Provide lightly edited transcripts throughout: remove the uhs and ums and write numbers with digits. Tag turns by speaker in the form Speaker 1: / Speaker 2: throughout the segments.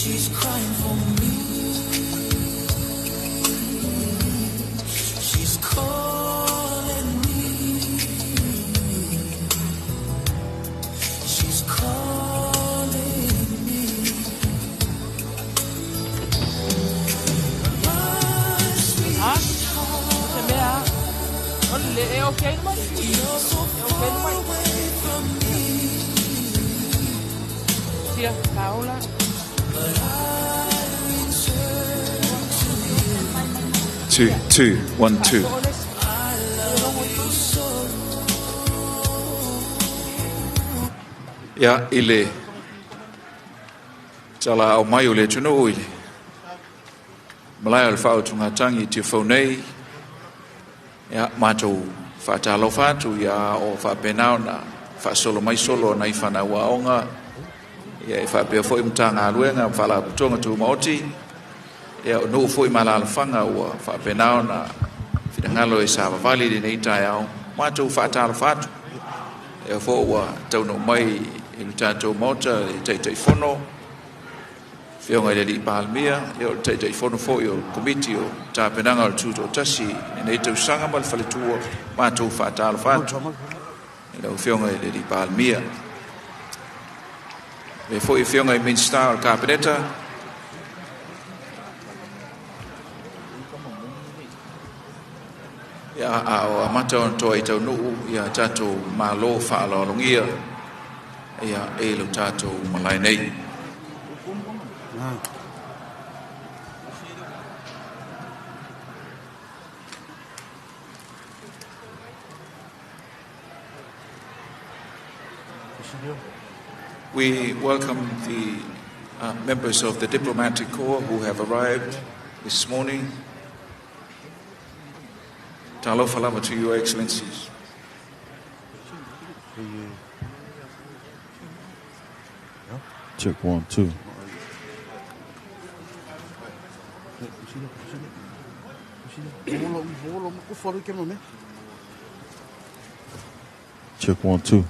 Speaker 1: She's crying for me. E okay mai. E okay mai. Tia, Paola.
Speaker 2: 2 2 1 2. Ia, i le tala au mai o le atunuu i le malae o le faautugatagi i Tiafau nei, ia, matou faatalofa atu ia o faapena ona faasolo mai solo o nai fanau aoga, ia e faapea foi Matagaluega ma Faalapotopotoga Tumaoti, ia o nuu foi ma alaalafaga ua faapena ona finagalo e savavali i lenei taeao, matou faatalofa atu. Ia foi ua taunuu mai i le tatou Maota le Taitaifono, Afioga i le Alii Palemia, ia o le Taitaifono foi o le Komiti o Tapenaga o le Tutoatasi i lenei tausaga ma le faletua, matou faatalofa atu i lau Afioga i le Alii Palemia. E foi Afioga i Minisita o le Kapeneta, ia a o amata ona toa i taunuu ia tatou malo faaaloalogia ia e lo tatou malae nei. We welcome the members of the diplomatic corps who have arrived this morning. Talofa lava to your excellencies.
Speaker 3: Check 1 2. Check 1 2.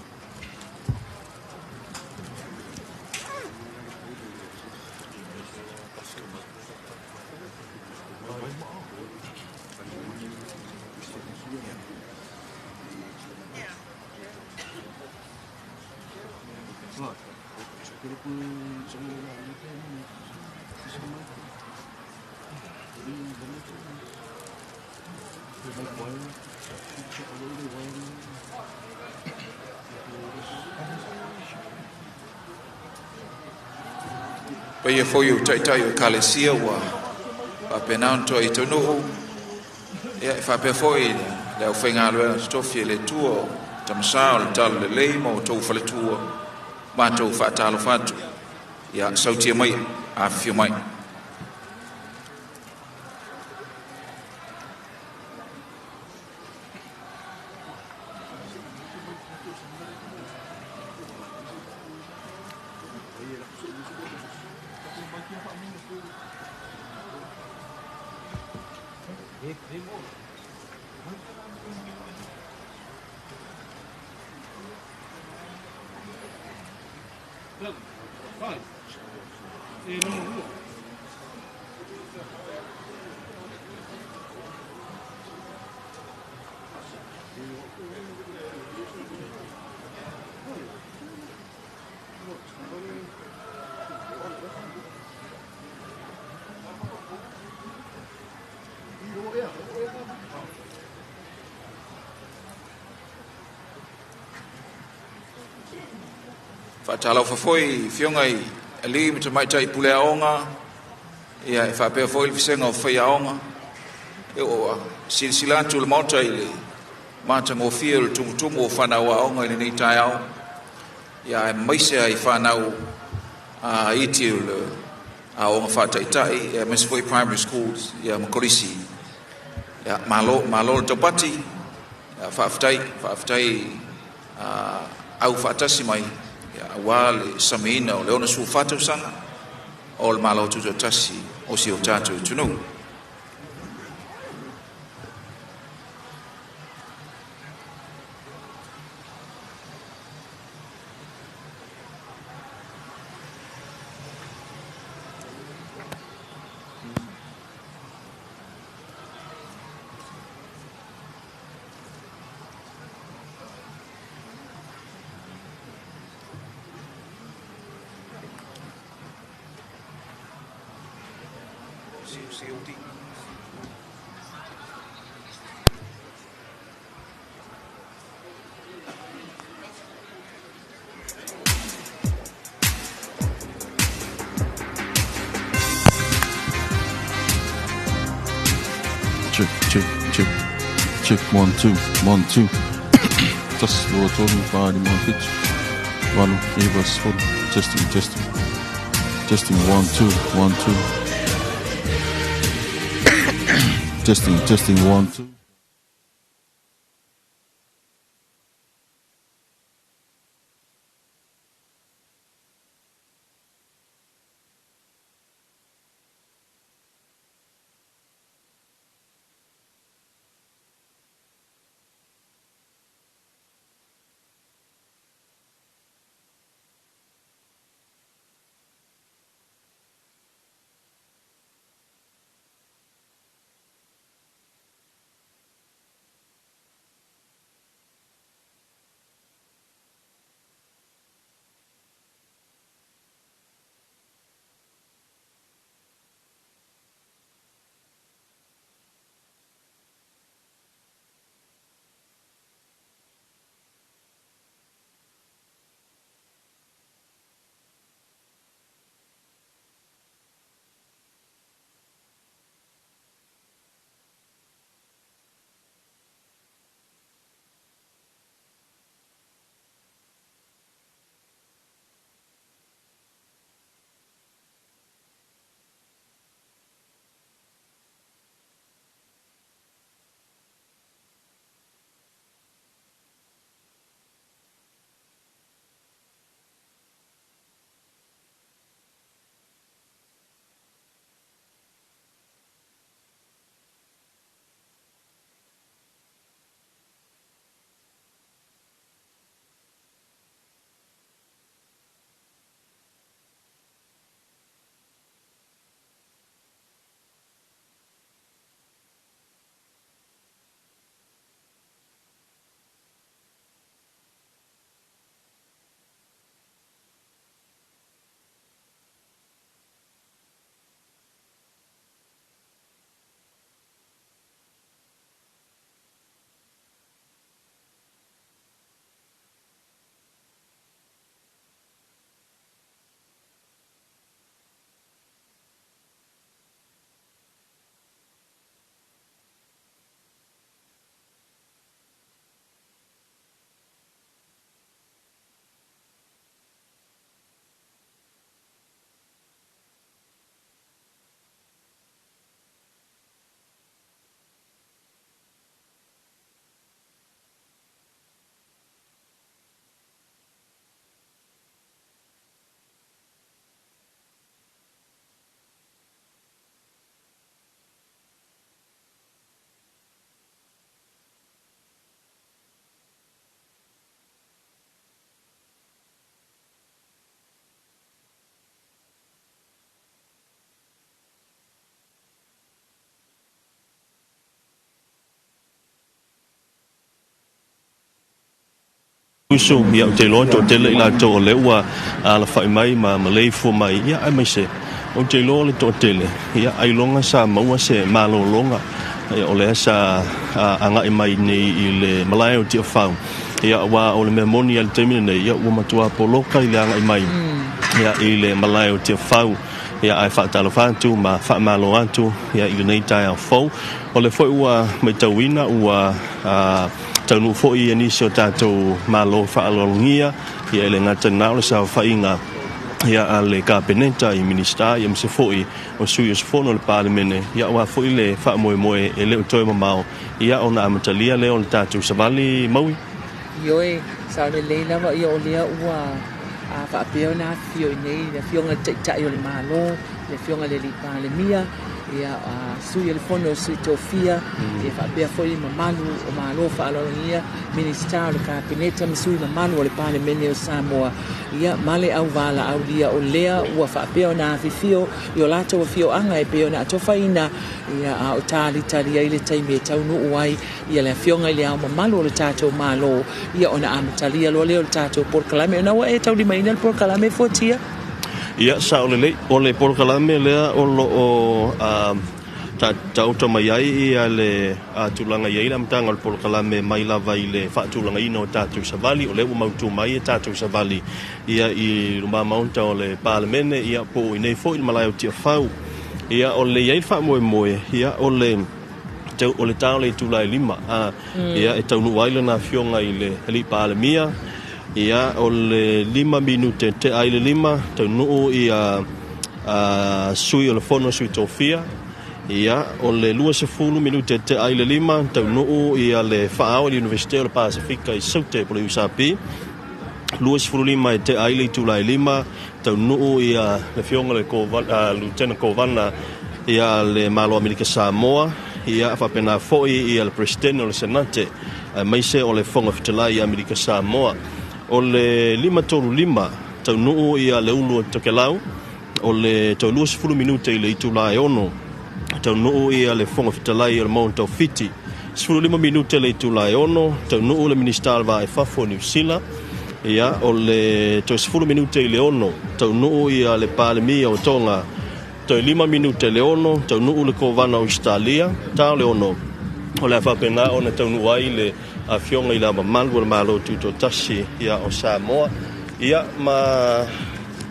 Speaker 2: Paia foi o taitai o Ekalesia ua faapena ona toa i taunuu, ia e faapea foi le aufaigaluega totofi e le Atua o Tamasa o le Talalelei ma outou faletua, matou faatalofa atu, ia sautia mai, afifio mai. Faatalofa foi Afioga i alii ma tamaitai pule aoga, ia e faapea foi le vasega o faiaoga. E ua silasila atu le Maota i le matagofie o le tumutumu o fanau aoga i lenei taeao, ia aemaise ai fanau iti o le aoga faataitai, ia aemaise foi primary schools, ia ma kolisi. Ia malo, malo le taupati, ia faafetai, faafetai au faatasi mai, ia aua le samiina o le 64 tausaga o le Malo Tutoatasi o si o tatou atunuu.
Speaker 3: Check, check, check. Check, 1, 2, 1, 2. Tasi, lua, tolu, fa, lima, fitu, valu, iva, sefulu. Testing, testing. Testing, 1, 2, 1, 2. Testing, testing, 1, 2.
Speaker 4: Uso, ia, ou te iloa e toatele i latou o lea ua alafai mai ma maleifua mai, ia, aemaise ou te iloa o le toatele, ia, ailoga sa maua se malologa, ia, o lea sa agai mai nei i le malae o Tiafau, ia, aua o le mea moni lava i le taimi lenei, ia, ua matua poloka i le agai mai, ia, i le malae o Tiafau. Ia, ae faatalofa atu ma faamalo atu, ia, i lenei taeao fou. O lea foi ua matauina ua taunuu foi nisi o tatou Malo faaaloalogia, ia e le gata i lena o le saofaiga a le Kapeneta i Minisita aemaise foi o sui usufono o le Palemene, aua foi le faamoemoe e le o toe mamao ona amatalia lea o le tatou savali maui.
Speaker 1: Ioe, sao lelei lava ia o lea ua faapea ona afifio i nei le Afioga i le Taitai o le Malo, le Afioga i le Alii Palemia, ia, Sui o le Fono o Sui Tofia, ia faapea foi le mamalu o Malo faaaloalogia, Minisita o le Kapeneta ma sui mamalu o le Palemene o Samoa, ia, ma le auvalaaulia o lea ua faapea ona afifio i o latou afioaga e pei ona atofaina, ia, a o talitali ai le taimi e taunuu ai ia le Afioga i le Ao Mamalu o le tatou Malo, ia ona amatalia loa lea o le tatou polokalame. Ona ua e taulimaina le polokalame fuatia?
Speaker 4: Ia, sao lelei. O le polokalame lea o lo o taoto mai ai ia le tulaga i ai le amataga o le polokalame mai lava i le faatulagaina o tatou savali, o lea ua mautu mai e tatou savali ia i luma maota o le Palemene, ia po o i inei foi i le malae o Tiafau. Ia, o le i ai le faamoemoe, ia o le O le ta o le itula e 5, ia, e taunuu ai lana afioga i le Alii Palemia. Ia, o le 5 minute tea i le 5, taunuu ia sui o le Fono Sui Tofia. Ia, o le 20 minute tea i le 5, taunuu ia le Faaao i le Iunivesite o le Pasefika i Saute po o le USP. 25 e tea ai le itula e 5, taunuu ia le afioga le Lutena Kovana ia le Malo Amerika Samoa, ia faapena foi ia le Peresetene o le Senate, aemaise o le Fofoga Fetalai i Amerika Samoa. O le 5:35, taunuu ia le ulu o Tokelau. O le toe 20 minute i le itula e 6, taunuu ia le Fofoga Fetalai o le Maota o Fiti. 15 minute le itula e 6, taunuu le Minisita o le Va i Fafo o Niu Sila. Ia, o le toe 10 minute i le 6, taunuu ia le Palemia o Tonga. Toe 5 minute le 6, taunuu le Kovana o Ausetalia. Ta o le 6, o le a faapena ona taunuu ai le afioga i le Ao Mamalu o le Malo Tutoatasi ia o Samoa. Ia, ma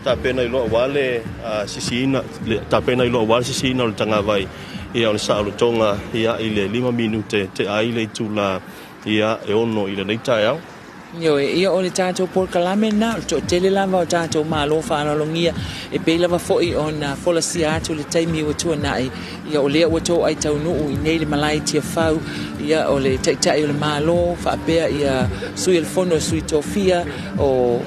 Speaker 4: tapena i loa aua le sisiina, tapena i loa aua le sisiina o le tagavai ia o le saolotoga ia i le 5 minute tea ai le itula ia e 6 i lenei taeao.
Speaker 1: Ioe, ia o le tatou polokalame lena, o le toatele lava o tatou malo faaaloalogia, e pei lava foi ona folasia atu le taimi ua tuanai, ia o lea ua toai taunuu i nei le malae Tiafau, ia o le Taitai o le Malo, faapea ia sui o le Fono Sui Tofia, o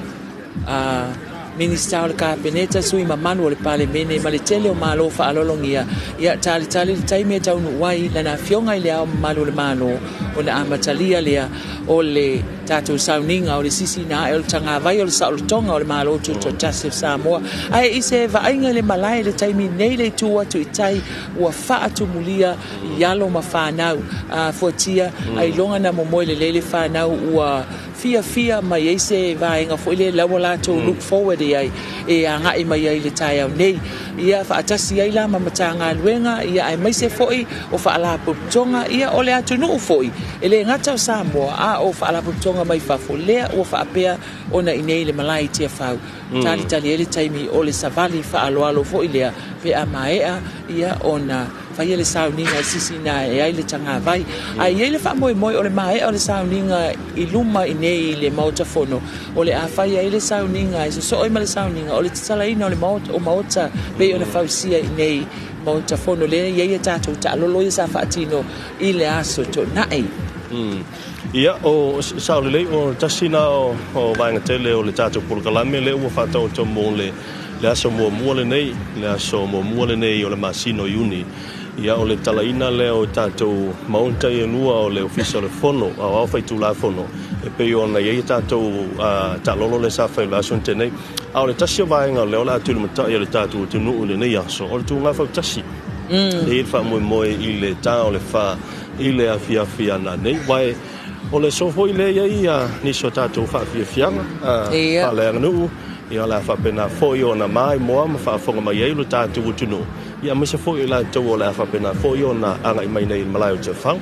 Speaker 1: Minisita o le Kapeneta, sui mamalu o le Palemene ma le tele o malo faaaloalogia, ia talitali le taimi e taunuu ai lana afioga i le Ao Mamalu o le Malo, ona amatalia lea o le tatou sauniga o le sisiina ae o le tagavai o le saolotoga o le Malo Tutoatasi o Samoa. Ae i se vaaiga i le malae i le taimi nei le itu atu i tai ua faatumulia i alo ma fanau fuatia, ailoga na momoe lelei le fanau ua fiafia mai ai se vaega foi lea la ua latou look forward i ai e agai mai ai i le taeao nei. Ia faatasi ai la ma Matagaluega, ia aemaise foi o faalapotopotoga, ia o le atunuu foi, e le gata o Samoa, a o faalapotopotoga mai fafo, lea ua faapea ona i nei le malae i Tiafau. Talitali ai le taimi o le savali faaaloalo foi lea, pe a maea ia ona faia le sauniga e sisina e ai le tagavai. Ae i ai le faamoemoe o le maea o le sauniga i luma i nei i le Maota Fono, o le a fai ai le sauniga e sosoo ai ma le sauniga o le tatalaina o le maota, o maota pei ona fausia i nei Maota Fono lea e i ai a tatou taalolo ia sa faatino i le aso Toonai.
Speaker 4: Ia, o sao lelei, o tasi na o vaega tele o le tatou polokalame lea ua faataoto mo le aso muamua lenei, le aso muamua lenei o le masina o Iuni. Ia, o le talaina lea o tatou maota e lua o le Ofisa o le Fono Aoao Faitulafono, e pei ona i ai tatou taalolo lea sa fai i le aso nei. A o le tasi o vaega lea o le a tulimatai o le tatou atunuu i lenei aso, o le tuuga fautasi. E i le faamoemoe i le ta o le 4 i le afiafi ana nei. Wae, o le aso foi lea i ai nisi o tatou faafiafiaga faaleaganuu, ia o le a faapena foi ona maimoa ma faafofoga mai ai lo tatou atunuu. Ia aemaise foi i latou o le a faapena foi ona agai mai nei i le malae o Tiafau.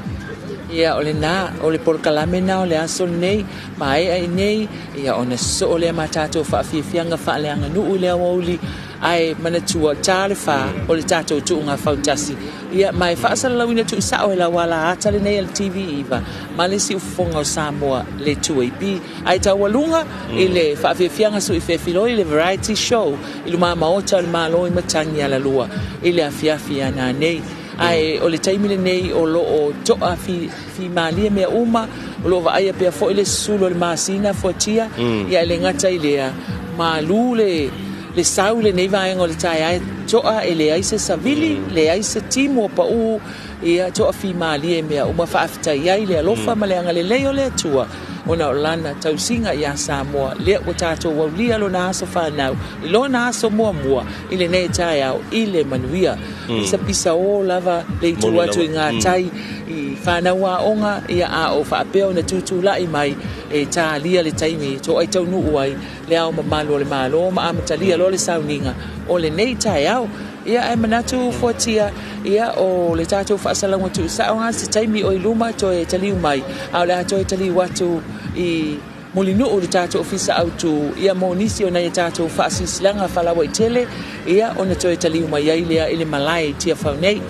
Speaker 1: Ia, o lena, o le polokalame na o le aso lenei, maea i nei, ia ona sosoo lea ma tatou faafiafiaga faaleaganuu i le aoauli, ae manatua ta le 4 o le tatou tuuga fautasi. Ia, ma e faasalalauina tuusao e lau ala ata lenei a le TV9 ma le siufofoga o Samoa le 2AP. Ae taualuga i le faafiafiaga sui fefiloi le variety show i luma maota o le Malo i Matagi Alalua i le afiafi ana nei. Ae o le taimi lenei o loo toa fimalie mea uma, o loo vaaia pea foi le susulu o le masina fuatia, ia e le gata i lea, malu le sau lenei vaega o le taeao toa e leai se savili, leai se timu o pau, ia toa fimalie mea uma faafetai ai le alofa ma le agalelei o le Atua, ona o lana tausiga ia Samoa, lea ua tatou aulia lona aso whanau, i lona aso muamua, i lenei taeao, i le manuia. Pisa pisa o lava le itu atu i ngā tai, i whanau a onga, ia a o whaapea ona tūtūlai mai, e tālia le taimi, tō ai taunuu ai, le ao mamalu o le malo, ma amatalia lo le sauniga, o lenei taeao. Ia e manatu fuatia, ia o le tatou faasalauga tuusao ga se taimi o i luma toe taliu mai, a o le a toe taliu atu i Mulinuu le tatou ofisa autu, ia mo nisi o nai tatou faasilasilaga faalauaitele, ia ona toe taliu mai ai lea i le malae i Tiafau nei.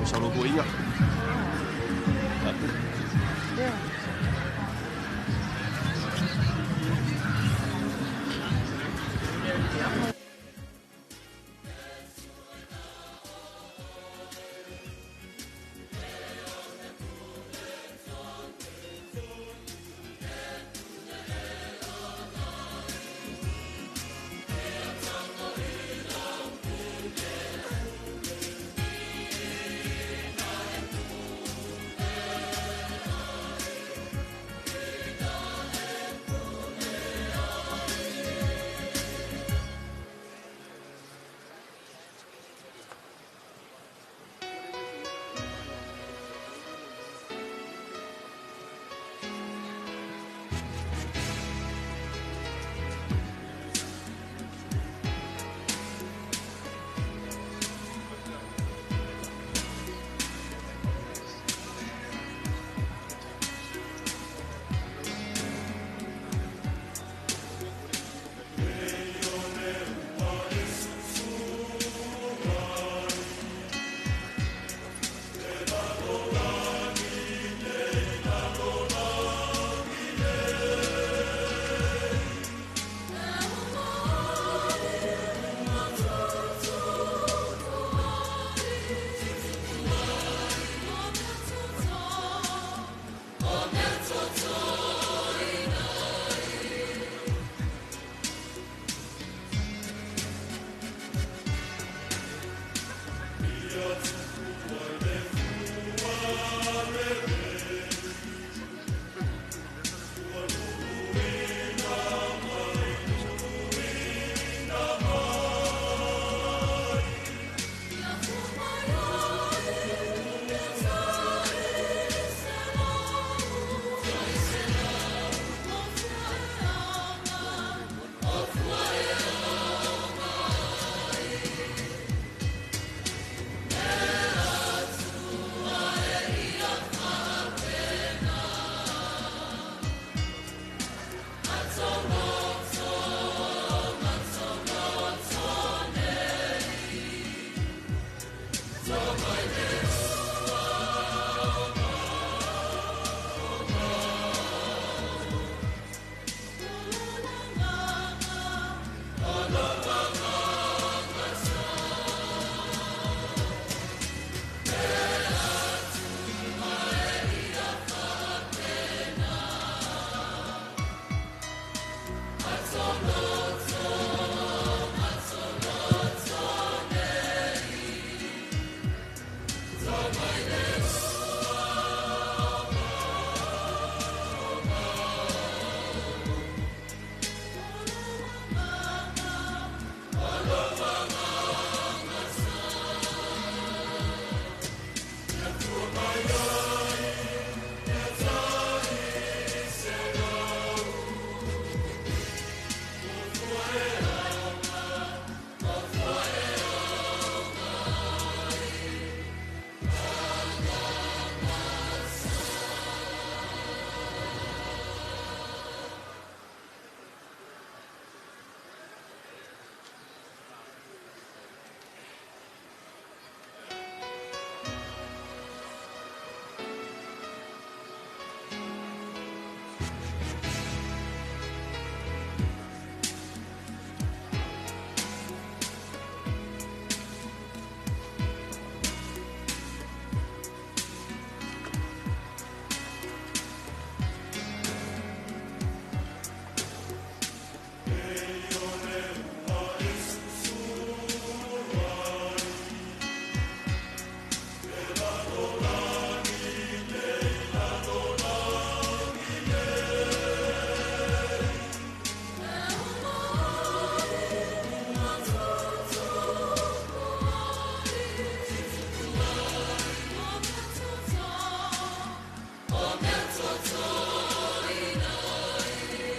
Speaker 4: Masalo ko ia.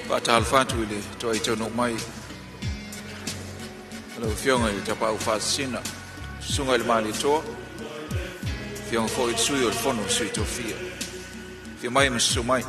Speaker 2: Faatalofa atu i le toai taunuu mai lau Afioga i le Tapaau Faasisina, Susuga i le Malietoa, Afioga foi i le Sui o le Fono o Sui Tofia. Afio mai ma susu mai.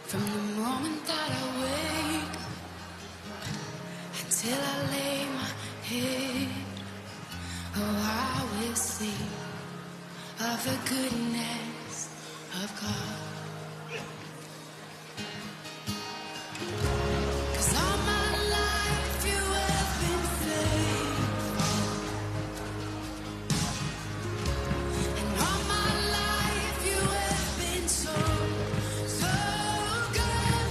Speaker 5: From the moment that I wake up until I lay my head, oh, I will sing of the goodness of God. 'Cause all my life you have been faithful. And all my life you have been so, so good.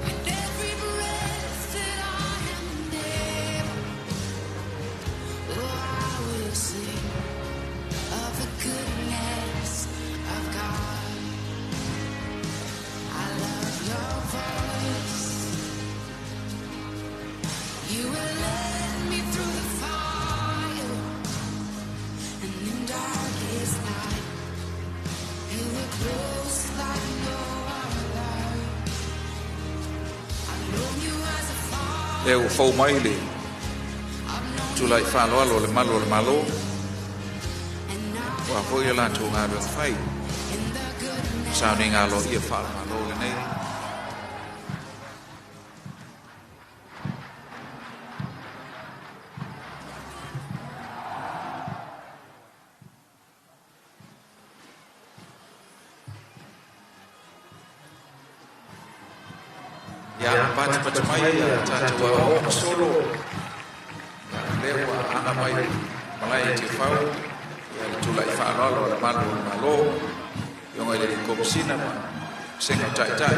Speaker 5: And every breath that I am able, oh, I will sing of the goodness of God. I love your voice. You will lead me through the fire and in darkest night. You were close like no other. I've known you as a father.
Speaker 2: Lea ua fou mai le tulai faaaloalo o le malu o le Malo,
Speaker 5: And
Speaker 2: ua foi le latou galuega fai
Speaker 5: in the goodness
Speaker 2: sauniga aloaia faale-Malo lenei. Ia patipati mai ia tatou aoaoga ma solo ia lea ua aga mai malae i Tiafau ia le tulai faaaloalo a le malu o le Malo, ioga i le Komisina ma Vasega o Taitai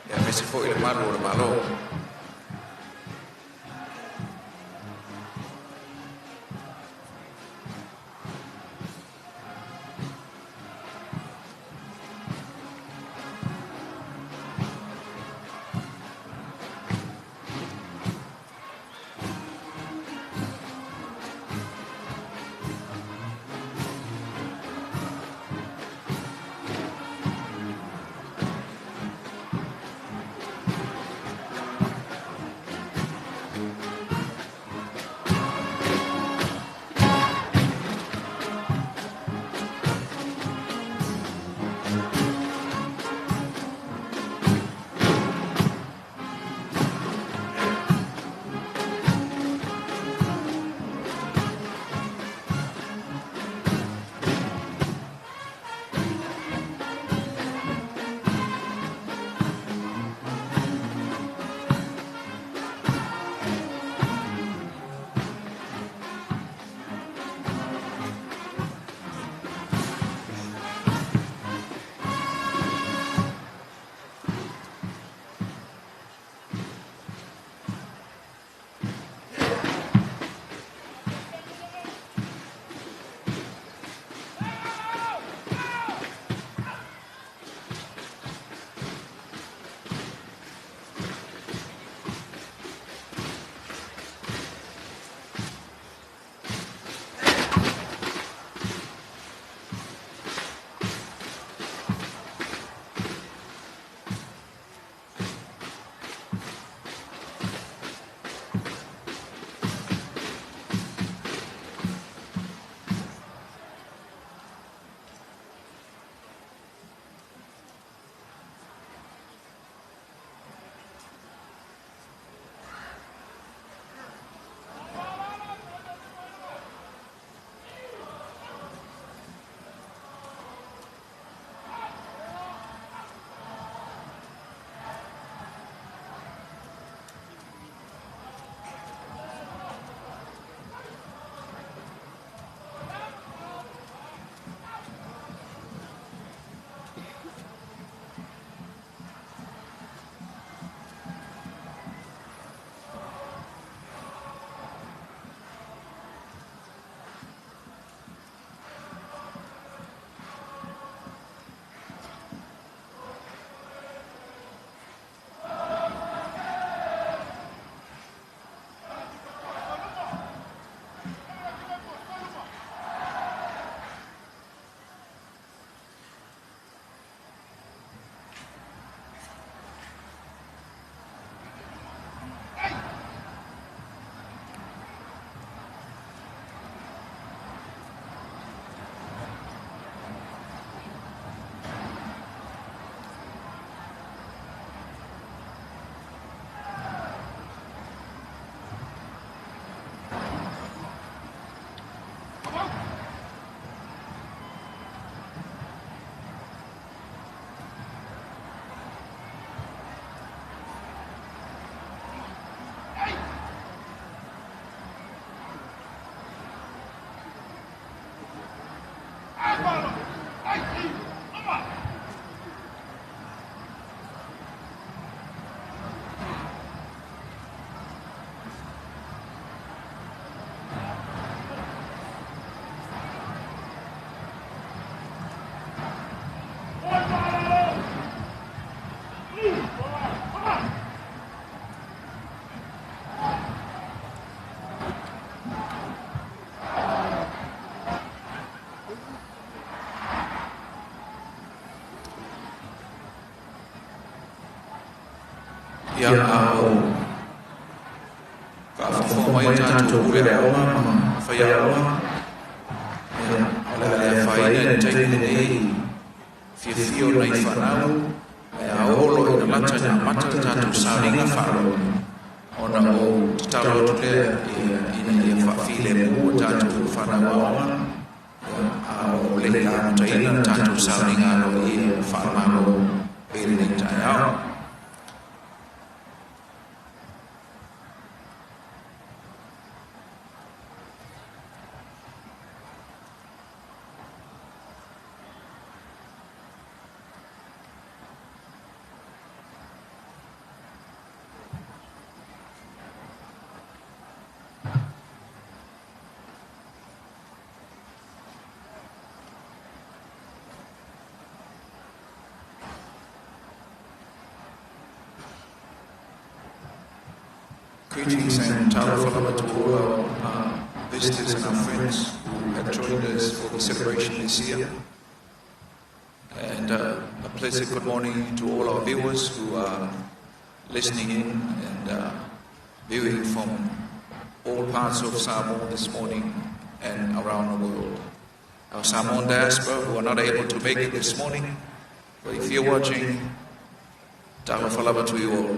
Speaker 2: ia aemaise foi le malu o le Malo. Ia, a o faafogafoga mai a tatou pule aoga ma faiaoga, ia, o le a le afaina i le taimi lenei fiafia o nai fanau, ae a oo loa ina lata ina amata le tatou sauniga faaaloalo, ona ou tatalo atu lea ina ia faafilemu a tatou fanau aoga, ia, a o le i amataina le tatou sauniga aloaia faale-Malo i lenei taeao. Greetings and talofa lava to all our visitors and our friends who have joined us for the celebration this year. And a pleasant good morning to all our viewers who are listening in and viewing from all parts of Samoa this morning and around the world. Our Samoan diaspora who are not able to make it this morning, but if you're watching, talofa lava to you all.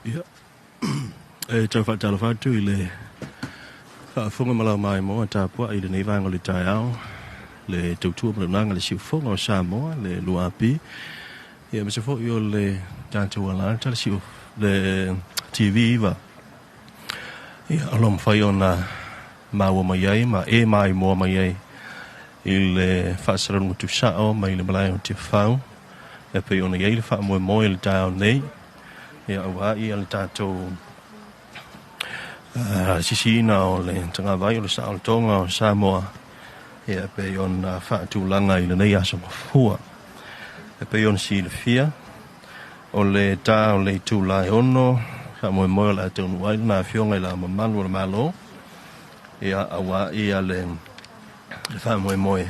Speaker 4: Ia, e tau faatalofa atu i le faafofoga ma lau maimoa tapuai i lenei vaega o le taeao, le tautua ma le auaunaga le siufofoga o Samoa, le 2AP, ia aemaise foi o le tatou alata le siu le TV 9. Ia, o lo o mafai ona maua mai ai ma e maimoa mai ai i le faasalalauga tusao mai le malae o Tiafau e pei ona i ai le faamoemoe i le taeao nei, ia aua ia le tatou sisiina o le tagavai o le saolotoga o Samoa, ia e pei ona faatulaga i lenei aso mafua. E pei ona silafia, o le ta o le itula e 6, faamoemoe o le a taunuu ai lona afioga i le Ao Mamalu o le Malo, ia aua ia le faamoemoe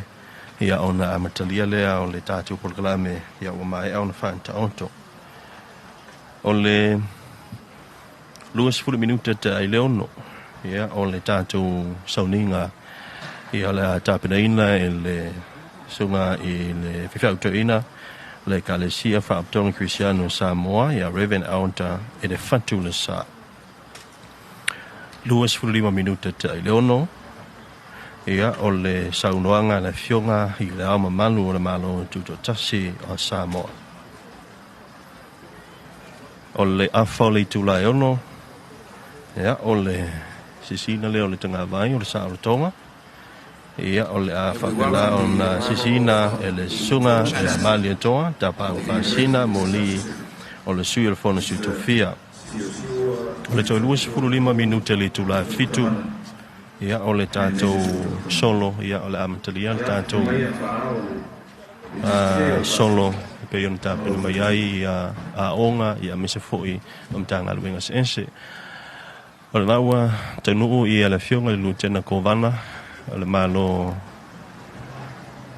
Speaker 4: ia ona amatalia lea o le tatou polokalame ia ua maea ona faataoto. O le 20 minuta te ai le 6, ia o le tatou sauniga ia o le a tapenaina e le susuga i le faifeau toeaina le Ekalesia Faapotopotoga Kerisiano o Samoa ia Reverend Elder Elefatu Lesa. 25 minuta te ai le 6, ia o le saunoaga a le Afioga i le Ao Mamalu o le Malo Tutoatasi o Samoa. O le afa o le itula e 6, ia, o le sisiina lea o le tagavai o le saolotoga. Ia, o le a faapena ona sisiina e le susuga ia Malietoa Tapaau Faasina Moli o le sui o le Fono Sui Tofia. O le toe 25 minute le itula e 7, ia, o le tatou solo, ia, o le a amatalia le tatou solo e pei ona tapena mai ai aoga, ia, aemaise foi o Matagaluega eseese. O lena ua taunuu ia le Afioga i le Lutena Kovana o le Malo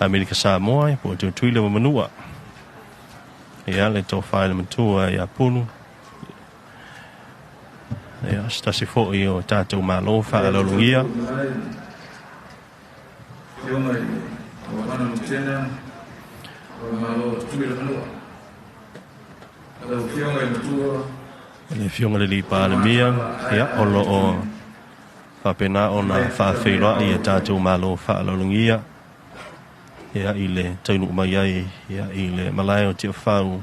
Speaker 4: Amerika Samoa po o Tutuila ma Manua, ia, le tofa i le matua ia Pulu, ia, se tasi foi o tatou malo faaaloalogia.
Speaker 2: Afioga i le Kovana Lutena o le Malo o Tutuila Manua. Lau Afioga i le Matua.
Speaker 4: Le Afioga i le Palemia, ia, o lo o faapena ona faafeiloai e tatou malo faaaloalogia, ia, i le taunuu mai ai, ia, i le malae o Tiafau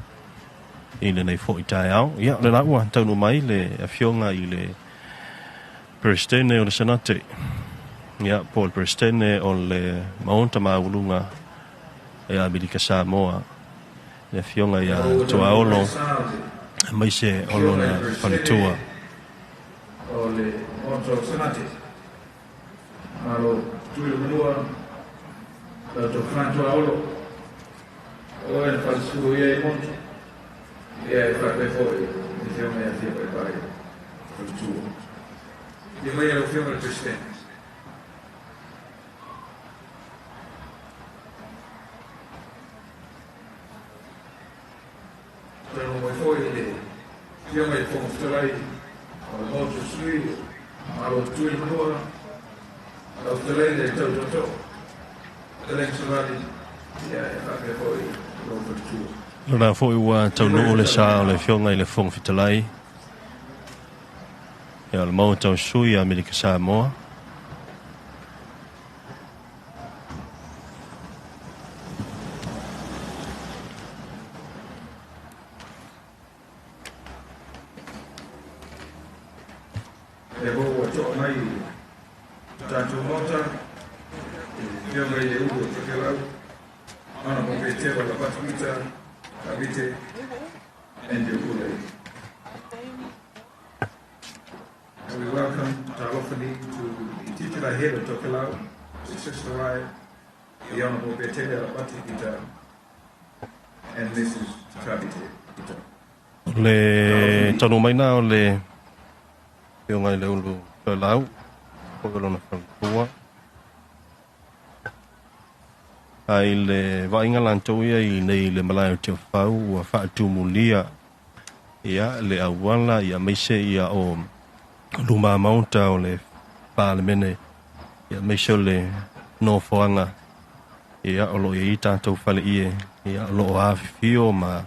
Speaker 4: i lenei foi taeao. Ia, o le la ua taunuu mai le Afioga i le Peresetene o le Senate, ia, po o le Peresetene o le Maota Maualuga e Amerika Samoa, le Afioga ia Tuaolo aemaise o lona faletua.
Speaker 2: O le Maota o Senate, Malo Tutuila Manua, lau tofa Tuaolo, o oe na falesua ia i motu, ia e faapea foi le Afioga ia Fia Paepae, faletua. Ia mai lau Afioga i le Peresetene. Taunuu mai foi le Afioga i le Fofoga Fetalai o le Maota o Sui, Malo Tutuila Manua, lau fetalaiga i le tau tootoo, fetalaiga Savali, ia e faapea foi lou faletua.
Speaker 4: O lena foi ua taunuu le sa o le Afioga i le Fofoga Fetalai, ia, o le Maota o Sui Amerika Samoa.
Speaker 2: Lea foi ua to'a mai i le tatou Maota i le Afioga i le Ulu o Tokelau, Honorable Petero Lavatu Pita Tavite and your Pule. And we welcome Talofani to the titular head of Tokelau, Sister Rai, the Honorable Petero Lavatu Pita and Mrs. Tavite Pita.
Speaker 4: O le taunuu mai na o le Afioga i le Ulu Toelau, foi o lona faletua. Ai le vaaiga latou ia i nei le malae o Tiafau ua faatumulia, ia, le auala, ia, aemaise ia o luma maota o le Palemene, ia, aemaise o le nofoaga, ia, o lo o i ai tatou faleie, ia, o lo o afifio ma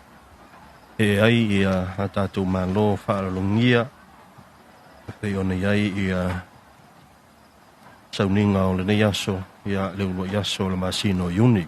Speaker 4: e ai ia a tatou malo faaaloalogia e pei ona i ai ia sauniga o lenei aso, ia, le uluai aso o le masina o Iuni.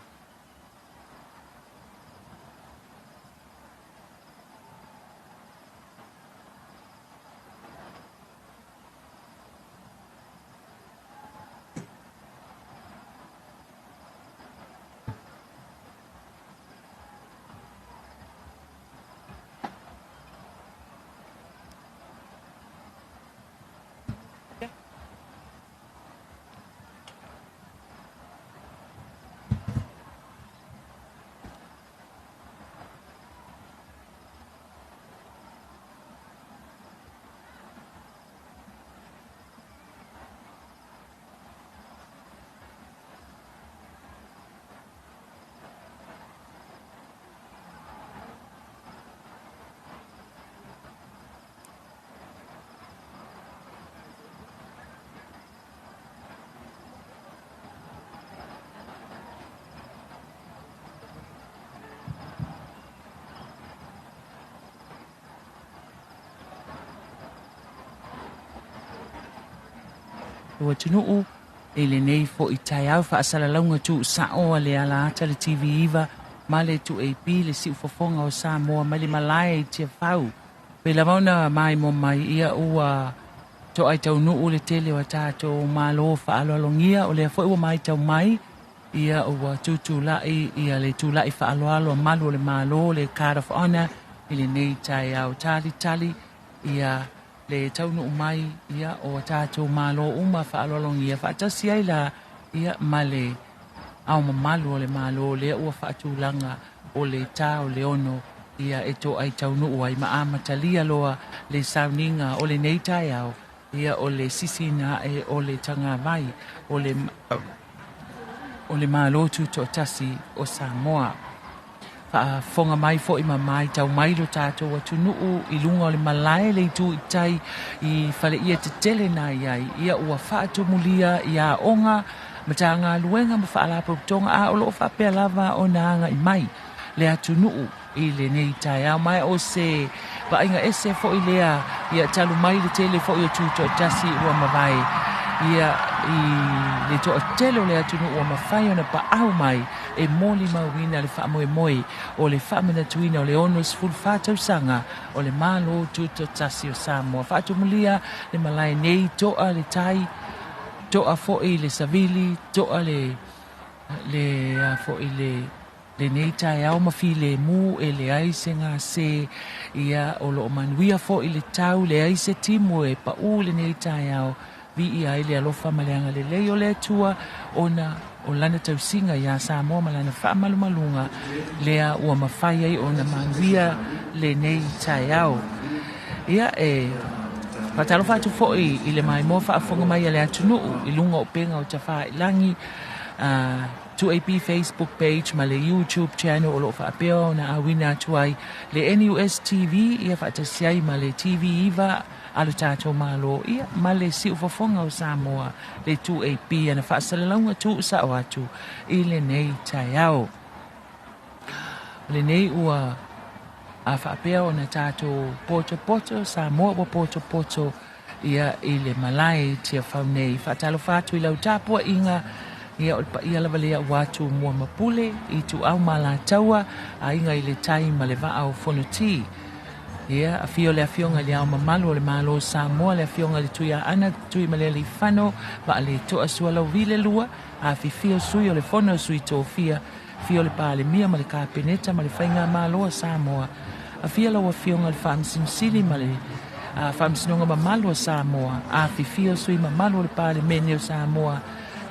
Speaker 1: Ua atunuu i lenei foi taeao faasalalauga tuusao a le ala ata le TV9 ma le 2AP le siufofoga o Samoa mai le malae i Tiafau. Pei lava ona maimoa mai, ia ua toai taunuu le tele o a tatou Malo faaaloalogia, o lea foi ua matau mai, ia ua tutulai ia le tula'i faaaloalo a malu o le Malo, le Card of Honour i lenei taeao talitali ia le taunuu mai ia o a tatou Malo uma faaaloalogia faatasi ai la ia ma le Ao Mamalu o le Malo lea ua faatulaga o le ta o le 6 ia e toai taunuu ai ma amatalia loa le sauniga o lenei taeao ia o le sisiina ae o le tagavai o le o le Malo Tutoatasi o Samoa. Faafofoga mai foi ma matau mai lo tatou atunuu i luga o le malae le itu i tai i faleia tetele na i ai ia ua faatumulia i aoga, Matagaluega ma Faalapotopotoga a o loo faapea lava ona agai mai le atunuu i lenei taeao. Ma o se vaaiga ese foi lea ia talu mai le tele foi o Tutoatasi ua mavae ia i le toatele o le atunuu ua mafai ona paau mai e molimauina le faamoemoe o le faamanatuina o le 64 tausaga o le Malo Tutoatasi o Samoa. Faatumulia le malae nei, toa le tai, toa foi le savili, toa le le a foi le lenei taeao ma filemu e leai se gase ia o loo manuia foi le tau, leai se timu e pau lenei taeao. Viia ai le alofa ma le agalelei o le Atua ona o lana tausiga iā Samoa ma lana faamalumaluga lea ua mafai ai ona manuia lenei taeao. Ia e faatalofa atu foi i le maimoa faafofoga mai a le atunuu i luga o upega o tafailagi, 2AP Facebook page ma le YouTube channel o loo faapea ona auina atu ai le NUS TV ia faatasi ai ma le TV 9 a lo tatou Malo ia ma le siufofoga o Samoa le 2AP ana faasalalauga tuusao atu i lenei taeao. O lenei ua a faapea ona tatou potopoto, Samoa ua potopoto ia i le malae i Tiafau nei. Faatalofa atu i lau tapuaiga ia o le paia lava lea ua Tumua ma Pule, Ituau ma Alataua, Aiga i le Tai ma le Vaa o Fonoti. Ia, afio le Afioga i le Ao Mamalu o le Malo o Samoa, le Afioga i le Tuiaana Tuimalealiifano Vaaletoa Sualauvi le Lua, afifio sui o le Fono a Sui Tofia, afio le Palemia ma le Kapeneta ma le Faigamalo a Samoa, afio lau Afioga i le Faamasino Sili ma le Faamasinoga Mamalu a Samoa, afifio sui mamalu o le Palemene o Samoa,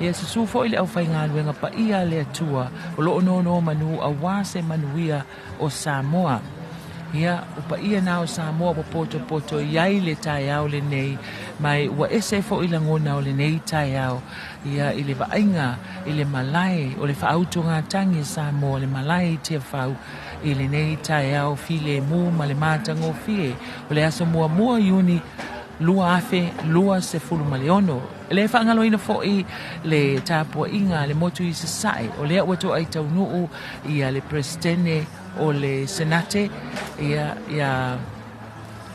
Speaker 1: ia susu foi le aufaigaluega paia a le Atua o loo nonomanu aua se manuia o Samoa. Ia, o paia na o Samoa ua potopoto i ai le taeao lenei, ma ua ese foi lagona o lenei taeao, ia i le vaaiga i le malae o le faautugatagi a Samoa, le malae i Tiafau i lenei taeao filemu ma le matagofie o le aso 1 Iuni 2026. E le faagaloina foi le tapuaiga a le motu i Sasae, o lea ua toai taunuu ia le Peresetene o le Senate ia ia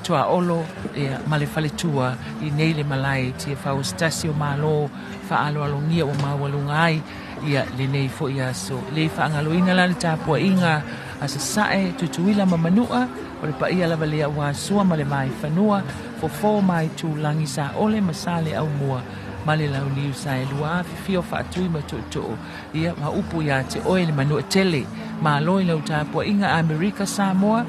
Speaker 1: Tuaolo ia ma le faletua i nei le malae i Tiafau, o se tasi o Malo faaaloalogia ua maualuga ai ia lenei foi aso. E le faagaloina la le tapuaiga a Sasae, Tutuila ma Manua, o le paia lava lea ua Sua ma le Vaifanua, Fofo ma Aitulagi, Saole ma Sale Aumua ma le Launiu Saelua, afifio Faatui ma Tootoo ia ma upu ia te oe le Manua tele. Malo i lau tapuaiga Amerika Samoa,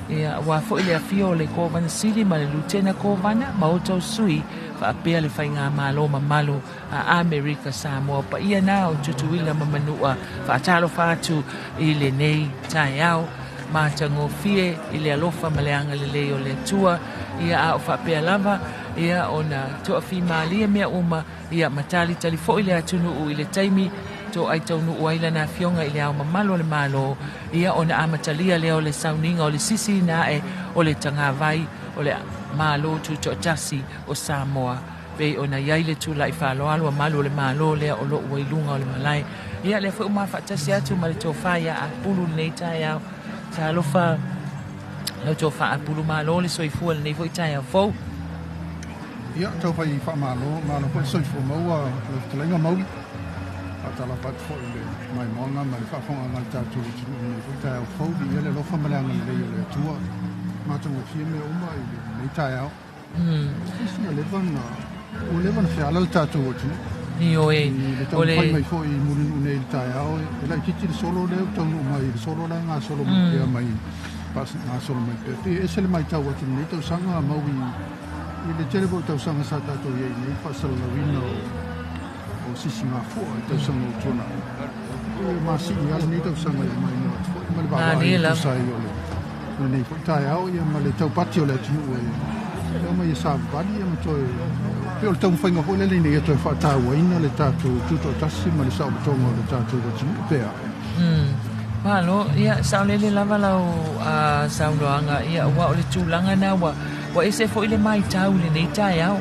Speaker 1: ia aua foi le afio o le Kovana Sili ma le Lutena Kovana ma outou sui faapea le Faigamalo mamalu a Amerika Samoa. O paia na o Tutuila ma Manua, faatalofa atu i lenei taeao matagofie i le alofa ma le agalelei o le Atua, ia a o faapea lava ia ona toafimalie mea uma ia ma talitali foi le atunuu i le taimi toai taunuu ai lana Afioga i le Ao Mamalu o le Malo, ia ona amatalia lea o le sauniga o le sisiina ae o le tagavai o le Malo Tutoatasi o Samoa pei ona i ai le tula'i faaaloalo a malu o le Malo lea o loo ua i luga o le malae. Ia lea foi ua mafaatasi atu ma le tofa ia Apulu lenei taeao. Talofa lau tofa Apulu, malo le soifua lenei foi taeao fou.
Speaker 6: Ia, tau fai faamalo, malo foi le soifua maua lau fetalaiga Mauli. Faatalofa atu foi i le maimoaga ma le faafofoga a le tatou atunuu i lenei foi taeao fou. Viia le alofa ma le agalelei o le Atua. Matagofie mea uma i lenei taeao. Sina leva na ua leva na feala le tatou atunuu.
Speaker 1: Ioe,
Speaker 6: I le taumafai mai foi i Mulinuu nei i le taeao, e laitiiti le solo lea ua taunuu mai, le solo la e gasolo mai pea mai, gasolo mai pea. Pei e ese le matau atu i lenei tausaga mau i le tele foi o tausaga sa tatou i ai nei faasalalauina o sisigafua i tausaga ua tuanai. E masii lava lenei tausaga i le maimoa atu foi ma le vaavaai e tusa ai o lenei foi taeao ia ma le taupati o le atunuu e omai e savavali ia ma toe pei o le taumafaiga foi lele ina ia toe faatauaina le tatou tutoatasi ma le saolotoga o le tatou atunuu pe a.
Speaker 1: Malo, ia saolele lava lau saunoaga, ia aua o le tulaga lena ua ua ese foi le maitau i lenei taeao.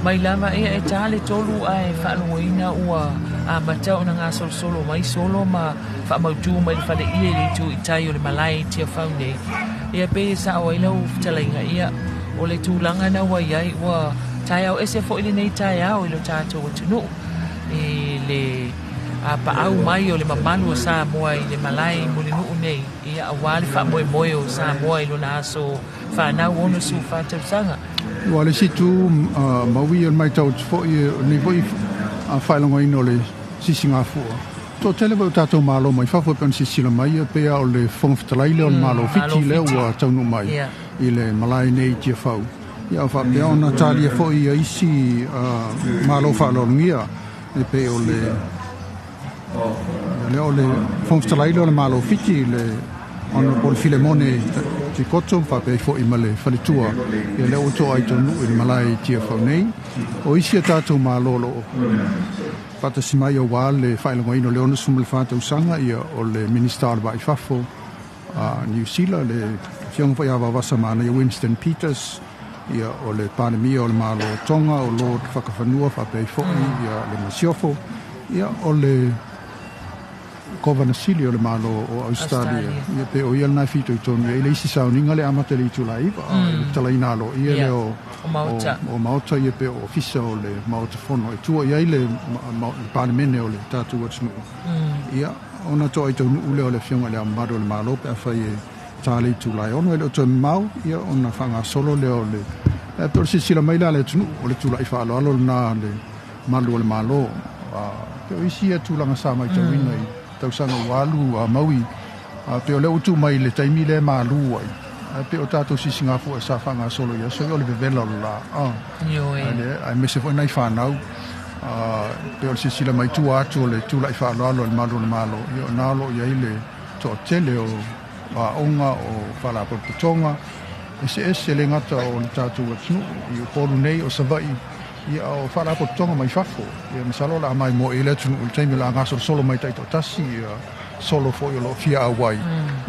Speaker 1: Mai lava ia e ta le 3 ae faalogoina ua amata ona gasolosolo mai solo ma faamautu mai le faleie i le itu i tai o le malae i Tiafau nei. Ia pei e sao ai lau fetalaiga, ia o le tulaga na ua i ai, ua taeao ese foi lenei taeao i lo tatou atunuu i le paau mai o le mamalu o Samoa i le malae i Mulinuu nei, ia aua le faamoemoe o Samoa i lona aso fanau 64 tausaga.
Speaker 6: Ua le isi itu maui o le matau atu foi o lenei foi faailogaina o le sisigafua. Toatele foi o tatou malo mai fafo e pei ona silasila mai, e pei lava o le Fofoga Fetalai lea o le Malo Fiti lea ua taunuu mai i le malae nei i Tiafau. Ia a faapea ona talia foi ia isi malo faaaloalogia e pei o le lea o le Fofoga Fetalai lea o le Malo Fiti, le Honourable Filemone Tikoto, faapea ai foi ma le faletua, ia lea ua to'a i taunuu i le malae i Tiafau nei. O isi a tatou malo o lo o faatasi mai aua le faailogaina o le 64 tausaga, ia o le Minisita o le Va i Fafo a Niu Sila, le Afioga foi ia Vaovasa Manaia Winston Peters, ia o le Palemia o le Malo o Tonga, o Lord Fakafanua, faapea ai foi ia le Masiofo, ia o le Kovana Sili o le Malo o Ausetalia, ia pe o ia lena e fitoitonu i ai le isi sauniga lea e amata i le itula 9 i le talaina aloaia lea o Maota, ia pe o Ofisa o le Maota Fono e tua i ai le Palemene o le tatou atunuu. Ia ona toai taunuu lea o le Afioga i Le Ao Mamalu o le Malo pe afai e ta le itula e 6, e le o toe mamao, ia ona faagasolo lea o le pe o le silasila mai la a le atunuu o le tula'i faaaloalo lena le malu o le Malo. Pe o isi ia tulaga sa matauina i tausaga ua alu a maui, pe o lea ua tuu mai i le taimi lea e malu ai, ae pe o tatou sisigafua sa faagasolo i aso ia o le vevela o le la, aemaise foi nai fanau, pe o le silasila mai tua atu o le tula'i faaaloalo a le malu o le Malo, ia o na o lo o i ai le toatele o aoga o faalapotopotoga eseese le gata o le tatou atunuu i Upolu nei o Savaii, ia o faalapotopotoga mai fafo. Ia masalo o le a maimoa i ai le atunuu i le taimi o le a gasolosolo mai taitoatasi ia solo foi o lo o fia auai,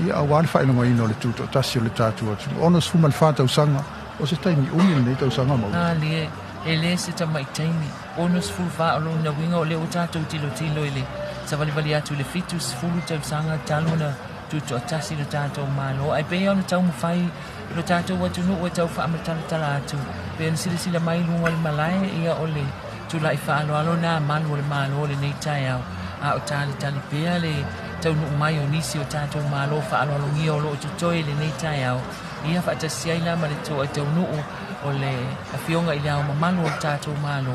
Speaker 6: ia aua le faailogaina o le tutoatasi o le tatou atunuu. 64 tausaga, o se taimi umi lenei tausaga maua.
Speaker 1: Alie, e le se tamai taimi. 64 o lona uiga o lea ua tatou tilotilo i le savalivali atu i le 70 tausaga talu ona tutoatasi lo tatou Malo. Ae pei ona taumafai i lo tatou atunuu e tau faamatalatala atu, pei ona silasila mai i luga o le malae, ia o le tula'i faaaloalo na malu o le Malo lenei taeao, a o talitali pea le taunuu mai o nisi o tatou malo faaaloalogia o lo o totoe i lenei taeao, ia faatasi ai la ma le toa taunuu o le Afioga i le Ao Mamalu o le tatou Malo,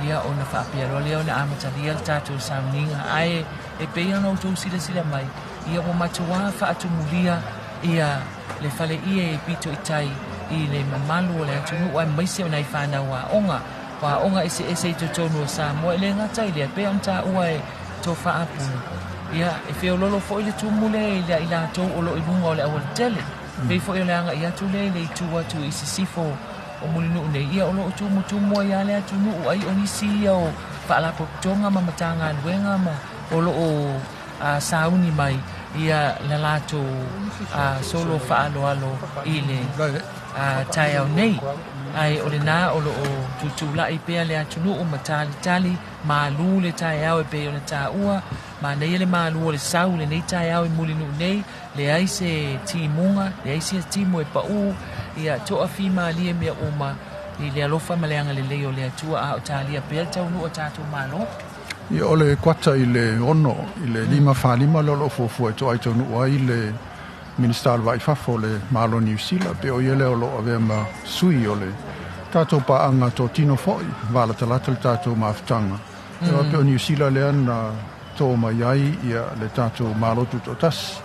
Speaker 1: ia ona faapea loa lea ona amatalia le tatou sauniga. Ae e pei ona outou silasila mai, ia ua matuā faatumulia ia le faleie e pito i tai i le mamalu o le atunuu aemaise o nai fanau aoga, o aoga eseese i totonu o Samoa. E le gata i lea, pei ona taua e Tofa Apulu, ia e feololo foi le tumu lea i le i latou o lo o i luga o le aualatele. Pei foi o le agai atu lea i le itu atu i sisifo o Mulinuu nei, ia o lo o tumutumu ai lava le atunuu, ai o nisi ia o faalapotopotoga ma matagaluega ma o lo o sauni mai ia la latou solo faaaloalo i le taeao nei. Ae o lena o lo o tutulai pea le atunuu ma talitali malu le taeao e pei ona taua. Manaia le malu o le sau lenei taeao i Mulinuu nei, leai se timuga, leai se timu e pau, ia toafimalie mea uma i le alofa ma le agalelei o le Atua, a o talia pea le taunuu o tatou malo.
Speaker 6: Ia, o le kuata i le 6 i le 5:45 lea o lo o fuafua e toai taunuu ai le Minista o le Vai i Fafo o le Malo o Niu Sila, pe o ia lea o lo o avea ma sui o le tatou paaga totino foi, valatalata le tatou mafutaga. Ia pe o Niu Sila lea na tō mai ai ia le tatou Malo Tutoatasi.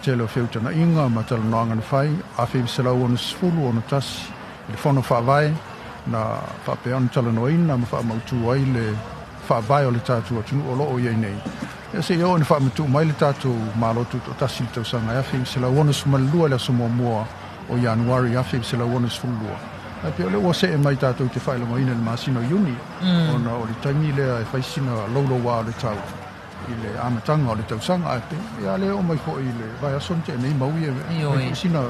Speaker 6: Tele o feutagaiga ma talanoaga na fai 1961 i le Fono Faavae na faapea ona talanoaina ma faamautu ai le faavae o le tatou atunuu o lo o i ai nei. Ia seia oo ina faamatuu mai le tatou Malo Tutoatasi i le tausaga e 1962 i le aso 1 o Ianuari 1962. Ae pei o lea ua see mai tatou te faailogaina i le masina o Iuni, ona o le taimi lea e fai sina louloua o le tau i le amataga o le tausaga. Ae pei ia lea oo mai foi i le vaiaso na tea nei Maui e fai foi sina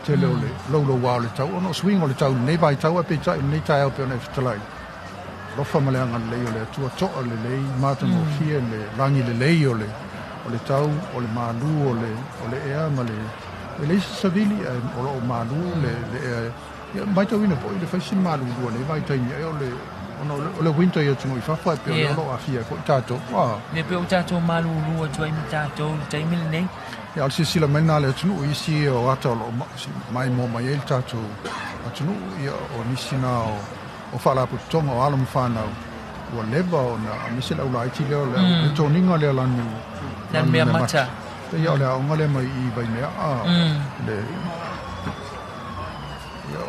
Speaker 6: tele o le louloua o le tau ona o suiga o le tau i lenei vaitau, ae peitai o lenei taeao pei ona e fetalai, alofa ma le agalelei o le Atua, toa lelei, matagofie le lagi lelei o le o le tau, o le malu o le o le ea ma le e leai se savili ae o lo o malu le le ea. Ia matauina foi le fai sina malulua i lenei vaitaimi ai o le ona o le winter i atunuu i fafo ae pei o lea o lo o aafia ai foi tatou.
Speaker 1: Ia pei ua tatou malulu atu ai ma tatou i le taimi lenei.
Speaker 6: Ia, o le silasila mai lena a le atunuu i isi o ata o lo o maimoa mai ai le tatou atunuu, ia o nisi na o faalapotopotoga o alo ma fanau ua leva ona aemaise le aulaiti lea o le toniga lea lanu
Speaker 1: meamata.
Speaker 6: Ia o le aoga lea mai i Vaimea le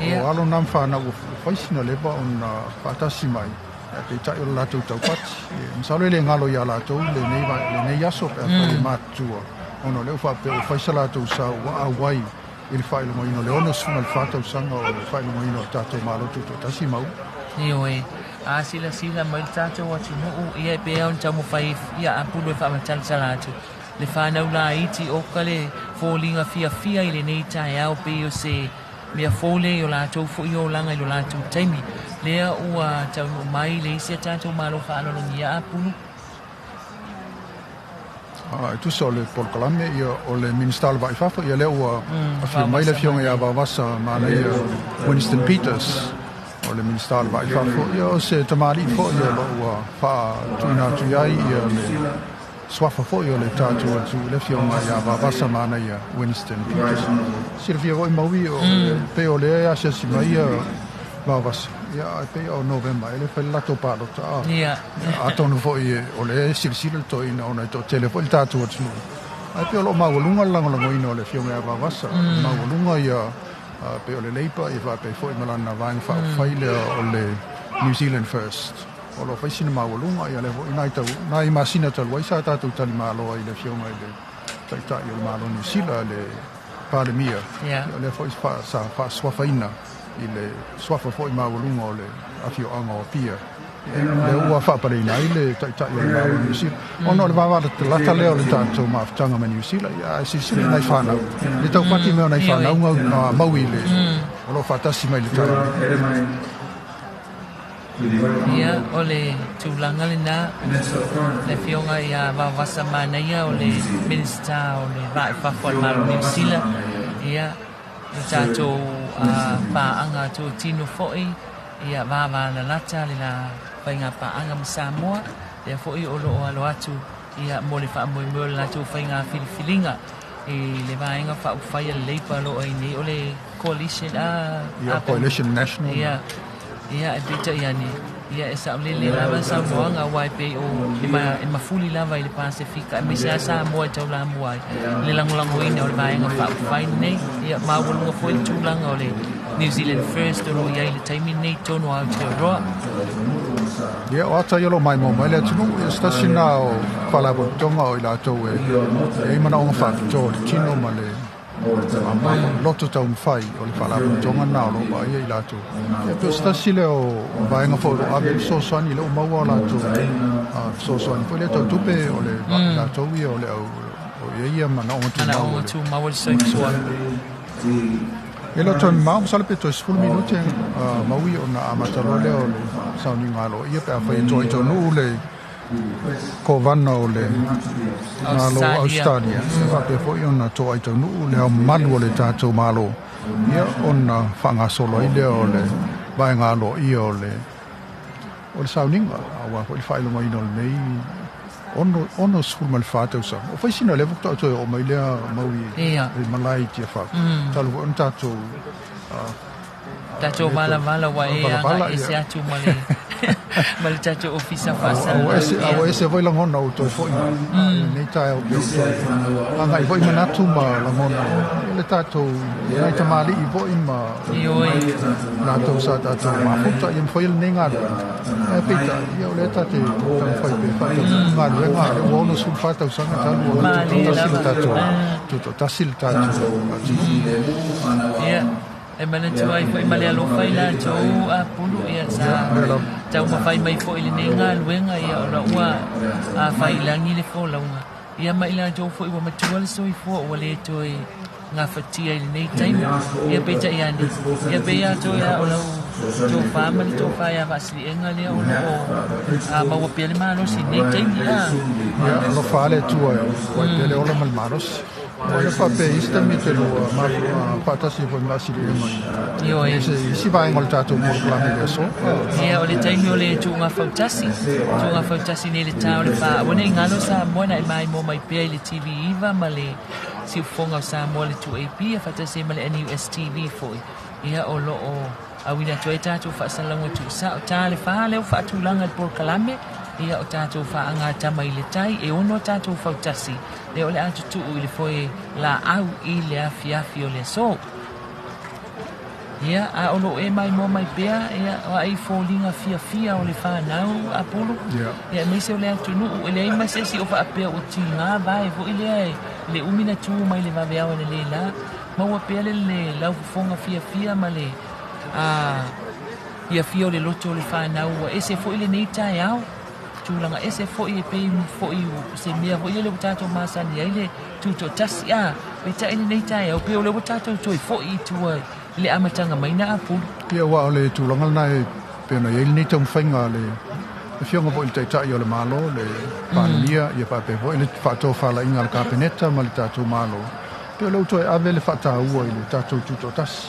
Speaker 6: ia o alo na ma fanau ua fai sina leva ona faatasi mai, ae peitai o le latou taupati. Masalo e le galo iā latou lenei aso pe afai e matutua, ona o lea ua faapea ua fai sa latou sao ua auai i le faailogaina o le 64 tausaga o le faailogaina o le tatou Malo Tutoatasi Maui.
Speaker 1: Ioe, a silasila mai le tatou atunuu, ia e pei lava ona taumafai ia apulu e faamatalatala atu le fanau laiti oka le foliga fiafia i lenei taeao pei o se mea fou lea i o latou foi olaga i lo latou taimi lea ua taunuu mai le isi a tatou Malo faaaloalogia apulu.
Speaker 6: E tusa o le polokalame, ia, o le Minisita o le Vai i Fafo, ia lea ua afio mai le Afioga ia Vaovasa Manaia Winston Peters, o le Minisita o le Vai i Fafo, ia o se tamalii foi o lo o ua faatuina atu i ai ia le suafa foi o le tatou atu i le Afioga ia Vaovasa Manaia Winston Peters. Silafia foi Maui, o pei o lea e asiasi mai ia Vaovasa, ia ae pei o Novema e le fai le latou palota, a atonu foi o lea e silasila le toeaina ona e toatele foi le tatou atunuu. Ae pei o lo o maualuga le lagolagoina o le Afioga ia Vaovasa, maualuga ia pei o le Labour ia faapea foi ma lana vaega faaupufai lea o le New Zealand First. O lo o fai sina maualuga, ia lea foi nai tau nai masina talu ai sa tatou talimalo ai i le Afioga i le Taitai o le Malo o Niu Sila, le Palemia, ia o lea foi sa faasuafaina i le suafa foi maualuga o le afioaga o Apia, lea ua faapaleina ai le Taitai o le Malo o Niu Sila. Ona o le vavalatalata lea o le tatou mafutaga ma Niu Sila, ia ae silasila i nai fanau, le taupati mai o nai fanau mau i le o lo o faatasi mai i le taimi.
Speaker 1: Ia, o le tulaga lena, le Afioga ia Vaovasa Manaia o le Minisita o le Va i Fafo a le Malo o Niu Sila, ia, le tatou paaga totino foi, ia vavalalata le la faiga paaga ma Samoa, lea foi o lo o alo atu ia mo le faamoemoe o le latou faiga filifiliga i le vaega faaupufai a le Labour o lo o ai nei o le Coalition a
Speaker 6: Ia, Coalition National.
Speaker 1: Ia, ia e peitai ane, ia e saolele lava saunoaga aua e pei o e mafuli lava i le Pasefika aemaise lava Samoa e taulamua ai i le lagolagoina o le vaega faaupufai lenei. Ia maualuga foi le tulaga o le New Zealand First o lo o i ai i le taimi lenei i totonu o Aotearoa.
Speaker 6: Ia, o ata ia o lo o maimoa mai le atunuu, ia se tasi lena o faalapotopotoga o i latou e i ai manaoga faapitoa o le tino ma le loto taumafai o le faalapotopotoga lena o lo o vaaia i latou. Ia pei o se tasi lea o vaega foi o lo o ave ai le fesoasoani, lea ua maua o latou fesoasoani foi lea tau tupe o le latou ia o le au o i ai ia manaoga tumau
Speaker 1: o le tumau o le soifua.
Speaker 6: E le o toe mamao, masalo pe toe 10 minute Maui ona amata loa lea o le sauniga aloaia pe afai e toa i taunuu le Kovana o le Malo o Ausetalia, e faapea foi ona toai taunuu le ao mamalu o le tatou Malo, ia ona faagasolo ai lea o le vaega aloaia o le o le sauniga, aua foi le faailogaina o lenei 64 tausaga. O faisina lea faatoa toe oo mai lea mau i malae i Tiafau. Talu foi ona tatou
Speaker 1: tatou valavala ua e agai ese atu ma le ma le tatou ofisa faasalalau.
Speaker 6: Ua ese foi lagona ua toe foi mai lenei taeao pei ona toe agai foi manatu ma lagona i le tatou nai tamalii foi ma latou sa tatou mafuta ia mafai lenei galuega. Ae peitai, ia o lea tate taumafai pe faataunuu galuega lea ua 64 tausaga talu ona tutoatasi le tatou tutoatasi le tatou atunuu.
Speaker 1: Ia, e manatu ai foi ma le alofa i latou apulu, ia sa taumafai mai foi i lenei galuega, ia ona ua afailagi le folauga, ia ma i latou foi ua matua le soifua ua le toe gafatia i lenei taimi, ia peitai ane, ia pei lava toe a o lau tofa ma le tofa ia Faasiliega lea o lo o maua pea le malosi i lenei taimi.
Speaker 6: Ia, alofa lava le Atua e ua pea le ola ma le malosi. Ua le faapea i isi taimi e te lua faatasi ai foi ma Faasiliega i isi vaega o le tatou polokalame i le aso.
Speaker 1: Ia, o le taimi o le tuuga fautasi, tuuga fautasi nei i le ta o le 4. Aua ne i galo Samoa na e maimoa mai pea i le TV9 ma le Siufofoga o Samoa le 2AP, ia faatasi ai ma le NUS TV foi, ia o lo o auina atu ai tatou faasalalauga tuusao. Ta le 4 lea ua faatulaga i le polokalame, ia o tatou faagatama i le tai, e 6 tatou fautasi, lea o le a tutuu i le foe laau i le afiafi o le aso. Ia, a o lo o e maimoa mai pea, ia, o ai foliga fiafia o le fanau apulu, ia, aemaise o le atunuu, e leai ma se isi o faapea ua tiga vae foi lea e le umi na tu mai le vaveao e le la, maua pea le laufofoga fiafia ma le fiafia o le loto o le fanau, ua ese foi lenei taeao, tulaga ese foi e pei foi se mea foi lele ua tatou masani ai le tutoatasi, a peitai lenei taeao pei o lea ua tatou toe foi i tua i le amataga mai na apulu.
Speaker 6: Ia, aua o le tulaga lena e pei ona i ai lenei taumafaiga a le Afioga foi i le Taitai o le Malo, le Palemia, ia faapea foi le faatofalaiga a le Kapeneta ma le tatou Malo, pei o lea ua toe ave le faataua i le tatou tutoatasi.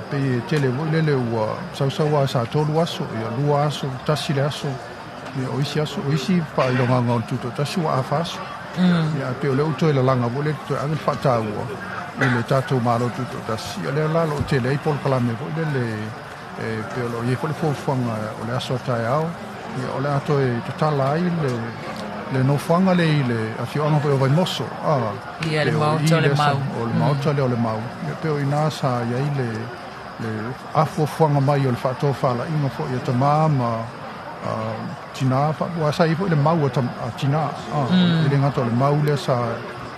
Speaker 6: Pei e tele foi lele ua sausau lava sa 3 aso, ia 2 aso, 1 le aso, ia o isi aso, o isi faailogaga o le tutoatasi ua afa aso. Ia, pei o lea ua toe lalaga foi lele toe ave le faataua i le tatou Malo tutoatasi. Ia lea la o lo o tele ai polokalame foi lele e pei o lo o i ai foi le fuafuaga o le aso a taeao, ia o le a toe tatala ai le nofoaga le i le afioaga foi o Vaimoso.
Speaker 1: Ia, le maota o le Mau.
Speaker 6: O le maota lea o le Mau. Ia pei o ina sa i ai le afuafuaga mai o le faatofalaiga foi a tamā ma tina, ua sa i ai foi le mau a tina. E le gata o le mau lea sa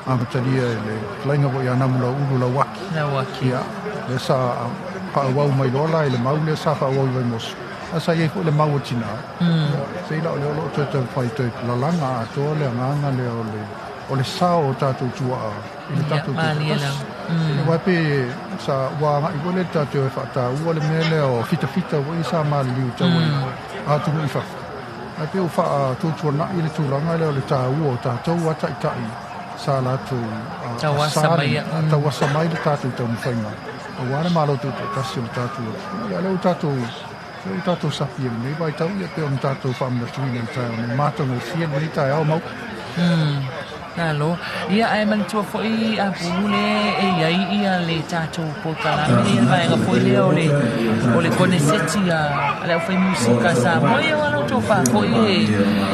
Speaker 6: amatalia e le fetalaiga foi ia Namulauulu Lauaki.
Speaker 1: Lauaki.
Speaker 6: Ia, lea sa faaauau mai loa la i le mau lea sa faaauau i Vaimoso. A sa i ai foi le mau a tina. Ia, pei la o lea o lo o toe taumafai toe lalaga atoa le agaga lea o le sao o tatou tuaa i le tatou tutoatasi. Aua e pei sa ua agai foi lea i le tatou e faataua le mea lea o fitafita foi sa maliliu tau ai atunuu i fafo. Ae pei ua faatuatuanai le tulaga lea o le taua o tatou a taitai sa latou tauasa mai le tatou taumafaiga aua le Malo tutoatasi o le tatou atunuu. Ia lea ua tatou sapi i lenei vaitau, ia pei ona tatou faamanatuina i le taeao nei, matagofie lenei taeao mau.
Speaker 1: Malo. Ia, ae manatua foi apulu le e i ai ia le tatou polokalame le vaega foi lea o le koneseti a le aufai musika a Samoa. Ia, ua lau tofa foi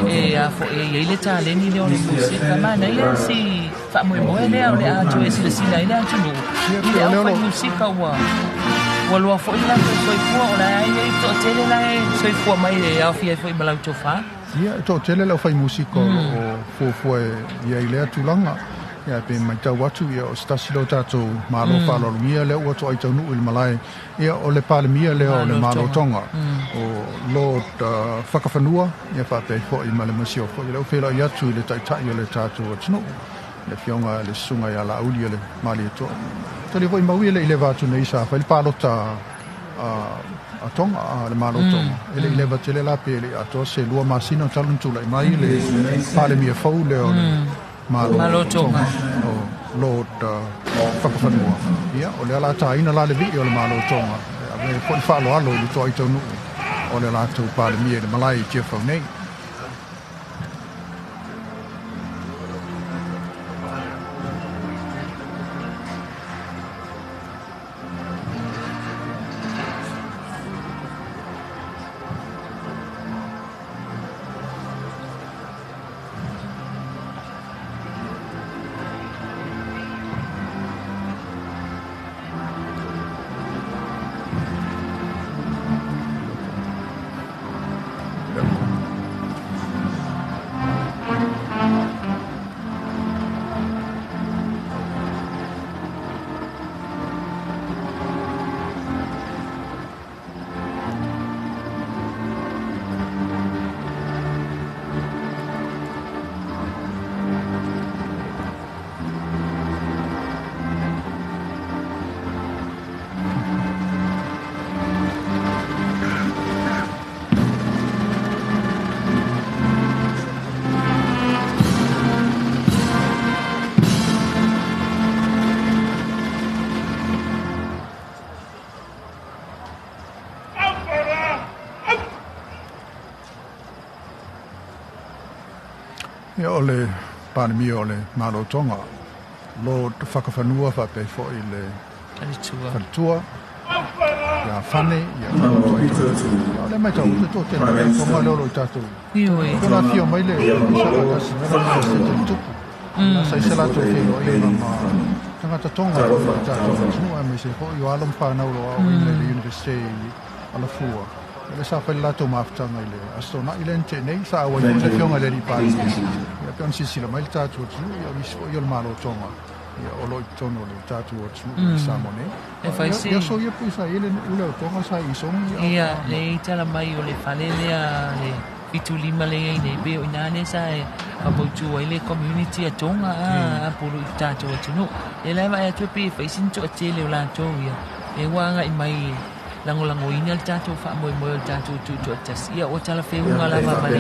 Speaker 1: e a foi e i ai le taleni lea o le musika. Manaia si faamoemoe lea o le a toe silasila ai le atunuu i le aufai musika ua loa foi le latou soifua, o la e ai toatele la e soifua mai e aofia ai foi ma lau tofa.
Speaker 6: Ia, e toatele le aufai musika o lo o fuafua e i ai lea tulaga. Ia, pe matau atu, ia, o se tasi lea o tatou Malo faaaloalogia lea ua toai taunuu i le malae, ia, o le Palemia lea o le Malo Tonga, o Lord Fakafanua, ia faapea ai foi ma le Masiofo. Ia, lea ua feiloai atu i le Taitai o le tatou atunuu, le Afioga le Susuga ia Laauli o le Malietoa. Tali foi mau ia le i leva atu nei sa fai le palota a Tonga, a le Malo Tonga. E le i leva tele la pe le i atoa se 2 masina talu ona tulai mai le Palemia fou lea o le Malo Tonga, o Lord Fakafanua. Ia, o lea la taina la le vii o le Malo Tonga. E ave foi le faaaloalo i le toai taunuu o le latou Palemia i le malae i Tiafau nei. Ia o le Palemia o le Malo o Tonga, Lord Fakafanua faapea foi le Faletua ia Fane, ia o le matau te toatele o Tonga lea o lo o tatou.
Speaker 1: Ioe.
Speaker 6: Ona afio mai le sa faatasi mai le Peresetene le Tupu. Sa i se latou feiloaiga ma tagata Tonga o le tatou atunuu, aemaise foi o alo ma fanau o lo o aoaoina i le Universite i Alafua. O lea sa fai le latou mafutaga i le Aso Toonai lea na tea nei, sa auai foi le Afioga i le Alii Palemia. Ia pei ona silasila mai le tatou atunuu, ia o nisi foi o le Malo o Tonga ia o lo o i totonu o le tatou atunuu i Samoa nei.
Speaker 1: E fai si.
Speaker 6: Ia aso ia pei sa i ai le nuu lea o Tonga sa i Sogi.
Speaker 1: Ia, le i tala mai o le fale lea le 75 lea i ai nei, pei o i ina lea sa e faamautu ai le community a Tonga a pulu i le tatou atunuu. Ia la e vaai atu pei e fai sina toatele o latou ia, lea ua agai mai e lagolagoina le tatou faamoemoe o le tatou tutoatasi. Ia ua talafeuga lava ma le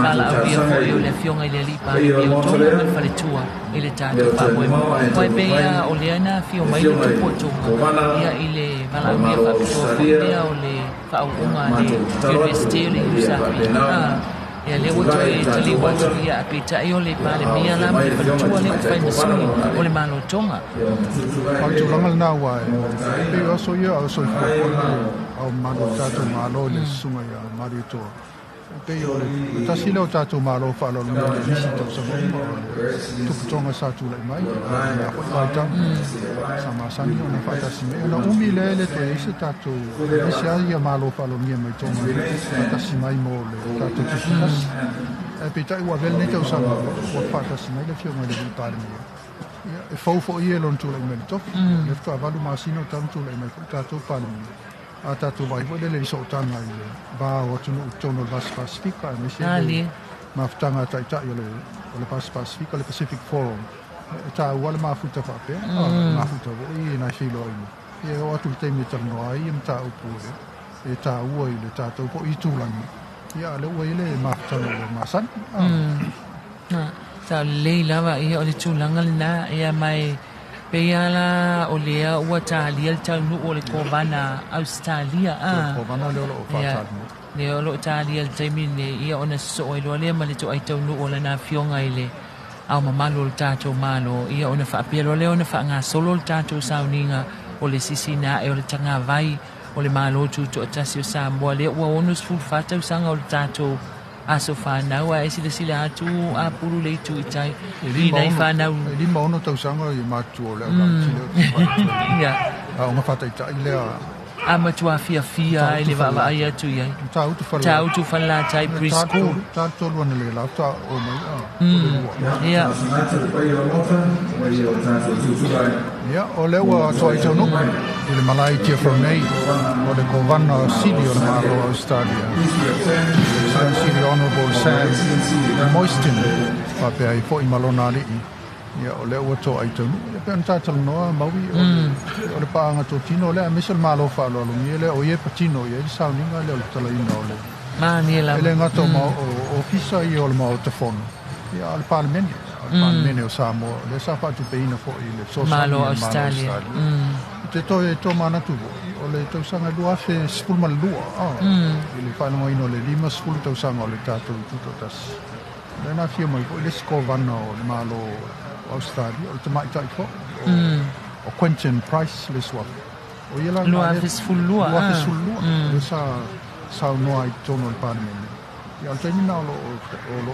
Speaker 1: valaaulia foi o le Afioga i le Alii Palemia o Tonga ma le Faletua i le tatou faamoemoe. Aua e pei lava o lea na afio mai le Tupu o Tonga ia i le valaaulia faapitoa foi lea o le faauuga a le Universite o le USAP. Ia lea ua toe taliu atu ia, peitai o le Palemia la ma le Faletua lea ua fai ma sui o le Malo o Tonga.
Speaker 6: O le tulaga lena aua e pei o aso ia a o soifua foi le ao mamalu o le tatou Malo i le Susuga ia Malietoa. E pei o le tasi lea o tatou Malo faaaloalogia i nisi tausaga uma o le Tupu Tonga sa tulai mai i lena foi vaitau sa masani ona faatasi mai. Ona umi lea e le toe i ai se tatou aemaise lava ia Malo faaaloalogia mai Tonga faatasi mai mo le tatou tutoatasi. Ae peitai ua avea lenei tausaga ua faatasi mai le Afioga i le Alii Palemia. Ia, e fou foi ia i lona tulai mai i le tofi. O lea faatoa 8 masina o talu tulai mai foi tatou Palemia. A tatou vaai foi lele i sootaga i le va o atunuu i totonu o le Vasi Pasifika, aemaise le mafutaga a taitai o le Vasi Pasifika, le Pacific Forum. E taua le mafuta faapea, mafuta foi i nai feiloaiga. Ia e oo atu i le taimi e talanoa ai ia mataupu e taua i le tatou foi itulagi. Ia, a o lea ua i ai le mafutaga ua masani.
Speaker 1: Sa lelei lava ia o le tulaga lena, ia ma e pei lava la o lea ua talia le taunuu o le Kovana Ausetalia a.
Speaker 6: O le Kovana lea o lo o faatali nei.
Speaker 1: Lea o lo o talia i le taimi lenei, ia ona sosoo ai loa lea ma le toai taunuu o lana afioga i le Ao Mamalu o le tatou Malo, ia ona faapea loa lea ona faagasolo le tatou sauniga o le sisina ae o le tagavai o le Malo Tutoatasi o Samoa lea ua 64 tausaga o le tatou aso fanau, ae silasila atu a pulu le itu i tai i nai fanau.
Speaker 6: E 56 tausaga i matutua o le aulaiti lea o te whaitoi.
Speaker 1: Ia.
Speaker 6: A o nga whātaitai lea.
Speaker 1: A matua fiafia ai le vaavaai atu i ai.
Speaker 6: Tāutu whare.
Speaker 1: Tāutu whare preschool.
Speaker 6: Tā tolu ana le lau tā o mai a. O le lua.
Speaker 1: Ia.
Speaker 6: Ia, o lea ua toa i taunuu i le malae i Tiafau nei o le Kovana Sili o le Malo o Australia. Excellency the Honourable Sam Moyston, faapea ai foi ma lona alii. Ia, o lea ua toa i taunuu. Ia, pei ona talanoa Maui, o le paaga totino lea, aemaise o le Malo faaaloalogia lea, o ia e patino i ai le sauniga lea o le talaina o le
Speaker 1: Mania lava.
Speaker 6: E le gata o ofisa ia o le Maota Fono, ia, a o le Palemene. O le Palemene o Samoa, lea sa faatupeina foi i le fesoasoani a le
Speaker 1: Malo
Speaker 6: Malo
Speaker 1: Australia.
Speaker 6: Australia. Te toe tomanatu foi, o le tausaga 2012, i le faailogaina o le 50 tausaga o le tatou tutoatasi. Lea na afio mai foi le isi Kovana o le Malo o Australia, o le tamaitai foi, o Quentin Price le suafa. O ia la na lea-
Speaker 1: 2012, ah.
Speaker 6: 2012, lea sa saunoa i totonu o le Palemene. Ia, o le taimi lena o lo o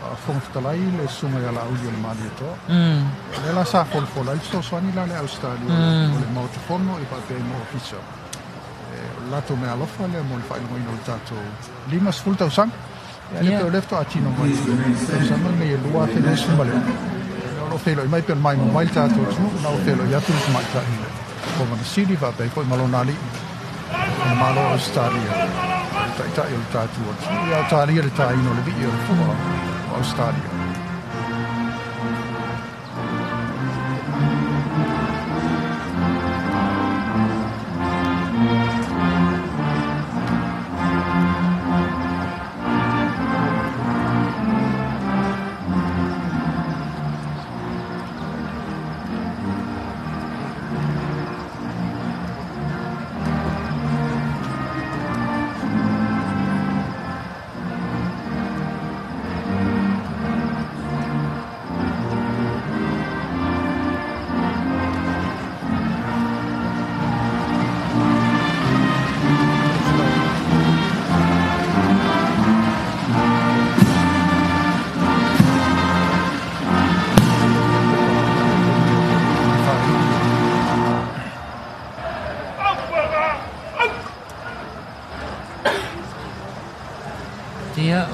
Speaker 6: Fofoga Fetalai le Susuga ia Laauli o le Malietoa. O lea la sa folafola ai le fesoasoani la le Ausetalia o le Maota Fono i faapea ai ma Ofisa. O le latou meaalofa lea mo le faailogaina o le tatou 50 tausaga. Ia, le pei o lea faatoa tino mai i le tausaga lenei e 2026. O lo o feiloai mai pei ona maimoa mai le tatou atunuu, na ua feiloai atu le tamaitai i le Kovana Sili faapea ai foi ma lona alii o le Malo o Ausetalia, o le taitai o le tatou atunuu. Ia, o talia le taina o le vii o le fua o Ausetalia.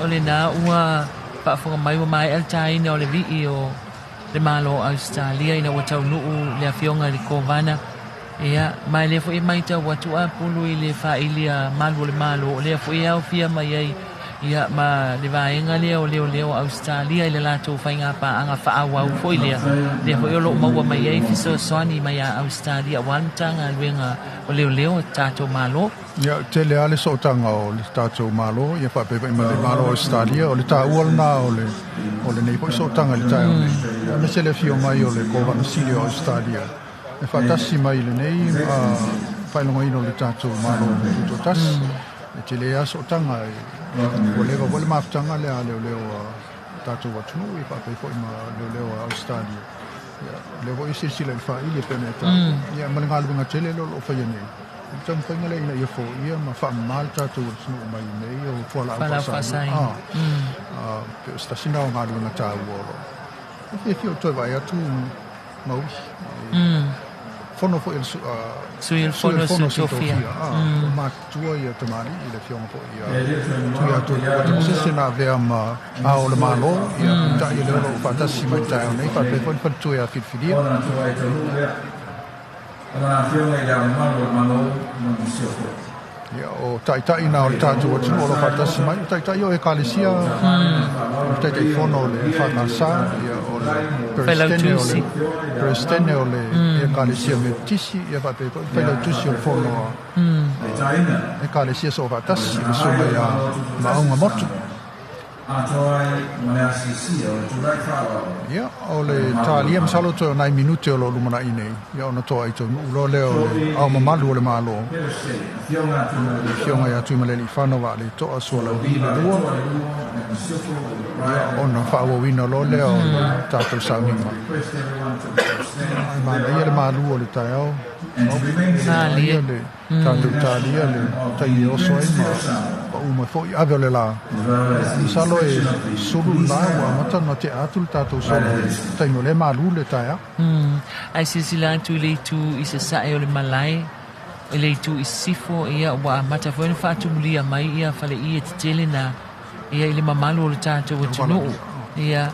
Speaker 1: lena ua faafofoga mai ua maea le tāina o le vi'i o le Malo o Ausetalia ina ua taunuu le afioga i le Kovana. Ia, ma e lea foi e matau atu a pulu i le faili a malu o le Malo, o lea foi e aofia mai ai ia ma le vaega lea o leoleo o Ausetalia i le latou faigapaaga faaauau foi lea, lea foi o loo maua mai ai fesoasoani mai a Ausetalia aua le Matagaluega o Leoleo a tatou Malo.
Speaker 6: Ia, tele lava le sootaga o le tatou Malo ia faapea foi ma le Malo o Ausetalia, o le taua lena o le o lenei foi sootaga i le taeao nei, aemaise le afio mai o le Kovana Sili o Ausetalia e faatasi mai i lenei faailogaina o le tatou Malo Tutoatasi. E tele lava sootaga e ua leva foi le mafutaga lea a leoleo a tatou atunuu ia faapea foi ma leoleo a Ausetalia. Ia, lea foi e silasila i le faili e pei ona e taua, ia ma le galuega tele lea o lo o faia nei. O le taumafaiga lea ina ia foia ma faamama le tatou atunuu mai mea ia o fualaau faasaina. Pei o se tasi lena o galuega taua o lo o e fiafia ou toe vaai atu Maui. Fono foi a le
Speaker 1: Sui o le Fono a Sui Tofia.
Speaker 6: O matutua ia tamalii i le afioga foi ia Tuiatua Tamasese na avea ma Ao o le Malo, ia peitai o lea o lo o faatasi mai i le taeao nei, faapea foi le faletua ia Filifilia. Ia, o taitai na o le tatou atunuu o lo o faatasi mai, o taitai o Ekalesia, o le Taitaifono o le EFKS, ia, o le Peresetene o le Peresetene o le Ekalesia Metotisi, ia faapea foi le Failautusi o le Fono a Ekalesia Soofaatasi, le Susuga ia Maauga Motu. Ia, o le talia masalo toe o nai minute o lo o lumanai nei, ia ona toa ai taunuu loa lea o le Ao Mamalu o le Malo, le Afioga ia Tuimalealiifano Vaaleto'a Sualauvi le Lua, ia ona faaauauina loa lea o le tatou sauniga. Ai manaia le malu o le taeao, manaia le tatou talia le taimi e oso ai ma paʻu mai foi ave o le la. Masalo e sulu le la ua amata ona tea atu le tatou solo i le taimi o lea e malu le taeao.
Speaker 1: Ae silasila atu i le itu i sasae o le malae, i le itu i sisifo, ia ua amata foi ona faatumulia mai ia faleie tetele na ia i le mamalu o le tatou atunuu. Ia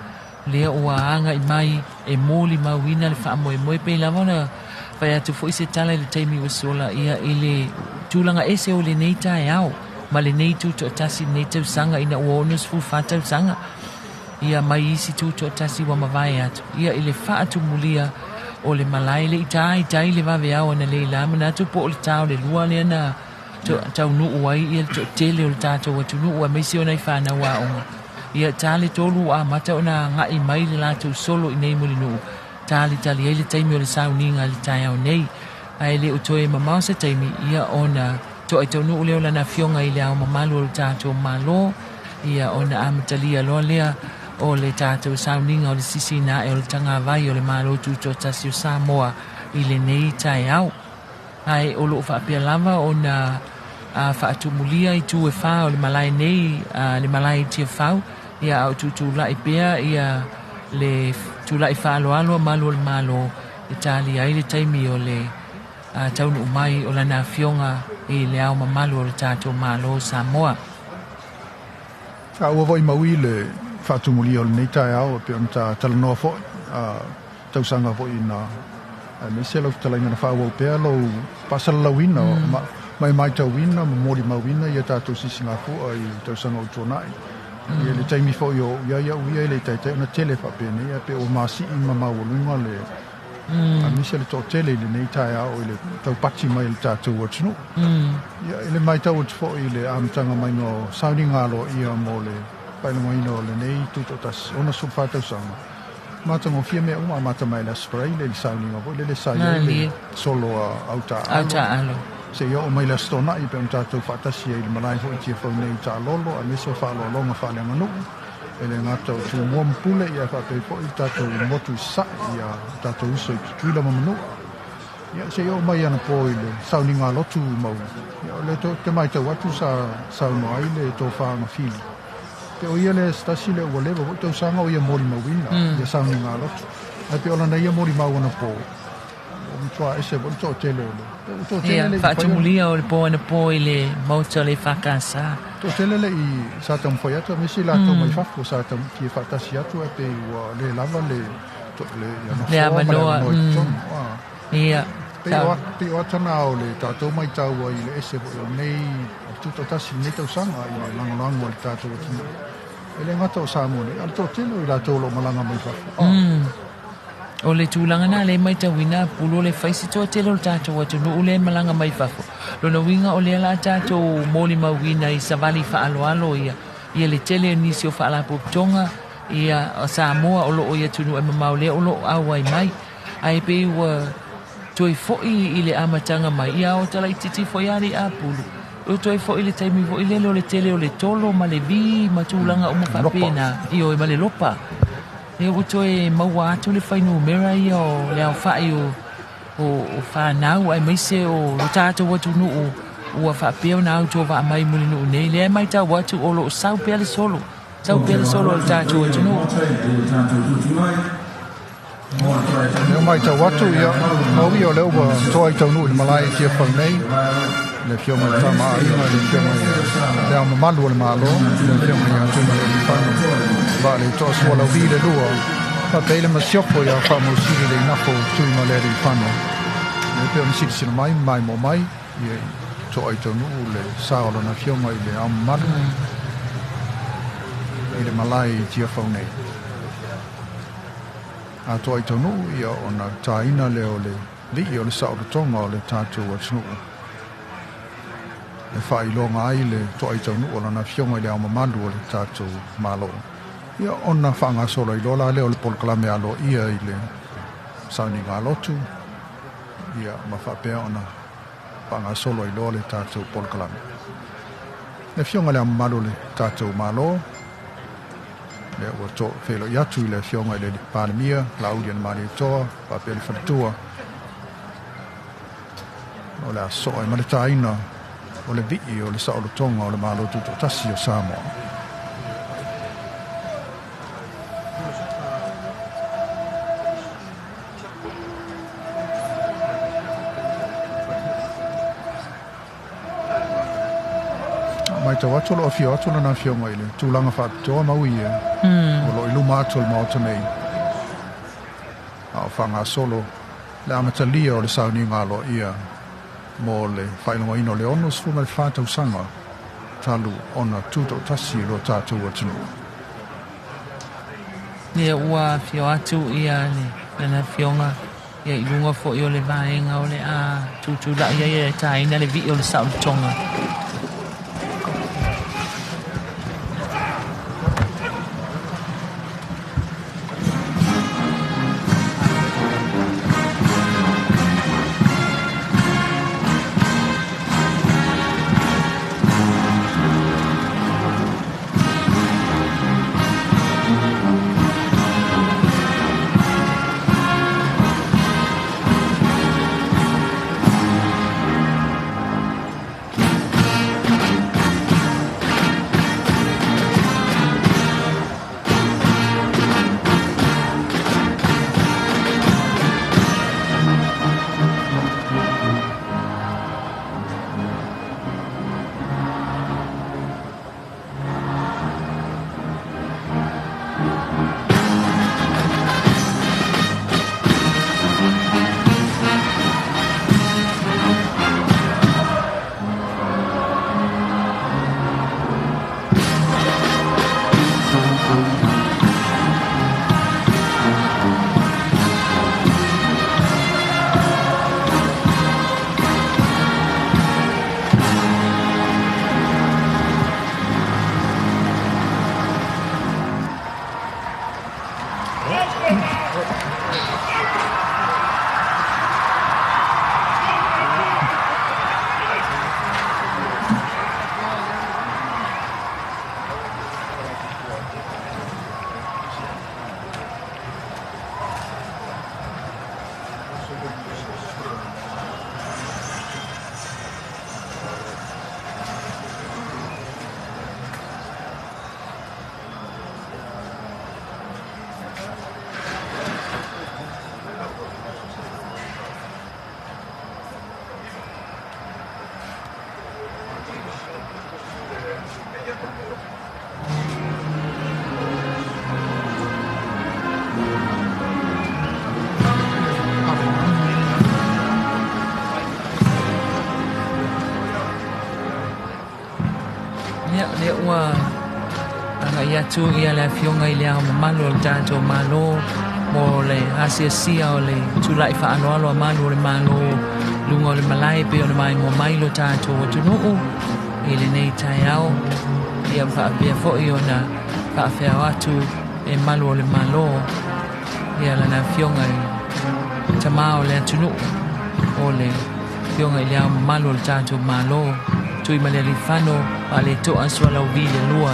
Speaker 1: lea ua agai mai e molimauina le faamoemoe, pei lava ona fai atu foi se tala i le taimi ua sola, ia i le tulaga ese o lenei taeao ma lenei tutoatasi i lenei tausaga ina ua 64 tausaga ia mai isi tutoatasi ua mavae atu ia i le faatumulia o le malae le i tā i tai le vaveao analeila. Manatu po o le tā o le lua lea na taunuu ai ia le toatele o le tatou atunuu aemaise o nai fanau aoga. Ia tā le tolu ua amata ona agai mai le latou solo i nei Mulinuu, talitali ai le taimi o le sauniga i le taeao nei. Ae le o toe mamao se taimi ia ona toai taunuu lea o lana afioga i le Ao Mamalu o le tatou Malo, ia ona amatalia loa lea o le tatou sauniga o le sisiina ae o le tagavai o le Malo Tutoatasi o Samoa i lenei taeao. Ae o lo o faapea lava ona faatumulia i tu e fa o le malae nei, le malae i Tiafau, ia a o tutulai pea ia le tulai faaaloalo a malu o le Malo e talia ai le taimi o le taunuu mai o lana afioga i le Ao Mamalu o le tatou Malo o Samoa.
Speaker 6: Taua foi Maui le faatumulia o lenei taeao e pei ona ta talanoa foi tausaga foi na aemaise lau fetalaiga na faaauau pea lou faasalalauina ma e matauina ma molimauina ia tatou sisigafua i tausaga o tuanai. Ia le taimi foi o ia ia ia i le taitai ona tele faapenei ae pei ua masii ma maualuga le aemaise le toatele i lenei taeao i le taupati mai o le tatou atunuu. Ia i le matau atu foi i le amataga maiga o sauniga aloaia mo le faailogaina o lenei tutoatasi 64 tausaga, matagofie mea uma, amata mai le Aso Faraile i le sauniga foi lele sa i ai le solo a Autaaalo seia oo mai le Aso Toonai pei ona tatou faatasi ai i le malae foi i Tiafau nei i Taalolo, aemaise o faaaloaloga faaleaganuu e le gata o Tumua ma Pule, ia faapea foi le tatou motu i Sasae, ia tatou uso i Tutuila ma Manua, ia seia oo mai anapo i le sauniga lotu Maui. Ia o lea te matau atu sa saunoa ai le tofa Gafili pe o ia le se tasi lea ua leva foi tausaga o ia molimauina ia sauniga lotu, ae pe o lana ia molimau anapo ua matua ese foi le toatele o le toatele
Speaker 1: Ia,
Speaker 6: le
Speaker 1: faatumulia o le po anapo i le maota o le EFKS.
Speaker 6: Toatele le i sa taumafai atu aemaise i latou mai fafo sa fia faatasi atu ae pei ua le lava le le
Speaker 1: Le
Speaker 6: nofoa ma le
Speaker 1: avanoa,
Speaker 6: avanoa i totonu.
Speaker 1: Ia,
Speaker 6: Pei o pei o ata na o le tatou matau ai i le ese foi o lenei o le tutoatasi i lenei tausaga i le lagolago a le tatou atunuu. E le gata o Samoa nei, a o le toatele o i latou o lo o malaga mai fafo.
Speaker 1: O le tulaga na le matauina pulu o le fai se toatele o le tatou atunuu le malaga mai fafo. Lona uiga o lea la tatou molimauina i savali faaaloalo ia ia le tele o nisi o faalapotopotoga ia o Samoa o loo i atunuu e mamao lea o loo auai mai. Ae pei ua toe foi i le amataga mai ia o talaititi foi ali a pulu. O toe foi le taimi foi lele o le tele o le tolo ma le vi ma tulaga uma faapena. Ioe ma le lopa. E ua toe maua atu le fuainumera ia o le aofai o fanau aemaise o lo tatou atunuu ua faapea ona autovaa mai Mulinuu nei. Lea e matau atu o loo sau pea le solo. Sau pea le solo o le tatou atunuu.
Speaker 6: Lea matau atu ia, maui o lea ua toa i taunuu i le malae i Tiafau nei, le Afioga i le Tama a Aiga, le Afioga i le Ao Mamalu o le Malo, le Afioga ia Tuimalealiifano, Vaaletoa Sualauvi le lua, faapea i le masiofo ia Faamausili le Inafo Tuimalealiifano. Lea pei ona silasila mai ma maimoa mai, ia toa i taunuu le sa o lana Afioga i le Ao Mamalu i le malae i Tiafau nei. A toa i taunuu ia ona taina lea o le vii o le saolotoga o le tatou atunuu. E faailoga ai le toa i taunuu o lana Afioga i le Ao Mamalu o le tatou Malo. Ia ona faagasolo ai loa la lea o le polokalame aloaia i le sauniga lotu, ia ma faapea ona faagasolo ai loa le tatou polokalame. Le Afioga i le Ao Mamalu o le tatou Malo, lea ua to feiloai atu i le Afioga i le Palemia, Laaulialemalietoa, faapea le faletua. O le a soa ai ma le taina o le vii o le saolotoga o le Malo Tutoatasi o Samoa. Matau atu o lo o afio atu lana Afioga i le tulaga faapitoa maui e o lo o i luma atu o le maota nei. A o faagasolo le amatalia o le sauniga aloaia mo le faailogaina o le 64 tausaga talu ona tutoatasi lo tatou atunuu.
Speaker 1: Ia ua afio atu ia le lana Afioga ia i luga foi o le vaega o le a tutulai ai e taina le vii o le saolotoga. ua aga'i atu ia le Afioga i le Ao Mamalu o le tatou Malo mo le asiasia o le tula'i fa'aaloalo a malu o le Malo luga o le malae pei ona maimoa mai lo tatou atunu'u i lenei taeao ia ma fa'apea fo'i ona fa'afeao atu e malu o le Malo ia lana Afioga i tamā o le atunu'u o le Afioga i le Ao Mamalu o le tatou Malo Tuimalealiifano Va'aleto'a Sualauvi le Lua.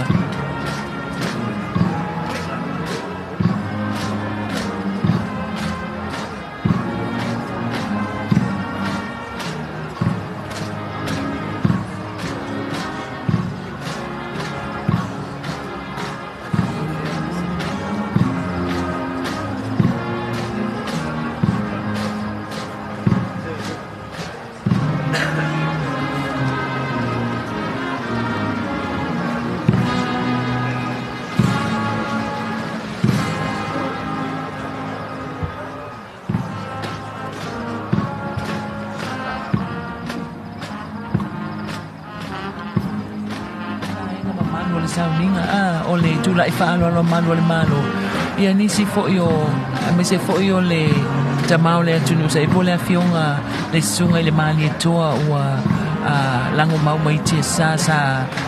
Speaker 1: Vaega mamalu o le sauniga a o le tula'i fa'aaloalo a malu o le Malo ia nisi fo'i o aemaise fo'i o le tamā o le atunuu sa'i po le Afioga le Susuga i le Malietoa ua lago mau mai tiasā sa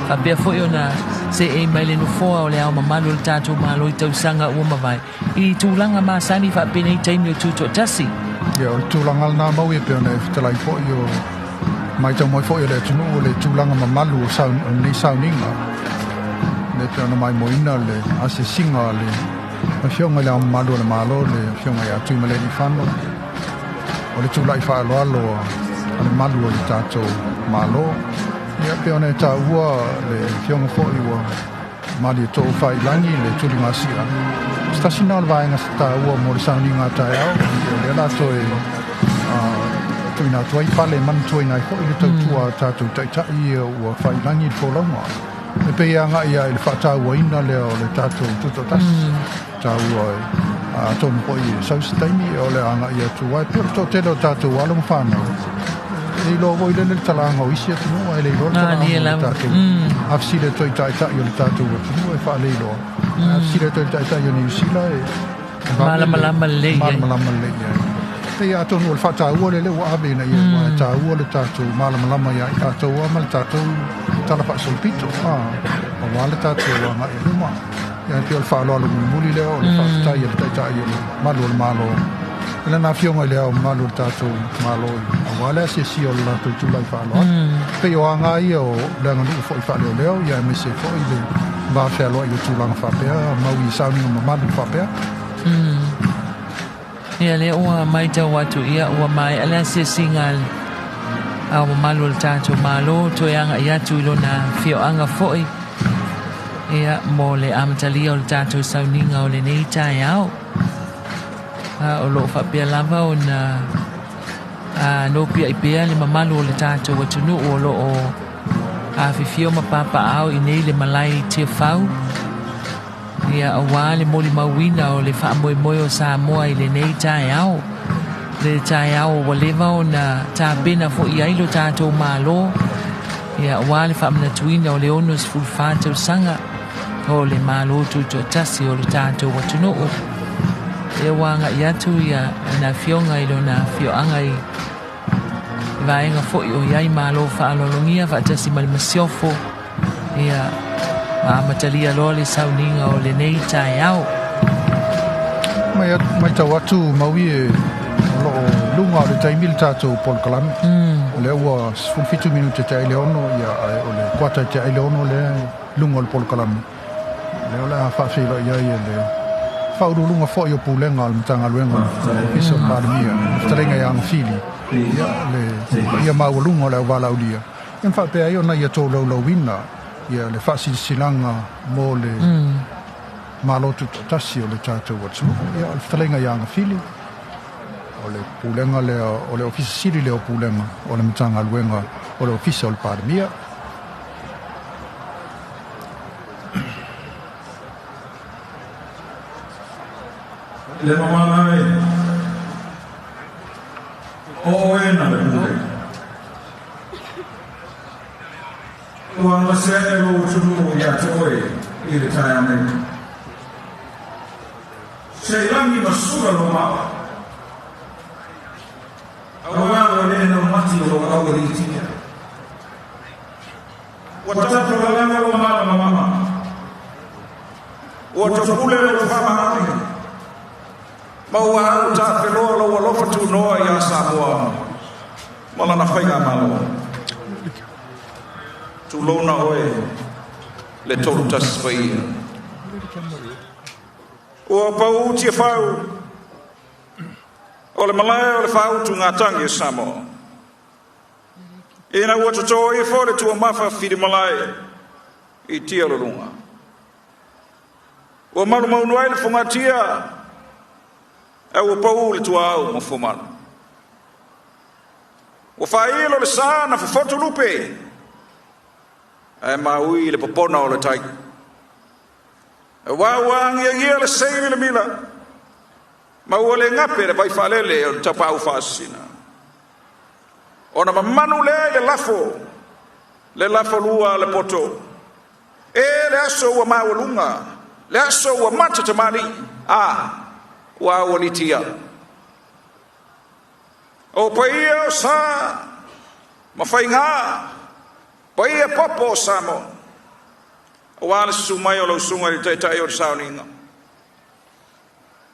Speaker 1: faapea fo'i ona se'ei mai le nofoa o le Ao Mamalu o le tatou Malo i tausaga ua mavae i tulaga masani fa'apenei taimi o tuto'atasi.
Speaker 6: Ia, o le tulaga lena mau e pei ona e fetalai fo'i o maitau mai fo'i o le atunuu o le tulaga mamalu o o lenei sauniga le pei ona maimoaina le asiasiga a le Afioga i le Ao Mamalu o le Malo le Afioga ia Tuimalealiifano o le tula'i fa'aaloalo a le malu o le tatou Malo. Ia pei ona e tāua le Afioga fo'i ua malieto'o fa'ailagi le tuligasia se tasi na o le vaega sa tāua mo le sauniga a taeao ia o lea la toe tuuina atu ai pale e manatuaina ai fo'i le tautua a tatou ta'ita'i ia ua fa'ailagi le folauga e pei aga'i a i le fa'atāuaina lea o le tatou tuto'atasi tāua e atonu fo'i e sau se taimi o le aga'i atu ai pei o le to'atele o tatou alo ma fanau e iloa foi lele le talaaga o isi atunuu ae le iloa le talaaga o le tatou a fesili atu ai i ta'ita'i o le tatou atunuu e fa'aleiloa a fesili atu ai i le ta'ita'i o Niu Sila e
Speaker 1: Malamalama lelei ai.
Speaker 6: Malamalama lelei ai. Pei atonu o le fa'atāua lea ua ave ina ia ua e tāua le tatou malamalama iā i tatou a ma le tatou tala fa'asolopito a auā le tatou aga'i i luma. Ia e pei o le fa'aloalo mulimuli lea o le fa'afetai a le ta'ita'i o le malu o le Malo i lana Afioga i le Ao Mamalu o le tatou Malo auā le asiasia o le latou tula'i fa'aloalo. Pei o aga ia o le aganuu fo'i fa'aleoleo ia aemaise fo'i le va fealoa'i o tulaga fa'apea mau i sauniga mamalu fa'apea.
Speaker 1: Ia lea ua maitau atu ia ua mae'a le asiasiga a le Ao Mamalu o le tatou Malo toe aga'i atu i lona afioaga fo'i ia mo le amatalia o le tatou sauniga o lenei taeao. A o lo'o fa'apea lava ona nopia'i pea le mamalu o le tatou atunu'u o lo'o afifio ma papa'ao i nei le malae i Tiafau ia auā le molimauina o le fa'amoemoe o Samoa i lenei taeao le taeao ua leva ona tapena fo'i ai lo tatou Malo ia auā le fa'amanatuina o le 64 tausaga o le Malo Tuto'atasi o le tatou atunu'u. E ua aga'i atu ia na Afioga i lona afioaga i vaega fo'i o iai malo fa'aaloalogia fa'atasi ma le masiofo ia ma amatalia loa le sauniga o lenei taeao.
Speaker 6: Mai maitau atu mau e o lo'o luga o le taimi le tatou polokalame. O lea ua 17 minute te ai le 6 ia ae o le kuata i te ai le 6 lea luga o le polokalame. Lea o le a fa'afeiloai ai e le fa'auluuluga fo'i o pulega o le Matagaluega o le Ofisa o le Palemia le fetalaiga ia Agafili ia le paia maualuga o le auvalaulia ia ma fa'apea ai ona ia tolaulauina ia le fa'asilasilaga mo le Malo Tuto'atasi o le tatou atunuu. Ia o le fetalaiga ia Agafili o le pulega lea o le Ofisa Sili lea o pulega o le Matagaluega o le Ofisa o le Palemia.
Speaker 7: Le mamana e o oe na le pule. Ua Malose ae lou atunuu ia te oe i le taeao nei. Se i lagi ma sula lou maa, auā ua le naumati o lou aualiitia. Ua tapulalama lou malamalama,
Speaker 2: Ua topule lou faamaoni, ma ua au tafeloa lou alofa tunoa iā Samoa ma lana faigamalo. Tulouna oe le tolu tasi paia. Ua paū Tiafau o le malae o le faautugatagi a Samoa. Ina ua totō ifo le tuamafa filimalae i tia luluga. Ua malumaunu ai le fogatia, ae ua paū le tuaau ma fuamalu. Ua faailo le sa na fofoto lupe, ae maui le popona o le tai. Auā ua agiagia le sei milamila, ma ua le gape le vai faalele o le tapaau faasisina. Ona mamanu lea i le lafo, le lafo lua a le poto. E le aso ua maualuga, le aso ua mata tamalii, a, ua aualiitia. O paia o sa, ma faigā, paia popo o Samoa. Auā le susu mai o lau susuga i le taitai o le sauniga.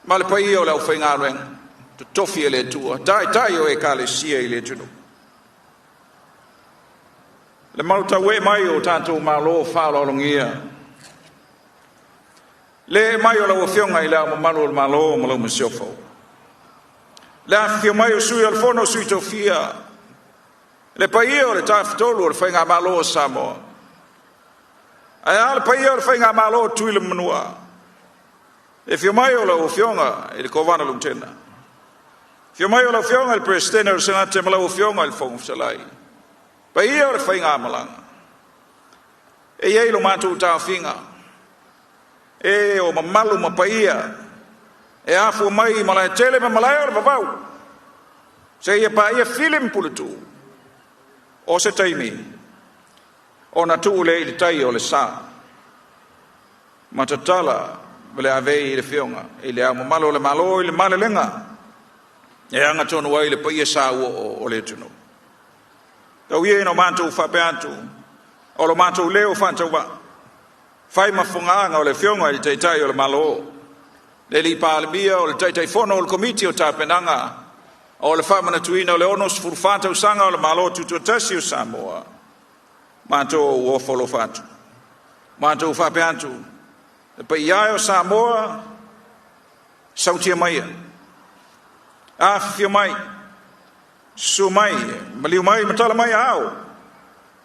Speaker 2: Ma le paia o le aufaigaluega, totofi e le Atua, taitai o ekalesia i le atunuu. Le malutauee mai o tatou malo faaaloalogia. Le mai o lau afioga i le Ao Mamalu o le Malo ma lau masiofo. Le afifio mai o sui o le fono sui tofia. Le paia o le tafatolu o le Faigamalo o Samoa. Ae a le paia o le Faigamalo o Tutuila ma Manua. Le afio mai o lau afioga i le Kovana Lutena. Afio mai o lau afioga i le Peresetene o le Senate ma lau afioga i le Fofoga Fetalai. Paia o le faigamalaga. E i ai lo matou taofiga. E o mamalu ma paia e afua mai i Malaetele ma malae o le vavau. Seia paia Fili ma Puletuu. O se taimi ona tuu lea i le tai o le sa. Ma tatala ma le avei i le afioga i le Ao Mamalu o le Malo i le malelega e agatonu ai le paia sauoo o le atunuu. Tau ia ina o matou faapea atu, o lo matou leo faatauvaa, fai ma fogaaga o le afioga i le Taitai o le Malo, le alii Palemia o le Taitaifono o le Komiti o Tapenaga o le faamanatuina o le 64 tausaga o le Malo Tutoatasi o Samoa, matou ofo alofa atu. Matou faapea atu, le paia e o Samoa, sautia maia, afifio mai, susu mai, maliu mai, matala mai aao,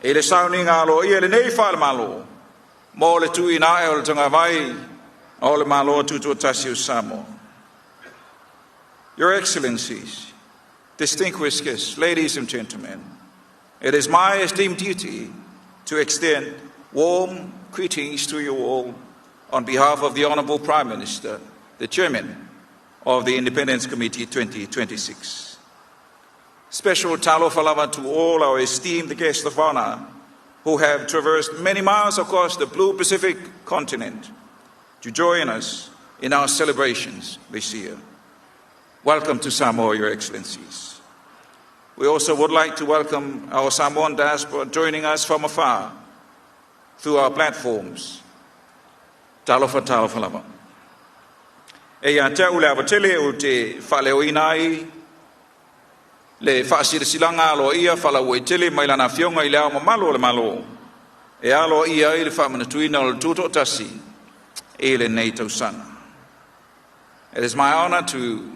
Speaker 2: i le sauniga aloaia i lenei faale-Malo, mo le tuuina ae o le tagavai o le Malo Tutoatasi o Samoa. Your Excellencies, distinguished guests, ladies and gentlemen, it is my esteemed duty to extend warm greetings to you all on behalf of the Honorable Prime Minister, the Chairman of the Independence Committee 2026. Special talofa lava to all our esteemed guests of honor who have traversed many miles across the blue Pacific continent to join us in our celebrations this year. Welcome to Samoa, Your Excellencies. We also would like to welcome our Samoan diaspora joining us from afar through our platforms. Talofa, talofa lava. E ia te au le ava tele ou te faaleoina ai le faasilasilaga aloaia faalauaitele mai lana afioga i le Ao Mamalu o le Malo e aloaia ai le faamanatuina o le tutoatasi i lenei tausaga. It is my honor to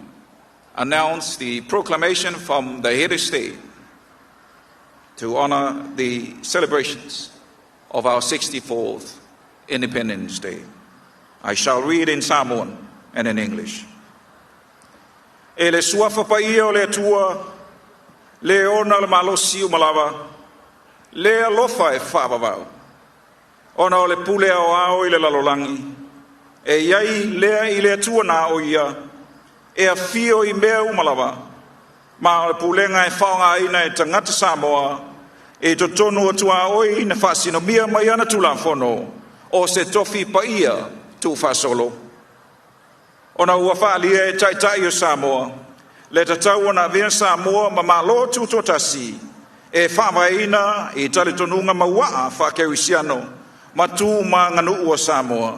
Speaker 2: announce the proclamation from the head of state to honor the celebrations of our 64th Independence Day. I shall read in Samoan and in English. E le suafa paia o le Atua, le ona le malosi uma lava, le alofa e faavavau. Ona o le pule aoao i le lalolagi, e iai lea i le Atua na o ia, e afio i mea uma lava, ma o le pulega e faaaogaina e tagata Samoa, I totonu o tuaoi na faasinomia mai ana Tulafono o se tofi paia tuufaasolo. Ona ua faaalia e taitai o Samoa le tatau ona avea Samoa ma Malo Tutoatasi e faavaeina i talitonuga mauaa faakerisiano ma tu ma aganuu o Samoa,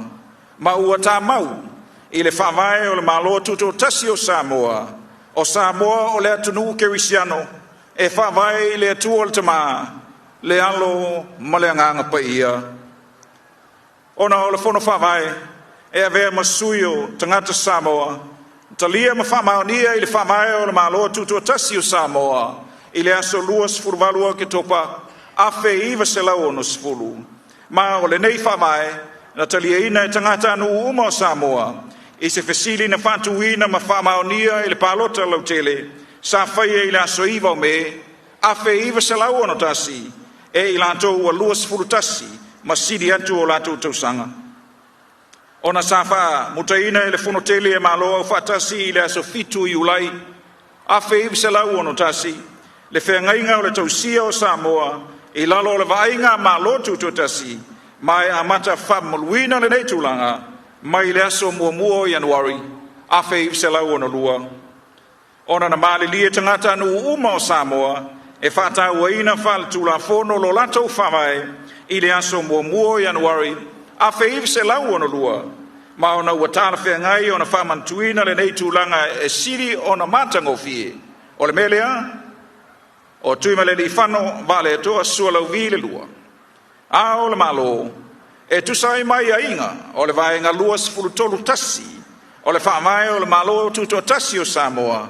Speaker 2: ma ua tamau i le faavae o le Malo Tutoatasi o Samoa, o Samoa o le atunuu kerisiano e faavae i le Atua o le Tamā, le Alo ma le Agaga Paia. Ona o le Fono Faavae e avea ma sui o tagata Samoa, talia ma faamaonia i le faavae o le Malo Tutoatasi o Samoa i le aso 28 Oketopa 1960, ma o lenei faavae na taliaina e tagatanuu uma o Samoa i se fesili na faatuina ma faamaonia i le palota lautele sa faia i le aso 9 o Me 1961 e i latou ua 21 ma sili atu o latou tausaga. Ona sa faamutaina e le Fono Tele a Malo Aufaatasi i le aso 7 Iulai 1961 le feagaiga o le tausia o Samoa i lalo o le vaaiga a Malo Tutoatasi, ma e amata faamamaluina lenei tulaga mai le aso 1 o Ianuari 1962. Ona na malilie tagatanuu uma o Samoa e faatauaina faaletulafono lo latou faavae i le aso 1 o Ianuari 1962, ma ona ua talafeagai ona faamanatuina lenei tulaga e sili ona matagofie. O le mea lea, o Tuimalealiifano Vaaletoa Sualauvi II, Ao o le Malo, e tusa ai ma aiaiga o le Vaega 23(1) o le Faavae o le Malo Tutoatasi o Samoa,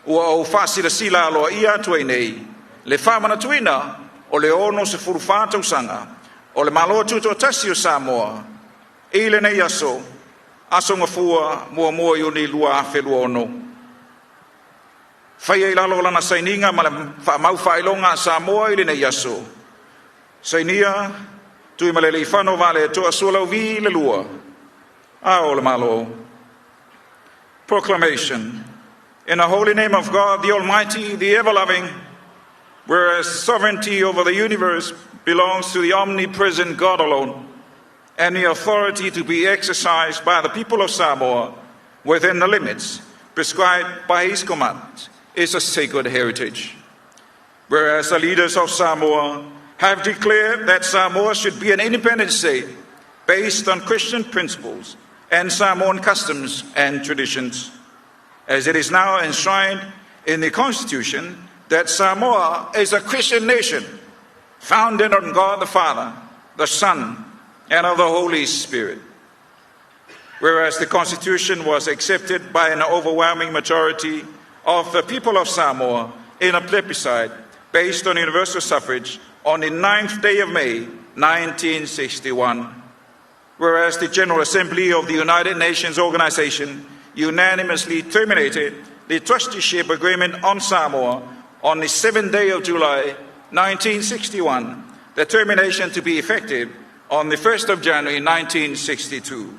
Speaker 2: ua ou faasilasila aloaia atu ai nei le faamanatuina o le 64 tausaga o le Malo Tutoatasi o Samoa i lenei aso, Aso Gafua 1 Iuni 2026. Faia i lalo o lana sainiga ma le faamau faailoga a Samoa i lenei aso. Sainia Tuimalealiifano Vaaletoa Sualauvi II, Ao o le Malo. Proclamation. In the holy name of God, the Almighty, the ever-loving, whereas sovereignty over the universe belongs to the omnipresent God alone, and the authority to be exercised by the people of Samoa within the limits prescribed by his command is a sacred heritage. Whereas the leaders of Samoa have declared that Samoa should be an independent state based on Christian principles and Samoan customs and traditions, as it is now enshrined in the Constitution that Samoa is a Christian nation founded on God the Father, the Son, and of the Holy Spirit. Whereas the Constitution was accepted by an overwhelming majority of the people of Samoa in a plebiscite based on universal suffrage on the 9th day of May 1961. Whereas the General Assembly of the United Nations Organization unanimously terminated the trusteeship agreement on Samoa on the 7th day of July 1961, the termination to be effective on the 1st of January 1962.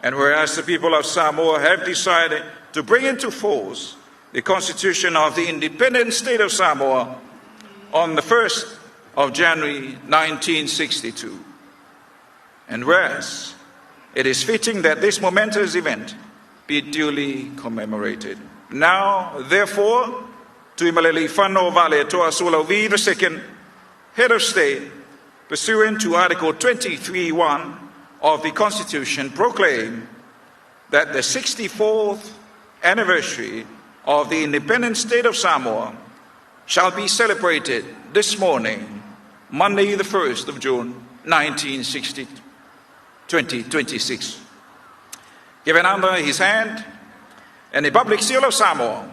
Speaker 2: And whereas the people of Samoa have decided to bring into force the Constitution of the Independent State of Samoa on the 1st of January 1962. And whereas it is fitting that this momentous event be duly commemorated. Now, therefore, Tuimalealiifano Vaaletoa Sualauvi II, Head of State, pursuant to Article 23(1) of the Constitution, proclaim that the 64th anniversary of the independent state of Samoa shall be celebrated this morning, Monday, the 1st of June, 1960, 2026. Given under his hand and the public seal of Samoa,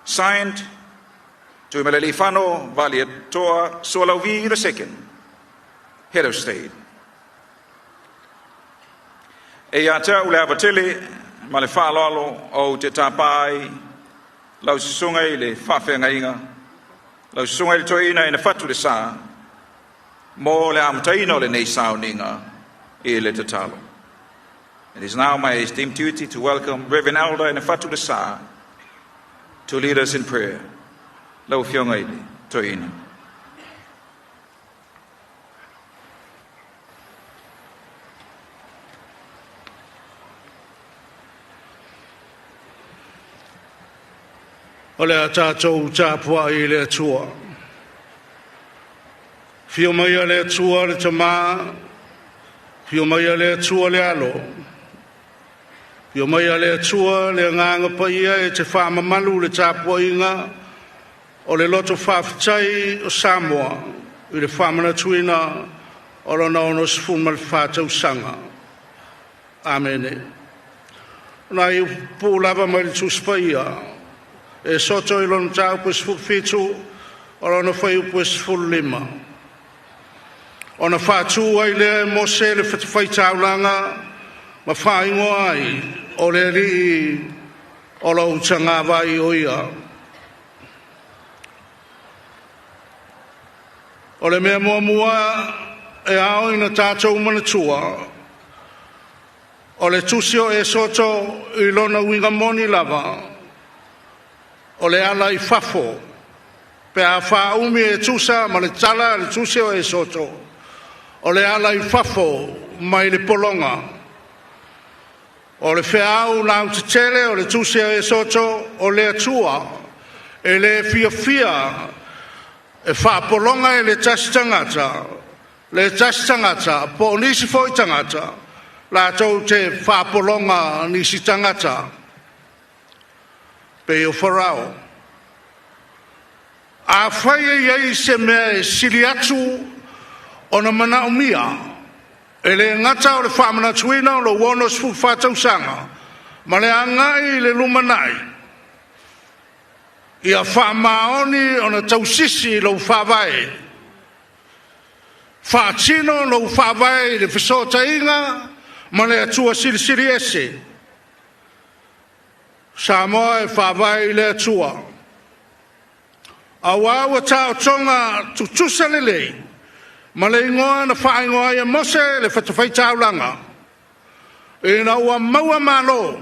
Speaker 2: signed Tuimalealiifano Vaaletoa Sualauvi II, Head of State. E ia te au le ava tele ma le faaaloalo ou te tapa ai lau susuga i le faafeagaiga, lau susuga i le toeaina ina fatu le sa, mo le amataina o lenei sauniga i le tatalo. It is now my esteemed duty to welcome Reverend Elder Inafatu Lesa to lead us in prayer. Lau Afioga i le toeaina.
Speaker 8: O le a tatou tapuai i le Atua. Afio maia le Atua le Tama, afio maia le Atua le Alo, afio maia le Atua le Agaga Paia e te faamamalu le tapuaiga o le loto faafetai o Samoa i le faamanatuina o lona 64 tausaga. Amene. O nai upu pupuu lava mai le Tusi Paia, Esoto i lona mataupu e 17, o lona fuaiupu e 15. Ona faatu ai lea e Mose le fatafaitaulaga ma faaigoa ai, o le Alii o lou tagavai o ia. O le mea muamua e ao ina tatou manatua, o le tusi o Esoto i lona uiga moni lava, o le ala i fafo, pe a faaumi e tusa ma le tala a le tusi o Esoto, o le ala i fafo mai le pologa. O le feau lautetele o le tusi a Esoto, o le Atua e le fiafia e faapologa e le tasi tagata, le tasi tagata po o nisi foi tagata latou te faapologa nisi tagata pei o Farao. Afai e i ai se mea e sili atu ona manaomia, e le gata o le faamanatuina o lou 64 tausaga ma le agai i le lumanai, ia faamaoni ona tausisi lou faavae, faatino lou faavae i le fesootaiga ma le Atua Silisili Ese. Samoa e faavae i le Atua, auā ua taotoga tutusa lelei ma le igoa na faaigoa ai e Mose le fatafaitaulaga ina ua maua malo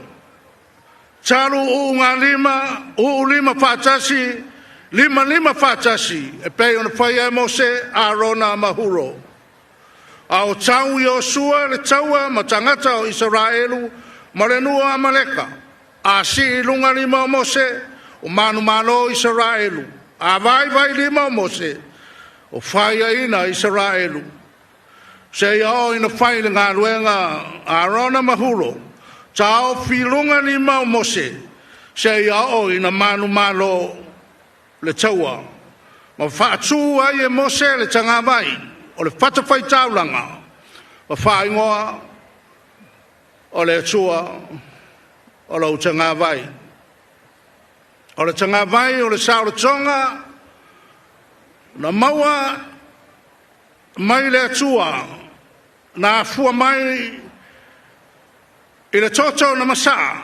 Speaker 8: talu ulugalima uluulima faatasi limalima faatasi e pei ona faia e Mose, Arona ma Huro. A o tau Iosua le taua ma tagata o Isaraelu ma le nuu o Amaleka, a sii i luga lima o Mose, ua manumalo Isaraelu. A vaivai lima o Mose, ua faiaina Isaraelu. Seia oo ina fai le galuega a Arona ma Hulo, taofi i luga lima o Mose, seia oo ina manumalo le taua. Ma faatu ai e Mose le tagavai o le fatafaitaulaga ma faaigoa o le Atua o lou tagavai. O le tagavai o le saolotoga na maua mai le Atua na afua mai i le toto na masaa,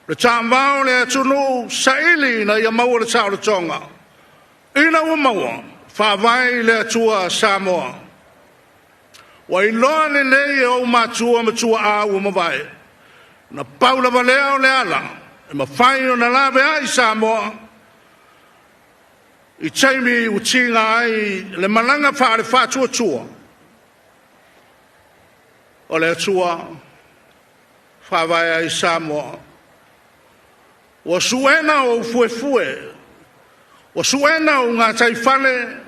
Speaker 8: le tamavao o le atunuu saili ina ia maua le saolotoga. Ina ua maua, faavae i le Atua Samoa. Ua iloa lelei e ou matua ma tuaa ua mavae, na pau lava lea o le ala e mafai ona laveai Samoa i taimi ua tiga ai le malaga faale-faatuatua. O le Atua faavae ai Samoa. Ua suena ou fuefue, ua suena ou gataifale,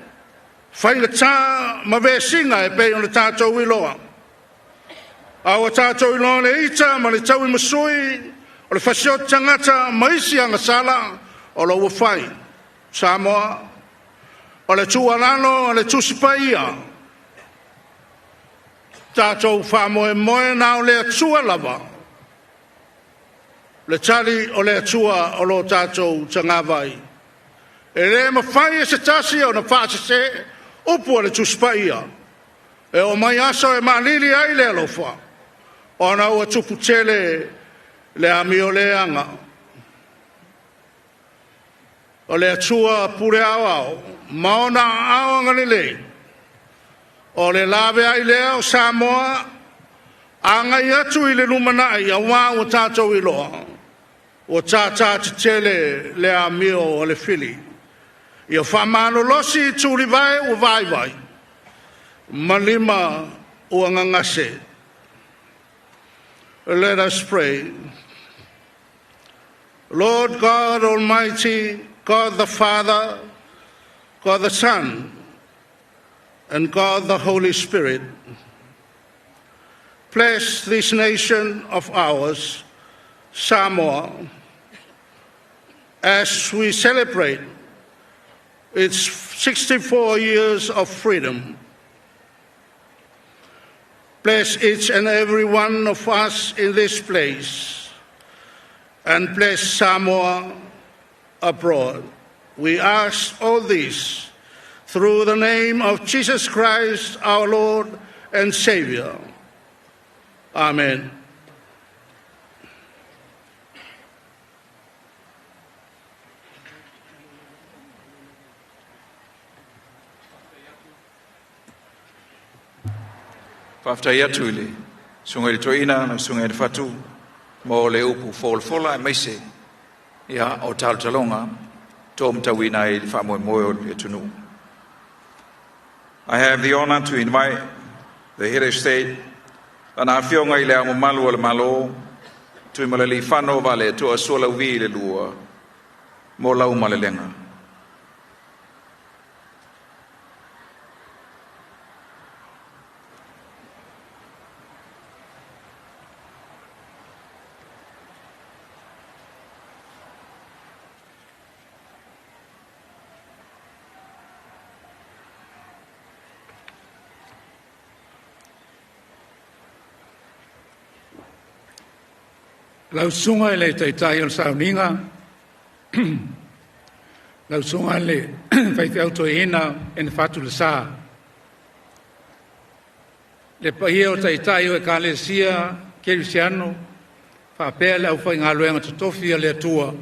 Speaker 8: faigata ma vesiga e pei ona tatou iloa. A ua tatou iloa le ita ma le tauimasui o le fasioti tagata ma isi agasala o lo ua fai. Samoa, o le tuualalo a le Tusi Paia, tatou faamoemoe na o le Atua lava, le tali o le Atua o lo tatou tagavai. E le mafai e se tasi ona faasese upu a le Tusi Paia. E oo mai aso e maalili ai le alofa, ona ua tupu tele le amioleaga. O le Atua pule aoao ma ona aao agalelei, o le laveai lea o Samoa agai atu i le lumanai, auā ua tatou iloa ua tātā tetele le amio a le fili. Ia faamalolosi i tulivae ua vaivai ma lima ua gagase. Let us pray. Lord God Almighty, God the Father, God the Son, and God the Holy Spirit, bless this nation of ours, Samoa, as we celebrate its 64 years of freedom. Bless each and every one of us in this place, and bless Samoa abroad. We ask all this through the name of Jesus Christ, our Lord and Savior. Amen.
Speaker 2: Faafetai atu i le susuga i le Toeaina ma le susuga i le Fatu mo le upu folafola aemaise ia o talotaloga taumatauina ai le faamoemoe o le atunuu. I have the honor to invite the head of state, Lana Afioga i le Ao Mamalu o le Malo, Tuimalealiifano Vaaletoa Sualauvi le Lua, mo lau malelega.
Speaker 9: Lau susuga i le Taitai o le Sauniga, lau susuga i le Faifeau Toeaina Ene Fatu Lesa, le paia o Taitai o Ekalesia Kerisiano faapea le aufaigaluega totofi a le Atua,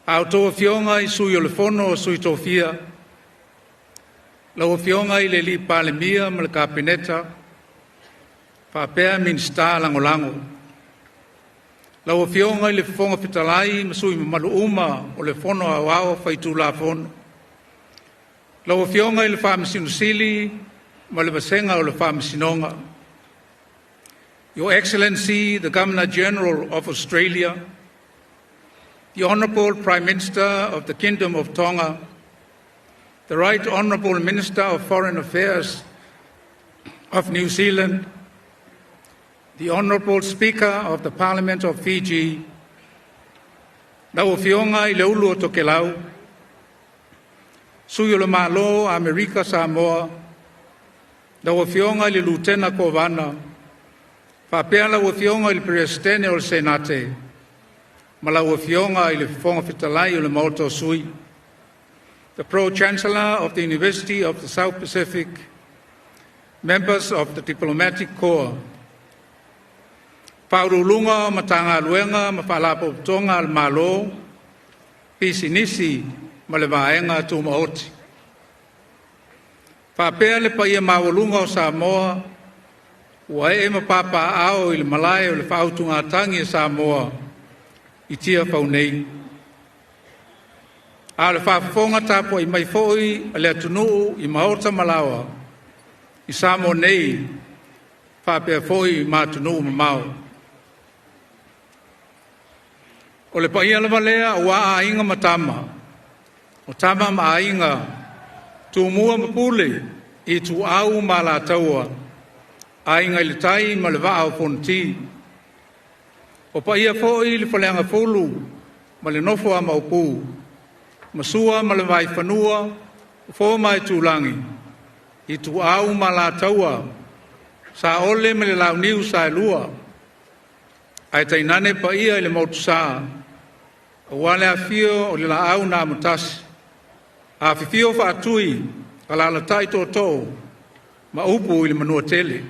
Speaker 9: a outou afioga i Sui o le Fono a Sui Tofia, lau Afioga i le Palemia ma le Kapeneta faapea Minisita Lagolago, lau Afioga i le Fofoga Fetalai ma sui usufono mamalu uma o le Fono Aoao Faitulafono, lau Afioga i le Faamasino Sili ma le Vasega o le Faamasinoga, Your Excellency the Governor-General of Australia, the Honourable Prime Minister of the Kingdom of Tonga, the Right Honourable Minister of Foreign Affairs of New Zealand, the Honourable Speaker of the Parliament of Fiji, lau Afioga i le Ulu o Tokelau, Sui o le Malo Amerika Samoa, lau Afioga i le Lutena Kovana, faapea lau Afioga i le Peresetene o le Senate, ma lau Afioga i le Fofoga Fetalai o le Maota o Sui, the Pro-Chancellor of the University of the South Pacific, members of the Diplomatic Corps, Faauluuluga o Matagaluega ma Faalapotopotoga a le Malo, Pisinisi ma le Vaega Tumaoti. Faapea le paia maualuga o Samoa ua ee ma papaaao i le malae o le faautugatagi a Samoa i Tiafau nei. A o le faafofoga tapuai mai foi a le atunuu i maota ma laoa i Samoa nei faapea foi ma atunuu mamao. O le paia lava lea aua Aiga ma Tama, o Tama ma Aiga, Tumua ma Pule, Ituau ma Alataua, Aiga i le Tai ma le Vaa o Fonoti. O paia foi i le Faleagafulu ma le nofo a Maopu, ma Sua ma le Vaifanua, Fofo ma Aitulagi, Ituau ma Alataua, Saole ma le Launiu Saelua, ae tainane paia i le Motusa, aua le afio o le Laau na Amotasi, afifio Faatui, alaalatai tootoo ma upu i le Manuatele.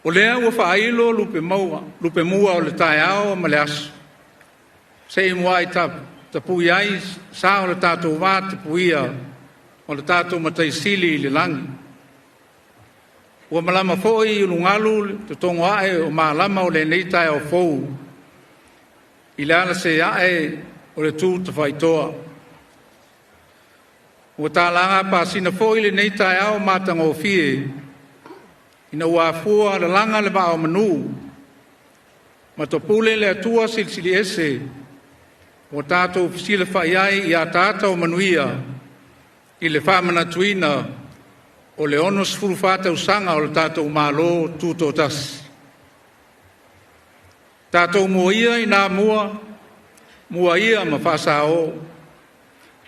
Speaker 9: O lea ua faailo lupemua o le taeao ma le aso, se i muai tapui ai sa o le tatou va tapuia ma lo tatou Matai Sili i le lagi. Ua malama foi i ulugalu le totogo ae o malama o lenei taeao fou i le alase ae o le tu tafaitoa. Ua talaga apasina foi lenei taeao matagofie ina ua afua lalaga le vaa o manu. Ma topule le Atua Silisili Ese ua tatou fesilafai ai i ataata o manuia i le faamanatuina o le 64 tausaga o le tatou Malo Tutoatasi. Tatou muaia ina mua, muaia ma faasao,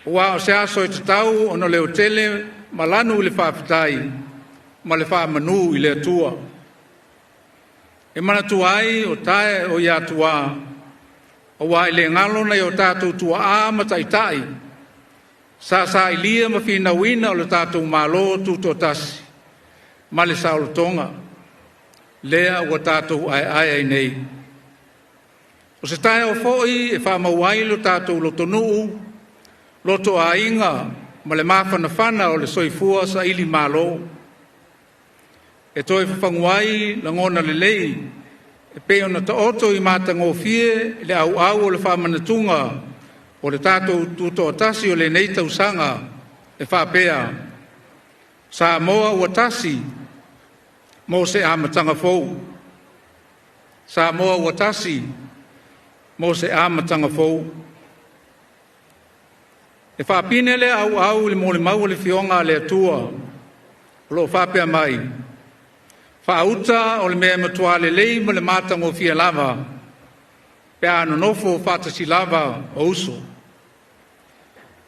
Speaker 9: aua o se aso e tatau ona leotele ma lanu i le faafetai ma le faamanu i le Atua. E manatua ai o tae o Atuā, aua e le galo nai o tatou tuaa ma taitai sa sailia ma finauina o le tatou Malo Tutoatasi ma le saolotoga lea ua tatou aeae ai nei. O se taeao foi e faamau ai lo tatou lotonuu, lotoaiga ma le mafanafana o le soifua saili malo, e toe fafagu ai lagona lelei e pei ona taoto i matagofie le auau o le faamanatuga o le tatou Tutoatasi o lenei tausaga e faapea, Samoa ua tasi mo se amataga fou. Samoa ua tasi mo se amataga fou. E faapine lea auau i le molimau a le Afioga a le Atua o lo o faapea mai, “Faauta o le mea e matua lelei ma le matagofie lava pe a nonofo faatasi lava o uso.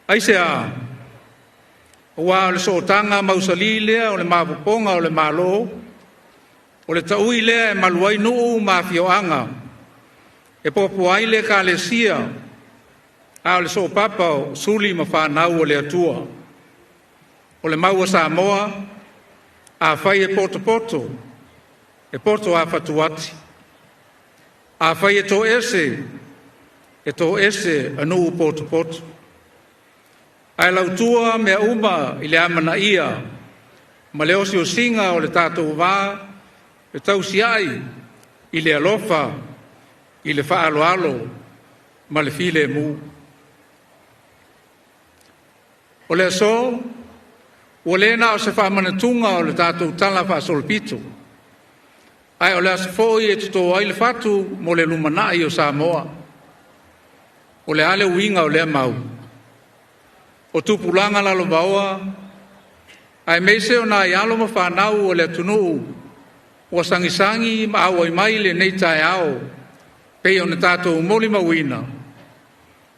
Speaker 9: Aisea? Aua o le sootaga mausali lea o le maopoopoga o le Malo, o le taui lea e malu ai nuu ma afioaga, e popo ai le Ekalesia, a o le soopapa o suli ma fanau a le Atua. O le mau a Samoa, afai e potopoto, e poto lava fatuati. Afai e toese, e toese a nuu potopoto. Ae lautua mea uma i le amanaia ma le osiosiga o le tatou va fetausiai i le alofa, i le faaaloalo ma le filemu. O le aso, ua le na o se faamanatuga o le tatou Tala Faasolopito, ae o le aso foi e toto ai le fatu mo le lumanai o Samoa. O le a le uiga o lea mau? O tupulaga lalovaoa, aemaise o nai alo ma fanau a le atunuu ua sagisagi ma auai mai i lenei taeao, pei ona tatou molimauina,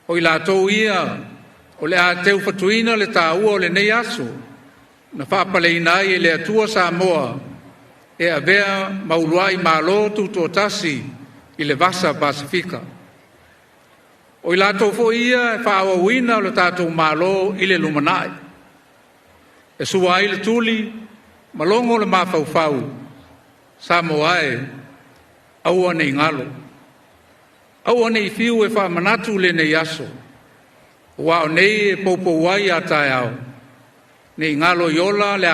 Speaker 9: o i latou ia o le a teufatuina le taua o lenei aso na faapaleina ai e le Atua Samoa e avea ma uluai Malo Tutoatasi i le Vasa Pasefika. O i latou foi ia e faaauauina lo tatou Malo i le lumanai, e sua ai le tuli ma logo le mafaufau, Samoa e, aua ne i galo. Aua ne i fiu e faamanatu lenei aso, aua o nei e poupou ai a taeao, ne i galo i ola le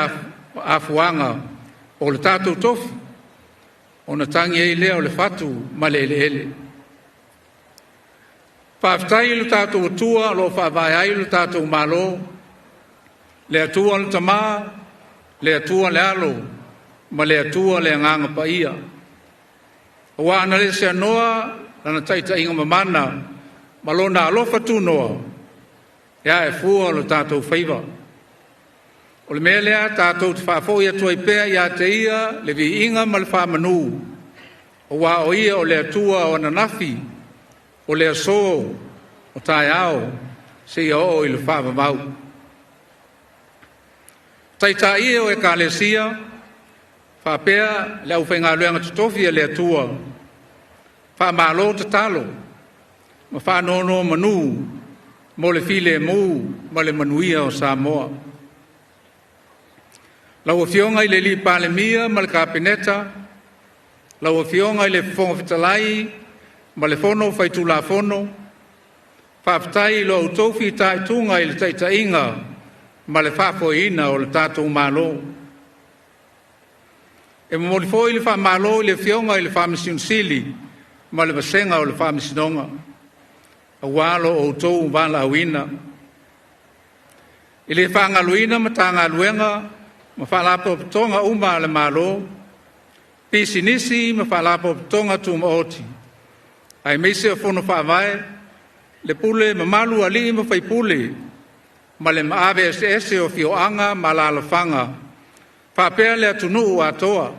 Speaker 9: afuaga o le tatou tofi, ona tagi ai lea o le fatu ma le eleele. Faafetai i lo tatou Atua o lo o faavae ai lo tatou Malo, le Atua le Tama, le Atua le Alo, ma le Atua le Agaga Paia. Aua ana le seanoa Lana taitaiga mamana ma Lona alofa tunoa, e ae fua lo tatou faiva. O le mea lea tatou te faafoi atu ai pea ia te Ia le viiga ma le faamanu, aua o Ia o le Atua o ananafi, o le aso, o taeao, seia oo i le faavavau. Taitai e o Ekalesia faapea le aufaigaluega totofi a le Atua, faamalo tatalo ma faanonomanu mo le filemu ma le manuia o Samoa. Lau Afioga i le Palemia ma le Kapeneta, lau Afioga i le Fofoga Fetalai ma le Fono Faitulafono, faafetai i lo outou fitaituga i le taitaiga ma le faafoeina o le tatou Malo. E momoli foi le faamalo i le Afioga i le Faamasino Sili ma le vasega o le Faamasinoga, aua lo outou valaauina. E le faagaloina Matagaluega ma Faalapotopotoga uma a le Malo, Pisinisi ma Faalapotopotoga Tumaoti Aemaise o Fono Faavae, le pule mamalu a alii ma faipule, ma le maave eseese o afioaga ma alaalafaga, faapea le atunuu atoa.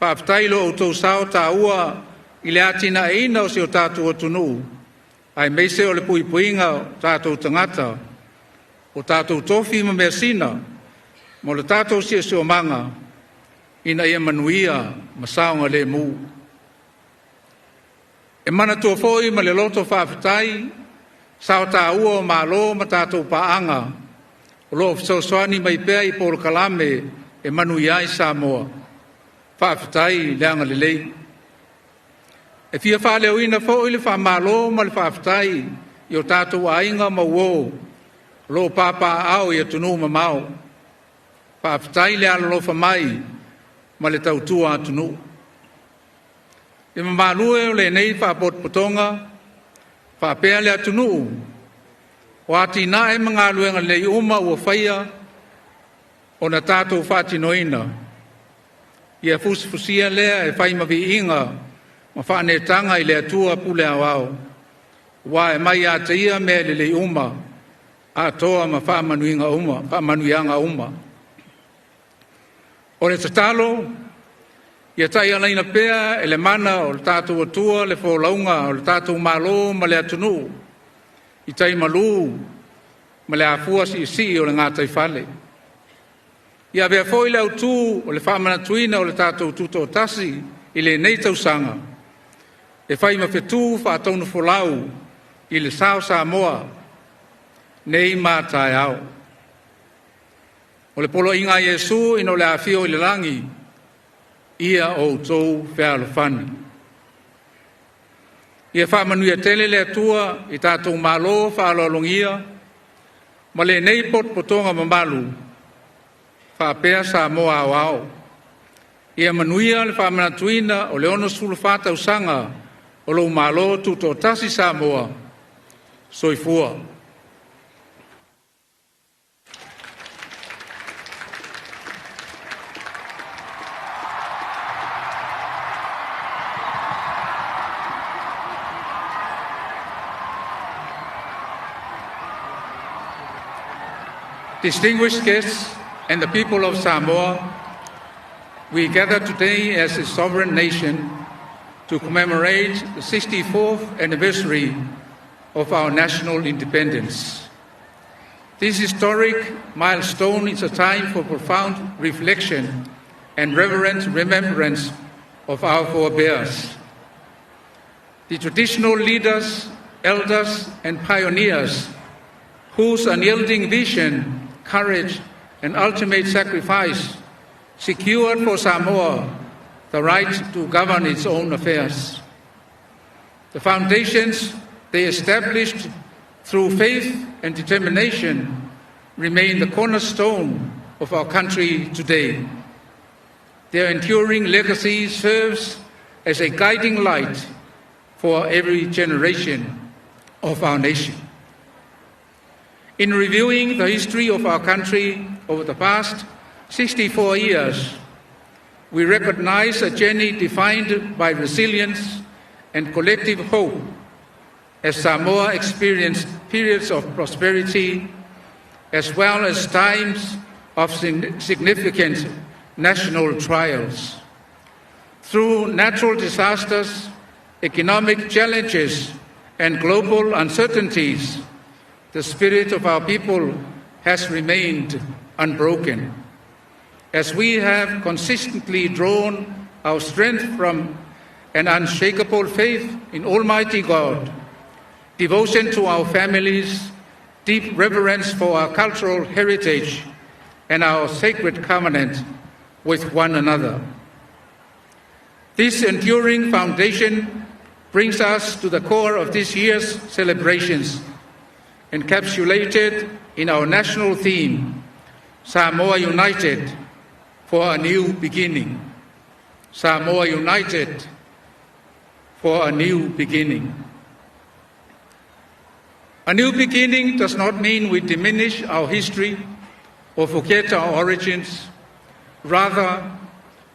Speaker 9: Faafetai i lo outou sao taua i le atinaeina o si o tatou atunuu, aemaise o le puipuiga o tatou tagata, o tatou tofi ma measina, mo le tatou siosiomaga ina ia manuia ma saogalemu. E manatua foi ma le loto faafetai sao taua o malo ma tatou paaga o lo o fesoasoani mai pea i polokalame e manuia ai Samoa. Faafetai le agalelei. E fia faaleoina foi le faamalo ma le faafetai i o tatou aiga ma uo o lo o papaaao i atunuu mamao. Faafetai le alolofa mai ma le tautua atunuu. Le mamalu e o lenei Faalapotopotoga faapea le atunuu, o atinae ma galuega lelei uma ua faia ona tatou faatinoina, ia fusifusia lea e fai ma viiga ma faaneetaga i le Atua Pule Aoao, aua e mai ia te Ia mea lelei uma atoa ma faamanuiaga uma. O le tatalo, ia taialaina pea e le mana o lo tatou Atua le folauga o le tatou Malo ma le atunuu i tai malu ma le afua siisii o le gataifale. Ia avea foi le autu o le faamanatuina o le tatou Tutoatasi i lenei tausaga e fai ma fetu faatonufolau i le sa o Samoa nei ma a taeao. O le Poloaiga a Iesu ina ua le afio i le lagi, ia outou fealofani. Ia faamanuia tele le Atua i tatou malo faaaloalogia ma lenei potopotoga mamalu faapea Samoa aoao. Ia manuia le faamanatuina o le 64 tausaga o lou Malo Tutoatasi Samoa. Soifua. Distinguished guests and the people of Samoa, we gather today as a sovereign nation to commemorate the 64th anniversary of our national independence. This historic milestone is a time for profound reflection and reverent remembrance of our forebears. The traditional leaders, elders, and pioneers whose unyielding vision, courage, and ultimate sacrifice secured for Samoa the right to govern its own affairs. The foundations they established through faith and determination remain the cornerstone of our country today. Their enduring legacy serves as a guiding light for every generation of our nation. In reviewing the history of our country over the past 64 years, we recognize a journey defined by resilience and collective hope as Samoa experienced periods of prosperity as well as times of significant national trials. Through natural disasters, economic challenges, and global uncertainties, the spirit of our people has remained unbroken. As we have consistently drawn our strength from an unshakable faith in Almighty God, devotion to our families, deep reverence for our cultural heritage, and our sacred covenant with one another. This enduring foundation brings us to the core of this year's celebrations, encapsulated in our national theme, Samoa United for a New Beginning. Samoa United for a new beginning. A new beginning does not mean we diminish our history or forget our origins. Rather,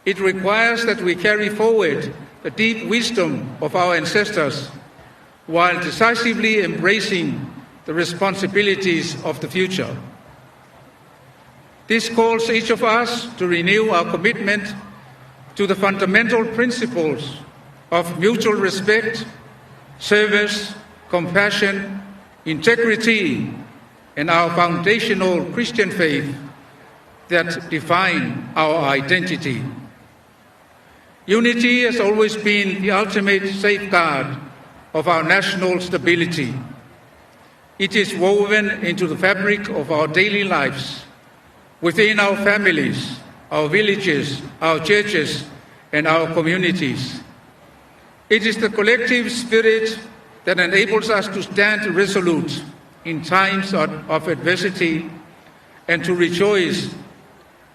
Speaker 9: it requires that we carry forward the deep wisdom of our ancestors while decisively embracing the responsibilities of the future. This calls each of us to renew our commitment to the fundamental principles of mutual respect, service, compassion, integrity, and our foundational Christian faith that define our identity. Unity has always been the ultimate safeguard of our national stability. It is woven into the fabric of our daily lives, within our families, our villages, our churches, and our communities. It is the collective spirit that enables us to stand resolute in times of adversity and to rejoice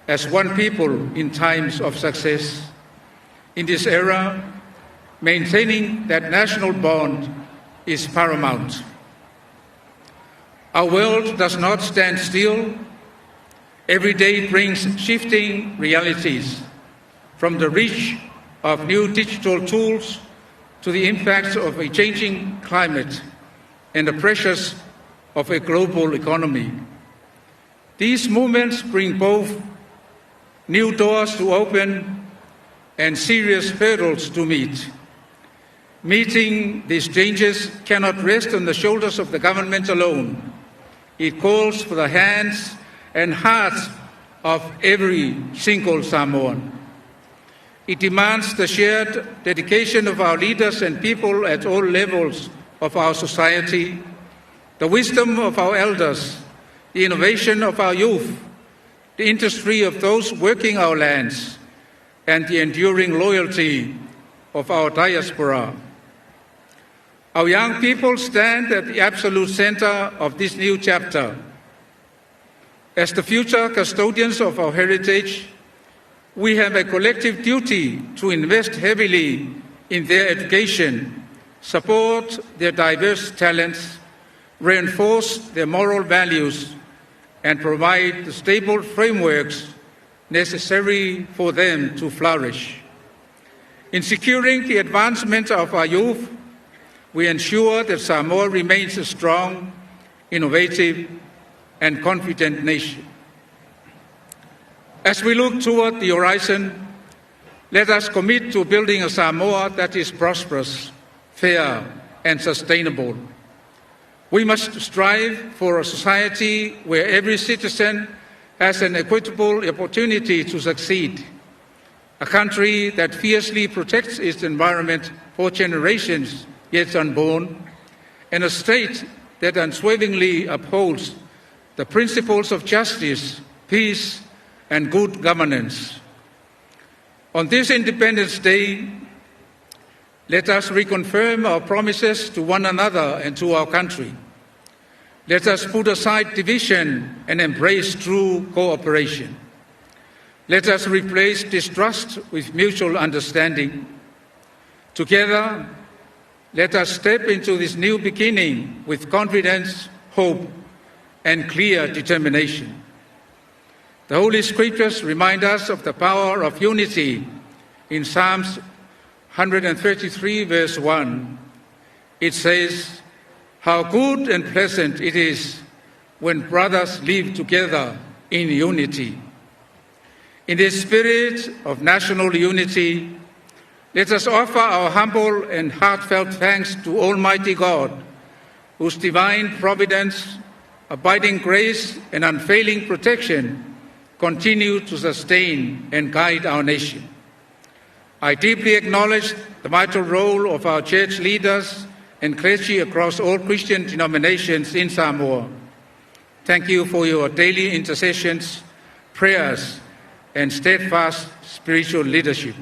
Speaker 9: as one people in times of success. In this era, maintaining that national bond is paramount. Our world does not stand still. Every day brings shifting realities, from the reach of new digital tools to the impacts of a changing climate and the pressures of a global economy. These movements bring both new doors to open and serious hurdles to meet. Meeting these changes cannot rest on the shoulders of the government alone. It calls for the hands and hearts of every single Samoan. It demands the shared dedication of our leaders and people at all levels of our society, the wisdom of our elders, the innovation of our youth, the industry of those working our lands, and the enduring loyalty of our diaspora. Our young people stand at the absolute center of this new chapter. As the future custodians of our heritage, we have a collective duty to invest heavily in their education, support their diverse talents, reinforce their moral values, and provide the stable frameworks necessary for them to flourish. In securing the advancement of our youth, we ensure that Samoa remains a strong, innovative, and confident nation. As we look toward the horizon, let us commit to building a Samoa that is prosperous, fair, and sustainable. We must strive for a society where every citizen has an equitable opportunity to succeed, a country that fiercely protects its environment for generations yet unborn, and a state that unswervingly upholds the principles of justice, peace, and good governance. On this Independence Day, let us reconfirm our promises to one another and to our country. Let us put aside division and embrace true cooperation. Let us replace distrust with mutual understanding. Together, let us step into this new beginning with confidence, hope, and clear determination. The Holy Scriptures remind us of the power of unity in Psalms 133, verse 1. It says, How good and pleasant it is when brothers live together in unity. In this spirit of national unity, let us offer our humble and heartfelt thanks to Almighty God, whose divine providence, abiding grace, and unfailing protection continue to sustain and guide our nation. I deeply acknowledge the vital role of our church leaders and clergy across all Christian denominations in Samoa. Thank you for your daily intercessions, prayers, and steadfast spiritual leadership.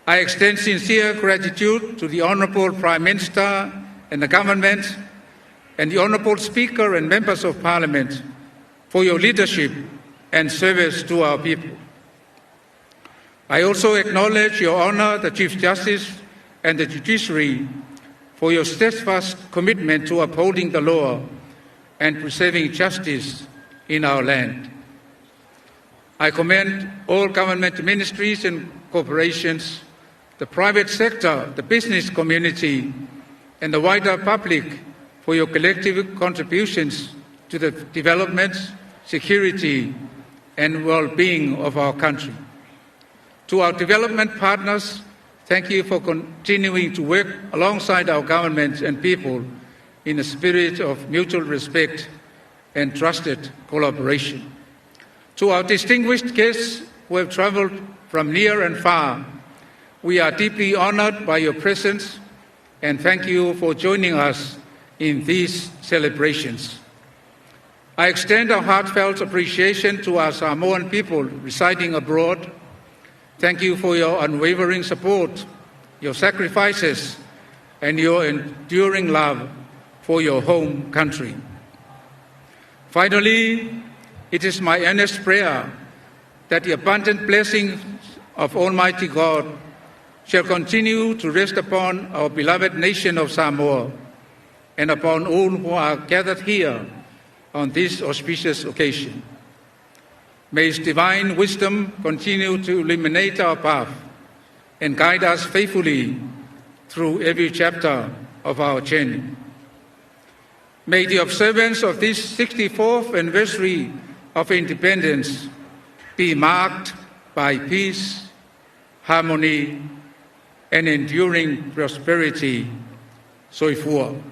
Speaker 9: I extend sincere gratitude to the Honourable Prime Minister and the government, and the Honourable Speaker and members of Parliament for your leadership and service to our people. I also acknowledge Your Honour, the Chief Justice and the Judiciary for your steadfast commitment to upholding the law and preserving justice in our land. I commend all government ministries and corporations the private sector, the business community, and the wider public for your collective contributions to the development, security, and well-being of our country. To our development partners, thank you for continuing to work alongside our government and people in a spirit of mutual respect and trusted collaboration. To our distinguished guests who have traveled from near and far, we are deeply honored by your presence and thank you for joining us in these celebrations. I extend our heartfelt appreciation to our Samoan people residing abroad. Thank you for your unwavering support, your sacrifices, and your enduring love for your home country. Finally, it is my earnest prayer that the abundant blessings of Almighty God shall continue to rest upon our beloved nation of Samoa and upon all who are gathered here on this auspicious occasion. May His divine wisdom continue to illuminate our path and guide us faithfully through every chapter of our journey. May the observance of this 64th anniversary of independence be marked by peace, harmony, and enduring prosperity. Soifua.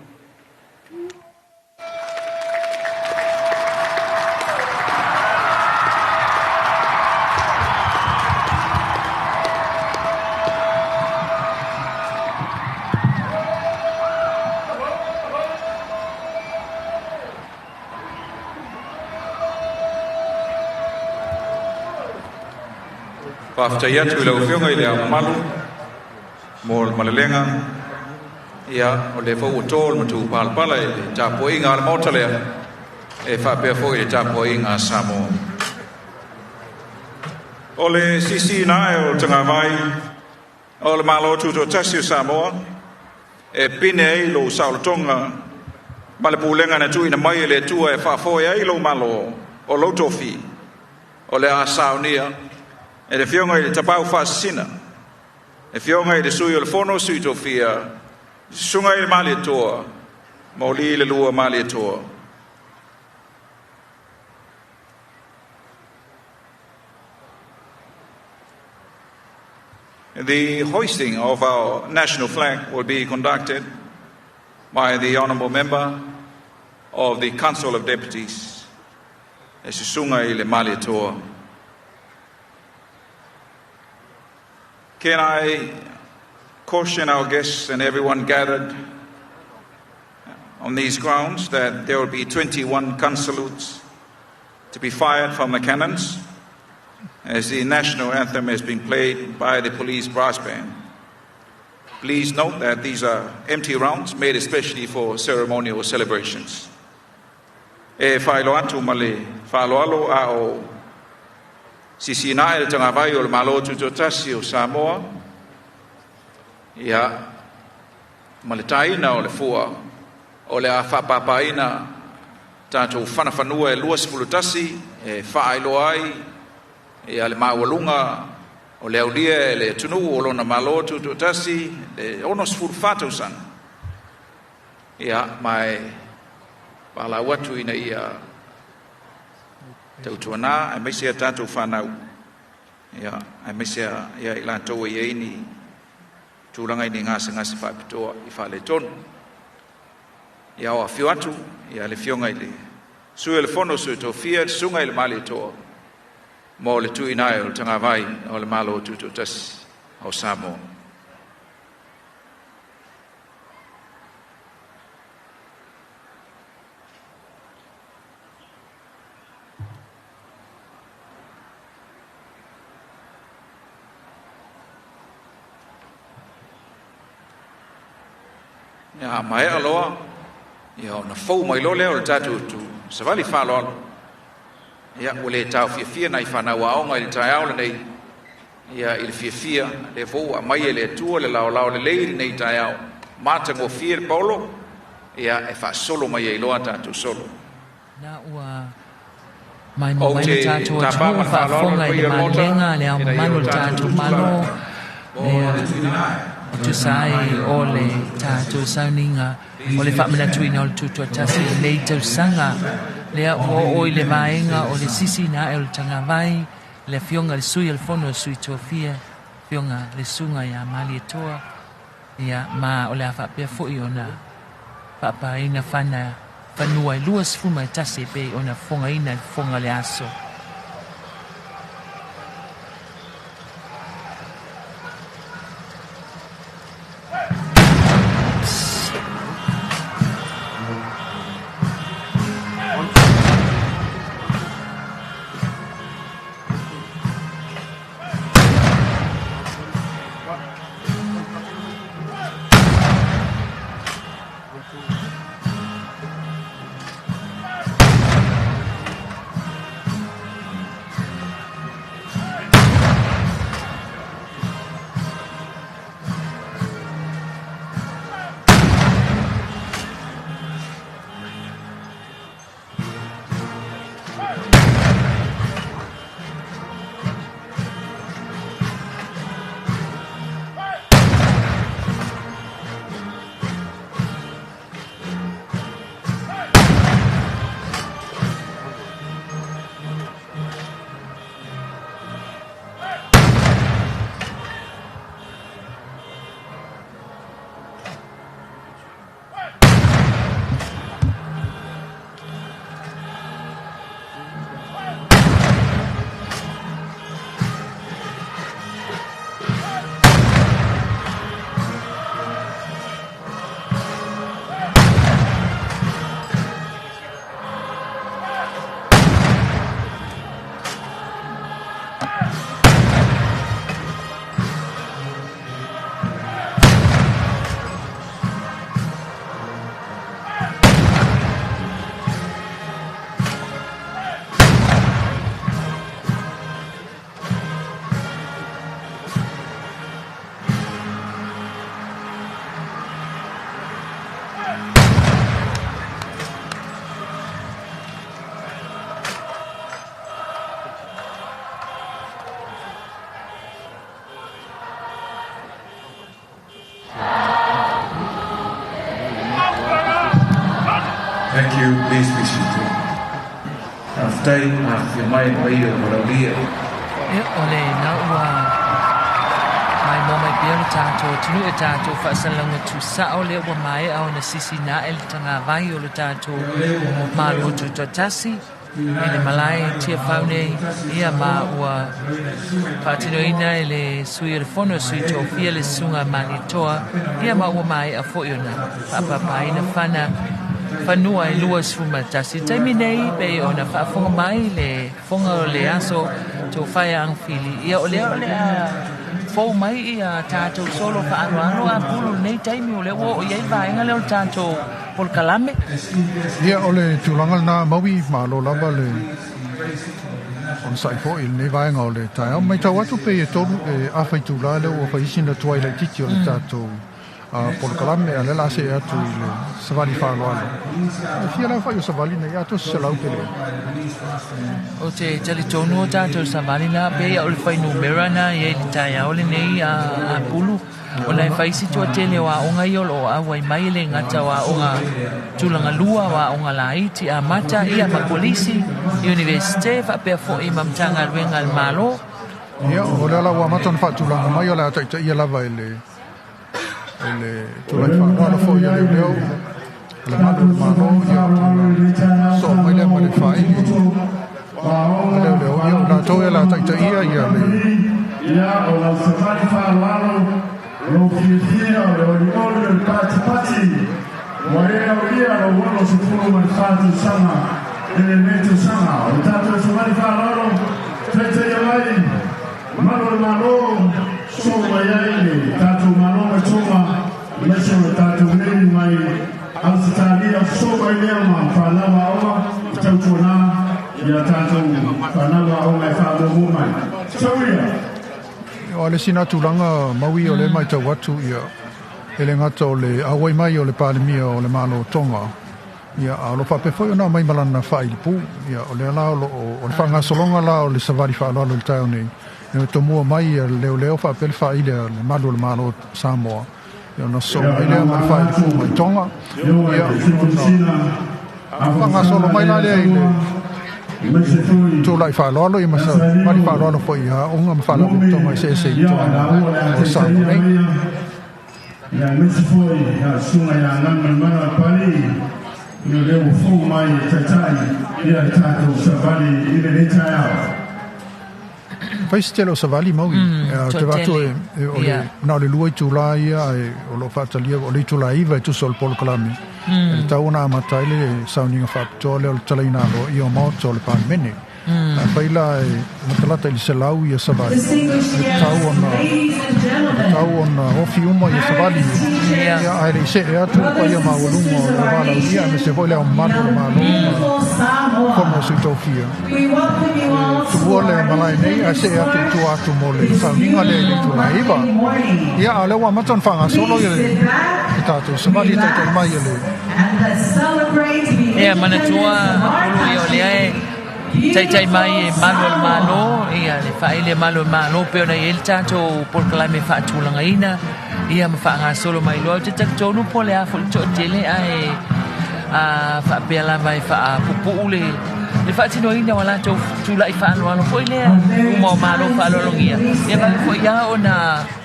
Speaker 2: Faafetai atu i lau Afioga i le Ao Mamalu mo le malelega. Ia, o lea foi ua to le matupalapala i le tapuaiga a le Maota lea, e faapea foi i le tapuaiga a Samoa.
Speaker 8: O le sisiina ae o le tagavai o le Malo Tutoatasi o Samoa e pine ai lou saolotoga ma le pulega na tuuina mai e le Atua e faafoe ai lou Malo o lou tofi, o le a saunia e le Afioga i le Tapaau Faasisina, le Afioga i le Sui o le Fono Sui Tofia, le Susuga i le Malietoa, Mauli le Lua Malietoa.
Speaker 2: The hoisting of our national flag will be conducted by the Honourable Member of the Council of Deputies, le Susuga i le Malietoa. Can I caution our guests and everyone gathered on these grounds that there will be 21 gun salutes to be fired from the cannons as the national anthem has been played by the police brass band. Please note that these are empty rounds made especially for ceremonial celebrations. E faailoa atu ma le faaaloalo a o sisiina ae le tagavai o le Malo Tutoatasi o Samoa, ia, ma le taina o le fua o le a faapapaina tatou fanafanua e 21 e faailoa ai ia le maualuga o le aulia e le atunuu o lona Malo Tutoatasi le 64 tausaga, ia, ma e valaau atu ina ia tautuana aemaise a tatou fanau, ia, aemaise ia i latou e i ai ni tulaga i ni gasegase faapitoa i faaletonu. Ia, o afio atu ia le Afioga i le Sui o le Fono Sui Tofia, le Susuga i le Malietoa, mo le tuuina ai o le tagavai o le Malo Tutoatasi o Samoa. Ia, a maea loa, ia ona fou mai loa lea o le tatou tu savali faaaloalo. Ia, ua le taofiafia nai fanau aoga i le taeao lenei, ia, i le fiafia, lea foi ua aumai e le Atua le laolao lelei i lenei taeao, matagofie le paolo, ia, e faasolo mai ai loa tatou solo.
Speaker 1: Na ua maimoa
Speaker 2: Ou
Speaker 1: mai le
Speaker 2: te
Speaker 1: tatou
Speaker 2: tapa
Speaker 1: atunuu
Speaker 2: ma le faaaloalo
Speaker 1: faafofoga
Speaker 2: le
Speaker 1: i le
Speaker 2: paia o le Maota
Speaker 1: malelega a le Ao
Speaker 2: ina ia
Speaker 1: Mamalu
Speaker 2: o
Speaker 1: o le
Speaker 2: tatou
Speaker 1: tatou
Speaker 2: tutulai
Speaker 1: Malo. Ia, e tusa ai o le tatou sauniga o le faamanatuina o le Tutoatasi i lenei tausaga, lea ua oo i le vaega o le sisiina ae o le tagavai, le Afioga i le Sui o le Fono a Sui Tofia, Afioga le Susuga ia Malietoa, ia, ma o le a faapea foi ona faapaina fana fanua e 21 e pei ona fofogaina i le fofoga o le aso.
Speaker 7: Thank you. Please be seated. Faafetai ma afifio mai le paia o Malaulia.
Speaker 1: Ia, o lena ua maimoa mai pea le tatou atunuu e tatou faasalalauga tusao lea ua maea ona sisina ae le tagavai o le tatou Malo Tutoatasi i le malae i Tiafau nei, ia ma ua faatinoina e le Sui o le Fono a Sui Tofia le Susuga a Malietoa, ia ma ua maea foi ona faapapaina fana fanua e 21. I le taimi nei, pei ona faafofoga mai le fofoga o le aso Tofaia Agafili, ia o lea o le a fou mai ia tatou solo faaaloalo a pulu i lenei taimi, o lea ua oo i ai le vaega lea o le tatou polokalame.
Speaker 6: Ia, o le tulaga lena Maui, malo lava le onosai foi i lenei vaega o le taeao. Matau atu pei e tolu e afa itula lea ua fai sina tuai laitiiti o le tatou polokalame, a o lea o le a see atu i le savali faaaloalo. E fia la fai o savali nei, atoa se 100 pe leai.
Speaker 1: Ou te talitonu o tatou savali na pei o le fuainumera na i ai i le taeao lenei a Pulu, ona e fai si toatele o aoga ia o lo o auai mai, e le gata o aoga tulaga lua, o aoga laiti, amata, ia ma kolisi, Iunivesite, faapea foi ma Matagaluega a le Malo.
Speaker 6: Ia, o lea la ua amata ona faatulaga mai, o le a taitaia lava e le tulai faaaloalo foi a leoleo o le malu o le Malo, ia ona soo mai lea ma le faaili a leoleo, ia o latou e la taitaia ia le
Speaker 7: Ia, o lau savali faaaloalo, lou fiafia o le olioli o le patipati, ua e aulia lou 64 tausaga i lenei tausaga. O le tatou savali faaaloalo, taitaia mai malu o le Malo, soo mai ai le tatou Malo mai Tonga, aemaise o le tatou nei mai Ausetalia, soo mai lea ma fanau aoga i tautuana ia tatou fanau aoga e faamuamua mai. Tauia!
Speaker 6: O le sina tulaga Maui o le matau atu ia e le gata o le auai mai o le Palemia o le Malo o Tonga, ia a o lo o faapea foi ona aumai ma lana faailipu. Ia o lea la o lo o o le faagasologa la o le savali faaaloalo i le taeao nei, E tomua mai ia leoleo faapea le faaili a le malu o le Malo Samoa. Ia ona sosoo mai lea ma le faaili fou mai Tonga. Ia ona faagasolo mai la lea i le tulai faaaloalo ia ma savali faaaloalo foi i aoga ma faalapotopotoga eseese i totonu o Samoa nei.
Speaker 7: Ia aemaise foi ia susuga ia Galumalemana Papalii, ia lea ua fou mai e taitai ia le tatou savali i lenei taeao.
Speaker 6: Fai se tele o savali maui. Ou te vaai atu o le na o le 2 itula ia ae o lo o faatalia o le itula 9 e tusa o le polokalame. E tatau ona amata ai le sauniga faapitoa lea o le talaina aloaia o Maota o le Palemene. Afai la e matalata i le 100 ia savali, e tatau ona ofi uma ia savali ia, ae le i see atu le paia maualuga o le valaaulia, aemaise foi le ao mamalu o le Malo ma Fono o Sui Tofia. E tuua le malae nei ae see atu i tua atu mo le sauniga lea i le itula 9. Ia, a o lea ua amata ona faagasolo ia le tatou savali e taitai mai e le
Speaker 1: Ia, manatua Pulu ia o lea e taitai mai e malu o le Malo, ia le faaili e malu o le Malo pei ona i ai le tatou polokalame faatulagaina, ia ma faagasolo mai loa. Ou te talitonu po o le a foi le toatele ae a faapea lava e faapupuu le le faatinoina o latou tulai faaaloalo foi lea uma o Malo faaaloalogia. Ia vave foi lava ona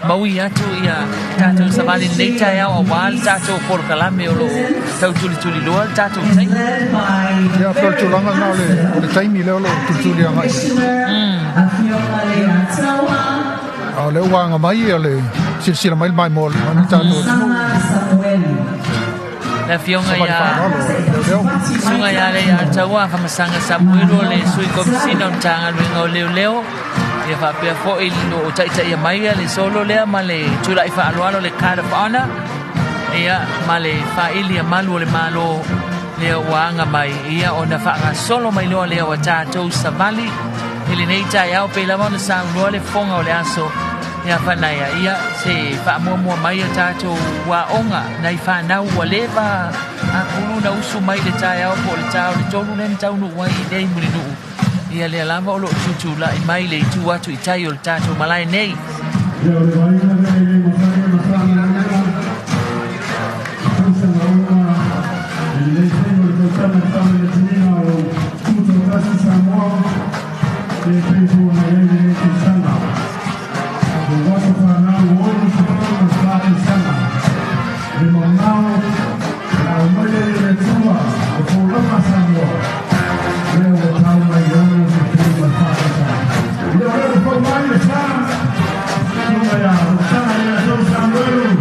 Speaker 1: maui atu ia tatou savali i lenei taeao aua le tatou polokalame o lo o tau tulituliloa le tatou taimi.
Speaker 6: Ia, pei o le tulaga lena o le taimi lea o lo o tulituli agai i ai. A o lea ua aga mai ia le silasila mai le maimoa mai le tatou atunuu.
Speaker 1: Le afioga
Speaker 6: Savali
Speaker 1: ia
Speaker 6: faaaloalo leoleo.
Speaker 1: Susuga ia Leiataua Afamasaga Samuelu o le Sui Komisina o Matagaluega o Leoleo, ia faapea foi lo o taitaia mai le solo lea ma le tulai faaaloalo le Card of Honor, ia ma le faaili a malu o le Malo lea ua aga mai, ia ona faagasolo mai loa lea ua tatou savali i lenei taeao pei lava ona saunoa le fofoga o le aso ia Fanaia, ia se faamuamua mai a tatou aoga nai fanau ua leva a pulu na usu mai le taeao po o le ta o le 3 lea na taunuu ai i nei Mulinuu. Ia lea lava o lo o tutulai mai le itu atu i tai o le tatou malae nei.
Speaker 7: Ia o le vaaiga lea e le mafai ona faagaloina i tausaga uma i lenei taimi o le tausaga i le faamanatuina o Tutoatasi Samoa e pei foi ona i ai lenei tausaga. O aso fanau 64 tausaga le mamao na aumai ai e le Atua o folauga a Samoa lea ua tau mai i 64 tausaga. Ia o lea ua fau mai le sa susuga ia Roxana ia Tau Samuelu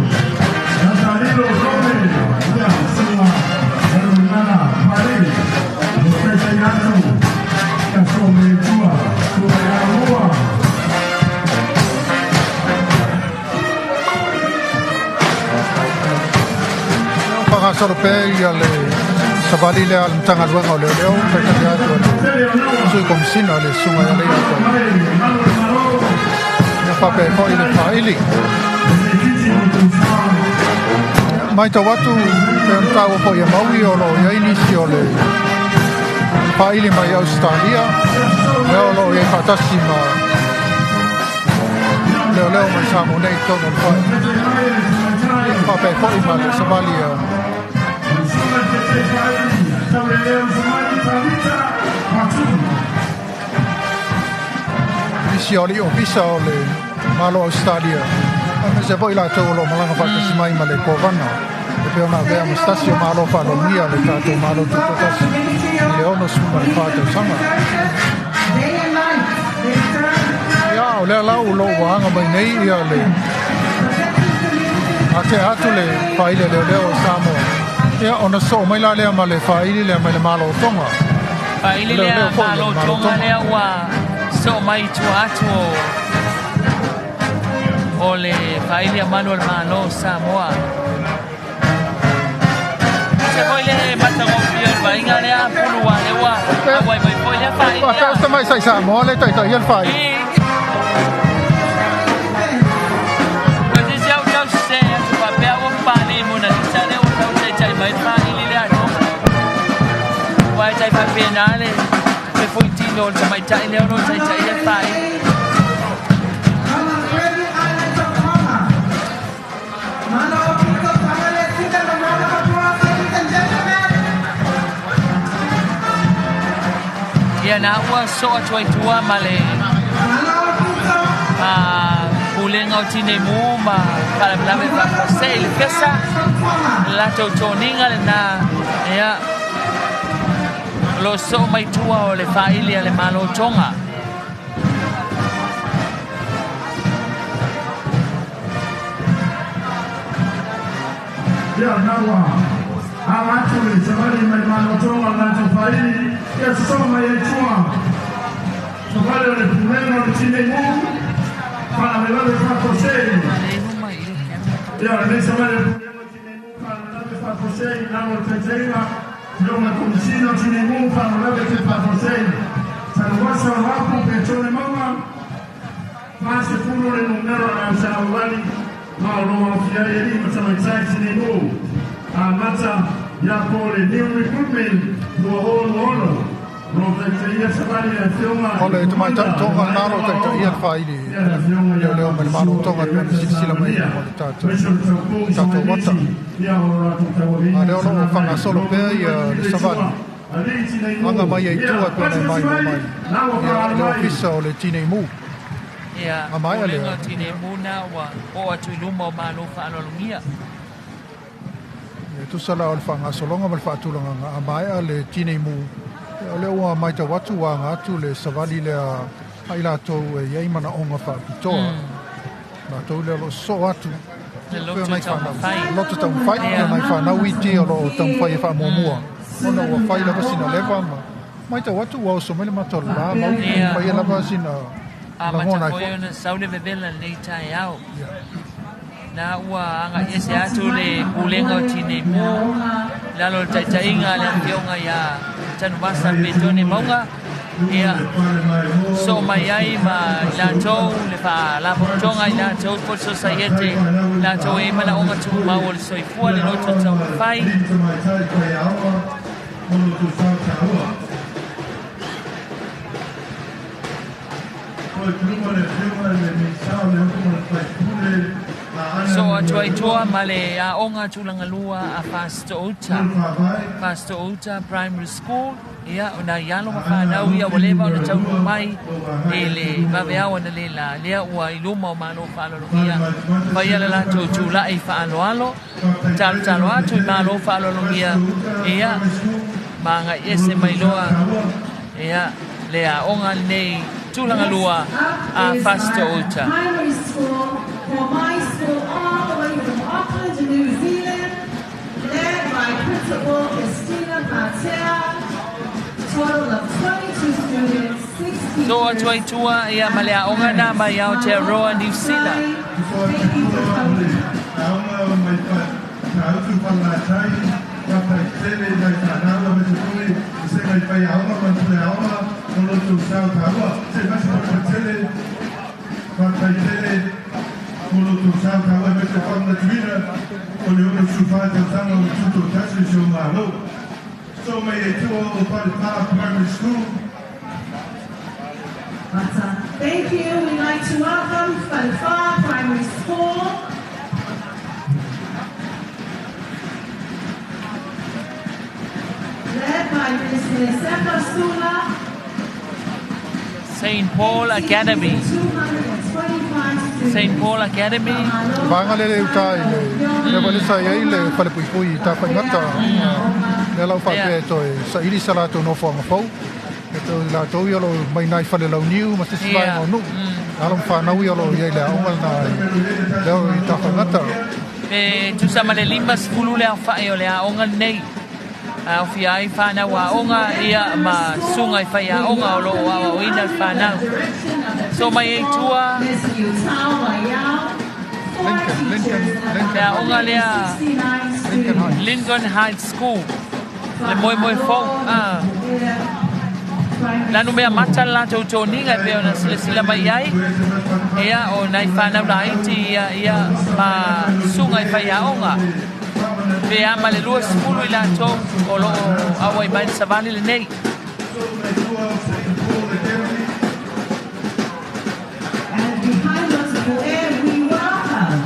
Speaker 7: Natalilo Tome ia susuga Galumalemana Papalii o taitai atu ia some Atua susuga ia Aumua.
Speaker 6: Faagasolo pea ia le savali lea a le Matagaluega o Leoleo, taitai atu a le Sui Komisina le susuga ia Leiataua. Ia faapea foi le faaili. Ia, matau atu pei ona taua foi e Maui o lo o i ai nisi o le faaili mai Ausetalia, lea o lo o i ai faatasi ma leoleo mai Samoa nei i totonu o le faaili. Ia faapea foi ma le savali a nisi o alii ofisa o le Malo Ausetalia, aemaise foi latou o lo o malaga faatasi mai ma le Kovana e pei ona avea ma se tasi o Malo faaaloalogia le tatou Malo Tutoatasi i le 64 tausaga. Ia, o lea la o lo o ua aga mai nei ia le atea atu le faaili a leoleo o Samoa. Ia, ona sosoo mai la lea ma le faaili lea mai le Malo o Tonga.
Speaker 1: Faaili
Speaker 6: Leo
Speaker 1: lea
Speaker 6: leo foi
Speaker 1: Malo
Speaker 6: le Malo
Speaker 1: Tonga
Speaker 6: Tonga.
Speaker 1: lea ua sosoo mai i tua atu o le faaili a malu o le Malo o Samoa. Se foi le matagofie o le vaaiga lea Pulu a lea ua auai mai foi lea faaili
Speaker 6: Faapea
Speaker 1: lea.
Speaker 6: o se tamaisai Samoa le taitai ia le faaili.
Speaker 1: Ua sisi au tau sese atu faapea ua papalii Mona Lisa lea ua tau taitai mai le faaili lea a Tonga. Ua e tai faapena le fuitino o le tamaitai lea o lo o taitai ia le faaili. Ia na ua soa atu ai tua ma le pulega o Tineimu ma Faalavelave Faafuasei le fesa le latou toniga lena ia o lo o soo mai tua o le faaili a le Malo Tonga.
Speaker 7: Ia na ua ala atu le savali mai le Malo Tonga le latou faaili ia sosoo mai ai tua savali o le pulega o le Tineimu Faalavelave Faafuasei. Ia lenei savali o le pulega o le Tineimu Faalavelave Faafuasei i lalo o le taitaiga Afioga Komisina o Tineimu Faalavelave Faafuasei Tanuvasa o Apu Petone Mauga 40 le numera o le ausavavali ma o lo o aofia ai alii ma tamaitai Tineimu amata ia po o le New Recruitment 2026 o lo o taitaia savali le afioga
Speaker 6: O le tamaitai Tonga lena o lo o taitaia le faaili leoleo mai le Malo Tonga e pei ona silasila mai i luma o le tatou tatou ata. A lea o lo o faagasolo pea ia le savali aga mai ai tua e pei ona e maimoa mai ia le ofisa o le Tineimu.
Speaker 1: Ia,
Speaker 6: A maea
Speaker 1: pulega
Speaker 6: lea
Speaker 1: o Tineimu na ua oo atu i luma o Malo faaaloalogia.
Speaker 6: E tusa la o le faagasologa ma le faatulagaga a maea le Tineimu, o lea ua matau atu ua aga atu le savali lea a i latou e i ai manaoga faapitoa. Latou lea o lo o sosoo atu
Speaker 1: Le
Speaker 6: pei o
Speaker 1: loto
Speaker 6: nai fanau
Speaker 1: taumafai.
Speaker 6: loto taumafai pei o nai fanau iti o lo o taumafai e faamuamua ona ua fai lava sina leva ma matau atu ua oso mai le mata o le la mau faia lava sina
Speaker 1: Amata
Speaker 6: lagona ai
Speaker 1: foi
Speaker 6: foi.
Speaker 1: ona sau le vevela lenei taeao. Na ua aga'i ese atu le pulega o Tineimu i lalo o le taitaiga a le afioga iā Tanuvasa Petone Mauga ia soo mai ai ma i latou le faalapotopotoga i latou po o le sosaiete latou e i ai manaoga tumau o le soifua le loto taumafai. Soo atu ai tua ma le aoga tulagalua a Fasitoouta, Fasitoouta Primary School, ia o nai alo ma fanau ia ua leva ona taunuu mai i le vaveao analeila lea ua i luma o Malo faaaloalogia faia le latou tula'i faaaloalo talotalo atu i Malo faaaloalogia ia ma aga'i ese mai loa ia le aoga lenei tulagalua
Speaker 5: Next
Speaker 1: a
Speaker 5: up is our
Speaker 1: Fasitoouta.
Speaker 5: primary school for my school all the way from Auckland, New Zealand, led by Principal Christina Patel. Total of 22 students, 6
Speaker 1: So atu
Speaker 5: teachers.
Speaker 1: ai tua ia ma le aoga na mai Aotearoa New Zealand.
Speaker 5: Thank you for coming. Thank you. We'd like to welcome Falefa Primary School. Led by Ms. Sefa Sula.
Speaker 1: St. Paul Academy.
Speaker 5: 225 students.
Speaker 1: St. Paul Academy.
Speaker 6: Vaega lea le uta i le lea foi le sa i ai le falepuipui i Tafaigata. Lea la ua faapea e toe saili sa latou nofoaga fou. E toe i latou ia o lo o mai nai fale launiu ma se isi vaega o nuu. Alo ma fanau ia o lo o i ai le aoga lena lea i Tafaigata.
Speaker 1: E tusa ma le 50 le aofa'i o le aoga lenei. Aofia ai fanau aoga ia ma susuga i faiaoga o lo o aoaoina le fanau. So mai ai tua
Speaker 5: Ms. Yutao Wayao, 4
Speaker 6: Lincoln, Lincoln,
Speaker 5: teachers and
Speaker 6: Lincoln
Speaker 1: le aoga lea
Speaker 5: 169
Speaker 6: Lincoln
Speaker 5: students.
Speaker 6: Heights.
Speaker 1: Lincoln High School. Le moemoe fou. Ah. Lanu mea mata le latou toniga e pei ona silasila mai ai. Ia o nai fanau laiti ia ia ma susuga i faiaoga. Pe a ma le 20 i latou o lo o auai mai le savali lenei.
Speaker 5: And behind us, we welcome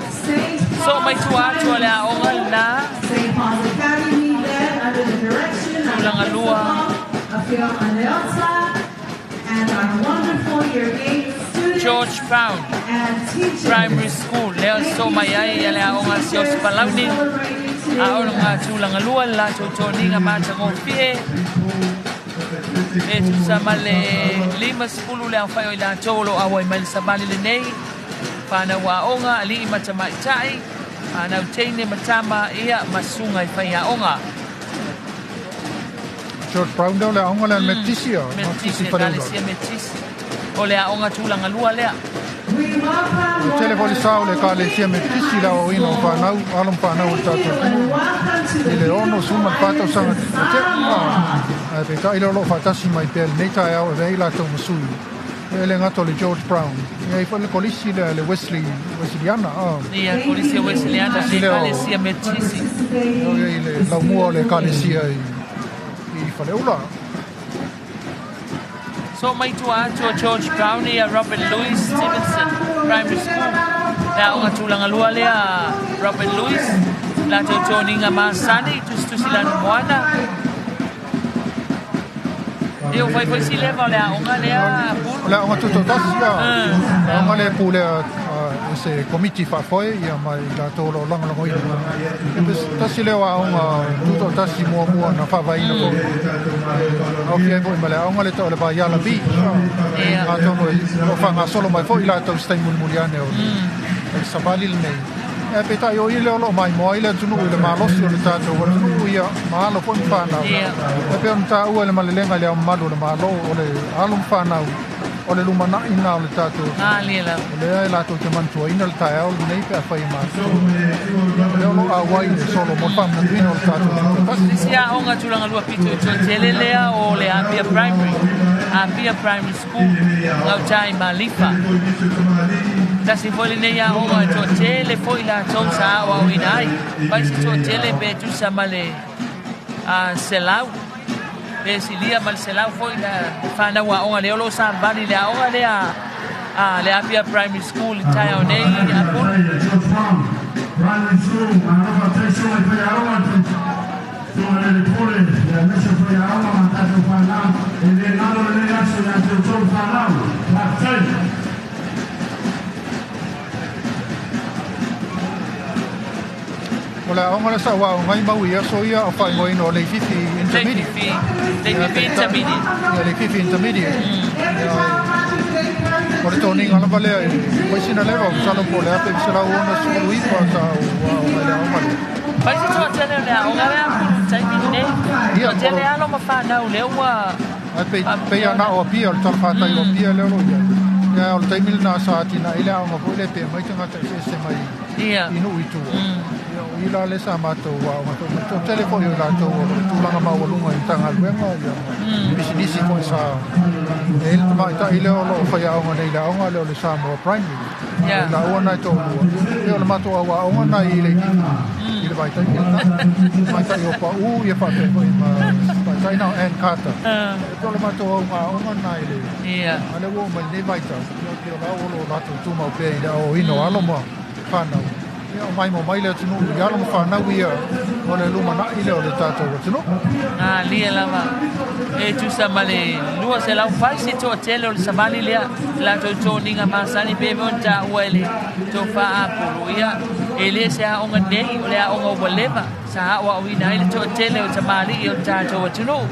Speaker 5: St.
Speaker 1: So mai
Speaker 5: Paul's
Speaker 1: tua atu o le
Speaker 5: Primary
Speaker 1: aoga
Speaker 5: School,
Speaker 1: lena
Speaker 5: St. Paul's Academy, led under the direction of
Speaker 1: tulaga lua
Speaker 5: Principal Afioga Leota, and our wonderful Year 8 students
Speaker 1: George Brown
Speaker 5: and teachers.
Speaker 1: Primary School lea so mai ai ia le aoga a Sios Palauni aoga tulaga lua le latou toniga matagofie e tusa ma le 50 le aofai o i latou o lo o auai mai le savali lenei fanau aoga alii ma tamaitai fanau teine ma tama ia ma susuga i faiaoga.
Speaker 6: George Brown lea o le aoga lea a le Metisi a
Speaker 1: Metisi Ekalesia Metisi o le aoga tulaga lua lea.
Speaker 6: Ua tele foi le sa o le Ekalesia Metisi i le aoaoina o fanau, alo ma fanau o le tatou atunuu i le 64 tausaga ua tea. Ae peitai lea o lo o faatasi mai pea i lenei taeao e avea ai latou ma sui. E le gata o le George Brown, e i ai foi le kolisi lea le Wesley, Wesleyana.
Speaker 1: Ia, kolisi Wesleyana, Ekalesia Metisi.
Speaker 6: O i ai le laumua o le Ekalesia i Faleula.
Speaker 1: So mai tua atu o George Brown ia Robert Louis Stevenson Primary School. Le aoga tulaga lua lea Robert Louis, latou toniga masani, tusitusi lanu moana. Ia ua fai foi si leva o le aoga lea Pulu.
Speaker 6: O le aoga tutoatasi ia. Le aoga lea e pulea e se komiti faafoe ia ma i latou o lo o lagolagoina. E tasi lea o aoga tutoatasi muamua na faavaeina foi. E aofia ai foi ma le aoga lea e tau o le Vaiala B. Atonu o lo o faagasolo mai foi i latou i se taimi mulimuli ane o le savali lenei. Ae peitai o i lea o lo o maimoa ai le atunuu i le malosi o le tatou atunuu ia ma alo foi ma fanau. E pei ona taua e le malelega i le Ao Mamalu o le Malo, o le alo ma fanau o le lumanai lena o le tatou atunuu. O lea e latou te manatuaina le taeao lenei pe afai e matutua. O lea o lo o auai le solo mo le faamanatuina o le tatou tutoatasi.
Speaker 1: Le isi aoga tulaga lua pito i toatele lea o le Apia Primary, Apia Primary School, gauta i Malifa. Tasi foi lenei aoga e toatele foi latou sa aoaoina ai. Fai si toatele pe tusa ma le 100, pe silia ma le 100 foi le fanau aoga lea o lo o savali i le aoga lea a le Apia Primary School i taeao nei a Pulu.
Speaker 6: O le aoga lea sa ou aoga ai mau i aso ia o faaigoaina o Leififi Intermediate.
Speaker 1: Leififi Intermediate.
Speaker 6: Ia, Leififi Intermediate. O le toniga lava lea e fai sina leva, masalo po o le 1969 sa ou aoga i le aoga lea.
Speaker 1: Fai si toatele o le aoga lea Pulu i le taimi lenei. Toatele alo ma fanau lea ua
Speaker 6: Ae pei, pei lava na o Apia, o le talafatai o Apia lea o lo o i ai. Ia, o le taimi lena sa atinae ai le aoga foi lea pe aumai tagata eseese mai i nuu i tua. Ia, o i la lea sa matou aoga foi ma le toatele foi o i latou o lo o tulaga maualuga i Matagaluega ia ma pisinisi foi sa e i ai le tamaitai lea o lo o faiaoga nei i le aoga lea o le Samoa Primary. O laua na e toalua. Ia, o le matou au aoga na i Leififi. I le vaitaimi lena, tamaitai o Pau ia faapea foi ma tamaitai na o Ann Carter. E pei o le matou auga aoga lena i le a lea ua oo mai lenei vaitau, ia pei o la ua o lo o latou tumau pea i le aoaoina o alo ma fanau. Ia o maimoa mai le atunuu i alo ma fanau ia o le lumanai lea o le tatou atunuu.
Speaker 1: Malie lava e tusa ma le 200 se toatele o le savali lea latou toniga masani pe mo taua e le tofa Apulu ia e le se aoga nei o le aoga ua leva sa aoaoina ai le toatele o tamalii o le tatou atunuu.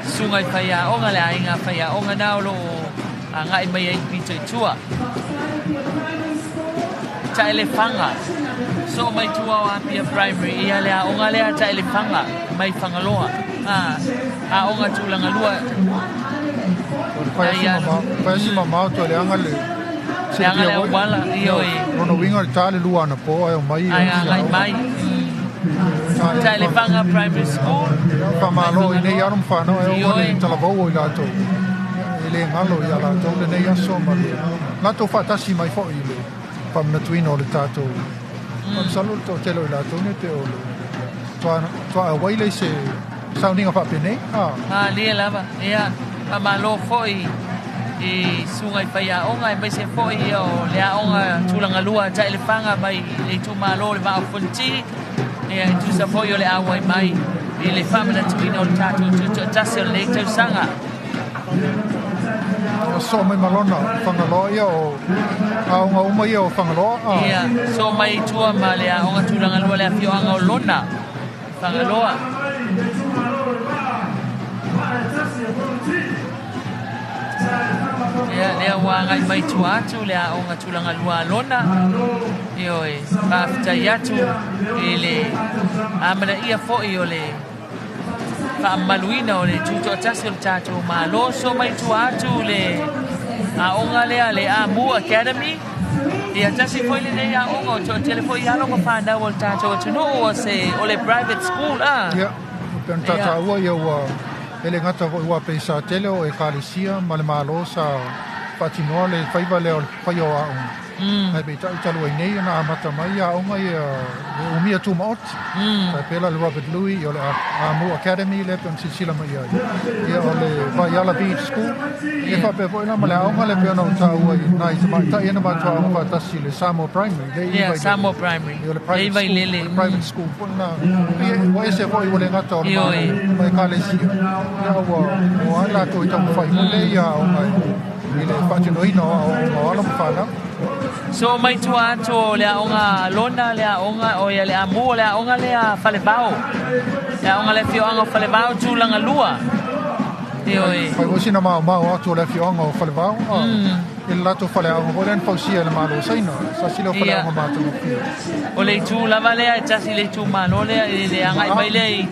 Speaker 1: Susuga i faiaoga le aiga faiaoga na o lo o agai mai ai pito i tua. Taelefaga, soo mai tua o Apia Primary ia le aoga lea Taelefaga mai Fagaloa. Aoga tulaga lua.
Speaker 6: O le fai mamao toe leaga le
Speaker 1: leaga le auala ioe.
Speaker 6: Lona uiga o le ta le lua anapo ae omai
Speaker 1: Ai agai mai. Taelefaga Primary School.
Speaker 6: Faamalo i nei alo ma fanau ae oo le talavou o i latou. E le galo ia latou lenei aso ma le latou faatasi mai foi i le faamanatuina o le tatou. Masalo le toatele o i latou nei pe o le toa auai lea i se sauniga faapenei.
Speaker 1: Malie lava. Ia, faamalo foi i susuga i faiaoga aemaise foi o le aoga tulaga lua a Taelefaga mai le itumalo o le Vaa o Fonoti. Ia, e tusa foi o le auai mai i le faamanatuina o le tatou tutoatasi o lenei tausaga.
Speaker 6: Ia soo mai ma lona Fagaloa ia o aoga uma ia o Fagaloa.
Speaker 1: Ia soo mai i tua ma le aoga tulaga lua le afioaga o Lona Fagaloa. Ia lea ua agai mai tua atu le aoga tulaga lua a Lona. Ioe, faafetai atu i le amanaia foi o le faamamaluina o le tutoatasi o le tatou Malo. So mai tua atu le aoga lea le Amu Academy. Ia tasi foi lenei aoga o toatele foi alo ma fanau o le tatou atunuu o se o le private school a.
Speaker 6: Ia, pe ona taua ia ua e le gata foi ua pei sa tele o ekalesia ma le Malo sa faatinoa le faiva lea o le faia o aoga. Ae peitai talu ai nei ona amata mai aoga ia le umia tumaoti. Tai pei la le Robert Louis, ia o le Amu Academy lea pei ona silasila mai ai. Ia o le Vaiala Beach School. Ia faapea foi la ma le aoga lea pei ona ou taua i nai tamaitai ia na matou aoga faatasi i le Samoa Primary. Lea i
Speaker 1: Vailele. Samoa Primary.
Speaker 6: Ia o le private school. O le private school foi lena. Ia ua ese foi ua le gata o le Malo ma ekalesia. Ia ua o ai latou i taumafai foi lea ia aoga i le faatinoina o aoaoga o alo ma fanau.
Speaker 1: So mai tua atu o le aoga Lona, le aoga o ia le Amu, o le aoga lea Falevao. Le aoga le afioaga o Falevao tulaga lua. Ioe.
Speaker 6: Fai foi sina maomao atu o le afioaga o Falevao. I le latou faleaoga foi lea na fausia e le Malo o Saina. Sa sili o faleaoga matagofie.
Speaker 1: O le itu lava lea e tasi le itumalo lea i le agai mai lea i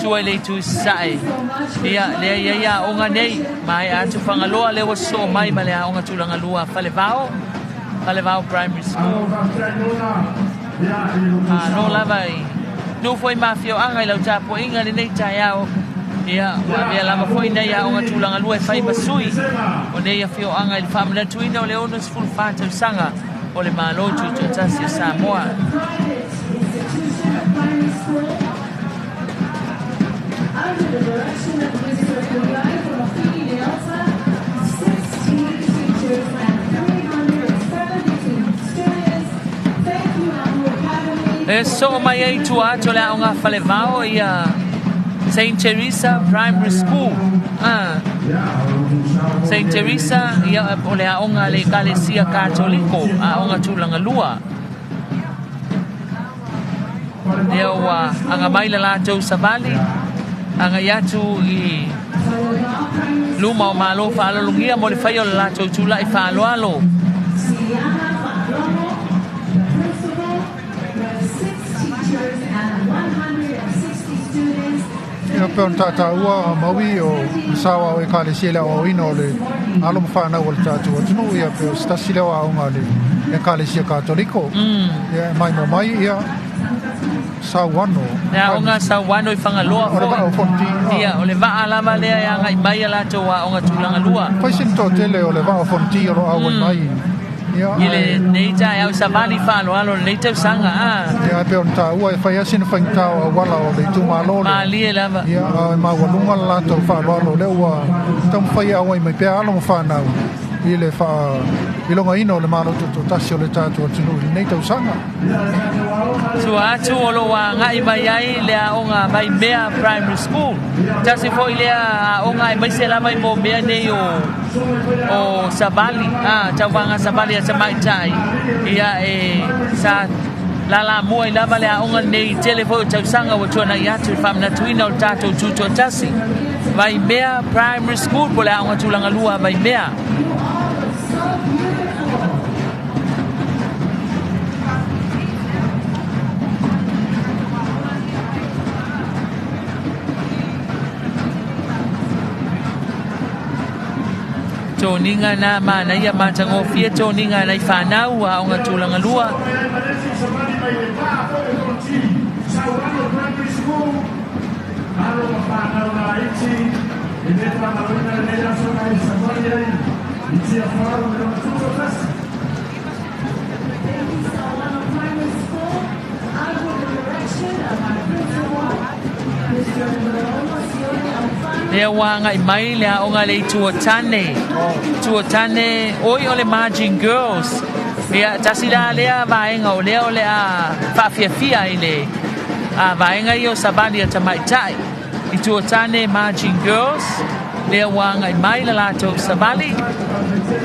Speaker 1: tua i le itu i Sasae. Ia, lea i ai aoga nei, maea atu Fagaloa lea ua sosoo mai ma le aoga tulaga lua Falevao, Falevao Primary School. Malo lava i nuu foi ma afioaga i lau tapuaiga lenei taeao. Ia, ua avea lava foi nei aoga tulaga lua e fai ma sui o nei afioaga i le faamanatuina o le 64 tausaga o le Malo Tutoatasi o Samoa. E soo mai ai tua atu o le aoga Falevao ia St. Teresa Primary School. Ah. St. Teresa ia o le aoga a le Ekalesia Katoliko, aoga tulaga lua. Lea ua aga mai le latou savali, agai atu i luma o Malo faalologia mo le faia o le latou tula'i faaaloalo.
Speaker 6: Ia pei ona tautaua maui o le sao ao ekalesia i le aoaoina o le alo ma fanau o le tatou atunuu, ia pei o se tasi lea o aoga a le ekalesia Katoliko. Ia e maimoa mai ia Sauano.
Speaker 1: Le aoga Sauano i Fagaloa
Speaker 6: foi. O le vaa o Fonoti.
Speaker 1: Ia, o le vaa lava lea e agai mai a latou aoga tulaga lua.
Speaker 6: Fai sina toatele o le vaa o Fonoti o lo o auai mai.
Speaker 1: I lenei taeao savali faaaloalo o lenei tausaga a.
Speaker 6: Ia, e pei ona taua e fai lava sina faigata o auala o le itumalo lea.
Speaker 1: Malie lava.
Speaker 6: Ia, a e maualuga le latou faaaloalo o lea ua taumafai e auai mai pea alo ma fanau i le faailogaina o le Malo Tutoatasi o le tatou atunuu i lenei tausaga.
Speaker 1: Tua atu o lo o agai mai ai le aoga Vaimea Primary School. Tasi foi lea aoga aemaise lava i mo mea nei o o savali, a tauvaga savali a tamaitai. Ia e sa lalamua ai lava le aoga lenei i tele foi o tausaga ua tuanai atu i le faamanatuina o le tatou tutoatasi. Vaimea Primary School po o le aoga tulaga lua a Vaimea. Toniga na manaia matagofie toniga nai fanau aoga tulaga lua. Lea ua agai mai le aoga le Itu o Tane. Itu o Tane, oi o le Margin Girls. Ia, tasi la lea vaega o lea o le a faafiafia i le Vaega ia o savali a tamaitai i Tuatane Marching Girls, lea ua agai mai le latou savali.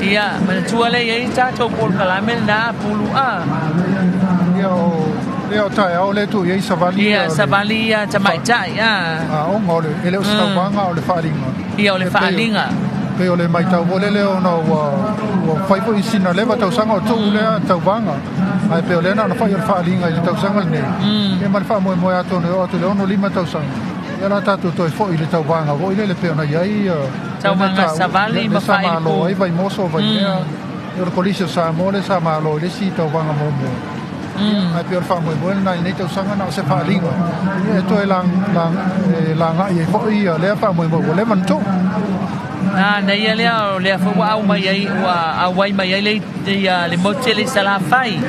Speaker 1: Ia, manatua lea e i ai tatou polokalame lena a Pulu a.
Speaker 6: Ia o lea o taeao lea tuu i ai savali.
Speaker 1: Ia, savali ia tamaitai a.
Speaker 6: Aoga o le, e le o se tauvaga o le faaaliga.
Speaker 1: Ia, o le faaaliga.
Speaker 6: Pei o le matau foi lele ona ua fai foi sina leva tausaga o tuu lea tauvaga. Ae pei o lea na ona fai o le faaaliga i le tausaga lenei. Ia ma le faamoemoe atonu e oo atu i le 65 tausaga. Ia la tatou toe foi i le tauvaga foi lele pei ona i ai
Speaker 1: tauvaga savali ma
Speaker 6: sa malo ai Vaimoso Vaimea. Ia o le Kolisi o Samoa lea sa malo i le isi tauvaga muamua. Ae pei o le faamoemoe lena i lenei tausaga na o se faaaliga. Ia e toe lagai ai foi lea faamoemoe ua leva ona tuu.
Speaker 1: Na ia lea o lea foi ua au mai ai, ua auai mai ai le, ia, le motu tele i Salafai.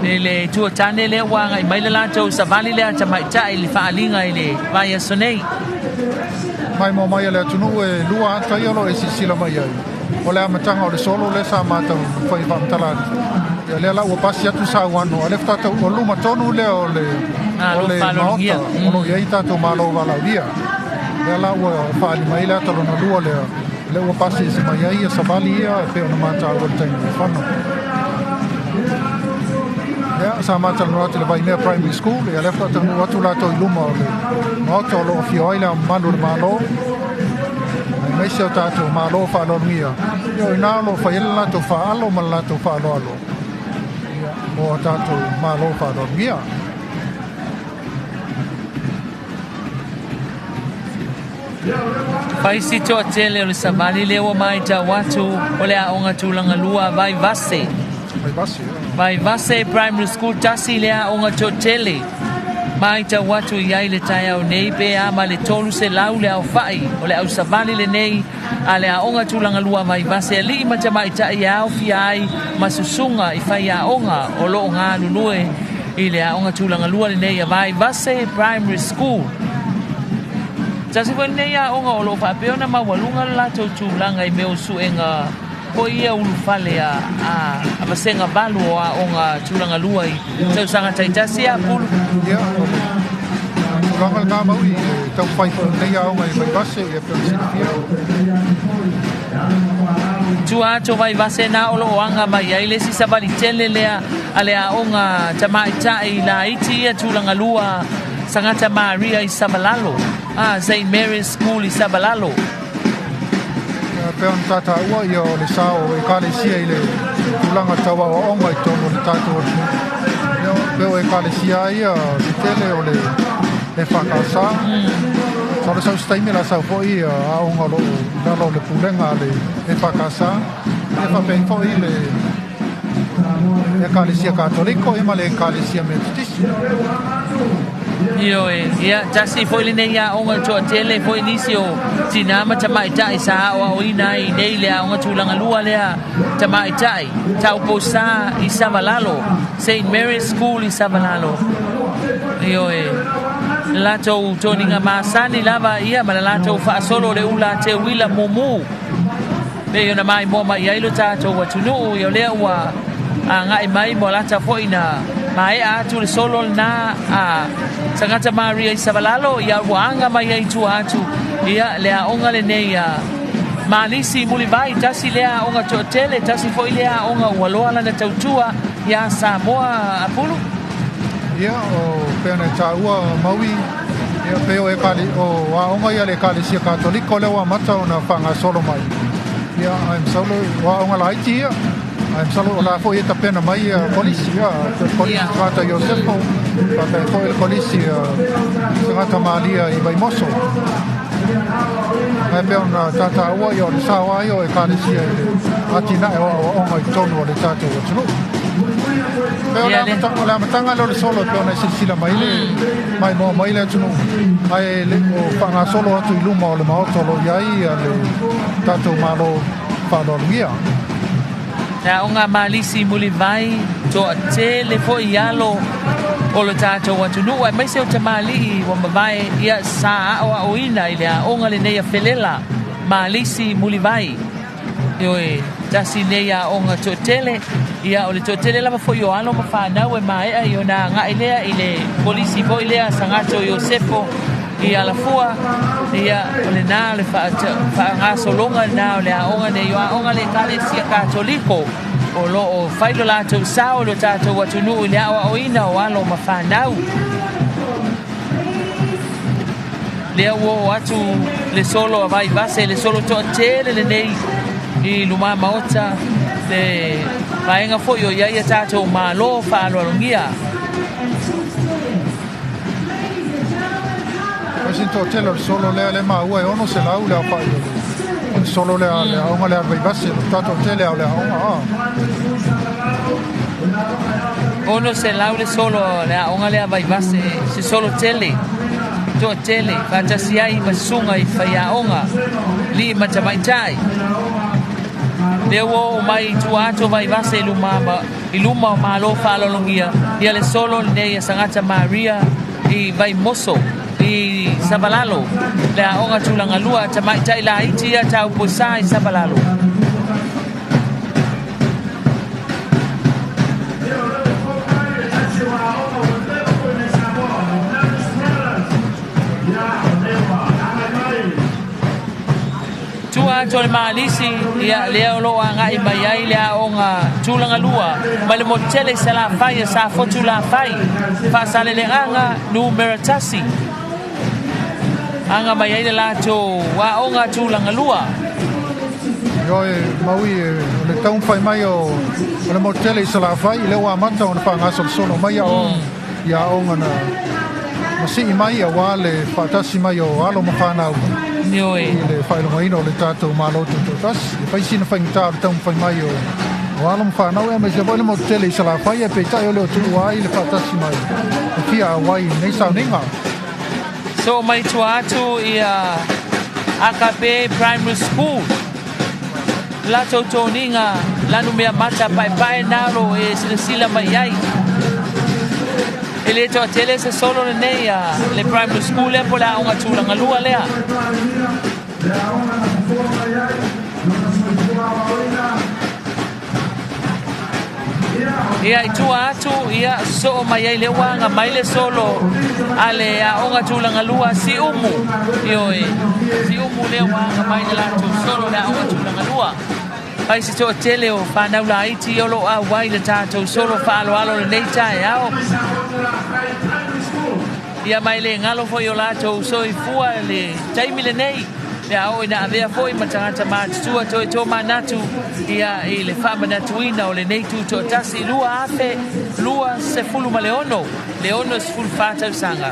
Speaker 1: I le Tuatane lea ua agai mai le latou savali lea tamaitai i le faaaliga i le vaiaso nei.
Speaker 6: Maimoa mai a le atunuu e lua ata ia o lo o e silasila mai ai. O le amataga o le solo lea sa matou fai faamatala atu. Ia lea la ua pasi atu sauano, a o lea faatoa o luma tonu lea o le o le maota o lo o i ai tatou malo valaaulia. Lea la ua faaali mai le ata lona lua lea, lea ua pasi ese mai ai ia savali ia e pei ona mataua i le taimi ua fano. Ia, sa matalanoa atu i le Vaimea Primary School, ia lea faatoa taunuu atu latou i luma o le maota o lo o afio ai le Ao Mamalu o le Malo, aemaise o tatou malo faaaloalogia. Ia o i ina o lo o fai ai le latou faaalo ma le latou faaaloalo, ia, mo a tatou malo faaaloalogia.
Speaker 1: Fai si toatele o le savali lea ua matau atu o le aoga tulaga lua Vaivase. Vaivase Primary School tasi le aoga toatele. Matau atu i ai le taeao nei pe a ma le 300 le aofai o le ausavali lenei a le aoga tulaga lua Vaivase alii ma tamaitai e aofia ai ma susuga i faiaoga o lo o galulue i le aoga tulaga lua lenei a Vaivase Primary School. Tasi foi lenei aoga o lo o faapea ona maualuga le latou tulaga i mea o suega foi ia ulufale a vasega valu o aoga tulaga lua i tausaga taitasi a Pulu.
Speaker 6: Ia, o le tulaga lena mau i le taumafai foi o lenei aoga i Vaivase, ia pei ona silafia.
Speaker 1: Tua atu o Vaivase na o lo o aga mai ai le isi savali tele lea a le aoga tamaitai laiti ia tulaga lua Sagata Maria i Savalalo, a St Mary's School i Savalalo.
Speaker 6: Ia, pei ona tataua ia o le sao o Ekalesia i le tulaga tau aoaoga i totonu o le tatou atunuu. Ia, pei o Ekalesia lava ia se tele o le EFKS. Masalo sau se taimi o le a sau foi aoga o lo o i lalo o le pulega a le EFKS. Ia faapea ai foi le Ekalesia Katoliko ia ma le Ekalesia Metotisi.
Speaker 1: Ioe, ia, tasi foi lenei aoga toatele foi nisi o tinā ma tamaitai sa aoaoina ai i nei le aoga tulaga lua lea tamaitai, Tauposa i Savalalo, St Mary's School i Savalalo. Ioe, le latou toniga masani lava ia ma le latou faasolo o le ula teuila mumu. Pei ona maimoa mai ai lo tatou atunuu, ia o lea ua agai mai mo lata foi na maea atu le solo lena a Sagata Maria i Savalalo, ia ua aga mai ai tua atu ia le aoga lenei a Malisi Mulivai, tasi lea aoga toatele, tasi foi lea aoga ua loa lana tautua iā Samoa Apulu.
Speaker 6: Ia, o pei ona e taua Maui, ia pei o ekale, o aoga ia a le Ekalesia Katoliko lea ua amata ona faagasolo mai. Ia, ae masalo o aoga laiti ia, ae masalo o la foi e tapena mai ia kolisi, ia, kolisi Tagata Iosefo, faapea foi le kolisi Tagata Malia i Vaimoso. Ae pei ona tataua ia o le sao lava ia o Ekalesia i le atinae o aoaoga i totonu o le tatou atunuu. Pei o le amataga lea o le solo e pei ona e silasila mai le maimoa mai le atunuu, ae le o faagasolo atu i luma o le maota o lo o i ai le tatou Malo faaaloalogia.
Speaker 1: Le aoga Malisi Mulivai, toatele foi i alo o le tatou atunuu aemaise o tamalii ua mavae ia sa aoaoina i le aoga lenei a Felela Malisi Mulivai. Ioe, tasi nei aoga toatele, ia o le toatele lava foi o alo ma fanau e maea i ona agai lea i le kolisi foi lea Sagato Iosefo i Alafua, ia o lena o le faagasologa lena o le aoga nei, o aoga le Ekalesia Katoliko o lo o fai lo latou sao i lo tatou atunuu i le aoaoina o alo ma fanau. Lea ua oo atu le solo a Vaivase, le solo toatele lenei i luma maota, le vaega foi o i ai a tatou Malo faaaloalogia.
Speaker 6: Sin toatele o le solo lea le maua e 600 le aofai o le solo lea, le aoga lea a le Vaivase, o le tatou tele o le aoga.
Speaker 1: 600 le solo le aoga lea Vaivase, se solo tele, toatele, faatasi ai ma susuga i faiaoga, alii ma tamaitai. Lea ua oo mai i tua atu o Vaivase i luma o Malo faaaloalogia, ia le solo lenei a Sagata Maria i Vaimoso i Savalalo, le aoga tulaga lua tamaitai laiti ia Taupuesa i Savalalo. Tua atu o le Malisi, ia lea o lo o agai mai ai le aoga tulaga lua mai le motu tele i Salafai a Safotu Lafai, Faasaleleaga numera 1. Aga mai ai le latou aoga tulaga lua.
Speaker 6: Ioe, maui o le taumafai mai o le motu tele i Salafai, lea ua amata ona faagasolosolo mai ia aoga na masii mai aua le faatasi mai o alo ma fanau.
Speaker 1: Ioe.
Speaker 6: I le faailogaina o le tatou Malo Tutoatasi. E fai sina faigata o le taumafai mai o alo ma fanau, aemaise foi le motu tele i Salafai, e peitai o le o tuua ai le faatasi mai e fia auai i lenei sauniga.
Speaker 1: So mai tua atu ia AKP Primary School, latou toniga lanu mea mata paepae nalo e silasila mai ai. E le toatele se solo lenei a le primary school lea po le aoga tulaga lua lea. Ia i tua atu, ia soo mai ai le uaga mai le solo a le aoga tulaga lua Siumu. Ioe, Siumu lea uaga mai le latou solo le aoga tulaga lua. Ai se toatele o fanau laiti o lo o auai le tatou solo faaaloalo lenei taeao. Ia mai le galo foi o latou soifua le taimi lenei. Le a oo ina avea foi ma tagata matutua toe tō manatu ia i le faamanatuina o lenei tutoatasi 2026, le 64 tausaga.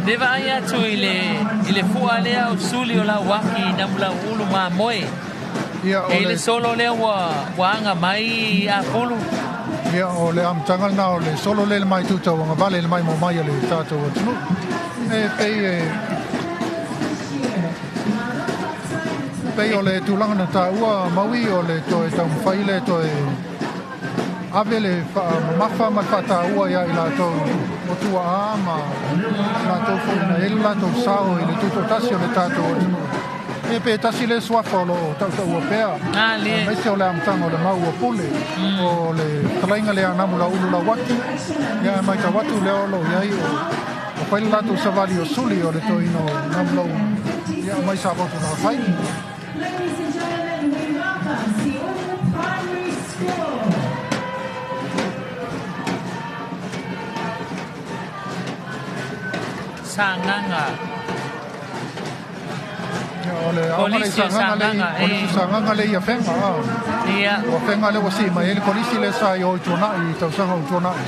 Speaker 1: Le vaai atu i le fua lea o suli o lau aki i namula ulu mamoe. E le solo lea ua anga mai a pulu.
Speaker 6: Ia o le amataga lena o le solo lea le mai tūtauaga vale le mai mo mai a le tatou atunuu. E pei o le tulaga na taua maui o le toe taumafai le toe ave le faamamafa ma le faataua ia i latou o tuaa ma latou foi na ele latou sao i le tutoatasi o le tatou atunuu. E pe tasi le suafa o lo o tautaua pea. Aemaise o le amataga o le mau ua pule o le talaiga lea namu lau ulu lau atu. Ia e maitau atu lea o lo o iai o fai le latou savali o suli o le toeina o namu lau ia mai sa votu na fai.
Speaker 5: Ladies and gentlemen, we welcome Siumu Primary School.
Speaker 1: Sagaga.
Speaker 6: O le aoga le Sagaga le kolisi Sagaga le ia fenga.
Speaker 1: Ia.
Speaker 6: O fenga le ua sii mai ai le kolisi le sa i o i tuanai i tausaga o tuanai.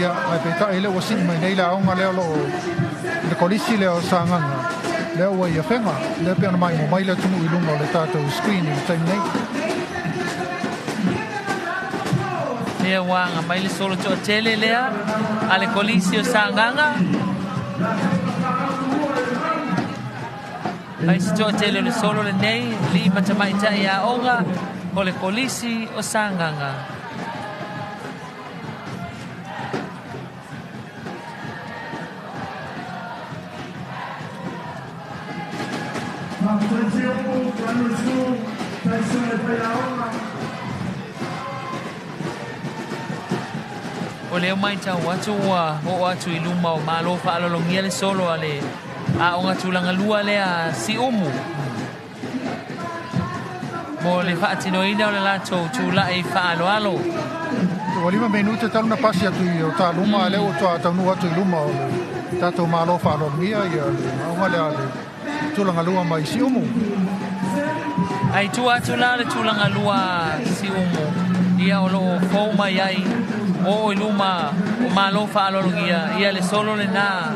Speaker 6: Ia, ai peitai le ua sii mai nei le aoga lea o lo o le kolisi lea o Sagaga. Lea ua ia fenga. Lea pe ona mai mo mai le atunuu i luga o le tatou screen i le taimi nei.
Speaker 1: Lea ua aga mai le solo toatele lea a le Kolisi o Sagaga. Ai se toatele o le solo lenei, alii ma tamaitai aoga o le Kolisi o Sagaga. O lea matau atu ua oo atu i luma o Malo faaaloalogia le solo a le aoga tulaga lua lea Siumu mo le faatinoina o le latou tula'i faaaloalo.
Speaker 6: Ua 5 minute talu na pasi atu i o taluma, lea ua toa taunuu atu i luma o le tatou Malo faaaloalogia ia le aoga lea le tulaga lua mai Siumu.
Speaker 1: Ai tua atu la le tulaga lua Siumu, ia o loo fou mai ai o i luma o Malo faaaloalogia ia le solo lena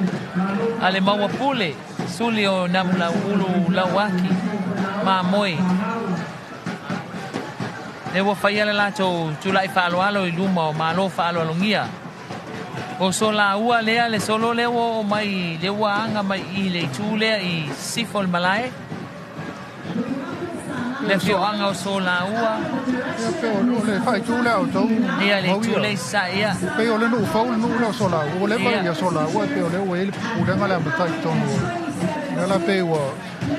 Speaker 1: a le maua pule suli o Namulauulu Lauaki Mamoe. Le ua faia le latou tula'i faaaloalo i luma o Malo faaaloalogia. O so laua lea le solo lea ua oo mai le ua aga mai i le itu lea i sisifo o le malae. Le afioaga o Solaua.
Speaker 6: Ia pe o le faaitu lea o tou.
Speaker 1: Ia le itu lea i sasae ia.
Speaker 6: Pei o le nuu fou le nuu lea o Solaua. Ua leva ia Solaua e pei o lea ua i ai le pulega lea a matai i totonu o lea la pei ua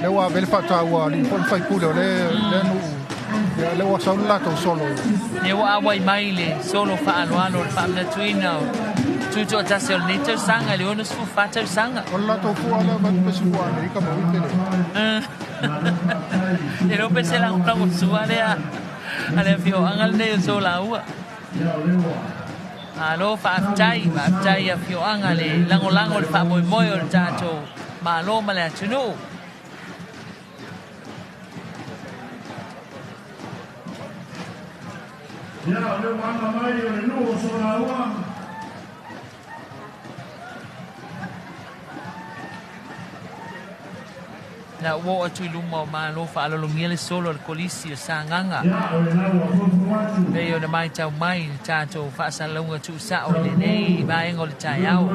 Speaker 6: lea ua ave le faataua a alii foi ma faipule o lea nuu. Ia lea ua sau le latou solo.
Speaker 1: Lea ua auai mai le solo faaaloalo le faamanatuina o tutoatasi o lenei tausaga i le 64 tausaga.
Speaker 6: O le latou fua lea avatu pe se fua Amerika ma ui pele.
Speaker 1: E le o pe se lagolago sua lea a le afioaga lenei o Solaua. Malo faafetai, faafetai i afioaga le lagolago le faamoemoe o le tatou Malo ma le atunuu.
Speaker 7: Ia, o le ua aga mai o le nuu o Solaua.
Speaker 1: Na ua oo atu i luma o Malo faaaloalogia le solo a le Kolisi o Sagaga. Pei ona matau mai le tatou faasalalauga tuusao i lenei vaega o le taeao.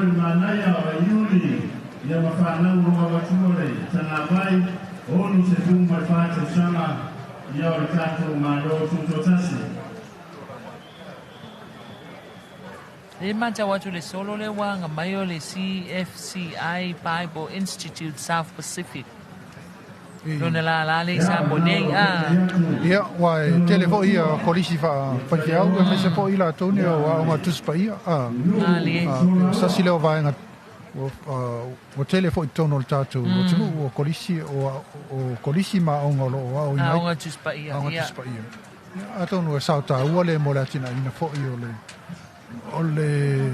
Speaker 1: E matau atu le solo lea ua aga mai o le CFCI Bible Institute South Pacific. Lona lālā lea i Samoa nei.
Speaker 6: Ia, ua e tele foi ia kolisi faafaifeau aemaise foi i latou nei o aoga Tusi Paia. Sasi lea o vaega ua tele foi i totonu o le tatou atunuu o kolisi, o kolisi ma aoga o lo o aoina ai.
Speaker 1: Aoga Tusi Paia.
Speaker 6: Aoga Tusi Paia. Atonu e sao taua le mo le atinaeina foi o le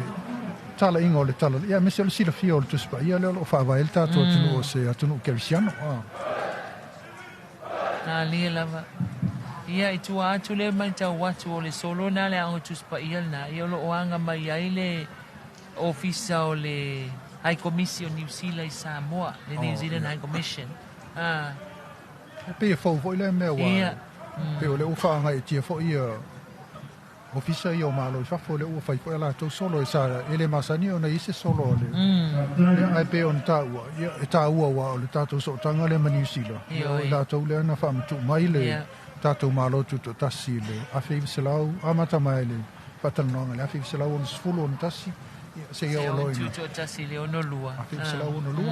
Speaker 6: talaiga o le tala, ia aemaise o le silafia o le Tusi Paia lea o lo o faavae ai le tatou atunuu o se atunuu kerisiano.
Speaker 1: Malie lava. Ia, i tua atu lea matau atu o le solo na le aoga Tusi Paia lena, ia o lo o aga mai ai le ofisa o le High Commission o Niu Sila i Samoa, le New Zealand High Commission.
Speaker 6: E pei e fou foi lea mea ua pei o lea ua faagaiatia foi ia ofisa ia o Malo i fafo, lea ua fai foi a latou solo e sa e le masani ona i ai se solo a le ia, ae pei ona taua ia e taua aua o le tatou sootaga lea ma Niu Sila ia o i latou lea na faamatuu mai le tatou Malo Tutoatasi i le 1900 amata mai le faatalanoaga i le 1961 ia seia oo loa i le
Speaker 1: Tutoatasi i le 62.
Speaker 6: 1962.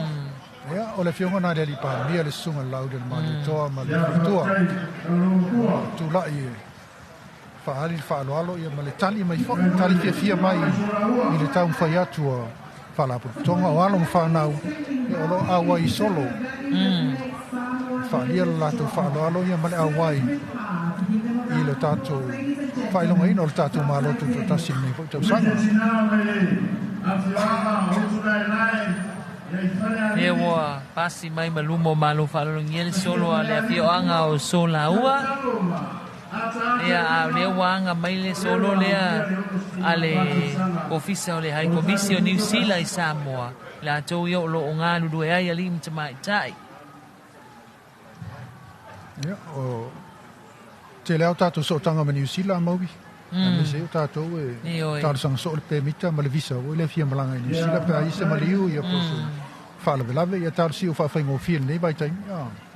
Speaker 6: Ia o le afioga na le alii Palemia le susuga i le Lauli o le Malietoa ma le faletua tulai e faaali le faaaloalo ia ma le tali mai foi, tali fiafia mai i le taumafai atu a Faalapotopotoga o alo ma fanau ia o lo o auai i solo. Faaalia le latou faaaloalo ia ma le auai i le tatou faailogaina o le tatou Malo Tutoatasi i lenei foi tausaga.
Speaker 1: Lea ua pasi mai ma luma o Malo faaaloalogia le solo a le afioaga o Solaua. Ia, a o lea ua aga mai le solo lea a le Ofisa o le High Komisi o Niu Sila i Samoa, latou ia o lo o galulue ai alii ma tamaitai.
Speaker 6: Ia, o tele lava o tatou sootaga ma Niu Sila, Maui. Aemaise ai o tatou e talosaga soo le pemita ma le visa ua le fia malaga i Niu Sila pe a i se maliu ia po o se faalavelave ia talosia ua faafaigofie i lenei vaitaimi.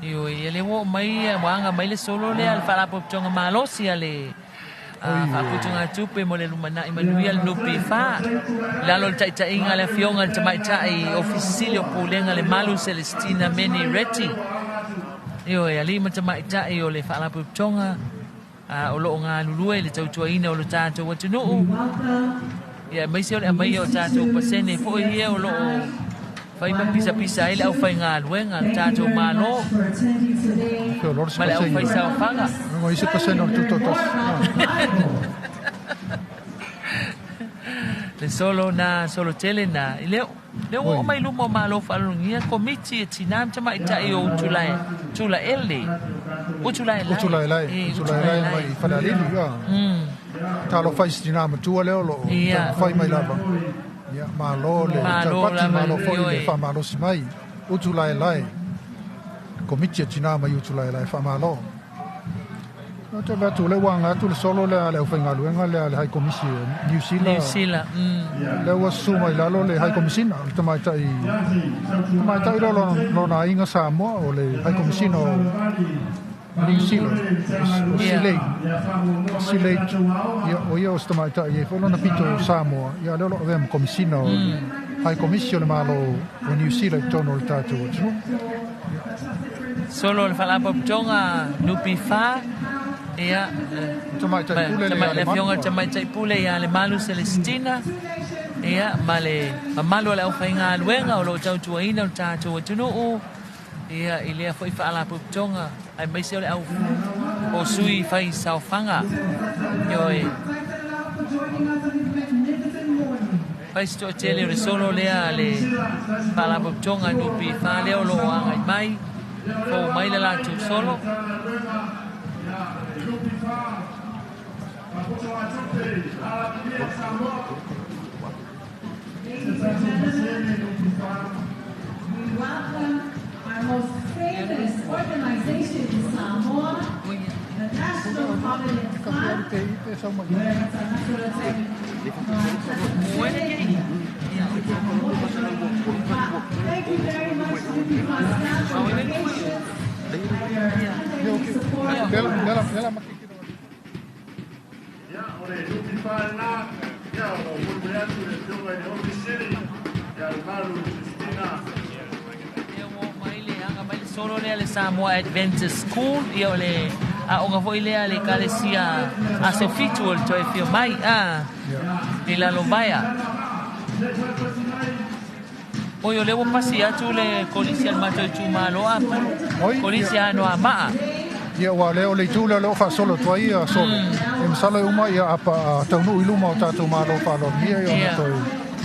Speaker 1: Ioe, ia lea ua oo mai ua aga mai le solo lea a le Faalapotopotoga Malosi a le Faaputugatupe mo le Lumanai Manuia le NPF i lalo o le taitaiga a le Afioga i le Tamaitai Ofisa Sili o Pulega le Malu Celestina Meni Reti. Ioe, alii ma tamaitai o le Faalapotopotoga o lo o galulue i le tautuaina o lo tatou atunuu, ia aemaise o le aumaia o tatou pasene foi ia o lo o fai ma pisapisa ai le aufaigaluega a le tatou Malo ma le aufaisaofaga. Le solo na solo tele na i lea lea ua oo mai luma o Malo Faalologia Komiti e Tinā ma Tamaitai o Utulae Tulaele Utulaelae
Speaker 6: Utulaelae Utulaelae mai Falealili ia. Talofa i si tinā matua lea o lo o taumafai mai lava. Ia malo le taupati, malo foi le faamalosi mai. Utulaelae Komiti a Tinā mai Utulaelae faamalo. Ou te vaai atu o lea ua aga atu le solo lea a le aufaigaluega lea a le High Komisi o Niu Sila.
Speaker 1: Niu Sila, mm.
Speaker 6: Lea ua susu mai lalo le High Komisina, o le tamaitai, tamaitai lea o lona aiga Samoa, o le High Komisina o Niu Sila, o Silei. Silei, ia, o ia o se tamaitai e i ai foi lona pito Samoa, ia lea o lo o avea ma Komisina o le High Komisi o le Malo o Niu Sila i totonu o le tatou atunuu.
Speaker 1: Solo o le Faalapotopotoga NPF, ia,
Speaker 6: Tamaitai Pule
Speaker 1: le Afioga i le Tamaitai Pule ia Lemalu Celestina, ia, ma le mamalu o le aufaigaluega o lo o tautuaina lo tatou atunuu, ia, i lea foi Faalapotopotoga, aemaise o le au o sui fai saofaga. Ioe. Fai se toatele o le solo lea a le Faalapotopotoga NPF lea o lo o agai mai, fou mai le latou solo.
Speaker 10: We welcome our most famous organization in Samoa, the National Provident Fund. Thank you very much, NPF staff, for your patience and your unending support.
Speaker 1: Ia ua oo mai le aga mai le solo lea le Samoa Adventist School, ia o le aoga foi lea a le Ekalesia Aso Fitu o le toe afio mai a i Lalovaea. Oi, o lea ua pasi atu le kolisi a le matou itumalo a Pulu, kolisi a Anoamaa.
Speaker 6: Ia, ua lea o le itu lea o lea o faasolo atu ai ia solo. E masalo e uma ia apa a taunuu i luma o tatou malo faaaloalogia ia ona toe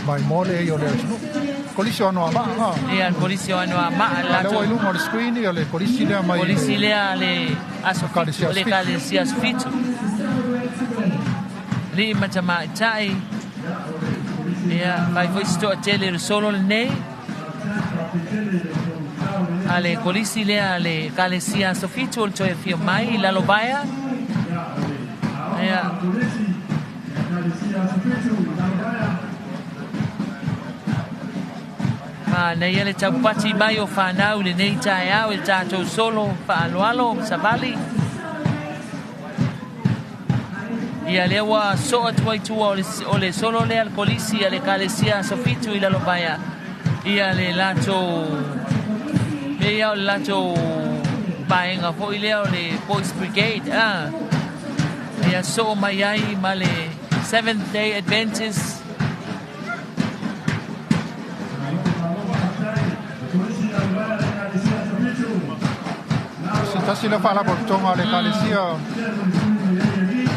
Speaker 6: maimoa lea ia o le atunuu. Kolisi o Anoamaa, a?
Speaker 1: Ia, le kolisi o Anoamaa.
Speaker 6: A lea ua i luma o le screen ia le kolisi lea mai.
Speaker 1: Kolisi lea a le Aso Fitu, o le Ekalesia Aso Fitu. Alii ma tamaitai, ia, fai foi se toatele o le solo lenei. A le kolisi lea a le Ekalesia Aso Fitu o le toe afio mai i Lalovaea. Ia. Manaia le taupati mai o whanau lenei taeao i le tatou solo faaaloalo savali. Ia lea ua soo atu ai tua o le solo lea le kolisi a le Ekalesia Aso Fitu i Lalovaea. Ia le latou mea ia o le latou vaega foi lea o le Boys Brigade. Ah. Ia soo mai ai ma le Seventh Day Adventist.
Speaker 6: Se tasi lea faalapotopotoga a le Ekalesia,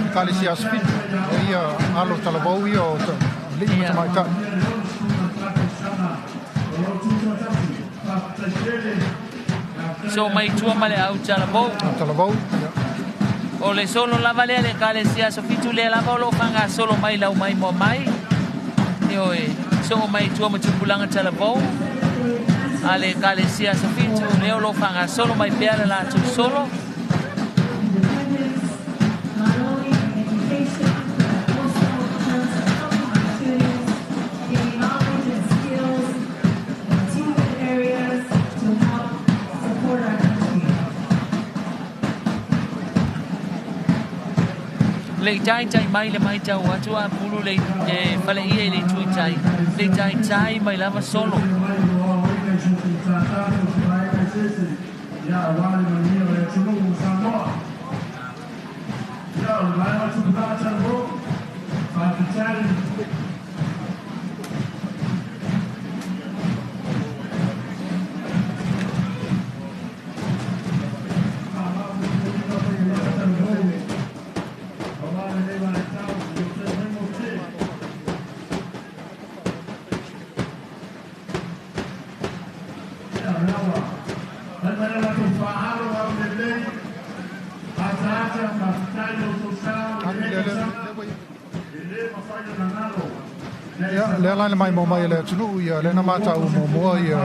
Speaker 6: Ekalesia Aso Fitu, o ia alo talavou ia o alii ma tamaitai.
Speaker 1: Soo mai tua ma le au talavou.
Speaker 6: Au talavou, ia.
Speaker 1: O le solo lava lea le Ekalesia Aso Fitu lea lava o lo o faagasolo mai lau maimoa mai. Ioe, soo mai tua ma tupulaga talavou a le Ekalesia Aso Fitu lea o lo o faagasolo mai pea le latou solo. Le taitai mai le matau atu a pulu le faleia i le itu i tai. Le taitai mai lava solo.
Speaker 6: Ia, lea la le mai mo mai le atunuu ia le na matau muamua ia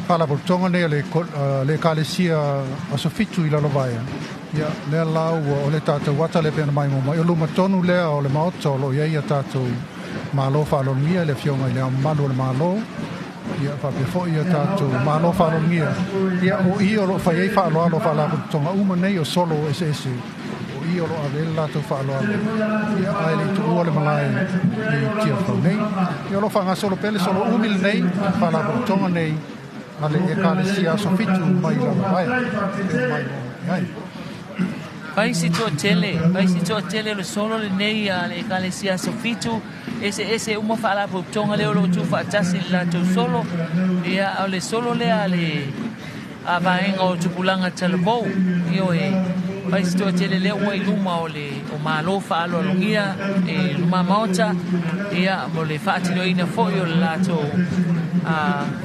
Speaker 6: faalapotopotoga nei a le Ekalesia Aso Fitu i Lalovaea. Ia, lea la ua o le tatou ata le pea na mai mo mai. O luma tonu lea o le maota o lo o i ai ia tatou malo faaloalogia le afioga i le Ao Mamalu o le Malo. Ia, faapea foi ia tatou malo faaloalogia. Ia, o i o lo o fai ai faaaloalo faalapotopotoga uma nei o solo eseese. O i o lo o ave ai le latou faaaloalo. Ia, ae le i tuua le malae i Tiafau nei. Ia, o lo o faagasolo pea le solo umi lenei faalapotopotoga nei a le Ekalesia Aso Fitu mai Lalovaea. E mai mo ai.
Speaker 1: Fai si toatele, fai si toatele o le solo lenei a le Ekalesia Aso Fitu, eseese uma faalapotopotoga lea o lo o tuufaatasi i le latou solo. Ia, o le solo lea a le a vaega o tupulaga talavou. Ioe, fai si toatele lea ua i luma o le o malo faaaloalogia e luma maota, ia, mo le faatinoina foi o le latou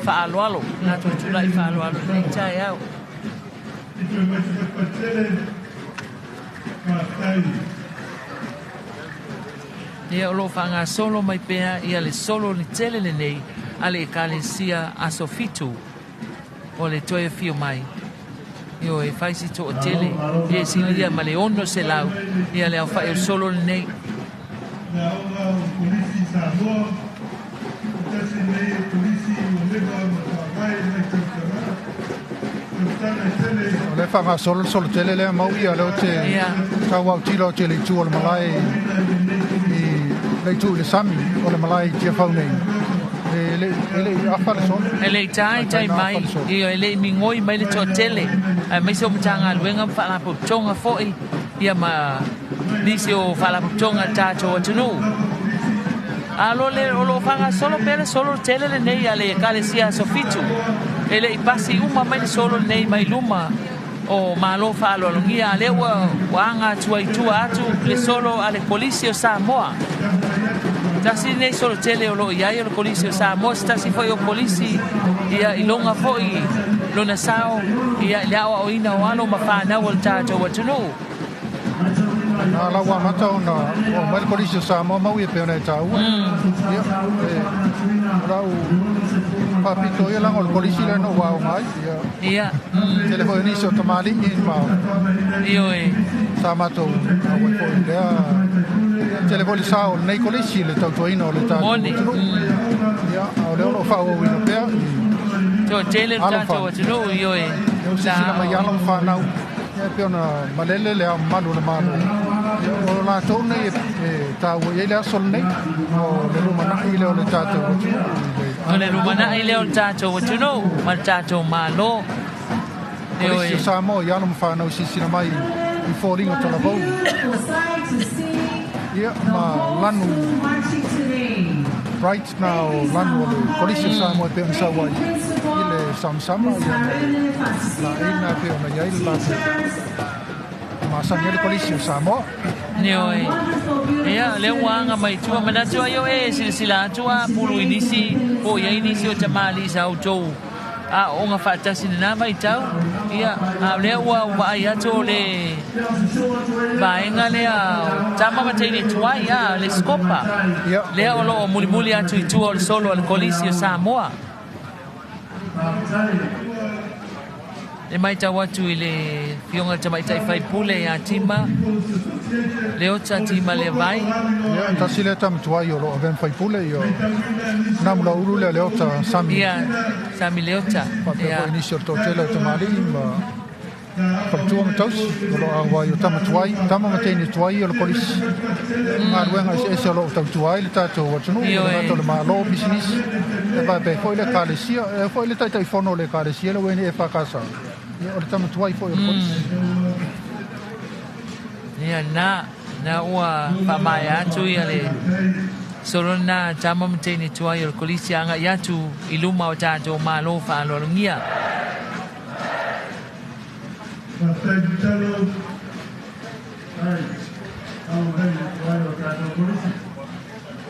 Speaker 1: faaaloalo, latou tulai faaaloalo i lenei taeao. Ia, o lo o faagasolo mai pea ia le solo le tele lenei a le Ekalesia Aso Fitu o le toe afio mai. Ioe, fai si toatele, ia silia ma le 600 ia le aofai o solo lenei.
Speaker 6: O le faagasolo le solo tele lea mau ia lea o te tau autilo atu i le itu o le malae i le itu i le sami o le malae i Tiafau nei. E le i afa le solo.
Speaker 1: E le i taitai mai, ia e le i migoi mai le toatele, aemaise o Matagaluega ma faalapotopotoga foi, ia ma nisi o faalapotopotoga a le tatou atunuu. A lo le o lo o faagasolo pea le solo tele lenei a le Ekalesia Aso Fitu. E le i pasi uma mai le solo lenei mai luma o malo faaaloalogia, a lea ua aga atu ai tua atu le solo a le Kolisi o Samoa. Tasi lenei solo tele o lo o i ai o le Kolisi o Samoa, se tasi foi o kolisi ia i loga foi lona sao ia i le aoaoina o alo ma whanau o le tatou atunuu.
Speaker 6: Na la ua amata ona oo mai le Kolisi o Samoa mau ia pei ona e taua. Ia, e, o lau faapito ia leaga o le Kolisi lea na ou aoga ai. Ia.
Speaker 1: Ia.
Speaker 6: Tele foi o nisi o tamalii ma
Speaker 1: Ioe.
Speaker 6: sa matou auai foi i lea. Tele foi le sao o lenei Kolisi i le tautuaina o le tatou
Speaker 1: Moni.
Speaker 6: atunuu. Ia, a o lea o lo o faaauauina pea i
Speaker 1: Toatele le
Speaker 6: alo ma
Speaker 1: tatou
Speaker 6: fanau.
Speaker 1: atunuu, ioe.
Speaker 6: Ia, ua
Speaker 1: Sa
Speaker 6: silasila mai alo ma fanau. Ia, e pei ona malele le Ao Mamalu o le Malo. Ia, o latou nei e taua i ai le aso lenei, o le lumanai lea o le tatou atunuu i le
Speaker 1: O le
Speaker 6: agai i luma.
Speaker 1: lumanai lea o le tatou atunuu ma le tatou Malo.
Speaker 6: Kolisi o
Speaker 1: Ioe.
Speaker 6: Samoa i alo ma fanau i silasila mai i foliga talavou. Ia, ma lanu bright na o lanu o le Kolisi o Samoa e pei ona sau ai i le samasama, ia ma le laei lena e pei ona i ai le latou masani ai le Kolisi o Samoa.
Speaker 1: Ioe. Ia, lea ua aga mai tua manatu ai o e silasila atu a pulu i nisi, po o i ai nisi o tamalii sa outou aooga faatasi i lena vaitau. Ia, a o lea ua vaai atu o le vaega lea o tama ma teine tuai, a le Scopa.
Speaker 6: Ia,
Speaker 1: Lea o lo o mulimuli atu i tua o le solo a le Kolisi o Samoa. E matau atu i le Afioga i le Tamaitai Faipule ia Tima Leota Tima Levai.
Speaker 6: Ia, tasi lea tama tuai o lo o avea ma faipule, ia Namulaulu lea Leota Sami.
Speaker 1: Ia, Sami Leota.
Speaker 6: Faapea
Speaker 1: Ia.
Speaker 6: foi nisi o le toatele o tamalii ma Faletua ma tausi o loo auai o tama tuai, tama ma teine tuai o le kolisi. Galuega eseese o loo tautua ai le tatou atunuu, e le gata o le Malo, pisinisi, e faapea foi le Ekalesia, e foi le Taitaifono o le Ekalesia le Uene EFKS. Ia, o le tama tuai foi o le kolisi.
Speaker 1: Ia na, na ua faamaea atu ia le solo na tama ma teine tuai o le kolisi agai atu i luma o tatou Malo faaaloalogia.
Speaker 7: Faafetai tatalo ai au nei tuai o tatou polisi.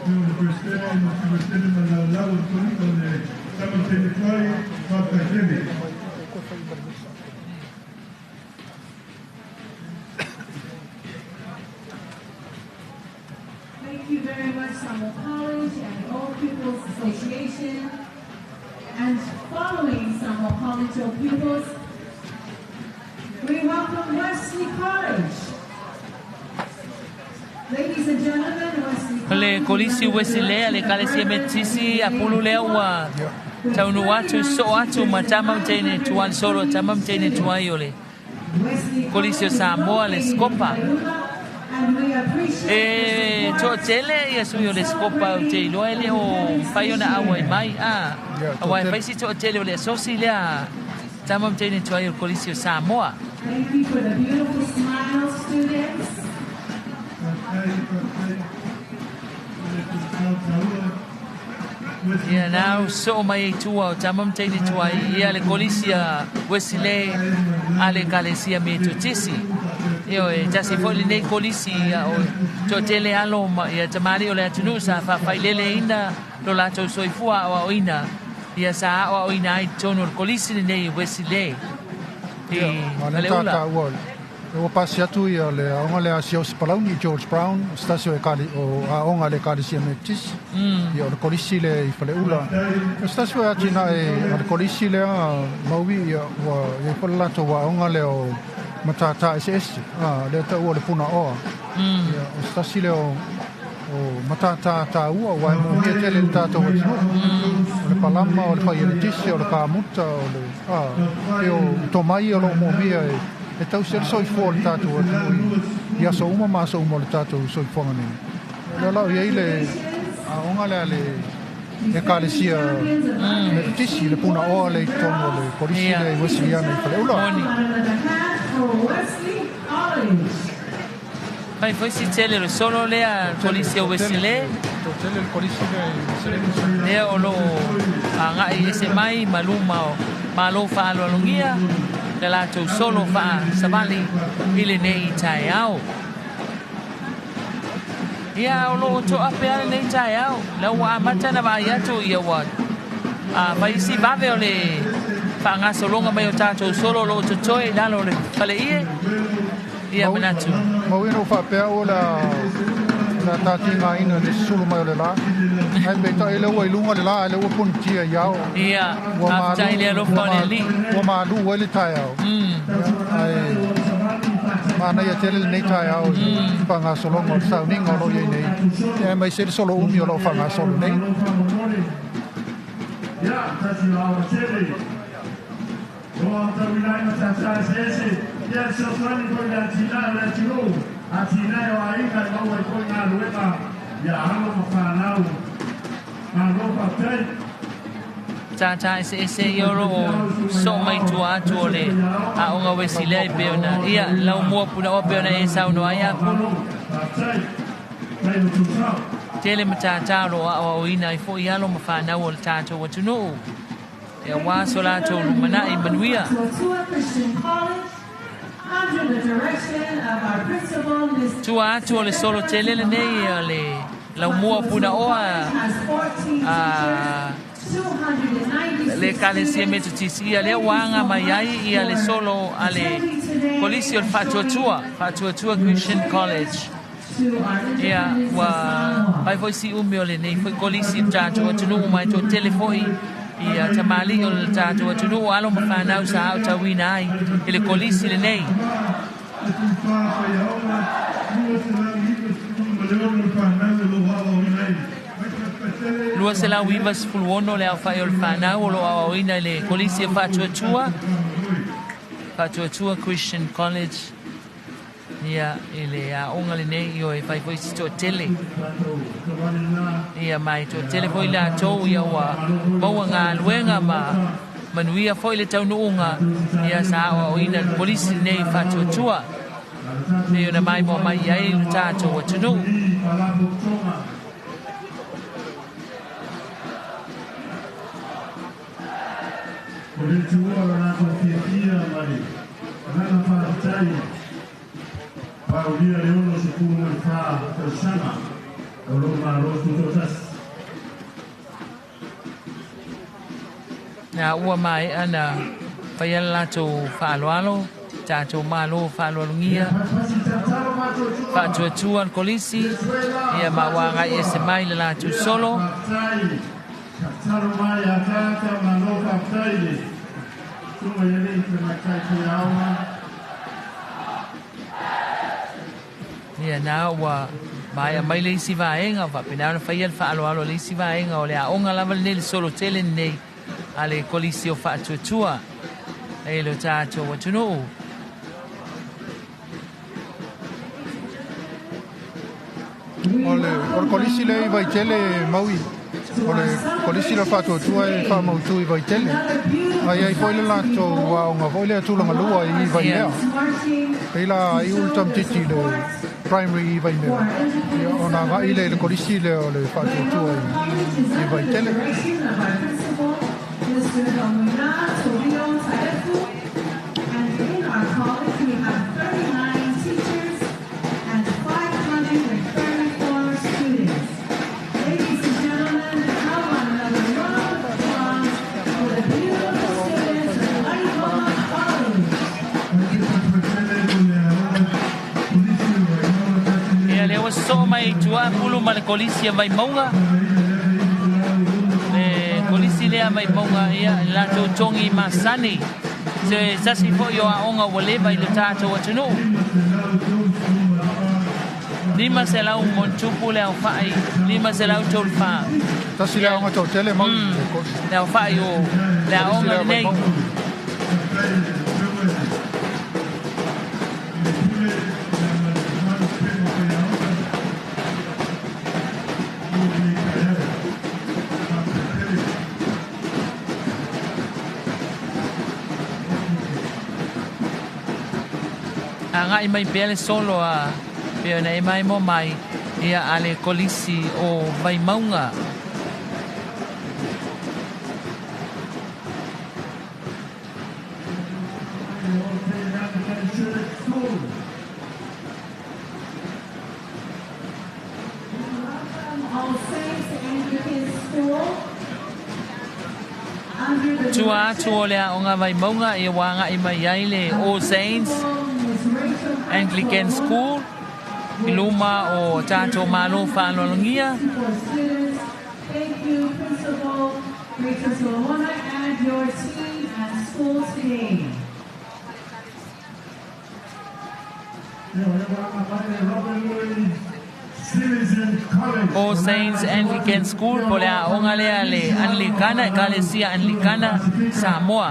Speaker 7: O le Peresetene ma le Peresetene ma le laulau o le polisi o le tama teine tuai, faafetai tele.
Speaker 10: Thank you very much, Samoa College and the Old Pupils Association. And following Samoa College Old Pupils, we welcome Wesley College. Ladies and gentlemen, Wesley
Speaker 1: O le Kolisi Wesilea le Ekalesia Metotisi a pulu lea ua taunuu atu soo atu ma tama ma teine tuai le solo a tama ma teine tuai o le Kolisi o Samoa le Scopa. E toatele ia sui o le Scopa ou te iloa e le o mafai ona auai mai a aua e fai si toatele o le asosi lea tama ma teine tuai o le Kolisi o Samoa.
Speaker 10: Thank you for the beautiful smiles, students.
Speaker 1: Ia nau soo mai ai tua o tama ma teine tuai ia le Kolisi a Wesley a le Ekalesia Metotisi. Ioe, tasi foi lenei kolisi ia o toatele alo ma ia tamalii o le atunuu sa faafaileleina lo latou soifua aoaoina ia sa aoaoina ai i totonu o le kolisi lenei Wesley i
Speaker 6: Ma le
Speaker 1: Faleula.
Speaker 6: taua ua pasi atu ia le aoga le Asia o Sipalauni George Brown o se tasi o ekali o aoga a le Ekalesia Metotisi. Ia o le kolisi le i Faleula. O se tasi foi atinae a le kolisi lea Maui ia ua i ai foi le latou aoga lea o matata eseese, a lea taua o le Punaoa. Ia o se tasi lea o matata taua aua e moomia tele i le tatou atunuu. O le palama, o le fai eletise, o le kamuta, o le a e o tomai o loo moomia e tausi ai le soifua o le tatou atunuu i aso uma ma aso uma o le tatou soifuaga nei. O lea la o i ai le aoga lea a le Ekalesia Metotisi, le Punaoa lea i totonu o le kolisi lea i Wesleyan i Faleula.
Speaker 1: Moni.
Speaker 10: Wesley College.
Speaker 1: Fai foi si tele o le solo lea kolisi o Wesley.
Speaker 6: Tele le kolisi lea i Wesley.
Speaker 1: Lea o loo agai ese mai ma luma o Malo faaaloalogia le latou solo faasavali i lenei taeao. Ia o loo toape a lenei taeao la ua amata na vaai atu ia ua a fai si vave o le faagasologa mai o tatou solo o loo totoe i lalo o le faleie. Ia manatu.
Speaker 6: Mauina ua faapea ua la tatigaina le susulu mai o le la. Ae peitai lea ua i luga le la ae lea ua punitia i ao.
Speaker 1: Ia,
Speaker 6: Ua
Speaker 1: faafetai le alofa o le Alii.
Speaker 6: Ua malu ai le taeao. Ae manaia tele lenei taeao i faagasologa o le sauniga o loo i ai nei. Ia aemaise le solo umi o loo faagasolo nei.
Speaker 7: Ia, tasi o awa tele. O au tauilai ma tata eseese. Ia, fesoasoani foi le atinae o le atunuu. Atinae o aiga e maua ai foi galuega ia alo ma fanau. Malo faafetai.
Speaker 1: Tātā eseese ia o loo soo mai tua atu o le aoga Wesilea e pei ona ia laumua punaoa pei ona e saunoa ai Apulu.
Speaker 7: Faafetai. Tai o tusao.
Speaker 1: Tele matata o loo aoaoina ai foi alo ma fanau o le tatou atunuu. Ia aua so latou lumanai manuia.
Speaker 10: Tuatua Christian College, under the direction of our principal, Ms.
Speaker 1: Tua atu o le solo tele lenei o le laumua punaoa
Speaker 10: Has 14
Speaker 1: a
Speaker 10: teachers, 296
Speaker 1: le Ekalesia Metotisi ia lea ua aga mai ai ia le solo a le Kolisi o le Faatuatua, Faatuatua Christian College.
Speaker 10: to our
Speaker 1: Ia
Speaker 10: Independence
Speaker 1: ua
Speaker 10: Samoa.
Speaker 1: fai foi si umi o lenei foi kolisi o le tatou atunuu ma e toatele foi ia tamalii o le tatou atunuu alo ma fanau sa aotauina ai i le kolisi lenei. 296 le aofai o le fanau o loo aoaoina i le kolisi o Faatuatua. Faatuatua Christian College ia i le aoga lenei ioe e fai foi si toatele ia ma e toatele foi latou ia ua maua galuega ma manuia foi le taunuuga ia sa aoaoina le kolisi lenei Faatuatua pei ona maimoa mai i ai lo tatou atunuu.
Speaker 7: O le tuua o latou fiafia ma le agaga faafetai paulia le 64 tausaga o lou Malo Tutoatasi.
Speaker 1: Na ua maea na faia le latou faaaloalo, tatou Malo faaaloalogia, faatuatua le kolisi, ia ma ua agai ese mai le latou solo.
Speaker 7: Tatalo mai ataata malo faafetai le susuga i alii tamaitai faiaoga.
Speaker 1: Ia na ua maea mai le isi vaega, faapena ona faia le faaaloalo a le isi vaega o le aoga lava lenei, le solo tele lenei a le kolisi o Faatuatua e lo tatou atunuu.
Speaker 6: O le, o le kolisi lea i Vaitele Maui, o le kolisi la Faatuatua e faamautu i Vaitele. A i ai foi le latou aoga foi lea tulaga lua i Vaimea. Pei la iu le tamaitiiti i le primary i Vaimea, ia ona agai lea i le kolisi lea o le Faatuatua i Vaitele.
Speaker 10: Mr. Faumuina Torio Taefu, and in our college we have 39 teachers and 534 students. Ladies and gentlemen, how about another round of applause for the beautiful students of Vaimauga College.
Speaker 1: Ia lea ua sosoo mai i tua pulu ma le kolisi a Vaimauga. Le kolisi lea Vaimauga ia le latou togi masani. Se tasi foi o aoga ua leva i lo tatou atunuu. 500 ma ono tupu le aofai, 534.
Speaker 6: Tasi le aoga toatele Maui.
Speaker 1: Le aofai o le aoga
Speaker 6: lea
Speaker 1: lenei.
Speaker 6: Vaimauga.
Speaker 1: Agai mai pea le solo a pei ona e maimoa mai ia a le kolisi o Vaimauga.
Speaker 10: Welcome All Saints Anglican School under the
Speaker 1: Tua atu o le aoga Vaimauga ia ua agai mai ai le All Saints
Speaker 10: Miss Rachel
Speaker 1: Anglican School i luma o tatou Malo faaaloalogia.
Speaker 10: for students. Thank you, Principal Rachel Solomona and your team at school today.
Speaker 1: All Saints Anglican School po le aoga lea le Anglikana, Ekalesia Anglikana Samoa.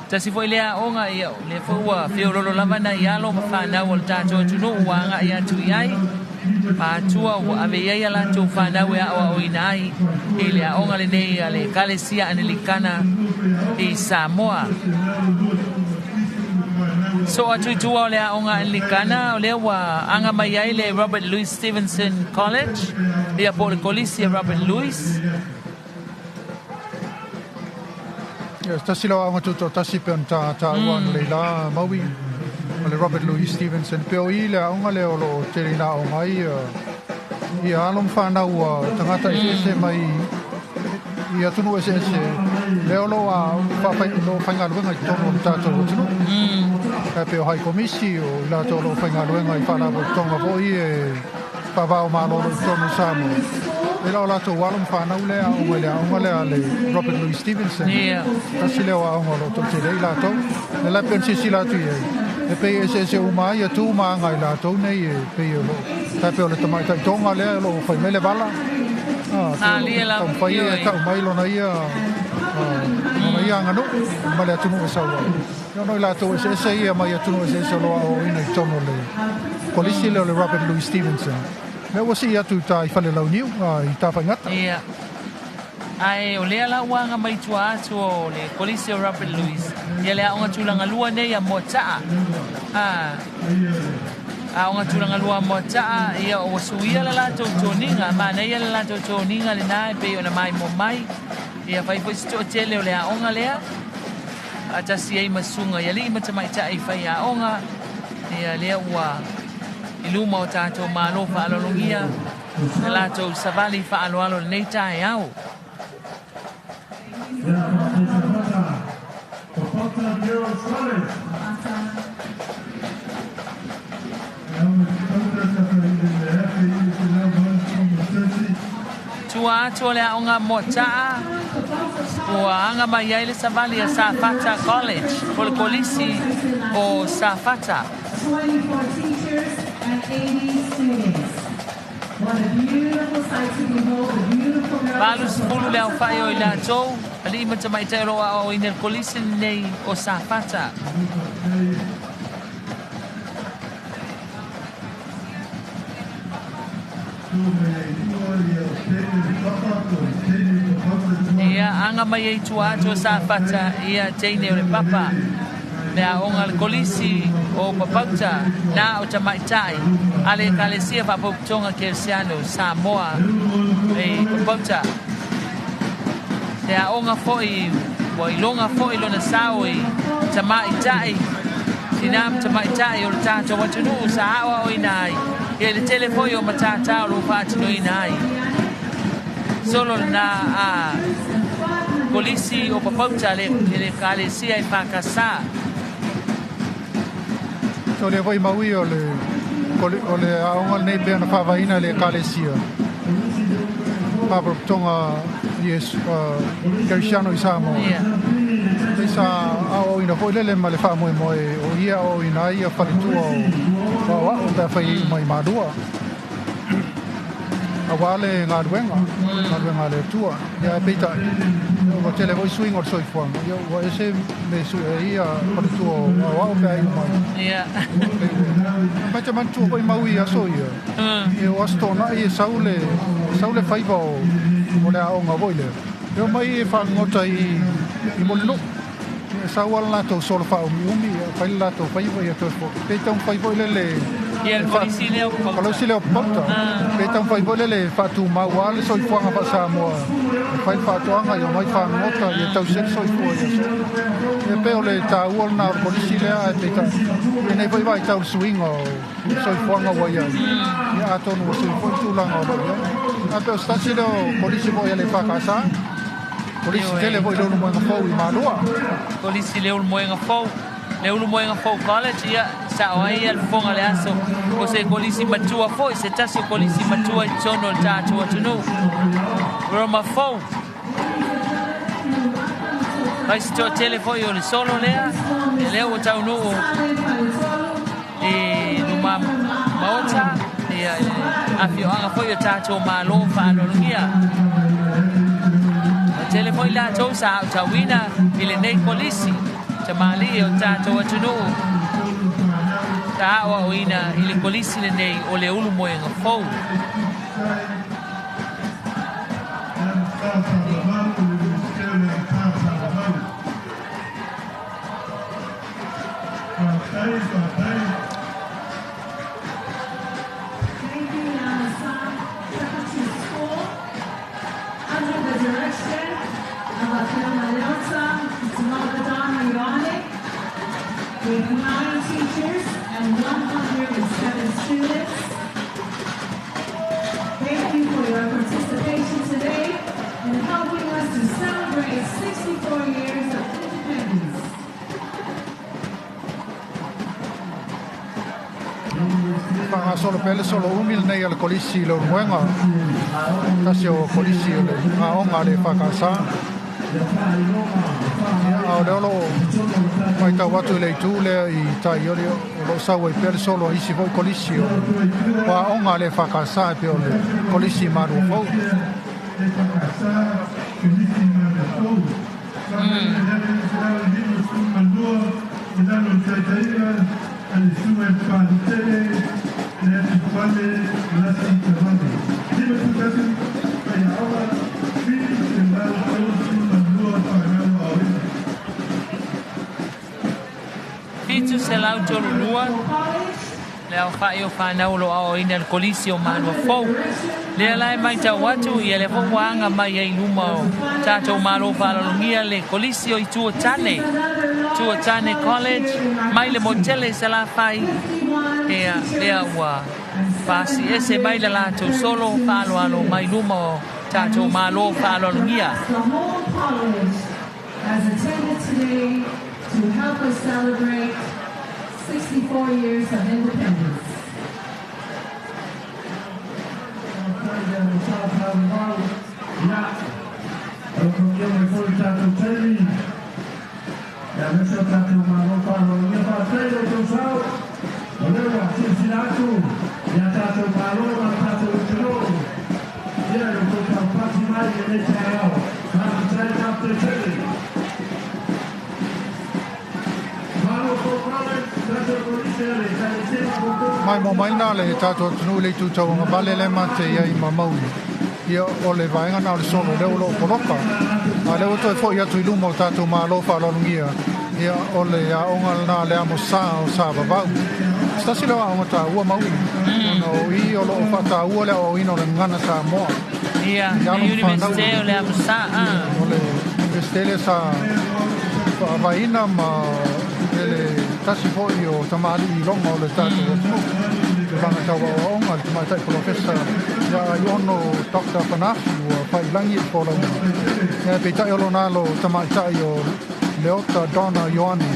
Speaker 1: Tasi foi lea aoga ia lea foi ua feololo lava nai alo ma fanau o le tatou atunuu ua agai atu i ai. Matua ua ave i ai a latou fanau e aoaoina ai i le aoga lenei a le Ekalesia Anglikana i Samoa. So atu i tua o le aoga Anglikana, o lea ua aga mai ai le Robert Louis Stevenson College, ia po o le kolisi a Robert Louis.
Speaker 6: Ia, tasi lau aoga tutoatasi pe ona ta taua analeila Maui, o le Robert Louis Stevenson. Pe o i le aoga lea o loo tele ina aoga ai ia alo ma fanau ua tagata eseese mai i atunuu eseese lea o loo loo faigaluega i totonu o le tatou atunuu. E pei o hai komisi o i latou o loo faigaluega i faalapotopotoga foi e faavao malolo i totonu o Samoa. E la o latou alo ma fanau lea aoga i le aoga lea le Robert Louis Stevenson. Tasi lea o aoga o loo toatele ai latou. Le la pe ona silasila atu i ai. E pei e eseese uma ai ia tu ma aga i latou nei e pei o loo tai pei o le tamaitai Tonga lea o loo fai mai le vala. Ah,
Speaker 1: Alia lava,
Speaker 6: taumafai e
Speaker 1: ioe.
Speaker 6: tau mai lona ia Ona ia aganuu ma le atunuu e sau ai. Ia ona o i latou eseese ia mai atunuu eseese o lo o aoaoina i totonu o le kolisi lea o le Robert Louis Stevenson. Lea ua sii atu i uta i Falelauniu i Tafaigata.
Speaker 1: Ia. Ae o lea la ua aga mai i tua atu o le Kolisi o Robert Louis, ia le aoga tulaga lua nei a Moataa. A, aoga tulaga lua a Moataa, ia ua suia le latou toniga, manaia le latou toniga lena e pei ona maimoa mai. Ia fai foi se toatele o le aoga lea, faatasi ai ma susuga i alii ma tamaitai faiaoga, ia lea ua i luma o tatou malo faaaloalogia le latou savali faaaloalo i lenei taeao. Tua atu o le aoga Moataa ua aga mai ai le savali a Safata College po o le Kolisi o Safata.
Speaker 10: 24 teachers and 80 students. What a beautiful sight to behold, the beautiful girls of
Speaker 1: 80 le aofai o i latou, alii ma tamaitai o lo o aoaoina i le Kolisi lenei o Safata. Ia aga mai ai tua atu o Safata ia teine o le papa le aoga a le Kolisi o Papauta na o tamaitai a le Ekalesia Faapopotoga Kerisiano Samoa i Papauta. Se aoga foi ua iloga foi lona sao i tamaitai, tinā ma tamaitai o le tatou atunuu sa aoaoina ai, ia i le tele foi o matata o lo o faatinoina ai. Solo lena a Kolisi o Papauta le Ekalesia e FKS.
Speaker 6: So lea foi mau ia o le o le aoga lenei pei ona faavaeina e le Ekalesia Faalapotopotoga Iesu Kerisiano i Samoa. Lea sa aoaoina foi lele ma le faamoemoe o ia aoaoina ai ia faletua o aoao pe afai e iu mai i Malua aua le galuega, galuega a le Atua. Ia ae peitai, ua tele foi suiga o le soifuaga, ia ua ese me sue ai ia faletua o aoao pe a iu mai.
Speaker 1: Ia.
Speaker 6: Ma te manatua foi mau i aso ia, ia o Aso Toonai e sau le, sau le faiva o, o le aoga foi lea. E omai e faalogota i, i Mulinuu. E sau lava le latou solo faaumiumi, ia fai le latou faiva ia toe foi. Pe taumafai foi lele
Speaker 1: Ia le kolisi lea o Papauta.
Speaker 6: Kolisi lea o Papauta. Pe taumafai foi lele e faatumau lava le soifuaga faa-Samoa. E fai le faatoaga, ia omai fagogota, ia tausi ai le soifua i aso. Ia pei o le taua lena o le kolisi lea, ae peitai, i lenei foi vaitau i le suiga o le soifuaga ua i ai, ia atonu ua sui foi le tulaga o lo o i ai. Ae pei o se tasi lea o kolisi foi a le EFKS. Kolisi tele foi i le Ulumoega Fou i Malua.
Speaker 1: Kolisi le Ulumoega Fou, le Ulumoega Fou College, ia, sao ai ia le fofoga o le aso, o se kolisi matua foi, se tasi o kolisi matua i totonu o le tatou atunuu. Roma Fou. Fai se toatele foi o le solo lea, e lea ua taunuu i luma maota, ia, afioaga foi o tatou Malo faaaloalogia. Ua tele foi latou sa aotauina i lenei kolisi tamalii o tatou atunuu sa aoaoina i le kolisi lenei o le Ulumoega Fou.
Speaker 10: Thank you, Lamasa Preparatory School, under the direction of Afioga Leota Tamagadana Ioane, with 9 teachers and 107 students. Thank you for your participation today in helping us to celebrate 64 years of independence.
Speaker 6: Faagasolo pea le solo umi lenei a le Kolisi i le Ulumoega, tasi o Kolisi o le aoga a le EFKS. Ia, a o lea o lo o matau atu i le itu lea i tai o lo o sau ai pea le solo a isi foi Kolisi o aoga a le EFKS e pei o le Kolisi i Malua Fou.
Speaker 1: Fitu selau tolu lua le aofa'i o fanau o lo aoaoina le kolisi o Malua Fou. Lea la e matau atu ia lea foi ua aga mai ai i luma o tatou malo faaaloalogia le kolisi o Itu o Tane, Itu o Tane College mai le Motele i Salafai. Ia lea ua faasiese mai le latou solo faaaloalo mai luma o tatou malo faaaloalogia.
Speaker 10: The whole college has attended today to help us celebrate 64 years of independence.
Speaker 6: Mai mo mai na le tatou atunuu le itu tauagavale le mate i ai ma maui. Ia o le vaega na o le solo lea o lo o poloka. A lea ua toe fo'i atu i luma o tatou malo faaaloalogia. Ia o le aoga lena le amo sa o sa vavau. Se tasi leo aoga taua maui. Ona o i o lo o faataua le aoaoina o le gagana Samoa.
Speaker 1: Ia, le Universite o le amo sa.
Speaker 6: O le Universite lea sa faavaeina ma le tasi foi o tamalii iloga o le tatou atunuu. Tulaga tau aoaoga le tamaitai polofesa ia Aiono Dr. Fanafi ua failagi i le folauga. Ia peitai o lona alo tamaitai o Leota Donna Ioane.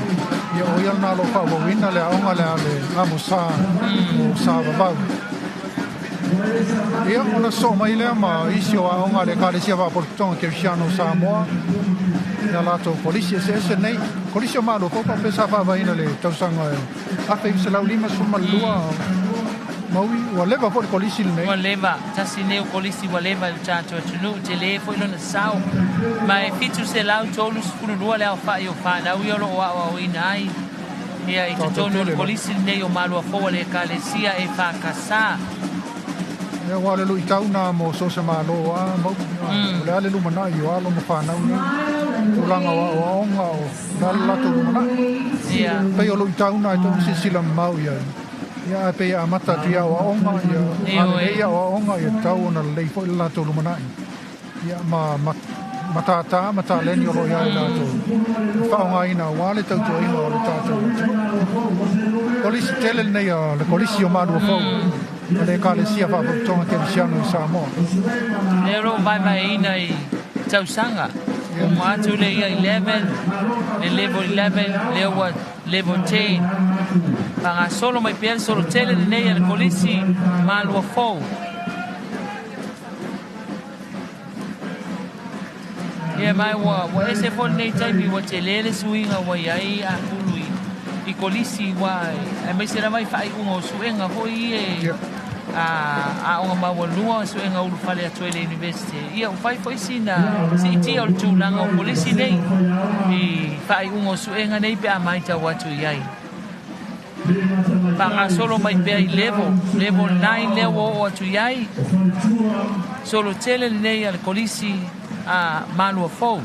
Speaker 6: Ia o ia lena o lo o faaauauina le aoga lea a le Amosa o Sa Vavau. Ia ona sosoo mai lea ma isi o aoga a le Ekalesia Faapotopotoga Kerisiano o Samoa ia latou kolisi eseese nei. Kolisi o Malua Fou faapea sa faavaeina i le tausaga e 1952 maui ua leva foi le kolisi lenei.
Speaker 1: Ua leva, tasi nei o kolisi ua leva i le tatou atunuu, tele foi lona sao. Ma e 732 le aofa'i o fanau ia o lo o aoaoina ai ia i totonu o le kolisi lenei o Malua Fou a le Ekalesia e EFKS.
Speaker 6: Ia aua o le luitau na mo so o se malo a mau. O le a le lumanai o alo ma fanau nei. Tulaga o aoaoga o le a le latou lumanai. Pei o luitau na e tatau ona silasila mamao i ai. Ia ae pei e amata atu i aoaoga, ia a lelei aoaoga ia tatau ona lelei foi le latou lumanai. Ia ma matātā ma taleni o lo o ia i latou e faaaogaina aua le tautuaina o le tatou atunuu. Kolisi tele lenei a le Kolisi o Malua Fou a le Ekalesia Faapotopotoga Kerisiano i Samoa.
Speaker 1: Lea o lo o vaevaeina i tausaga. Uma atu le ia 11, le level 11, lea ua level 10. Faagasolo mai pea le solo tele lenei a le Kolisi Malua Fou. Ia mai ua ese foi lenei taimi ua tele le suiga ua i ai apulu i kolisi ua aemaise lava i faaiuga o suega foi ie aoga maualua suega ulufale atu ai le Universite. Ia ua fai foi sina siitia o le tulaga o kolisi nei i faaiuga o suega nei pe a matau atu i ai. Faagasolo mai pea i level, level 9 lea ua oo atu i ai. Solo tele lenei a le kolisi a Malua Fou.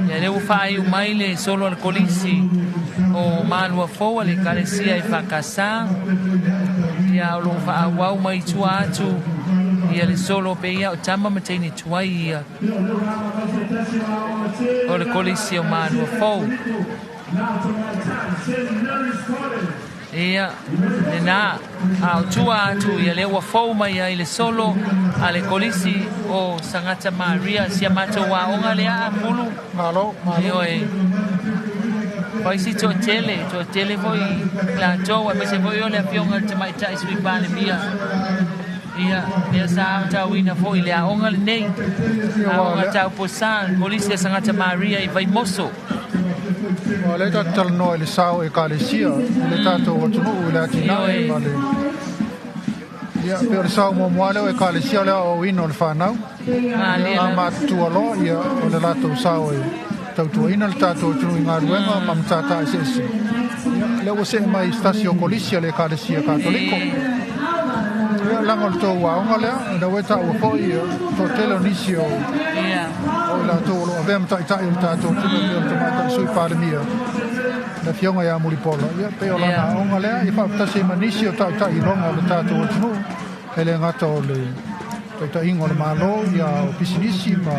Speaker 1: Ia lea ua faaiu mai le solo a le kolisi o Malua Fou a le Ekalesia EFKS. Ia o lo o faaauau mai i tua atu ia le solo pe ia o tama ma teine tuai ia o le kolisi o Malua Fou. Ia, lena, a o tua atu ia lea ua fou mai ai le solo a le Kolisi o Sagata Maria, si a matou aoga lea a Pulu.
Speaker 6: Malo, malo.
Speaker 1: Ioe. Fai si toatele, toatele foi latou, aemaise foi o le afioga i le Tamaitai Sui Palemia. Ia, lea sa aotauina foi le aoga lenei. Aoga tau posa, le Kolisi a Sagata Maria i Vaimoso.
Speaker 6: Ua lea tatou talanoa i le sao Ekalesia i le tatou atunuu i le atinae ma le ia pei o le sao muamua lea o Ekalesia o le aoaoina o le fanau. A matutua loa ia o le latou sao e tautuaina le tatou atunuu i galuega ma matata eseese. Ia lea ua see mai i se tasi o kolisi a le Ekalesia Katoliko. Ia laga o le tou aoga lea, ina ua e taua foi ia toatele o nisi o o i latou o lo o avea ma taitai o le tatou atunuu e pei o le Tamaitai Sui Palemia, le Afioga ia Mulipola, ia pei o lana aoga lea, ia faapatasi ai ma nisi o taitai iloga o le tatou atunuu, e le gata o le taitaiga o le Malo, ia o pisinisi ma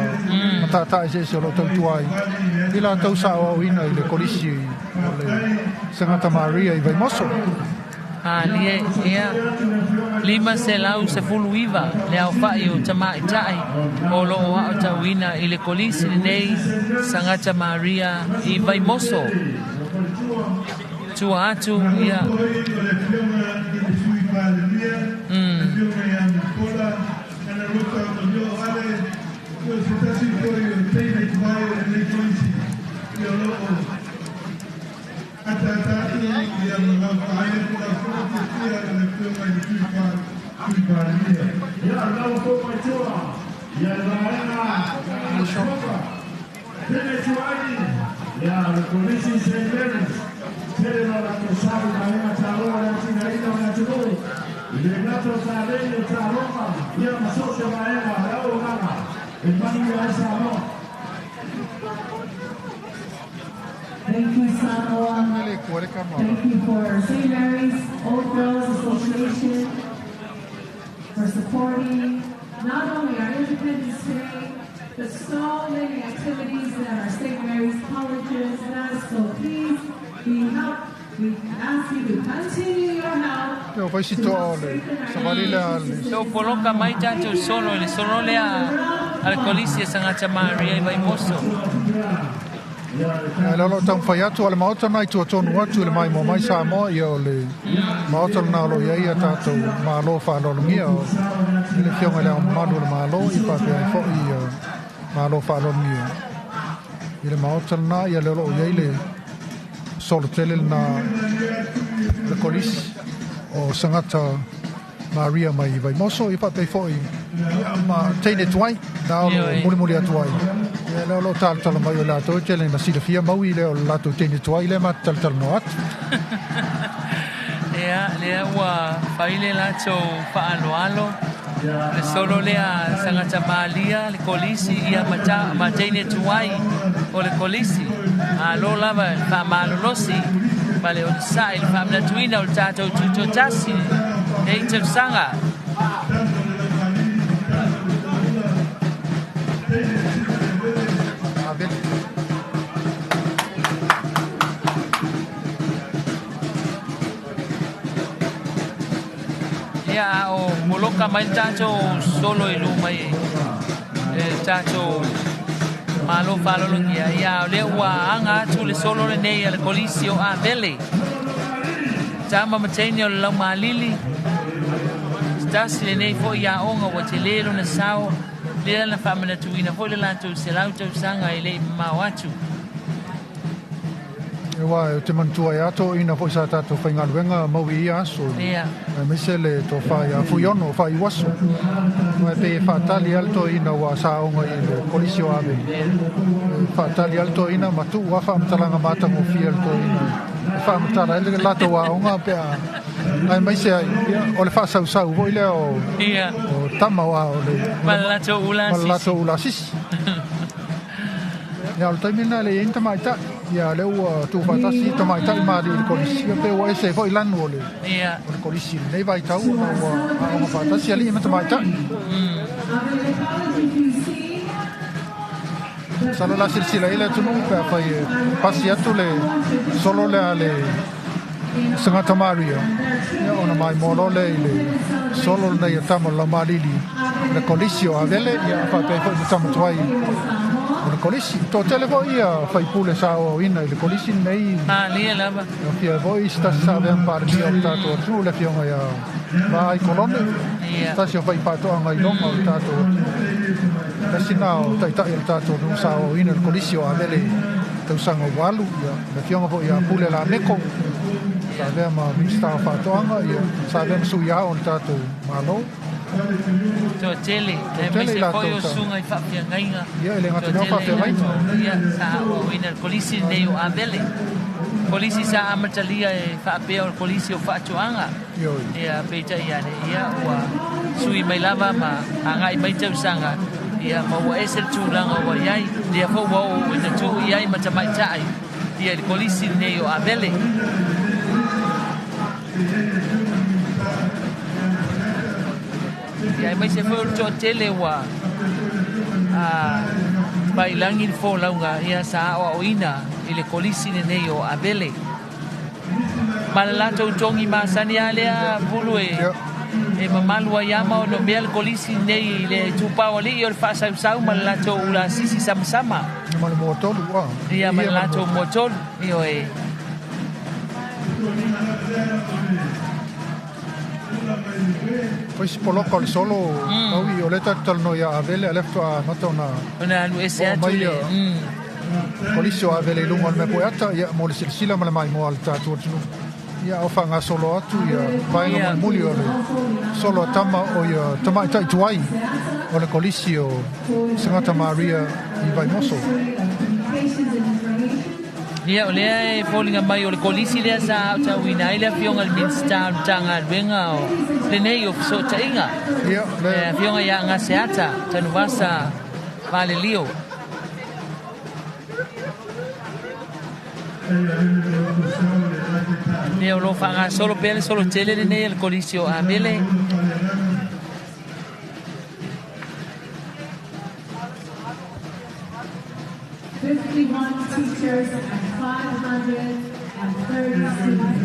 Speaker 6: matata eseese o lo o tautua ai i latou sa aoaoina i le Kolisi o le Sagata Maria i Vaimoso.
Speaker 1: Malie, ia, 519 le aofai o tamaitai o lo o aotauina i le Kolisi lenei Sagata Maria i Vaimoso. Tua atu, ia.
Speaker 10: Thank you, Samoa. Thank you for St. Mary's Old Girls Association for supporting not only our Independence Day, but so many activities that our St. Mary's Colleges does. So please, we help. We ask you to continue your help.
Speaker 6: Ia, fai si toa o le savali lea le.
Speaker 1: So poloka mai tatou solo i le solo lea a le Kolisi a Sagata Maria i Vaimoso.
Speaker 6: Ia, lea o lo o taumafai atu a le Maota lena i tua tonu atu i le maimoa mai Samoa, ia o le Maota lena o lo o i ai a tatou Malo faaaloalogia, o le Afioga i Le Ao Mamalu o le Malo, ia faapea ai foi ia Malo faaaloalogia i le Maota lena, ia lea o lo o i ai le solo tele lena le Kolisi o Sagata Maria mai Vaimoso, ia faapea foi ia ma teine tuai na o lo o mulimuli atu ai. Ia lea o lo o talatala mai o latou e tele na silafia maui lea o le latou teine tuai lea ma te talatalanoa atu.
Speaker 1: Ia, lea ua fai le latou faaaloalo, le solo lea Sagata Malia, le Kolisi, ia ma teine tuai o le Kolisi. Malo lava le faamalolosi ma le onosai i le faamanatuina o le tatou tutoatasi nei tausaga. Ia, a o moloka mai le tatou solo i luma i le tatou Malo faalologia, ia o lea ua aga atu le solo lenei a le Kolisi o Avele. Tama ma teine o le Laumalili, se tasi lenei foi aoga ua tele lona sao, lea na faamanatuina foi le latou 100 tausaga e le i mamao atu.
Speaker 6: Aua ou te manatua ai a toeaina foi sa tatou faigaluega mau i ia aso, aemaise le tofa ia Fuiono Faaiuaso. Aua e pei e faatali lava le toeaina ua sa aoga i le Kolisi o Avele. E faatali lava le toeaina ma tuu lava faamatalaga matagofie a le toeaina e faamatala ai le latou aoga pe a aemaise ai ia, o le faasausau foi lea o, o tama o le
Speaker 1: ma le latou
Speaker 6: ula sisi. Ia, o le taimi lena e le i ai ni tamaitai. Ia, lea ua tuufaatasi tamaitai ma alii i le kolisi. Ia, pe ua ese ai foi lanu o le, o le kolisi i lenei vaitau ona ua aoga faatasi alii ma tamaitai. Masalo o le a silasila i ai le atunuu pe afai e pasi atu le solo lea a le Sagata Maria, ia ona maimoa loa lea i le solo lenei o tama o le Laumalili le Kolisi o Avele, ia faapea ai foi ma tama tuai o le Kolisi. Toatele foi ia faipule sa aoaoina i le Kolisi lenei.
Speaker 1: Malie lava.
Speaker 6: E afio ai foi se tasi sa avea ma Palemia o le tatou atunuu, le afioga ia Vaai Kolone, se tasi o faifaatoaga iloga o le tatou atunuu. Tasi lena o taitai o le tatou atunuu sa aoaoina i le Kolisi o Avele i tausaga ua alu, ia le afioga foi ia Pule Lameko, sa avea ma Minisita o Faatoaga, ia sa avea ma sui ao o le tatou Malo.
Speaker 1: Toatele, aemaise foi o susuga i faafeagaiga.
Speaker 6: Ia, e le gata i lea o faafeagaiga.
Speaker 1: Ia, sa aoaoina i le Kolisi lenei o Avele. Kolisi sa amatalia e faapea o le Kolisi o Faatoaga. Ia, peitai ane, ia, ua sui mai lava ma agai mai tausaga, ia, ma ua ese le tulaga ua i ai. Lea foi ua oo ina tuu i ai ma tamaitai, ia, i le Kolisi lenei o Avele. Ia, aemaise foi o le toatele ua pailagi le folauga, ia, sa aoaoina i le Kolisi lenei o Avele. Ma le latou togi masani lava lea pulu e mamalu ai lava ma onomea le Kolisi lenei i le itupa o alii o le faasausau ma le latou ulasisi samasama.
Speaker 6: Ma le muatolu.
Speaker 1: Ia, ma le latou muatolu. Ioe.
Speaker 6: O isi poloka o le solo tau i o lea tatou talanoa ia Avele, a o lea faatoa amata ona
Speaker 1: Ona alu ese
Speaker 6: oo
Speaker 1: atu
Speaker 6: mai
Speaker 1: le
Speaker 6: Kolisi o Avele i luga o le mea pueata, ia, mo le silasila ma le maimoa a le tatou atunuu. Ia, o faagasolo atu ia vaega mulimuli o le solo a tama o ia tamaitai tuai o le Kolisi o Sagata Maria i Vaimoso.
Speaker 1: Ia, o lea e foliga mai o le Kolisi lea sa aotauina ai le afioga i le Minisita o le Matagaluega o lenei o Fesootaiga.
Speaker 6: Ia, le
Speaker 1: Le afioga ia Gaseata Tanuvasa Valelio. Lea o lo o faagasolo pea le solo tele lenei a le Kolisi o Avele.
Speaker 10: Teachers and 530 students.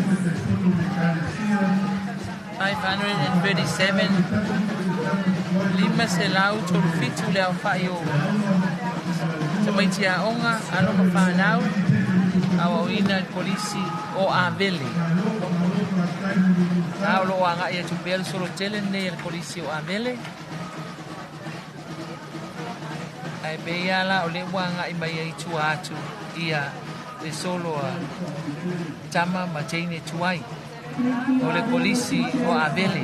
Speaker 1: 537, 537 le aofai o tamaiti aoga, alo ma fanau, aoaoina i le Kolisi o Avele. A o lo o agai atu pea le solo tele lenei a le Kolisi o Avele. Ae pei lava la o lea ua agai mai ai i tua atu ia le solo a tama ma teine tuai o le Kolisi o Avele.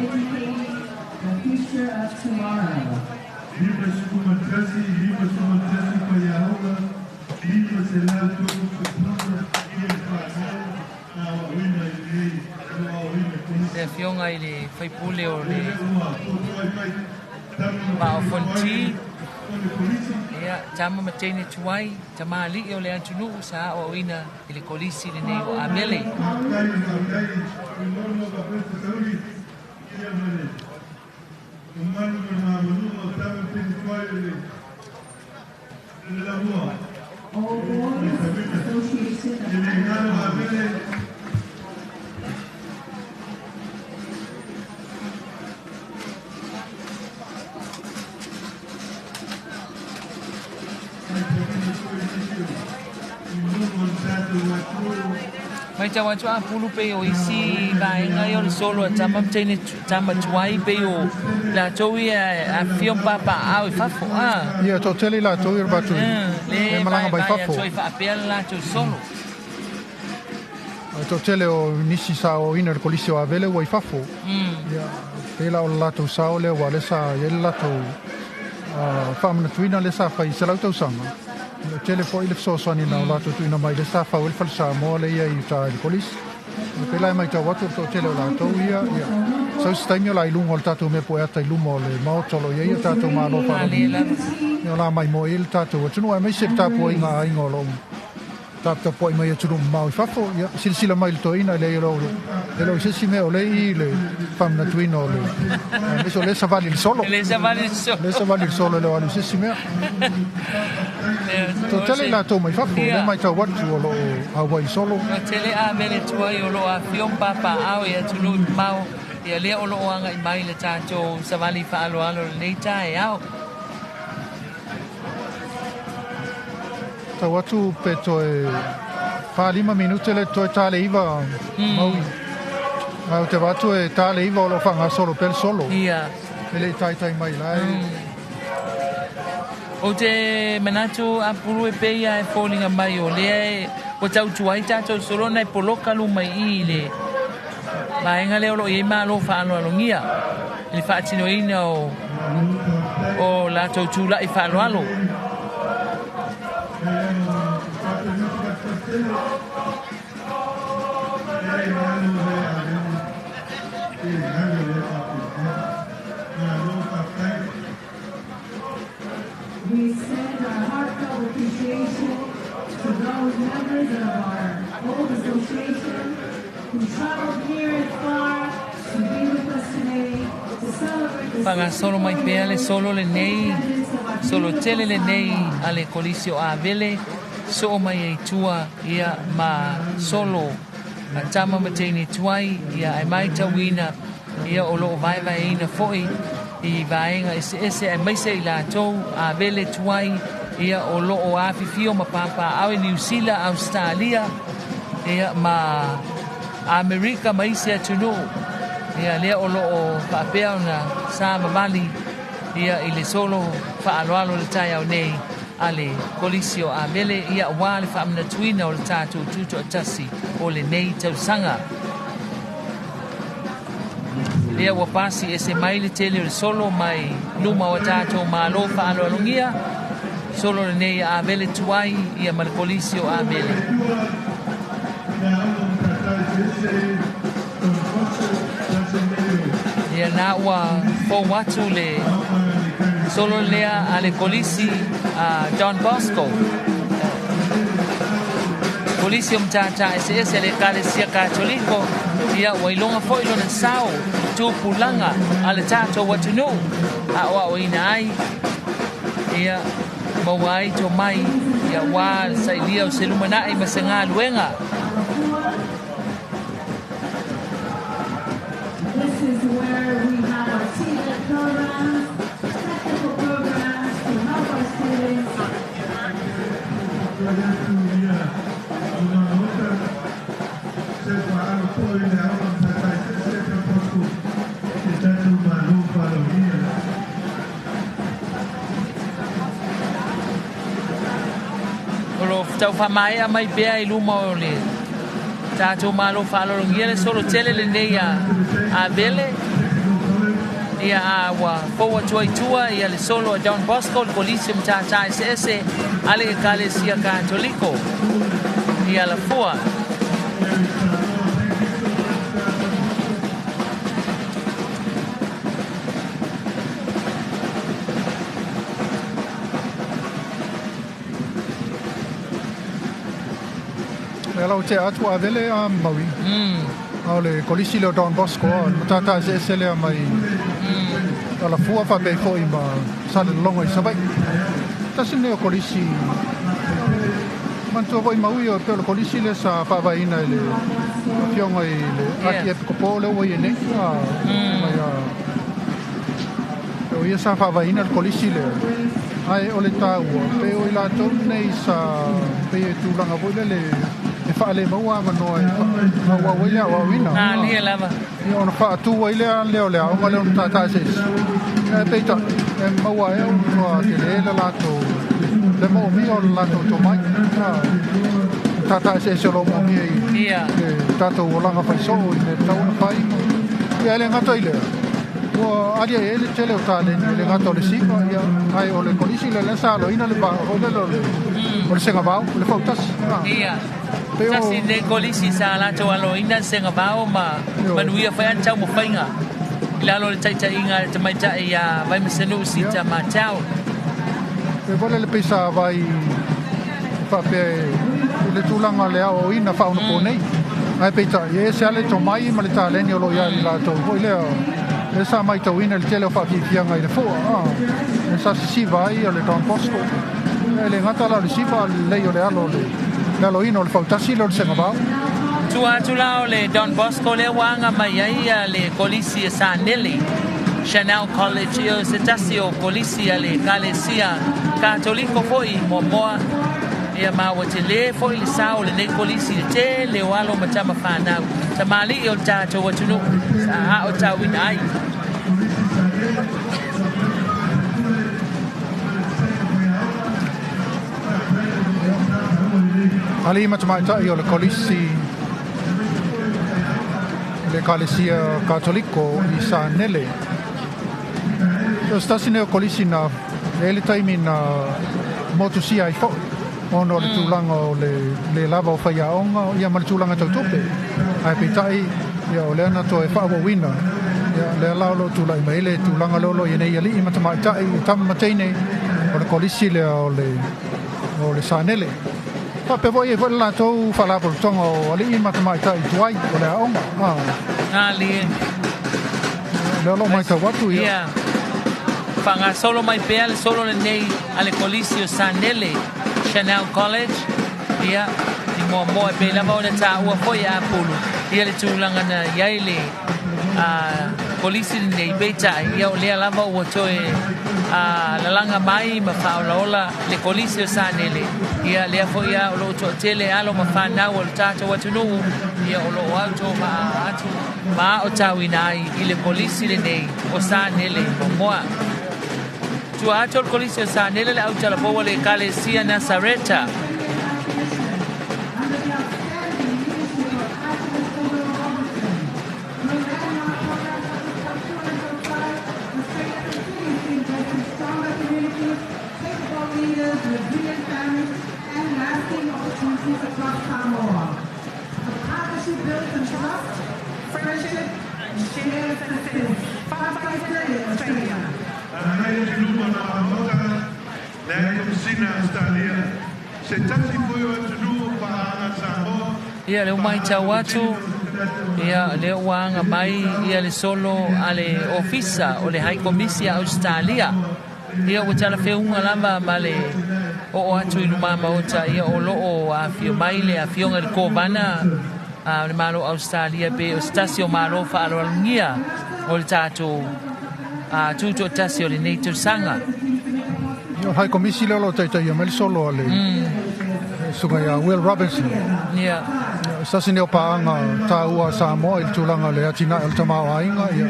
Speaker 10: The future of tomorrow.
Speaker 1: Le afioga i le faipule o le Vaa o Fonoti, ia, tama ma teine tuai, tamalii o le atunuu sa aoaoina i le Kolisi lenei o Avele.
Speaker 10: All Boys Association of Agriculture.
Speaker 1: Matau atu a pulu pei o isi vaega ia o le solo a tama ma teine tama tuai pei o latou ia e afifio ma papaaao i fafo a.
Speaker 6: Ia, toatele i latou ia o le matou
Speaker 1: Le
Speaker 6: e malaga mai
Speaker 1: vaevae
Speaker 6: fafo.
Speaker 1: atu ai faapea le latou solo.
Speaker 6: Ae toatele o nisi sa aoaoina i le Kolisi o Avele ua i fafo. Ia, pei la o le latou sao lea aua o lea sa i ai le latou faamanatuina lea sa fai i 100 tausaga. Ia, tele foi le fesoasoani na o latou tuuina mai lea sa fau ai le fale Samoa lea i ai i uta i le Kolisi. Ia, pei la e matau atu o le toatele o latou ia, ia, sau se taimi o le a i luga o le tatou mea pueata i luma o le Maota o lo o i ai o tatou Malo
Speaker 1: Malie
Speaker 6: faaaloalo.
Speaker 1: lava.
Speaker 6: Ia, o le a maimoa i ai le tatou atunuu aemaise le tapuaiga a aiga o lo o Taputapuai mai atunuu mamao i fafo, ia silasila mai i le toeaina, e leai o e le o se isi mea o lea i le faamanatuina o le aemaise o lea e savali i le solo.
Speaker 1: Le savali i le solo.
Speaker 6: Lea e savali i le solo e le o alu i se isi mea. Toatele i latou mai fafo, lea e matau atu o lo o auai i le solo.
Speaker 1: Toatele a mele tuai o lo o afifio ma papaaao i atunuu mamao, ia lea o lo o agai mai le tatou savali faaaloalo i lenei taeao.
Speaker 6: Tau atu pe toe 4-5 minute le toe ta le 9 Maui. Ae ou te vaai atu e ta le 9 o lo o faagasolo pea le solo.
Speaker 1: Ia.
Speaker 6: E le i taitai mai la e.
Speaker 1: Ou te manatu Apulu e pei lava e foliga mai o lea e ua tautua ai tatou solo ona e poloka luma i i i le vaega lea o lo o i ai malo faaaloalogia i le faatinoina o latou tula'i faaaloalo.
Speaker 10: We extend our heartfelt appreciation to those members of our old association who traveled near and far to be with us today to celebrate the
Speaker 1: Faagasolo mai pea le solo lenei, solo tele lenei a le Kolisi o Avele, soo mai ai tua ia ma solo a tama ma teine tuai, ia ae matauina ia o lo o vaevaeina foi i vaega eseese aemaise i latou Avele tuai ia o lo o afifio ma papaaao i Niu Sila, Ausetalia ia ma Amerika ma isi atunuu ia lea o lo o faapea ona savavali ia i le solo faaaloalo i le taeao nei a le Kolisi o Avele ia aua le faamanatuina o le tatou tutoatasi o lenei tausaga. Lea ua pasi ese mai le tele o le solo mai luma o tatou malo faaaloalogia, solo lenei a Avele tuai ia ma le Kolisi o Avele. Ia na ua fou atu le solo lea a le Kolisi a Don Bosco. Kolisi o Matata Eseese a le Ekalesia Katoliko, ia ua iloga foi lona sao i tupulaga a le tatou atunuu aoaoina ai ia maua ai tomai ia aua le sailia o se lumanai ma se galuega.
Speaker 10: This is where we have our TVET programs, technical programs to help our students.
Speaker 1: O lo o tau faamaea mai pea i luma o le tatou malo faaaloalogia le solo tele lenei a Avele ia a ua fou atu ai tua ia le solo a Don Bosco, le Kolisi o Matata Eseese a le Ekalesia Katoliko i Alafua.
Speaker 6: E ala o tea atu a Avele a Maui. A o le Kolisi lea o Don Bosco, a o le Matata Eseese lea mai Alafua faapea ai foi ma Salelologa i Savaii. Tasi lenei o Kolisi, manatua foi Maui o pei o le Kolisi lea sa faavaeina e le afioga i le Akiepikopo lea ua i ai nei. Mai a o ia sa faavaeina le Kolisi lea. Ae o le taua, pei o i latou nei sa pei e tulaga foi lele e faalemaua avanoa e faaauau ai le aoaoina.
Speaker 1: Malie lava.
Speaker 6: Ia ona faatu ai lea lea o le aoga lea o Matata Eseese. Ae peitai, e maua ai ua matua tele le latou le moomia o le latou tomai. Matata Eseese o lo o moomia i le tatou olaga faisoo i mea e tatau ona fai. Ia e le gata i lea, ua aliae ai le tele o taleni, e le gata o le siva, ia, ae o le kolisi lea lea sa aloina le va foi lele o le segavao, o le fautasi.
Speaker 1: Ia. Tasi lenei kolisi sa latou aloina le segavao ma manuia foi ana taumafaiga i lalo o le taitaiga a le tamaitai ia Vaimasanuu Sita Matau.
Speaker 6: E foi lele pei sa vai faapea e le tulaga o le aoaoina faaonaponei. Ae peitai, e ese lava le tomai ma le taleni o lo o ia i latou foi lea. Lea sa matauina i le tele o faafiafiaga i le fua, lea sa sisiva ai o le Don Bosco. E le gata la o le siva, a o le lelei o le alo o le aloina o le fautasi lea o le segavao.
Speaker 1: Tua atu la o le Don Bosco lea ua aga mai ai le Kolisi e Sanele, Chanel College, ia o se tasi o Kolisi a le Ekalesia Katoliko foi muamua. Ia ma ua tele foi le sao o lenei Kolisi i le tele o alo ma tama fanau, tamalii o le tatou atunuu sa aotauina ai.
Speaker 6: Alii ma tamaitai o le Kolisi le Ekalesia Katoliko i Sanele. O se tasi nei o kolisi na e le taimi na motusia ai foi ona o le tulaga o le le lava o faiaoga ia ma le tulaga tau tupe. Ae peitai ia o lea na toe faaauauina ia lea la o lo o tulai mai ai le tulaga lea o lo o i ai nei alii ma tamaitai i tama ma teine o le kolisi lea o le o le Sanele. Faapea foi e i ai foi le latou faalapotopotoga o alii ma tamaitai tuai o le aoga.
Speaker 1: Galie.
Speaker 6: Lea o lo o matau atu ia.
Speaker 1: Ia. Faagasolo mai pea le solo lenei a le Kolisi o Sanele, Chanel College, ia, i Moamoa e pei lava ona taua foi e Apulu ia le tulaga na i ai le Kolisi lenei, peitai, ia o lea lava ua toe lalaga mai ma faaolaola le Kolisi o Sanele, ia lea foi a o lo o toatele alo ma fanau o le tatou atunuu, ia o lo o autovaa atu ma aotauina ai i le Kolisi lenei o Sanele Moamoa. Tua atu o le Kolisi o Sanele le autalapoua le Ekalesia Nasareta. Ia lea ua matau atu, ia lea ua aga mai ia le solo a le Ofisa o le Hai Komisi a Ausetalia. Ia ua talafeuga lava ma le oo atu i luma maota, ia o lo o afio mai le afioga i le Kovana a le Malo o Ausetalia pe o se tasi o Malo faaaloalogia o le tatou tutoatasi o lenei tausaga.
Speaker 6: Ia o le Hai Komisi lea o lo o taitaia mai le solo a le susuga ia Will Robinson.
Speaker 1: Ia.
Speaker 6: Se tasi nei o paaga taua a Samoa i le tulaga o le atinae o le tamaoaiga, ia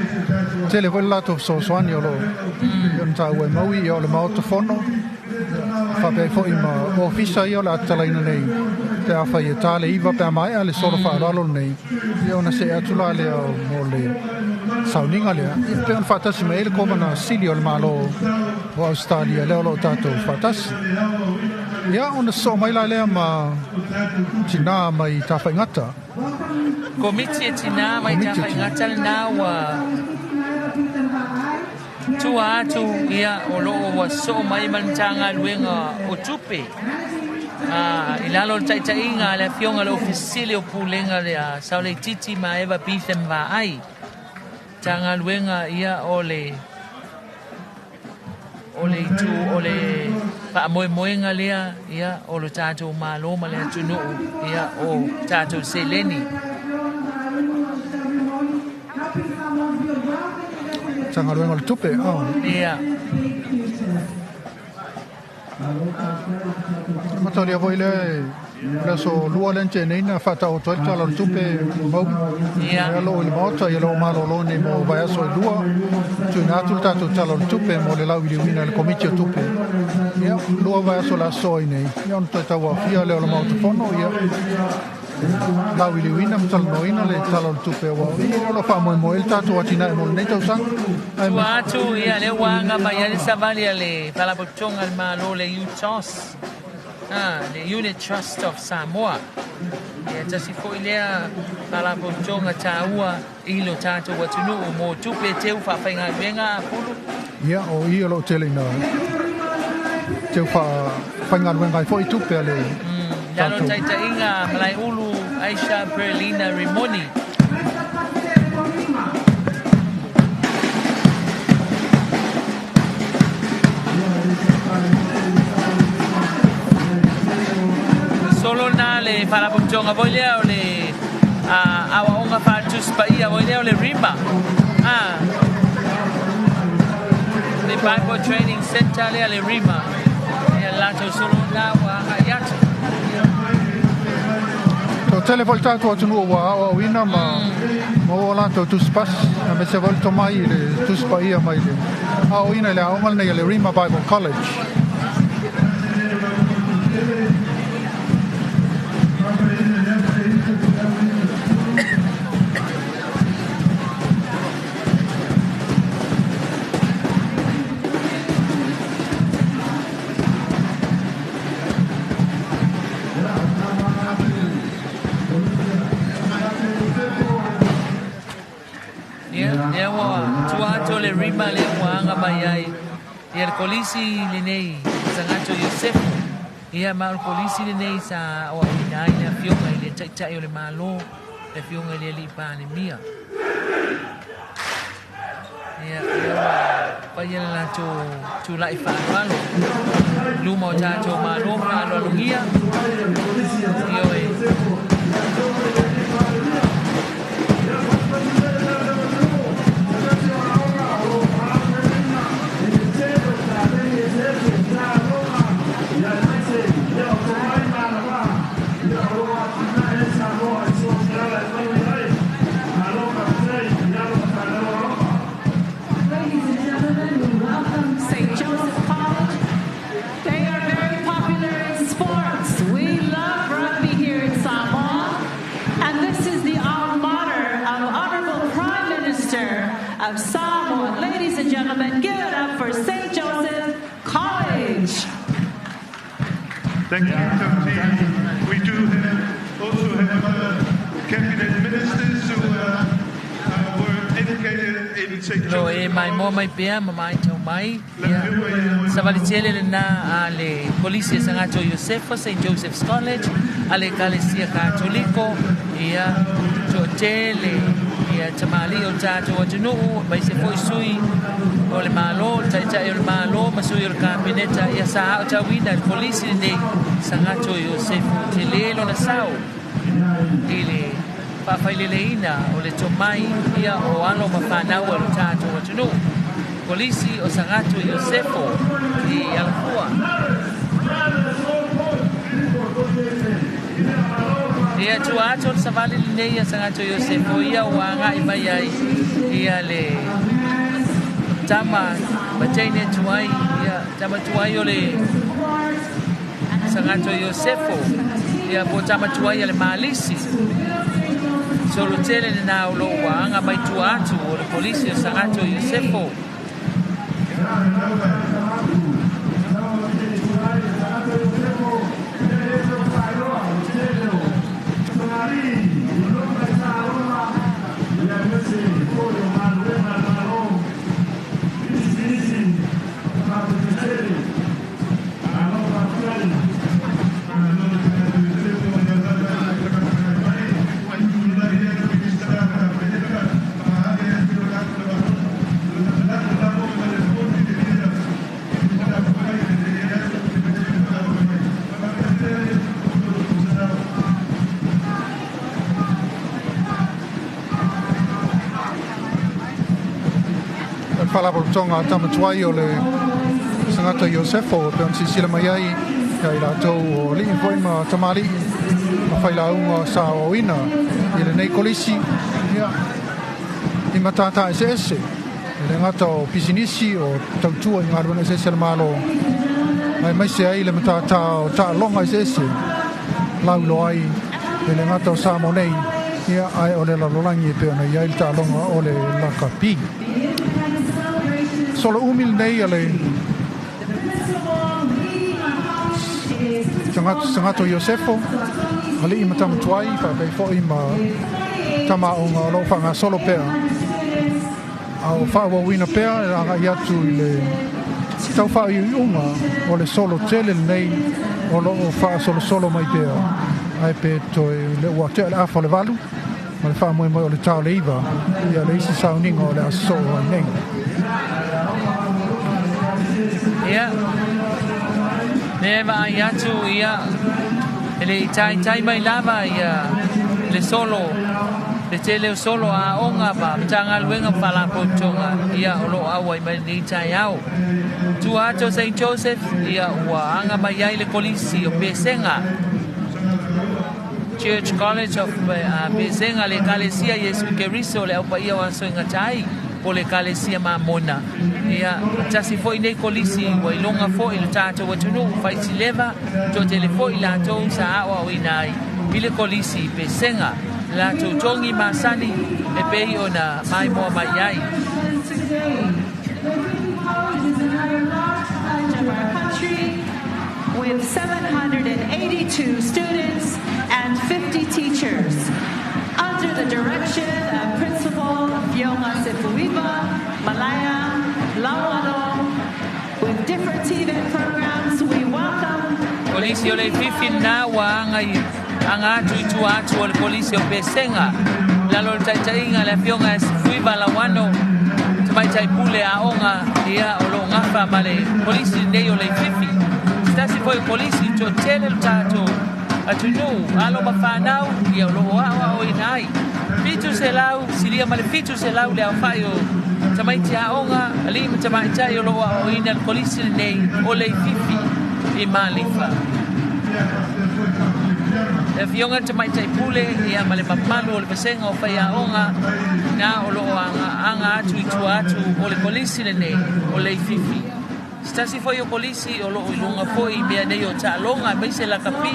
Speaker 6: tele foi le latou fesoasoani o lo o ona taua e Maui, ia o le Maota Fono, ia faapea ai foi ma ofisa ia o le a tatalaina nei pe afai e ta le 9 pe a maea le solo faaaloalo lenei, ia ona see atu la lea mo le sauniga lea, ia pei ona faatasi mai ai le Kovana Sili o le Malo o Ausetalia lea o lo o tatou faatasi. Ia, ona sosoo mai la lea ma tinā mai Tafaigata.
Speaker 1: Komiti e tinā mai Tafaigata lenā ua tua atu, ia, o lo o ua sosoo mai ma le Matagaluega o Tupe, i lalo o le taitaiga a le Afioga i le Ofisa Sili o Pulega lea Saoleititi ma Eva Beetham Vaai. Matagaluega ia o le o le itu o le faamoemoega lea ia o lo tatou Malo ma le atunuu ia o tatou seleni.
Speaker 6: Matagaluega o le Tupe, oh.
Speaker 1: Ia.
Speaker 6: Mataulia foi lea le aso lua lea na tea nei na faataoto ai le Tala o le Tupe Maui.
Speaker 1: Ia.
Speaker 6: Lea lo i le Maota, ia lo malolo nei mo vaiaso e lua. Tuuina atu le tatou Tala o le Tupe mo le lauiliuina e le Komiti o Tupe. Ia, lua vaiaso le aso ai nei. Ia ona toe tauaofia lea o le Maota Fono, ia lauiliuina ma talanoaina le Tala o le Tupe aua o i lea o lo o faamoemoe ai le tatou atinae mo lenei tausaga. Ae
Speaker 1: Tua atu, ia, lea ua aga mai ai le savali a le Faalapotopotoga a le Malo le UTOS, le Unit Trust of Samoa. Ia, tasi foi lea Faalapotopotoga taua i lo tatou atunuu mo tupe teu faafaigaluega a Pulu.
Speaker 6: Ia, o i o lo o tele ina teu faafaigaluega ai foi tupe a le
Speaker 1: Lalo
Speaker 6: tatou.
Speaker 1: Taitaiga Malaeulu Aisha Perlina Rimoni. Solo na le faalapotopotoga foi lea o le aoaoga faatusi paia foi lea o le Rima. Le Bible Training Center lea le Rima. Ia latou solo na ua agai atu.
Speaker 6: Toatele foi le tatou atunuu ua aoaoina ma maua latou tusipasi, aemaise foi le tomai i le tusi paia mai le aoaoina i le aoga lenei a le Rima Bible College.
Speaker 1: Ia, lea ua tua atu o le Rima lea ua aga mai ai. Ia le kolisi lenei Sagato Iosefu. Ia ma o le kolisi lenei sa aoaoina ai le afioga i le Taitai o le Malo, le afioga i le Alii Palemia. Ia, lea ua faia le latou tulai faaaloalo luma o tatou malo faaaloalogia. Ioe.
Speaker 10: Ladies and gentlemen, we welcome St. Joseph College. They are very popular in sports. We love rugby here in Samoa. And this is the alma mater of Honorable Prime Minister of Samoa. Ladies and gentlemen, give it up for St. Joseph College.
Speaker 7: Thank you, Toti. We do have also have other cabinet ministers who were educated in St.
Speaker 1: Lo e
Speaker 7: Joseph
Speaker 1: mai mo mai pea ma mai tau mai. Ia savali tele lena a le kolisi e Sagato Iosefa, St. Joseph's College, a le Ekalesia Katoliko, ia toatele ia tamalii o tatou atunuu aemaise foi sui o le Malo, le Taitai o le Malo ma sui o le Kapeneta, ia sa aotauina le kolisi lenei Sagato Iosefu. Tele lona sao i le faafaileleina o le tomai ia o alo ma fanau a lo tatou atunuu. Kolisi o Sagato Iosefo i Alafua. Ia tua atu o le savali lenei a Sagato Iosefo, ia ua agai mai ai ia le tama mateine tuai, ia tama tuai o le Sagato Iosefo, ia po tama tuai a le Malisi. Solo tele lena o lo ua aga mai tua atu o le kolisi o Sagato Iosefo.
Speaker 6: O le faalapotopotoga a tamatuai o le Sagata Iosefo e pei ona silasila mai ai ia i latou o alii foi ma tamalii ma failauga sa aoaoina i lenei kolisi, ia i matata eseese e le gata o pisinisi o tautua i galuega eseese a le Malo, aemaise ai le matata o taaloga eseese lauiloa ai e le gata o Samoa nei, ia ae o le lalolagi e pei ona i ai le taaloga o le lakapi. Solo umi lenei a le Sagato Iosefo, alii ma tamatuai faapea foi ma tamaoga o loo faagasolo pea a o faaauauina pea e agai atu i le Tau faaiuiuga o le solo tele lenei o loo faasolosolo mai pea, ae pe toe le ua tea le afa o le 8 ma le faamoemoe o le tao le 9 ia le isi sauniga o le aso soo ai nei.
Speaker 1: Ia, lea e vaai atu ia e le i taitai mai lava ia le solo le tele o solo aoga ma Matagaluega ma Faalapotopotoga ia o loo auai mai lenei taeao. Tua atu o St Joseph ia ua aga mai ai le kolisi o Pesega Church College of Pesega le Ekalesia Iesu Keriso le Au Paia o Aso e Gata ai po le Ekalesia Mamona. Ia, tasi foi nei kolisi ua iloga foi le tatou atunuu Faisileva, toatele foi latou sa aoaoina ai i le kolisi i Pesega. Latou togi masani e pei ona maimoa mai ai.
Speaker 10: With 782 students and 50 teachers. Under the direction of Principal Fionga Sefuiva, Malaya, Lawano, with different TVET programs, we welcome
Speaker 1: Kolisi o Leififi lena ua aga i aga atu i tua atu o le kolisi o Pesega. Lalo o le taitaiga le afioga e Sefuiva Lawano, tamaitai pule aoga ia o loo gafa ma le kolisi lenei o Leififi. Se tasi foi o kolisi toatele le tatou atunuu, alo ma fanau ia o loo aoaoina ai. 700, silia ma le 700 le aofai o tamaiti aoga, alii ma tamaitai o loo aoaoina le kolisi lenei o Leififi i Malifa. Le afioga le tamaitai pule ia ma le mamalu o le vasega o faiaoga na o loo aga atu i tua atu o le kolisi lenei o Leififi. Se tasi foi o kolisi o loo i luga foi i mea nei o taaloga aemaise lakapi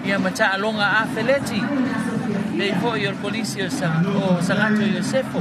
Speaker 1: ia ma taaloga afeleti pei foi o le kolisi o Sagato Iosefo.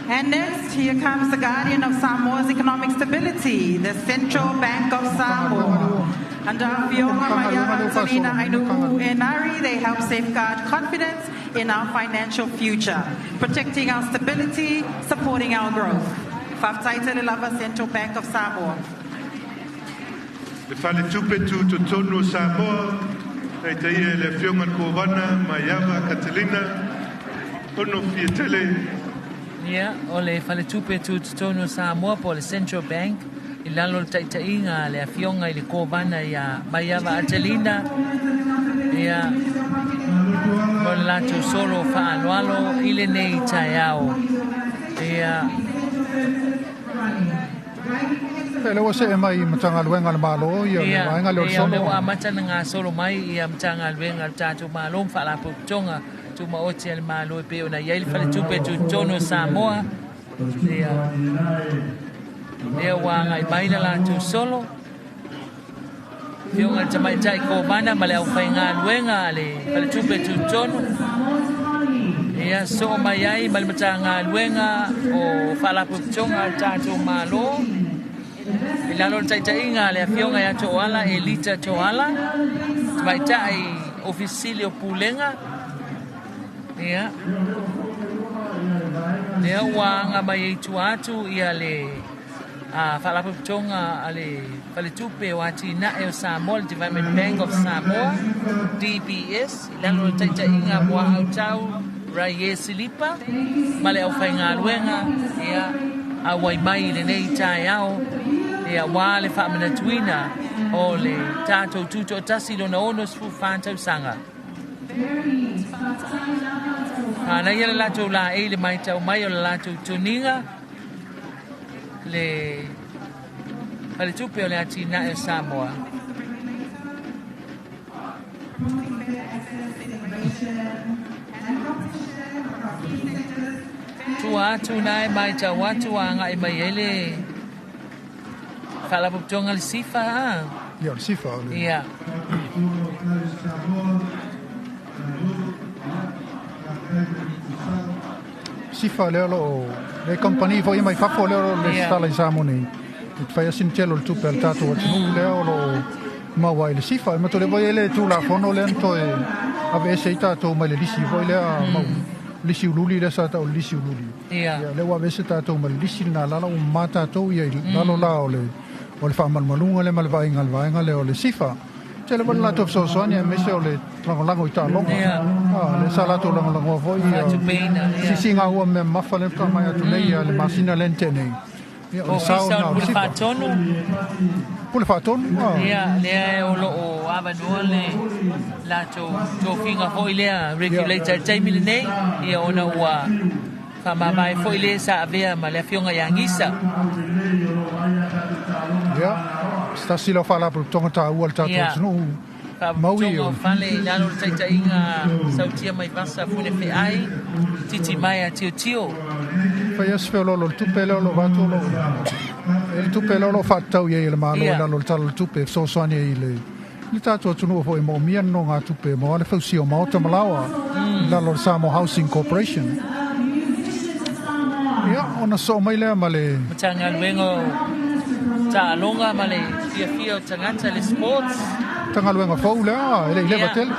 Speaker 10: And next, here comes the guardian of Samoa's economic stability, the Central Bank of Samoa. Under Afioga Maiava Antonina Ainu'u Enari, they help safeguard confidence in our financial future, protecting our stability, supporting our growth. Faafetai tele lava Central Bank of Samoa.
Speaker 7: Le Faletupe Tutotonu o Samoa, taitaia e le Afioga i le Kovana Maiava Catalina Ono Fiatele.
Speaker 1: Ia, o le Faletupe Tutotonu o Samoa po o le Central Bank i lalo o le taitaiga a le Afioga i le Kovana ia Maiava Atelina, ia, mo le latou solo faaaloalo i lenei taeao. Ia.
Speaker 6: E lea ua see mai i Matagaluega a le Malo ia le vaega lea o le
Speaker 1: Ia,
Speaker 6: solo.
Speaker 1: lea ua amata ona gasolo mai ia Matagaluega a le tatou Malo ma Faalapotopotoga Tumaoti a le Malo e pei ona i ai le Faletupe Tutotonu o Samoa. Ia, lea ua agai mai le latou solo. Afioga i le Tamaitai Kovana ma le aufaigaluega a le Faletupe Tutotonu. Ia, soo mai ai ma le Matagaluega o Faalapotopotoga a le tatou Malo. I lalo o le taitaiga a le Afioga ia Toala Elita Toala, Tamaitai Ofisa Sili o Pulega. Ia, lea ua aga mai ai tua atu ia le Faalapotopotoga a le Faletupe o Atinae o Samoa, le Development Bank of Samoa, DBS, i lalo o le taitaiga a Muaau Tau Raie Silipa ma le aufaigaluega, ia, auai mai i lenei taeao, ia, aua le faamanatuina o le tatou tutoatasi lona 64 tausaga. Manaia le latou laei le matau mai o le latou toniga le faletupe o le atinae o Samoa. Tua atu na e matau atu a agai mai ai le Faalapotopotoga le SIFA a?
Speaker 6: Ia, o le SIFA. O le...
Speaker 1: Ia.
Speaker 6: SIFA lea o lo o le kamupani foi mai fafo lea o lo o resitala i Samoa nei. E te fai lava sina tele o le tupe a le tatou atunuu lea o lo o maua ai le SIFA. E matua foi ai le Tulafono lea na toe aveese ai tatou mai le lisi foi lea mau lisi uliuli lea sa tau o le lisi uliuli.
Speaker 1: Ia.
Speaker 6: Ia, lea ua aveese tatou mai le lisi lena lala ua mama tatou ia i lalo la o le o le faamalumaluga lea ma le vaaiga a le vaega lea o le SIFA. Tele foi le latou fesoasoani aemaise o le lagolago i taaloga.
Speaker 1: Ia.
Speaker 6: Ah, lea sa latou lagolagoa foi ia
Speaker 1: Faatupeina, ia.
Speaker 6: sisiga ua mea mamafa lea faatoa mai atu nei ia le masina lea na tea nei. Ia, o le sao
Speaker 1: Ofisa o
Speaker 6: lena
Speaker 1: le
Speaker 6: o le
Speaker 1: Pule
Speaker 6: SIFA.
Speaker 1: Faatonu.
Speaker 6: Pule Faatonu, ah.
Speaker 1: Ia, lea o lo o avanoa le latou tofiga foi lea regulator i le taimi lenei, ia ona ua faamavae foi le sa avea ma le afioga ia Gisa.
Speaker 6: Ia, se tasi lea o faalapotopotoga taua a le tatou atunuu. Maui
Speaker 1: Faalapotopotoga o fale i lalo o le taitaiga Sautia Maivasa Funefeai, Titi Maea Tiotio.
Speaker 6: Fai lava si feoloolo o le tupe lea o lo o avatu o lo o e le tupe lea o lo o faatatau i ai e le Malo i lalo o le Tala o le Tupe e fesoasoani ai i le le tatou atunuu foi e moomia nonogatupe mo le fausia o maota ma laoa i lalo o le Samoa Housing Corporation. Ia, ona sosoo mai lea ma le
Speaker 1: Matagaluega o Taaloga ma le Fiafia o Tagata, le Sports.
Speaker 6: Matagaluega fou lea, e le i leva tele.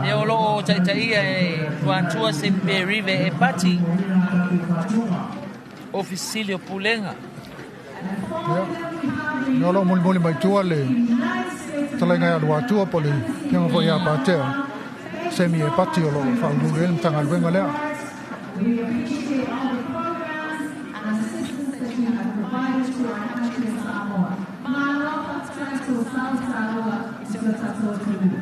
Speaker 1: Lea o lo o taitaia e Luatua Semperive e Pati, Ofisa Sili o Pulega.
Speaker 6: Ia, lea o lo o mulimuli mai tua le fetalaiga ia Luatua po o le afioga foi ia Patea Semi e Pati o lo o faauluulu i ai le Matagaluega lea.
Speaker 10: We appreciate all the programs and assistance that you have provided to our country of Samoa. Malo faafetai sausaunoa i si o tatou atunuu.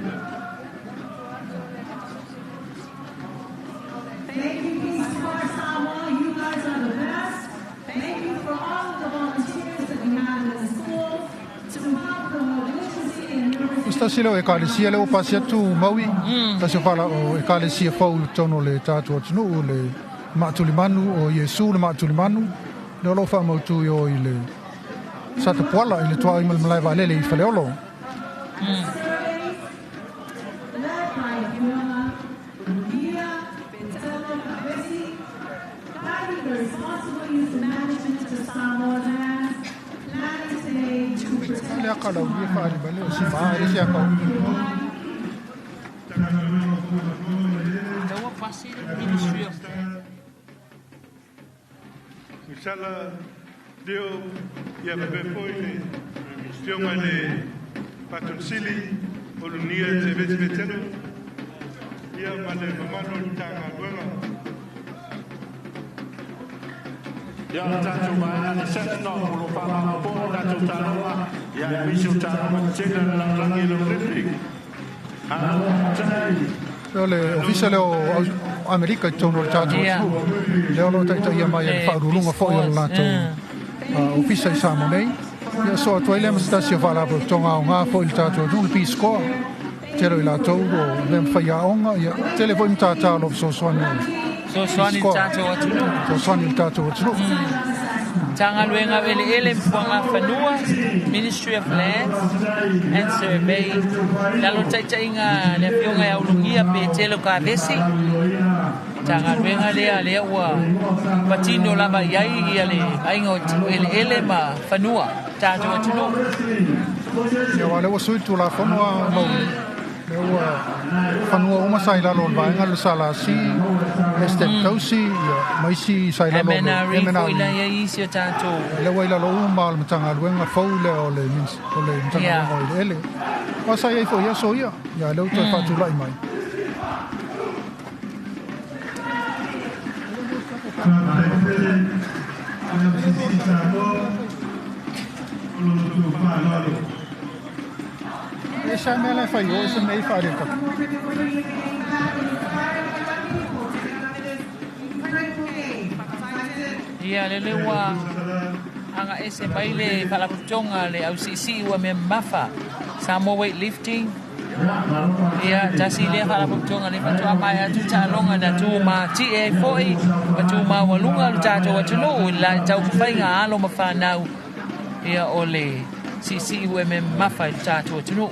Speaker 10: Thank you, Peace Corps Samoa. You guys are the best. Thank you for all of the volunteers that we have in the schools to help promote literacy and numeracy.
Speaker 6: O se tasi lea o ekalesia lea ua pasi atu Maui, tasi o fala o ekalesia fou i totonu o le tatou atunuu, le Maatulimanu o Iesu le Maatulimanu, lea o lo o faamautu i o i le Satapuala i le tuaoi ma le malae vaalele i Faleolo.
Speaker 10: Led by Afioga Lugia Petelo Kavesi, guiding the responsible use and management of Samoa lands, planning today to protect
Speaker 6: Le aka lau ia faali mai le o si maa e le si aka o.
Speaker 1: Taua pasi le Ministry of
Speaker 8: Misala Deo ia faapea foi le Afioga i le Fatonsili o Lunia Tevete Vetelo ia ma le mamalu o le Matagaluega.
Speaker 7: Ia o tatou vaega le Sentinel o lo o faamamapo o tatou taaloga ia aemaise o taaloga tetele a le lalolagi e le Olympic. Faafetai.
Speaker 6: O le ofisa lea o Amerika i totonu o le tatou atunuu, lea o lo o taitaia mai e le faauluuluga foi o le latou ofisa i Samoa nei. Ia sosoo atu ai lea ma se tasi o faalapotopotoga aoga foi i le tatou atunuu, le Peace Corps. Tele o i latou o lea ma faiaoga, ia tele foi matata o lo o fesoasoani ai.
Speaker 1: Fesoasoani i le tatou atunuu.
Speaker 6: Fesoasoani i le tatou atunuu.
Speaker 1: Matagaluega o Eleele ma Fuagafanua, Ministry of Lands and Survey, lalo o le taitaiga a le Afioga ia Ulugia Petelo Kavesi. Matagaluega lea lea ua patino lava i ai ia le vaaiga o eleele ma fanua tatou atunuu.
Speaker 6: Ia, aua o lea ua sui le Tulafono a Maui, lea ua fanua uma sa i lalo o le vaega o le SLC, Estate Tausi, ia, ma isi sa i lalo o le
Speaker 1: MNRE foi
Speaker 6: MNRE.
Speaker 1: la i ai isi o tatou.
Speaker 6: Lea ua i lalo uma o le Matagaluega fou lea o le o le Matagaluega o Eleele. Aua sa i ai foi i aso ia, ia lea ua toe faatulai mai. E sa mea la e fai o, e se mea i faalele tatu.
Speaker 1: Ia lele ua aga'ese mai le Faalapotopotoga le Ausiisii ua mea mamafa Samoa Weightlifting. Ia tasi lea Faalapotopotoga lea faatoa maea atu taaloga na tumati'e ai foi ma tumaualuga lo tatou atunuu i le taumafaiga a alo ma fanau ia o le siisii ua mea mamafa i le tatou atunuu.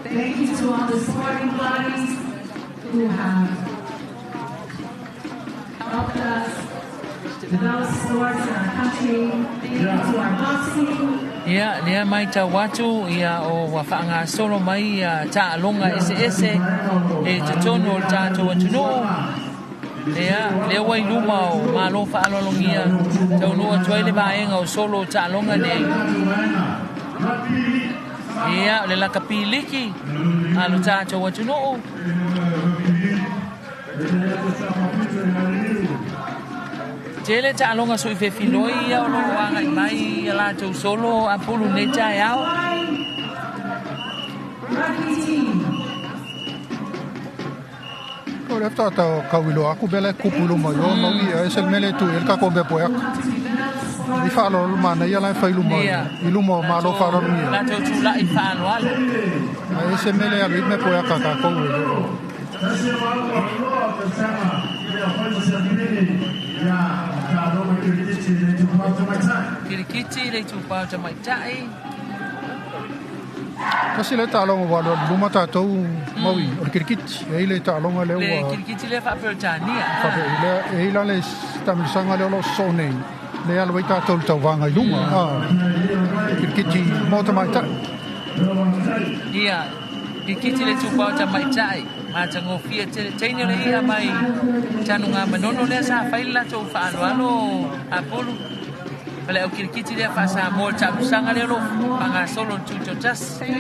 Speaker 10: Thank you to all the sporting bodies who have helped us develop sports in our country. Thank you to our boxing.
Speaker 1: Ia, lea maitau atu, ia, o ua faagasolo mai ia taaloga eseese i totonu o le tatou atunuu. Ia, lea ua i luma o Malo faaaloalogia taunuu atu ai le vaega o solo o taaloga nei. Ia, o le lakapi liki a lo tatou atunuu. Tele taaloga sui fefiloi ia o loo agai mai ia latou solo apulu nei taeao.
Speaker 6: O le tata kau iloa aku bele kupu luma yo mau ia e sel mele tu el ka ko be poek. I whaaloalo mana ia lai whai luma i luma o malo whaaloalo ia.
Speaker 1: Latou tula'i faaaloalo.
Speaker 6: A e se mele alu i me poeaka kākou e le o.
Speaker 1: Kirikiti le itupa o tamaitai.
Speaker 6: Kasi le taaloga ua alu alu luma tatou maui o le kirikiti. E i le taaloga lea ua.
Speaker 1: Le kirikiti lea faa-Peretania.
Speaker 6: Faa-Peretania. E i la le taamilosaga lea o lo o sosoo nei. Lea alu ai tatou i le tauvaga i luga. Kirikiti mo tamaitai.
Speaker 1: Ia, kirikiti le itupa o tamaitai. Matagofie tele. Teine o le i'a mai Tanugamanono lea sa fai le latou faaaloalo apulu. O le au kirikiti lea faa-Samoa le taamilosaga lea o lo o faagasolo i le Tutoatasi.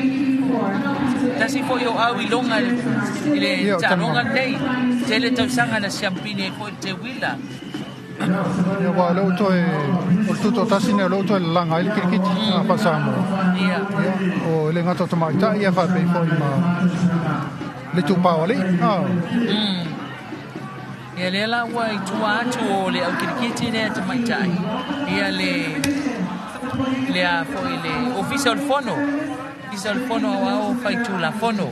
Speaker 1: Tasi foi o au iloga i le taaloga lenei. Tele tausaga na siampini ai foi le Teuila.
Speaker 6: Ia aua o lea ua toe, o le Tutoatasi lenei o lea ua toe lalaga ai le kirikiti faa-Samoa.
Speaker 1: Ia,
Speaker 6: o e le gata o tamaitai ia faapea foi ma le itupa o alii.
Speaker 1: Ia lea la ua i tua atu o le au kirikiti lea tamaitai, ia le, le a foi le Ofisa o le Fono, Ofisa o le Fono Aoao Faitulafono.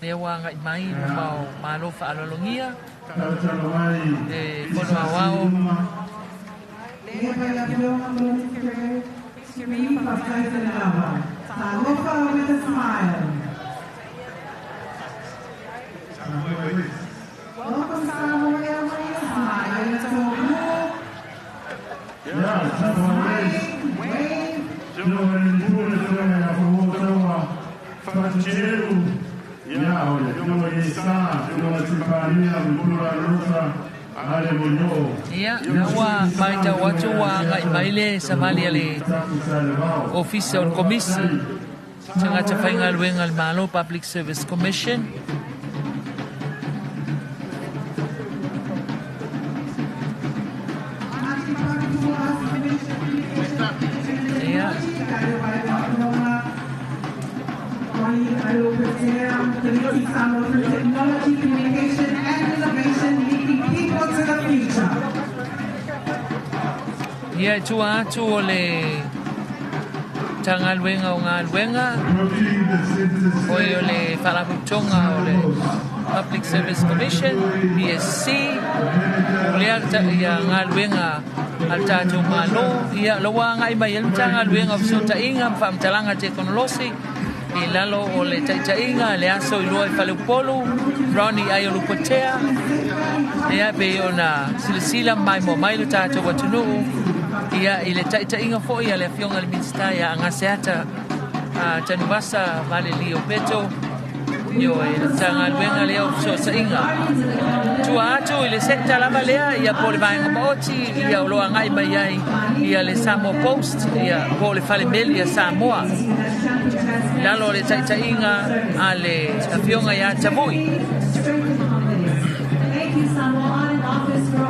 Speaker 1: Lea ua agai mai i luma o Malo Faaaloalogia, le Fono Aoao. Ia, na ua maitau atu ua agai mai le savali a le Ofisa o le Komisi Tagata Faigaluega a le Malo, Public Service Commission. Ia. Ia e tua atu o le Matagaluega o Galuega, oi o le Faalapotopotoga o le Public Service Commission, PSC, pulea ia galuega a le tatou Malo, ia o la ua agai mai ai le Matagaluega o Fesootaiga ma Faamatalaga Tekonolosi i lalo o le taitaiga le aso i lua i Faleupolu, Ronnie Aiolupotea, ia pei ona silasila ma maimoa mai lo tatou atunuu ia i le taitaiga foi a le Afioga i le Minisita ia Agaseata Tanuvasa Valelio Peto, ioe, le Matagaluega lea o Fesootaiga. Tua atu i le sector lava lea ia po o le vaega maoti ia o lo o agai mai ai ia le Samoa Post ia po o le fale meli a Samoa i lalo o le taitaiga a le Afioga ia Tavui.
Speaker 10: Thank you, Samoa Audit Office, for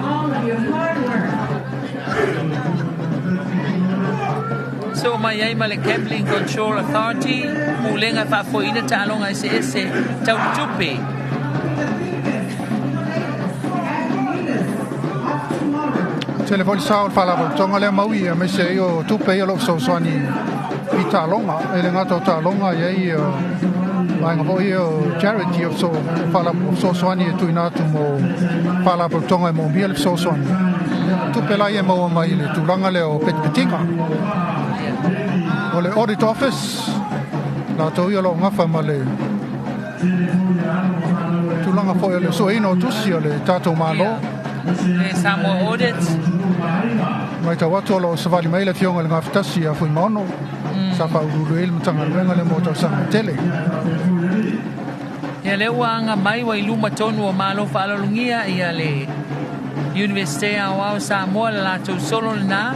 Speaker 1: mai ai ma le Gambling Control Authority, pulega e faafoeina taaloga eseese tau tupe.
Speaker 6: Tele foi le sao o le Faalapotopotoga lea maui aemaise ai o tupe ia o lo o fesoasoani i taaloga. E le gata o taaloga e i ai vaega foi ia o charity o fesoasoani e tuuina atu mo Faalapotopotoga e moomia le fesoasoani. Tupe la ia e maua mai i le tulaga lea o petipetiga. O le Audit Office, latou ia o lo o gafa ma le tulaga foi o le sueina o tusi o le tatou Malo.
Speaker 1: Le Samoa Audit.
Speaker 6: Matau atu o lo o savali mai le Afioga i le Gafatasi ia Fuimaono, sa faauluulu ai le Matagaluega lea mo tausaga e tele.
Speaker 1: Ia lea ua aga mai ua i luma tonu o Malo faaaloalogia ia le Iunivesite Aoao o Samoa le latou solo lena.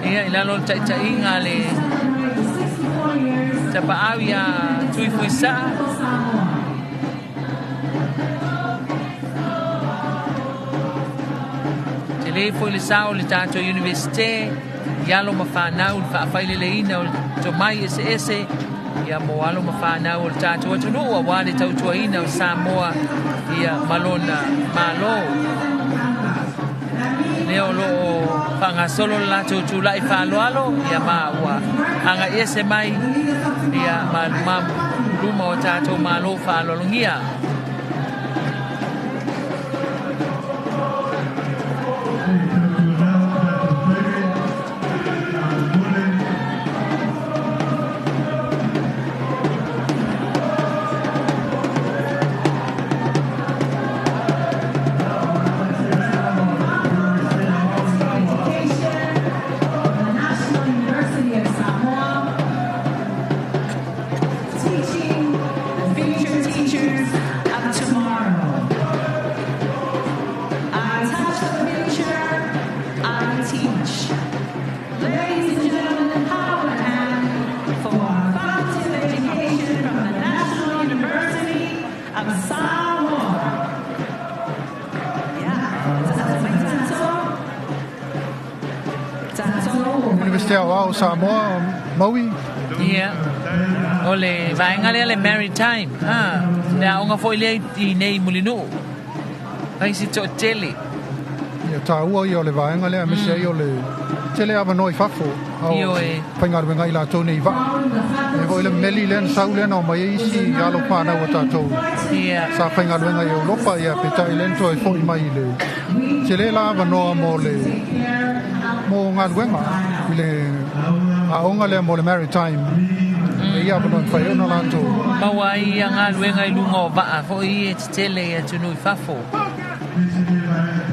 Speaker 1: Ia i lalo o le taitaiga a le tapaau ia Tui Fuisaa. Tele foi le sao o le tatou Iunivesite i alo ma fanau i le faafaileleina o tomai eseese ia mo alo ma fanau o le tatou atunuu aua le tautuaina o Samoa ia ma lona Malo. Lea o lo o faagasolo le latou tulai faaaloalo ia ma ua agai ese mai ia ma luma o tatou Malo faaaloalogia.
Speaker 6: Iunivesite Aoao o Samoa, Maui.
Speaker 1: Ia, o le vaega lea le Maritime, ha, le aoga foi lea i nei i Mulinuu. Fai si toatele.
Speaker 6: Ia, taua ia o le vaega lea, aemaise ai o le tele avanoa i fafo, a o faigaluega ai latou nei i vaa. E foi le meli lea na sau lea na omai ai isi alo fanau a tatou sa faigaluega i Europa, ia peitai lea na toe foi mai i le tele la avanoa mo le mo galuega i le aoga lea mo le Maritime. E ia avanoa e mafai ai ona latou
Speaker 1: maua ai ia galuega i luga o vaa foi e tetele i atunuu i fafo.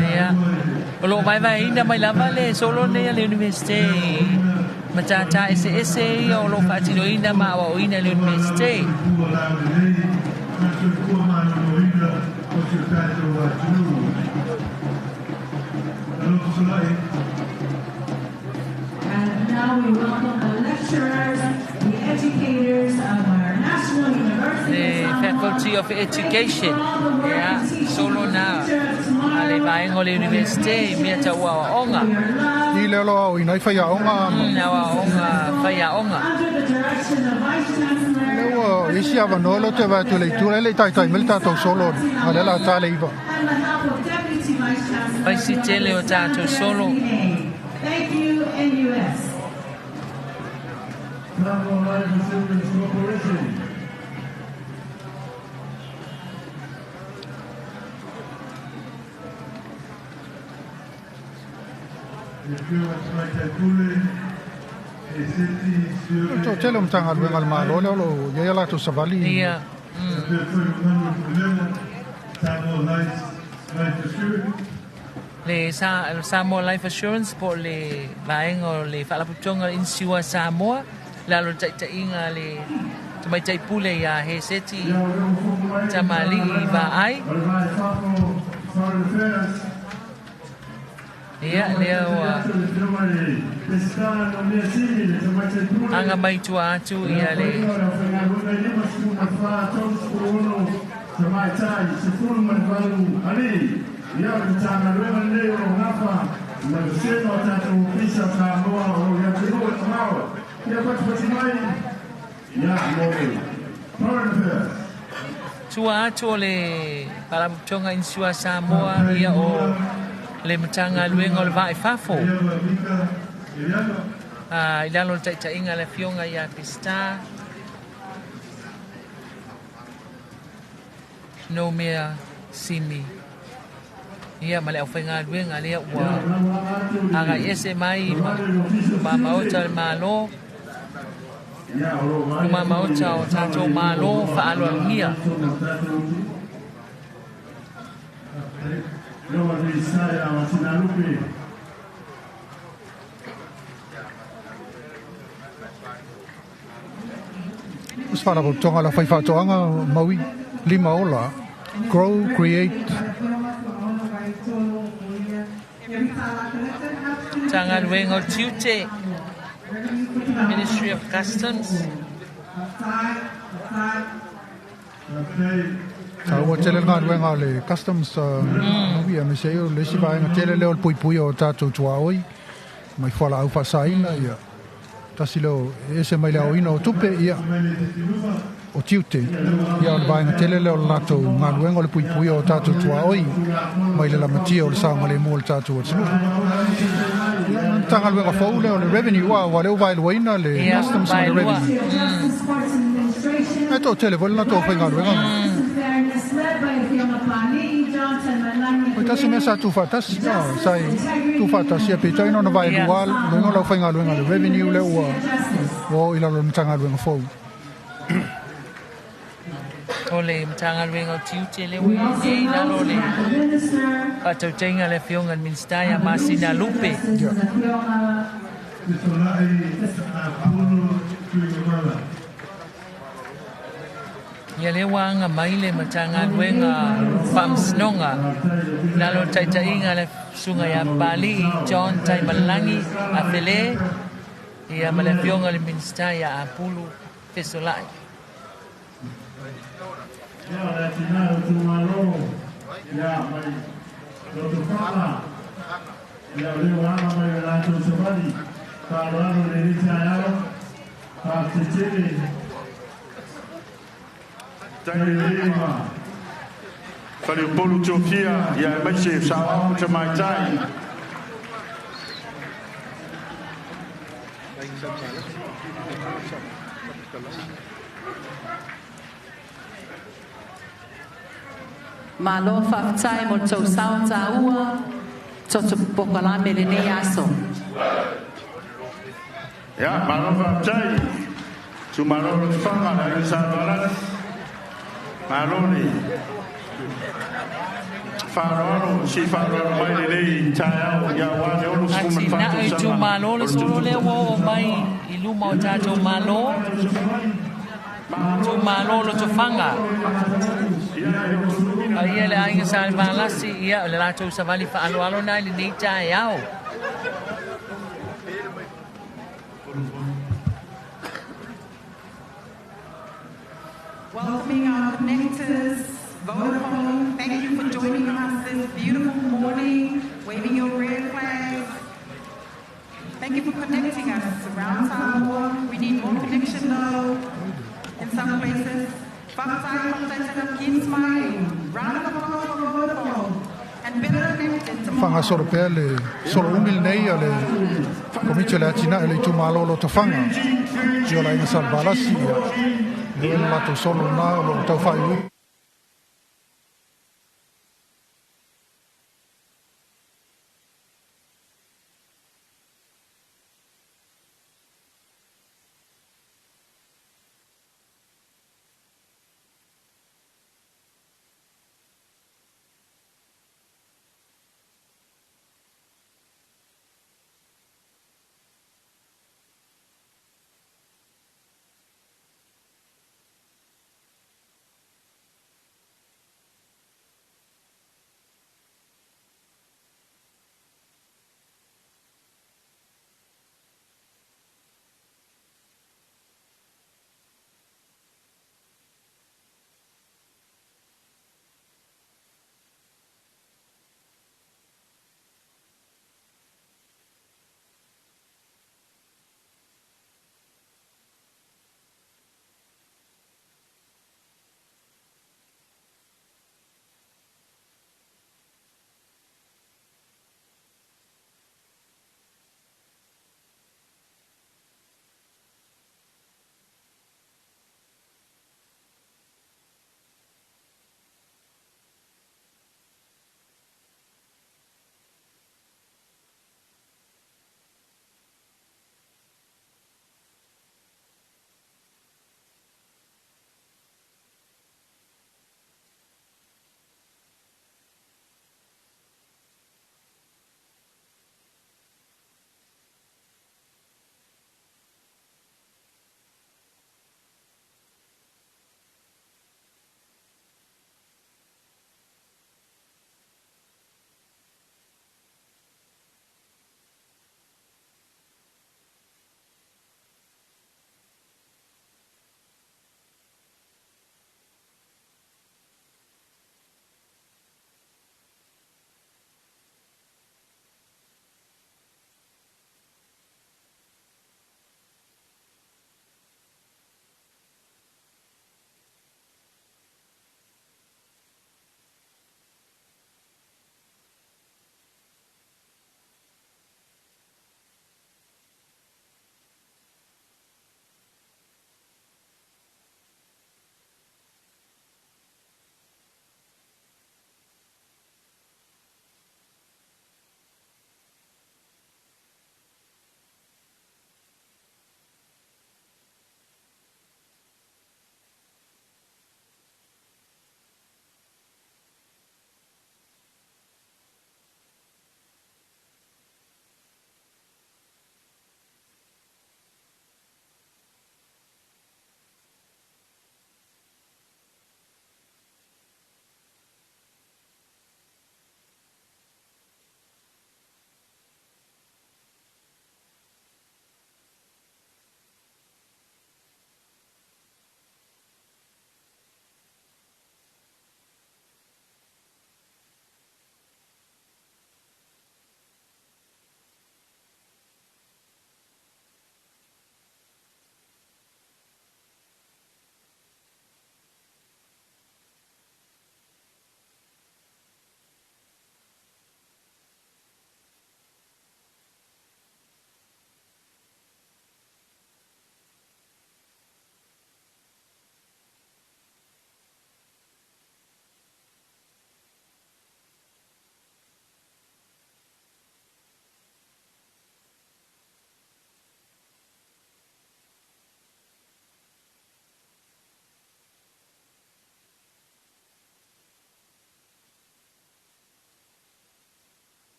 Speaker 1: Ia, o lo o vaevaeina mai lava le solo nei a le Iunivesite i matata eseese ia o lo o faatinoina ma aoaoina e le Iunivesite.
Speaker 10: And now we welcome the lecturers, the educators of our National University
Speaker 1: The Faculty of Education, ia, solo na a le vaega o le Iunivesite i mea tau aoaoga.
Speaker 6: I le alo aoaoina ai faiaoga ma.
Speaker 1: Aoaoga faiaoga.
Speaker 6: Lea ua i ai si avanoa lea ou te vaai atu i le itu lea e le i taitai mai le tatou solo a lea o le a ta le 9.
Speaker 1: Fai si tele o tatou solo.
Speaker 10: Thank you, NUS.
Speaker 7: Samoa Life Insurance Corporation.
Speaker 6: O le toatele o Matagaluega a le Malo lea o lo o i ai a latou savali.
Speaker 1: Ia. Le Samoa Life Assurance po o le vaega o le Faalapotopotoga o Insure Samoa, i lalo o le taitaiga a le Tamaitai Pule ia Heseti Tamalii Vaai. Ia, lea ua aga mai tua atu ia le
Speaker 7: Tamaitai, 18 alii, ia o le Matagaluega lenei o lo o nafa Ma le vasega o tatou ofisa o Samoa o lo o i atunuu e mamao ia fatufati mai ia mo le Foreign Affairs.
Speaker 1: Tua atu o le Faalapotopotoga Insure Samoa ia o le Matagaluega o le Vaa i Fafo. I lalo o le taitaiga a le Afioga ia Peseta Noumea Simi ia ma le aufaigaluega lea ua agai ese mai ma maota o le Malo, luma maota o tatou Malo faaaloalogia.
Speaker 6: O se faalapotopotoga a le aufaifaatoaga Maui Lima Ola, Grow, Create.
Speaker 1: Matagaluega o Tiute, Ministry of Customs.
Speaker 6: Taua tele le galuega a le Customs Maui, aemaise ai o le isi vaega tele lea o le puipuia o tatou tuaoi mai fualaau faasaina ia. Tasi lea o e ese mai le aoina o tupe ia o tiute ia o le vaega tele lea o le latou galuega o le puipuia o tatou tuaoi mai le lamatia o le saogalemu o le tatou atunuu. Ia, ma le Matagaluega fou lea o le Revenue, aua lea ua vaeluaina le
Speaker 1: Ia,
Speaker 6: Customs ma le
Speaker 1: vaelua.
Speaker 6: Revenue. Ae toatele foi le latou aufaigaluega. O tasi mea sa tuufaatasi, sa i tuufaatasi ia peitai na ona vaelua lona o le aufaigaluega a le Revenue lea ua oo i lalo o le Matagaluega fou.
Speaker 1: O le Matagaluega o Tiute lea ua i ai nei i lalo o le faatautaiga a le Afioga i le Minisita ia Masina Lupe. Ia lea ua aga mai le Matagaluega Faamasinoga i lalo o le taitaiga a le Susuga ia Papalii John Taimalelagi Afele ia ma le Afioga i le Minisita ia Apulu Fesolai.
Speaker 7: Ia o le atinae o itumalo ia mai Lotofaga ia o lea ua aga mai le latou savali faaaloalo i lenei taeao faatetele.
Speaker 8: Tailima Faleupolu Tofia ia aemaise saoao ma tamaitai.
Speaker 11: Malo faafetai mo le tou sao taua toto pokalame lenei aso.
Speaker 8: Ia, malo faafetai. Tumalo Lotofaga, le aiga Sa Valasi. Malo le faaaloalo, si faaaloalo mai lenei taeao ia aua le 64
Speaker 1: Atinae
Speaker 8: tausaga
Speaker 1: itumalo
Speaker 8: o
Speaker 1: le
Speaker 8: le
Speaker 1: solo lea ua oo mai i luma o tatou Malo. Itumalo Lotofaga. Paia le aiga Sa Valasi, ia o le latou savali faaaloalo na i lenei taeao.
Speaker 12: Welcoming our connectors, Vodafone, thank you for joining us this beautiful morning, waving your red flags. Thank you for connecting us around Samoa. We need more connection though in some places. Faafetai, faafetai, keep smiling. Round of applause for Vodafone. And better connected tomorrow.
Speaker 6: Faagasolo pea le solo umi lenei a le Komiti o le Atinae o le Itumalo o Lotofaga i o le aiga Salevalasi ia lea le latou solo lena o lo o taufaaiuiu.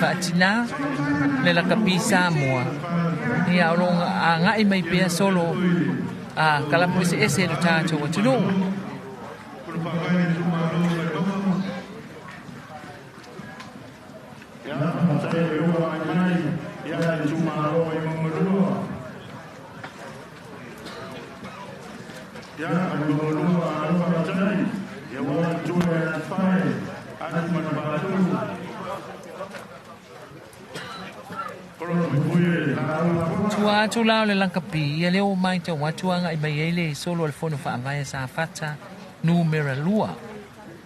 Speaker 1: faatinā le lakapi Samoa. Ia o loo aga'i mai pea solo a kalapu eseese i lo tatou atunuu. Tua atu la o le lakapi, ia lea ua matau atu aga'i mai ai le solo a le fono faavae a Safata numera 2.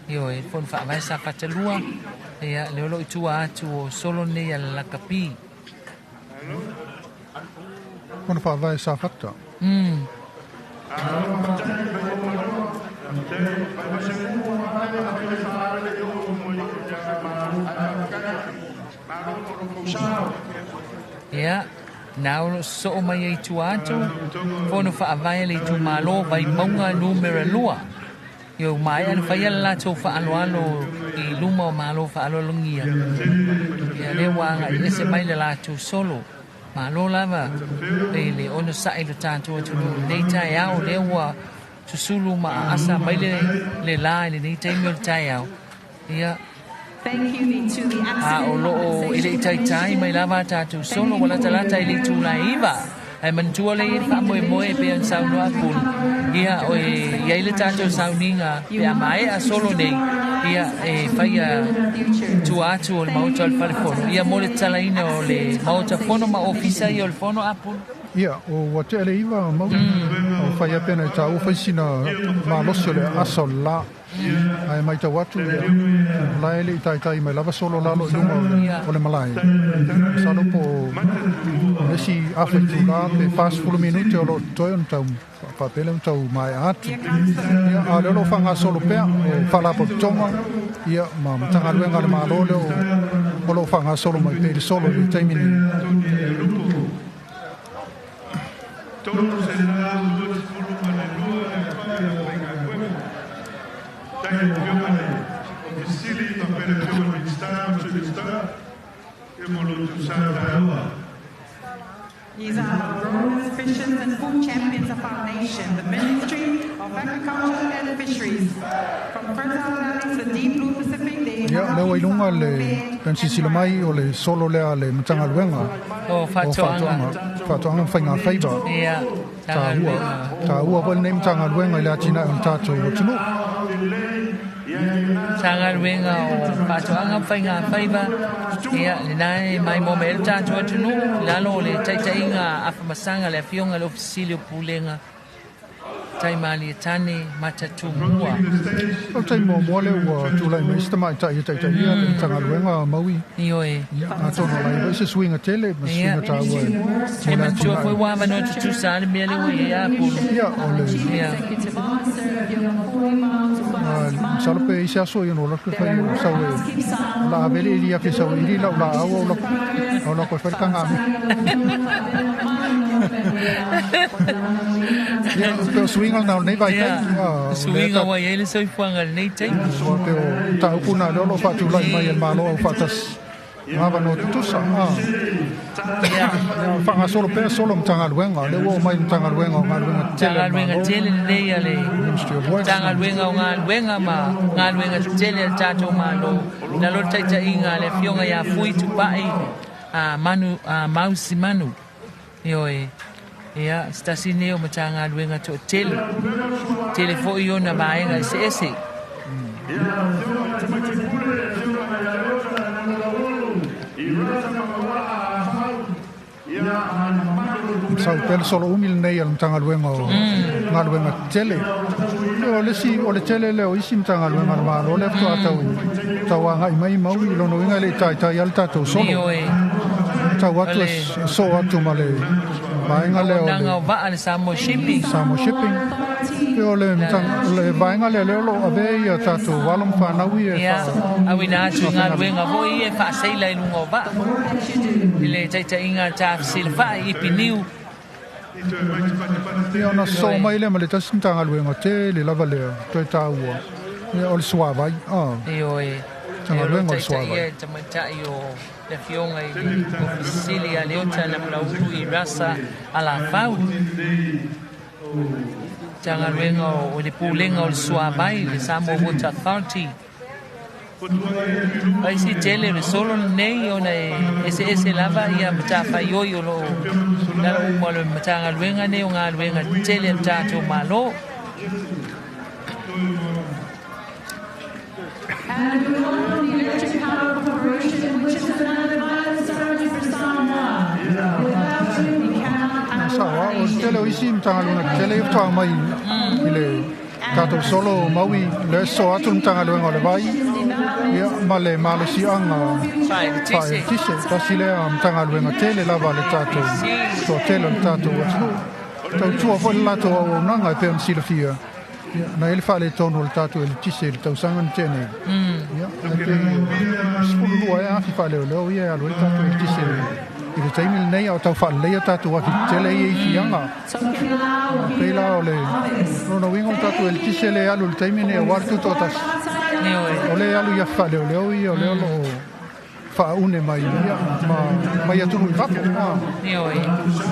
Speaker 1: Ioe, fono faavae a Safata 2, ia lea o loo i tua atu o solo nei a le lakapi.
Speaker 6: Fono faavae Safata.
Speaker 1: Ia, na o loo sosoo mai ai i tua atu, fono faavae a le itumālō Vaimauga numera 2. Ia ua maea ona faia le latou faaaloalo i luma o malo faaaloalogia. Ia lea ua aga'i ese mai le latou solo. Malo lava i le onosa'i i lo tatou atunuu i lenei taeao, lea ua susulu ma aasa mai le lā i lenei taimi o le taeao. Ia, a o loo e le i taitai mai lava a tatou solo ua latalata i le itulā e 9. Ae manatua lea e i ai le faamoemoe e pei ona saunoa Apulu. Ia, o e i ai le tatou sauniga pe a maea solo nei, ia e faia tua atu o le maota o le fale fono. Ia mo le tatalaina o le maota fono ma ofisa ia o le fono Apulu.
Speaker 6: Ia, o ua tea le 9 mau. O fai ape na i tāua fai sina malosi o le aasa o le lā. Ae matau atu ia, o la e le i taitai mai lava solo lalo i luga o le malae. Masalo po o le isi afa itulā pe 40 minute o loo totoe ona tau faapea lea ona tau maea atu. Ia, a o lea o loo faagasolo pea o Faalapotopotoga ia ma Matagaluega a le Malo lea o loo faagasolo mai pea i le solo i le taimi nei.
Speaker 12: These are our growers, fishers, and food champions of our nation, the Ministry of Agriculture and Fisheries. From fertile valleys to the deep blue Pacific, they
Speaker 6: Ia, lea ua i luga le pea ona silasila mai o le solo lea a le Matagaluega
Speaker 1: O Faatoaga.
Speaker 6: Faatoaga ma Faigafaiva.
Speaker 1: Ia,
Speaker 6: Taua,
Speaker 1: Matagaluega.
Speaker 6: taua foi lenei Matagaluega i le atinae o le tatou atunuu.
Speaker 1: Matagaluega o Faatoaga ma Faigafaiva, ia lena e maimoa mai ai le tatou atunuu i lalo o le taitaiga afamasaga a le Afioga i le Ofisa Sili o Pulega Taimalietane Matatumua.
Speaker 6: O le taimi muamua lea ua tulai mai se tamaitai e taitaia le Matagaluega Maui.
Speaker 1: Ioe.
Speaker 6: Ia, atonu o la e i ai se suiga tele ma se suiga taua e mo
Speaker 1: E
Speaker 6: le
Speaker 1: manatua foi
Speaker 6: atinae.
Speaker 1: ua avanoa tutusa lava le mea lea ua i ai Apulu.
Speaker 6: Ia, o le
Speaker 1: Ia.
Speaker 6: Masalo pe i se aso ia no atu e fai o sau e o la avele ili afe sau ili lau la au au la au la koe fai le kanga me. Ia, pe o suiga lena o lenei vaitaimi.
Speaker 1: Ia,
Speaker 6: O lea
Speaker 1: suiga
Speaker 6: ta
Speaker 1: ua i ai le soifuaga i lenei taimi.
Speaker 6: Ua pe o mataupu na lea o lo o faatulai mai e le Malo au faatasi. Avanoa tutusa.
Speaker 1: Ia.
Speaker 6: Faagasolo pea solo Matagaluega. Lea ua oo mai le Matagaluega o Galuega Tetele a le
Speaker 1: Matagaluega
Speaker 6: Malo.
Speaker 1: tele lenei a le
Speaker 6: Ministry of Works.
Speaker 1: Matagaluega o Galuega ma Galuega Tetele a le tatou Malo. I lalo o le taitaiga a le Afioga ia Fui Tupai a Manu a Mausimanu. Ioe. Ia, se tasi lenei o Matagaluega toatele. Tele foi ona vaega eseese.
Speaker 6: Sau pea le solo umi lenei a le Matagaluega o Galuega Tetele. Ia, o le isi, o le tele lea o isi Matagaluega a le Malo lea faatoa tau, tau agai mai Maui i lona uiga e le i taitai lava le tatou solo.
Speaker 1: Ioe.
Speaker 6: Tau atu
Speaker 1: O
Speaker 6: e
Speaker 1: le
Speaker 6: soo atu ma le vaega lea o le
Speaker 1: Auaunaga o vaa le Samoa Shipping.
Speaker 6: Samoa Shipping. Ia, o le matang- o le vaega lea lea o lo o avea ia tatou alo ma fanau ia e
Speaker 1: Ia,
Speaker 6: faa
Speaker 1: auina atu i galuega foi ia e faaseila i luga o vaa. I le taitaiga a Tafesilafai i Piniu.
Speaker 6: Ia, ona sosoo
Speaker 1: Ioe.
Speaker 6: mai lea ma le tasi Matagaluega tele lava lea toe taua. Ia, o le suavai.
Speaker 1: Ioe. Ia o lo
Speaker 6: Matagaluega o le
Speaker 1: taitaia
Speaker 6: suavai.
Speaker 1: e le tamaitai o le afioga i le Ofisa Sili ia Leota Namulauulu i Rasa Alafau. Matagaluega o le Pulega o le Suavai, le Samoa Water Authority. Vaisi tele le solo lenei ona e eseese lava ia matafaioi o loo lalo uma o le Matagaluega nei o galuega tele a le tatou Malo.
Speaker 10: And we welcome the Electric Power Corporation, which is another vital service for Samoa. Without you, we cannot have
Speaker 6: Sa o le tele o isi Matagaluega tetele ia faatoa mai i le tatou solo o Maui le so atu le Matagaluega o le Vai ia ma le malosiaga faaeletise tasi lea Matagaluega tele lava le tatou toatele o le tatou atunuu tautua foi le latou auaunaga e pei ona silafia ia na i ai le faaletonu o le tatou eletise i le tausaga na tea nei ia ae pei 12 ea afi faaleoleo ia e alu ai le tatou eletise i le taimi lenei a o tau faaleleia tatou afi tetele ia i Fiaga. Pei la o le lona uiga o le tatou eletise lea e alu i le taimi lenei aua le tutoatasi. O lea e alu i afi faaleoleo ia o lea o lo o faaune mai ia ma mai atunuu i fafo.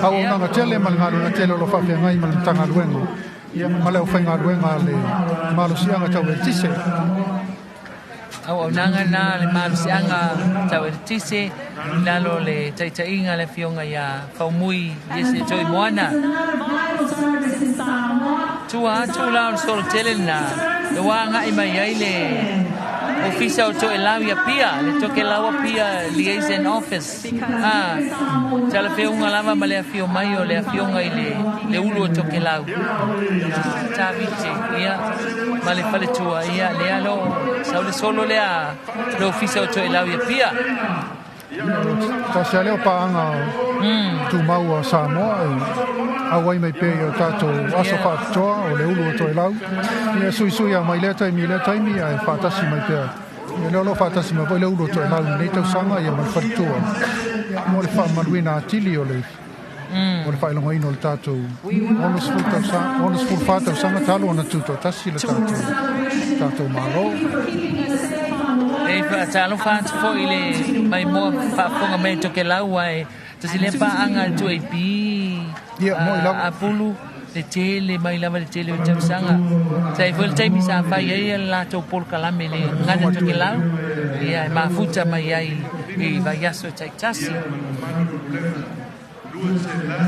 Speaker 6: Auaunaga tele ma le galuega tele o lo o faafeagai ma le Matagaluega ia ma le aufaigaluega a le malosiaga tau eletise.
Speaker 1: Auaunaga na le malosiaga tau eletise i lalo o le taitaiga a le afioga ia Faumui Iese Toimoana. Tua atu la o le solo tele lena le ua agai mai ai le Ofisa o Toelau i Apia, le Tokelau Apia Liaison Office. A, talafeauga lava ma le afio mai o le afioga i le le ulu o Tokelau, ia Tavite, ia, ma le faletua, ia, lea lo sau le solo lea le Ofisa o Toelau i Apia.
Speaker 6: Tasi lava lea o paaga tumau a Samoa e auai mai pea i o tatou aso faapitoa o le ulu o Toelau. Ia e suisui lava mai lea taimi i lea taimi ae faatasi mai pea. Ia lea o lo o faatasi mai foi le ulu o Toelau i lenei tausaga ia ma le faletua mo le faamamaluina atili o le o le faailogaina o le tatou 60 tausaga, 64 tausaga talu ona tutoatasi le tatou Malo.
Speaker 1: E faatalofa atu foi i le maimoa faafofoga mai Tokelau ae tasi lea paaga a le 2AP
Speaker 6: Ia, moi lava.
Speaker 1: Apulu le tele mai lava le tele o tausaga. Sa i ai foi le taimi sa fai ai le latou polokalame i le gagana Tokelau, ia e mafuta mai ai i vaiaso taitasi.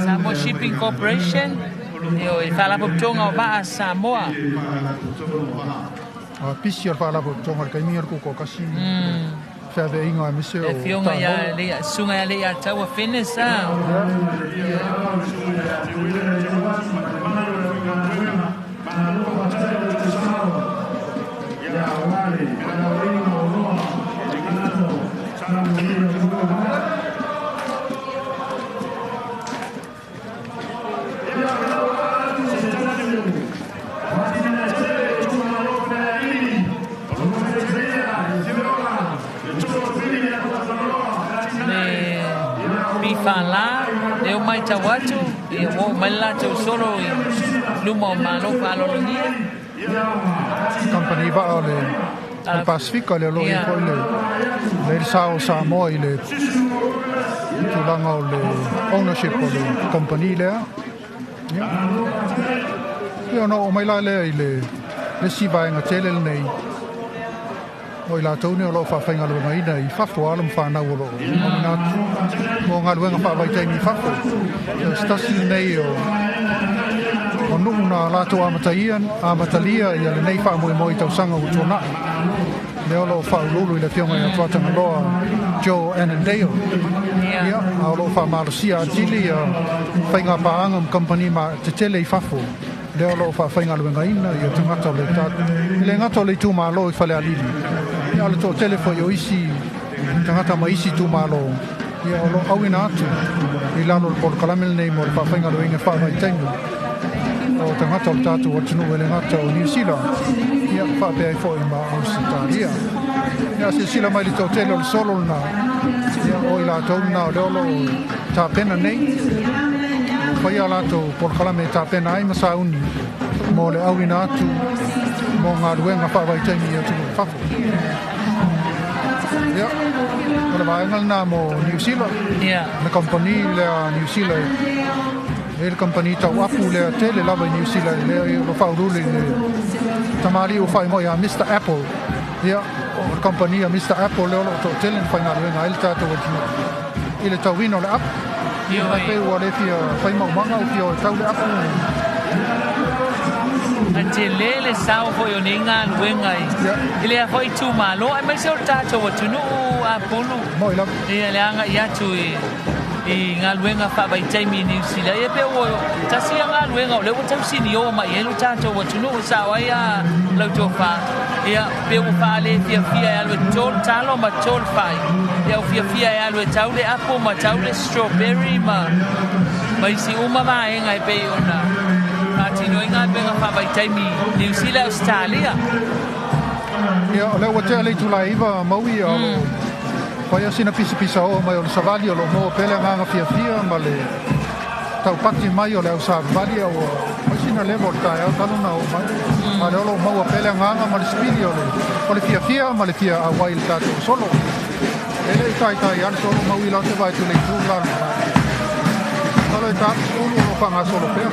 Speaker 1: Samoa Shipping Corporation, ioe, Faalapotopotoga o Vaa a Samoa.
Speaker 6: A pisi o le Faalapotopotoga o le taimi o le Kukuakasi, feaveaiga aemaise o
Speaker 1: Le afioga ia Leia, Susuga ia Leiataua Fennes a. Le PFL, lea ua matau atu, ia ua oo mai le latou solo i luma o Malo faaaloalogia.
Speaker 6: Kamupani vaa o le Pasifika lea o lo o i ai foi le le sao o Samoa i le tulaga o le ownership o le kamupani lea. Ia. Ia ona oo mai la lea i le isi vaega tele lenei o i latou nei o lo o faafaigaluegaina i fafo, alo ma fanau o lo o auina atu mo galuega faavaitaimi i fafo. Ia o se tasi lenei o o nuu na latou amataia, amatalia ia lenei faamoemoe i tausaga ua tuanai. Lea o lo o faauluulu i le Afioga ia Tuatagaloa Joe Annandale. Ia, a o lo o faamalosia atili ia faiga paaga ma kamupani ma tetele i fafo. Lea o lo o faafaigaluegaina ia tagata o le e le gata o le itumalo i Falealili, ia a o le toatele foi o isi tagata ma isi itumalo, ia o lo o auina atu i lalo o le polokalame lenei mo le faafaigaluega faavaitaimi o tagata o le tatou atunuu e le gata o Niu Sila, ia faapea ai foi ma Ausetalia. Ia silasila mai le toatele o le solo lena, ia o i latou lena o lea o lo o tapena nei, ua fai a latou polokalame e tapena ai ma sauni mo le auina atu mo galuega faavaitaimi i atunuu i fafo. Ia, o le vaega lenā mo Niu Sila. Le kamupani lea a Niu Sila e le kamupani tauapu lea tele lava i Niu Sila lea o lo faauluulu i le tamalii ua faaigoa ia Mr Apple. Ia, o le kamupani a Mr Apple lea o loo toatele na faigaluega ai le tatou atunuu i le tauina o le apu. Ae pei ua le fia fai maumaga ua fia o e tau le apu.
Speaker 1: Ae tele le sao foi o nei galuega i lea foi itumalo aemaise o le tatou atunuu Apulu.
Speaker 6: Moi lava.
Speaker 1: Ia le agai atu i galuega faavaitaimi i Niu Sila. Ia pe ua tasi ia galuega o lea ua tausinioa mai ai lo tatou atunuu e sao ai a lau tofa. Ia pe ua faalefiafia e alu e to le talo ma to le fai. Ia ua fiafia e alu e tau le apo ma tau le strawberry ma isi uma vaega e pei ona faatino ai galuega faavaitaimi i Niu Sila e Ausetalia.
Speaker 6: Ia, o lea ua tea le itula e 9 maui o lo faia sina pisapisa oo mai o le savali o lo o maua pea le agaga fiafia ma le taupati mai o le au savavali a ua fai sina leva o le taeao talu ona oo mai. A o lea o lo o maua pea le agaga ma le sipili o le fiafia ma le fia auai i le tatou solo. E le i taitai lava le solo maui la te vaai atu i le itu le la o le malae. Masalo e ta atu 10 o lo o faagasolo pea.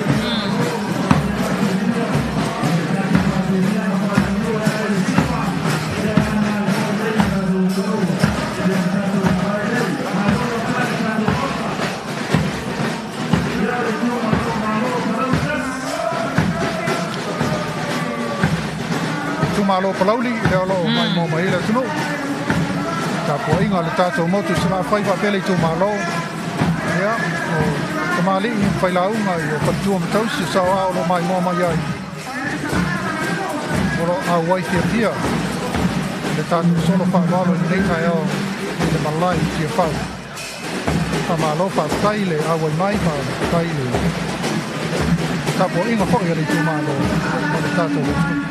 Speaker 6: Itumalo o Palauli, lea o lo o maimoa mai ai le atunuu. Tapuaiga a le tatou motu i Salafai faapea le itumalo. Ia, o tamalii ma failauga i o faletua ma tausi o saoa o lo o maimoa mai ai. O lo o auai fiafia le tatou solo faaaloalo i lenei taeao i le malae i Tiafau. Faamalo faafetai le auai mai, faafetai le tapuaiga foi a le itumalo ma le tatou atunuu.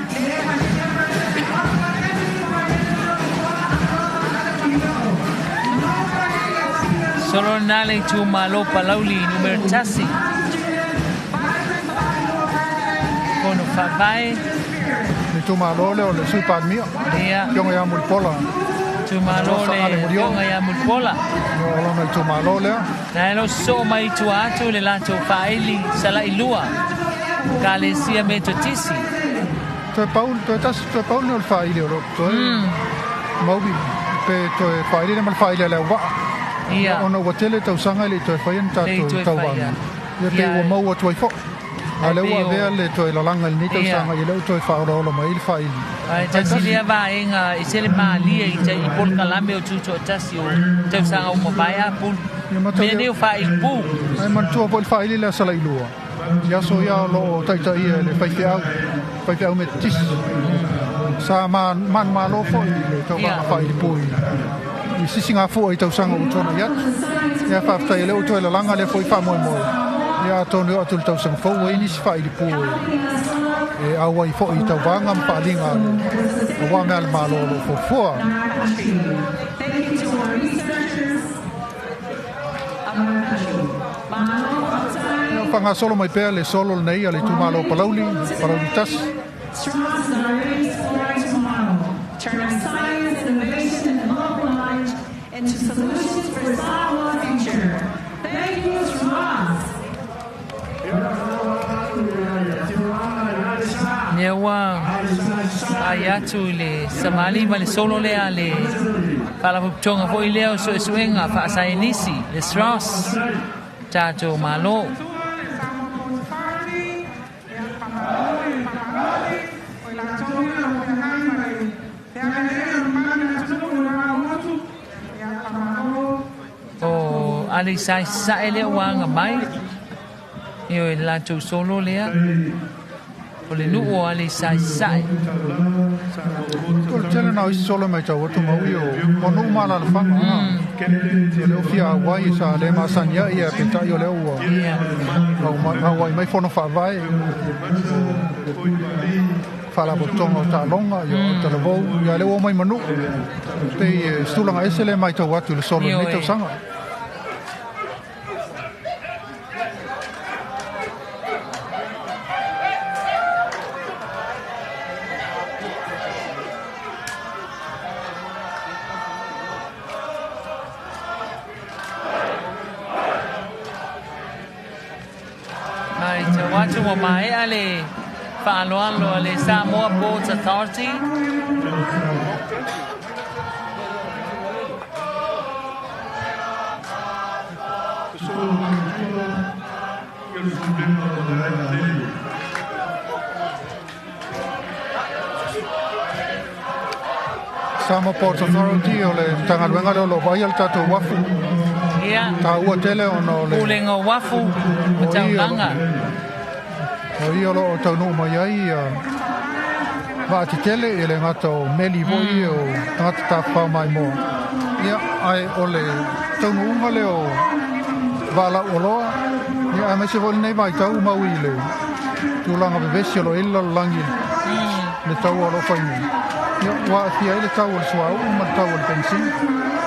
Speaker 1: Solo na le itumalo Palauli numera 1. Fono Faavae.
Speaker 6: Le itumalo lea o le Sui Palemia.
Speaker 1: Ia.
Speaker 6: Afioga ia Mulipola.
Speaker 1: Itumalo le Afioga ia Mulipola.
Speaker 6: O lona itumalo lea.
Speaker 1: Na e lo sosoo mai i tua atu le latou faaili sala'i lua. Ekalesia Metotisi.
Speaker 6: Toe pau, toe tasi, toe pau lenei o le faaili o lo o totoe. Maui, pe toe faaili le ma le faaili a le auvaa.
Speaker 1: Ia.
Speaker 6: Ona ua tele tausaga e le i toe faia ni tatou tauvaga. Ia pei ua maua atu ai foi. A o lea ua avea le toe lalaga i lenei tausaga, ia lea ua toe faaolaola mai ai le faaili.
Speaker 1: Ae tasi lea vaega e tele malie i tai i polokalame o Tutoatasi o tausaga ua mavae Apulu. Mea nei o faaili pu.
Speaker 6: Ae manatua foi le faaili lea a Salailua. I aso ia o lo o taitaia e le faifeau, faifeau Metotisi. Sa manumalo foi i le tauvaga faaili pu i sisigafua i tausaga ua tuanai atu. Ia faafetai o lea ua toe lalaga lea foi faamoemoe. Ia atonu e oo atu i le tausaga fou ua i ai nisi faaili pu e auai foi i tauvaga ma faaaliga aua mea a le Malo o lo o fuafua. Ia faagasolo mai pea le solo lenei a le itumalo o Palauli, Palauli 1.
Speaker 1: Lea ua vaai atu i le savali ma le solo lea a le Faalapotopotoga foi lea o Suesuega Faasaienisi, le SROS, tatou Malo. O Aleisa i Sasae lea ua aga mai, ioe, le latou solo lea. O le nuu o Aleisa i Sasae.
Speaker 6: O le tele na o isi solo mai tau atu maui o nuu ma alaalafaga. O lea ua fia auai sa le masani ai ae peitai o lea ua auai mai fono faavae Faalapotopotoga o Taaloga, ia o Talavou, ia lea ua omai ma nuu. Pei e se tulaga ese lea e matau atu i le solo i lenei tausaga.
Speaker 1: atu ua maea le faaaloalo a le Samoa Ports Authority.
Speaker 6: Samoa Ports Authority o le Matagaluega lea o lo o vaaia le tatou uafu.
Speaker 1: Ia.
Speaker 6: Taua tele ona o le
Speaker 1: Pulega o uafu ma taulaga.
Speaker 6: O ia o lo o taunuu mai ai vaa tetele, e le gata o meli foi o tagata tafafao maimoa. Ia, ae o le taunuuga lea o vaa lauoloa, ia, aemaise foi lenei vaitau mau i le tulaga vevesi o lo o i ai le lalolagi i le taua o lo o fai nei. Ia, ua aafia ai le tau o le suauu ma le tau o le penisini.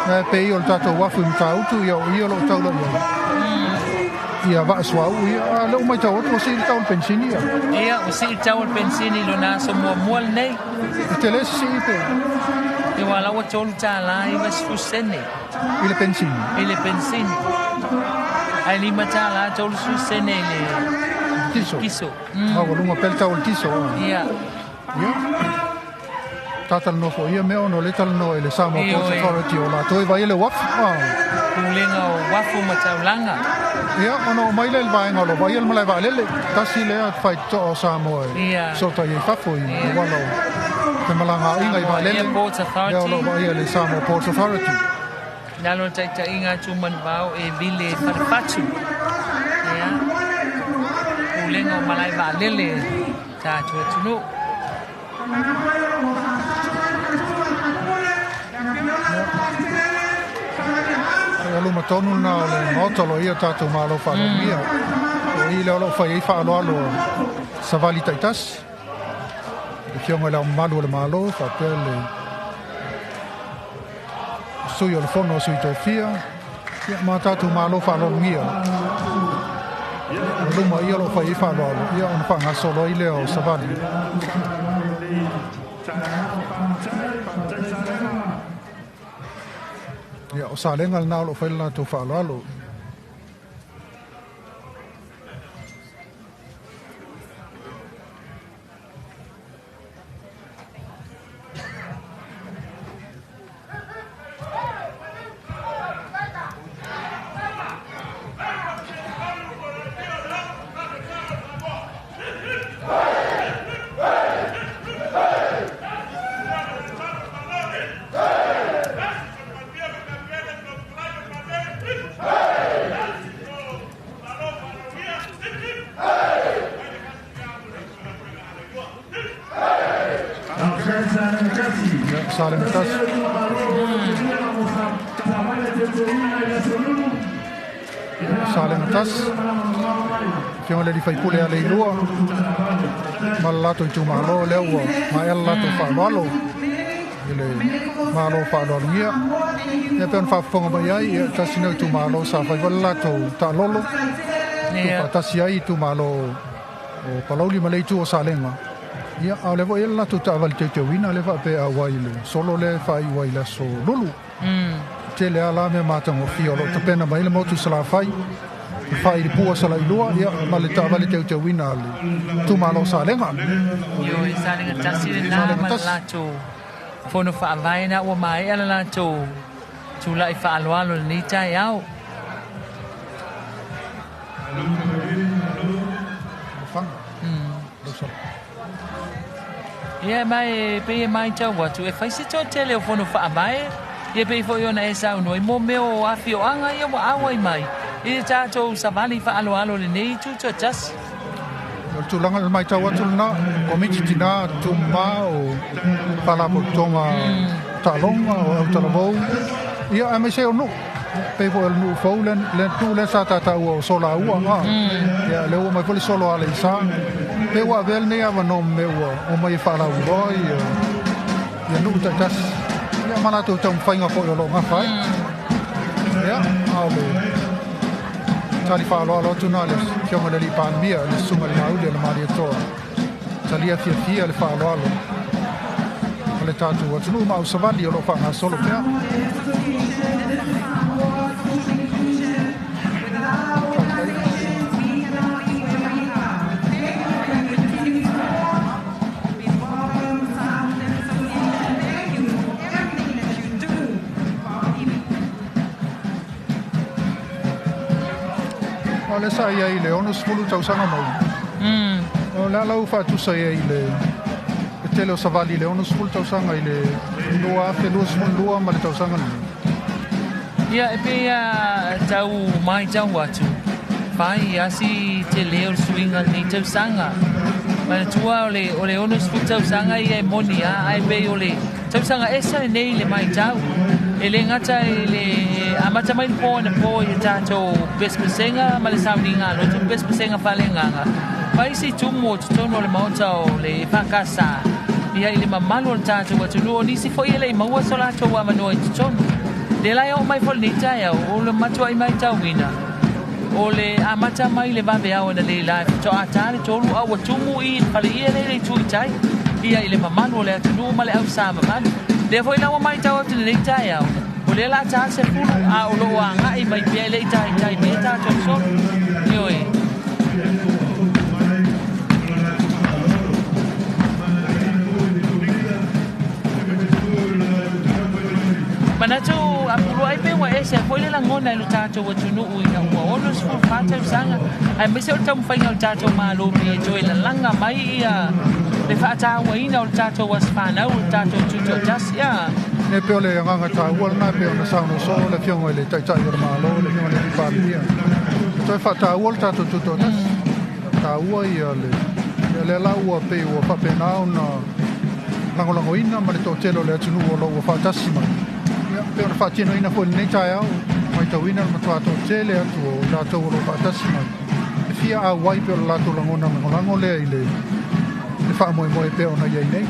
Speaker 6: Ae pei o le tatou uafu i Matautu, ia o ia o lo o taula i ai ia vaa suauu ia. A o lea ua matau atu ua sii le tau o le penisini ia.
Speaker 1: Ia, ua sii le tau o le penisini i lona aso muamua lenei.
Speaker 6: E tele se sii pe?
Speaker 1: Ia, ua ala ua $3.90
Speaker 6: I le penisini?
Speaker 1: I le penisini. Ae $5.30 i le
Speaker 6: Tiso.
Speaker 1: Kiso.
Speaker 6: A ua luga pea le tau o le tiso.
Speaker 1: Ia.
Speaker 6: Ia. Tatalanoa foi ia mea ona o lea talanoa i le Samoa Ports Authority o latou e vaai le uafu.
Speaker 1: Pulega o uafu ma taulaga.
Speaker 6: Ia, ona oo mai lea i le vaega o lo o vaaia le malae vaalele. Tasi lea faitotoa o Samoa e fesootai ai fafo i auala o femalagaaiga i vaalele. Lea o lo o vaaia le Samoa Ports Authority.
Speaker 1: I lalo o le taitaiga a Tumanuvao e Vile Falefatu. Ia, Pulega o malae vaalele tatou atunuu.
Speaker 6: Ia luma tonu lena o le Maota o lo o i ai o tatou Malo faalogia. O i lea o lo o fai ai faaaloalo savali taitasi. Le Afioga i Le Ao Mamalu o le Malo faapea le Sui o le Fono a Sui Tofia, ia ma tatou Malo faaloalogia. O luma ia o lo o fai ai faaaloalo, ia ona faagasolo ai lea o savali. Ia, o Salega lena o lo o fai le latou faaaloalo. Salega tasi. Salega tasi. Afioga i le alii faipule a Leilua ma le latou itumalo lea ua maea le latou faaaloalo i le Malo faaaloalogia. Ia pei ona faafofoga mai ai, ia tasi nei o itumalo sa fai foi le latou taalolo. Tuufaatasi ai itumalo o Palauli ma le itu o Salega. Ia, a o lea foi e i ai le latou taavale teuteuina lea faapea e auai i le solo lea e faaiu ai i le aso Lulu. Tele lava la mea matagofie o lo o tapena mai ai le motu i Salafai, le fai i le pua Salailua, ia, ma le taavale teuteuina a le itumalo o Salega.
Speaker 1: Ioe, Salega tasi lena ma le latou fono faavae na ua maea le latou tulai faaaloalo i lenei taeao. Ia mai pei e matau atu e fai se toatele o fono faavae, ia pei foi ona e saunoa i mo mea o afioaga ia ua auai mai i le tatou savali faaaloalo i lenei itu toatasi.
Speaker 6: O le tulaga i le matau atu lena, Komiti Tina Tumama o Faalapotopotoga Taaloga o Autalavou, ia aemaise o nuu. Pei foi o le nuu fou le nuu lea sa tataua o Solaua, ia lea ua mai foi le solo a Aleisa. Pe ua avea lenei avanoa ma mea ua omai e faalauiloa ia nuu taitasi. Ia ma latou taumafaiga foi o lo o gafa ai. Ia, a o le tali faaaloalo atu na le Afioga i le Alii Palemia, le Susuga i le Mauli o le Malietoa. Talia fiafia le faaaloalo o le tatou atunuu ma au savali o lo o faagasolo pea. le sa ia i le 60 tausaga mau. O le ala ua faatusa ai i le tele o savali i le 60 tausaga i le 2022 ma le tausaga lenei.
Speaker 1: Ia, e pei a tau maitau atu, fai asi tele o le suiga lenei tausaga. Manatua o le 60 tausaga ia e moni a, ae pei o le tausaga esa lenei le maitau. E le gata i le amata mai le po anapo i le tatou pesepesega ma le sauniga a lotu, pesepesega faaleagaga. Fai si tumu o totonu o le maota o le EFKS, ia i le mamalu o le tatou atunuu, o nisi foi e le i maua so latou avanoa i totonu. Lea la e oo mai foi lenei taeao, o le matuai maitauina, o le amata mai le vaveao analeila e faatoa ta le 3 a ua tumu i le faleie lea i le itu i tai, ia i le mamalu o le atunuu ma le ausavavali. Lea foi la ua maitau atu lenei taeao, o lea la ta le 10 a o loo agai mai pea e le i taitai mai e tatou solo. Ioe. Manatu a pulua ai pe ua ese foi le lagona i lo tatou atunuu ina ua 64 tausaga, aemaise o le taumafaiga o le tatou Malo pei e toe lalaga mai ia le faatauaina o le tatou aso fanau o le tatou tutoatasi.
Speaker 6: Ne pe o le agaga taua lena pei ona saunoa soo le Afioga i le Taitai o le Malo, le Afioga i le Palemia. E toe faataua le tatou tutoatasi. Taua ia le ia lea la ua pei ua faapena ona lagolagoina ma le toatele o le atunuu o lo o ua faatasi mai. Ia, pei ona faatinoina foi i lenei taeao, maitauina le matua toatele atu o latou o lo o faatasi mai. E fia auai pei o le latou lagona lagolago lea i le faamoemoe pei ona i ai nei.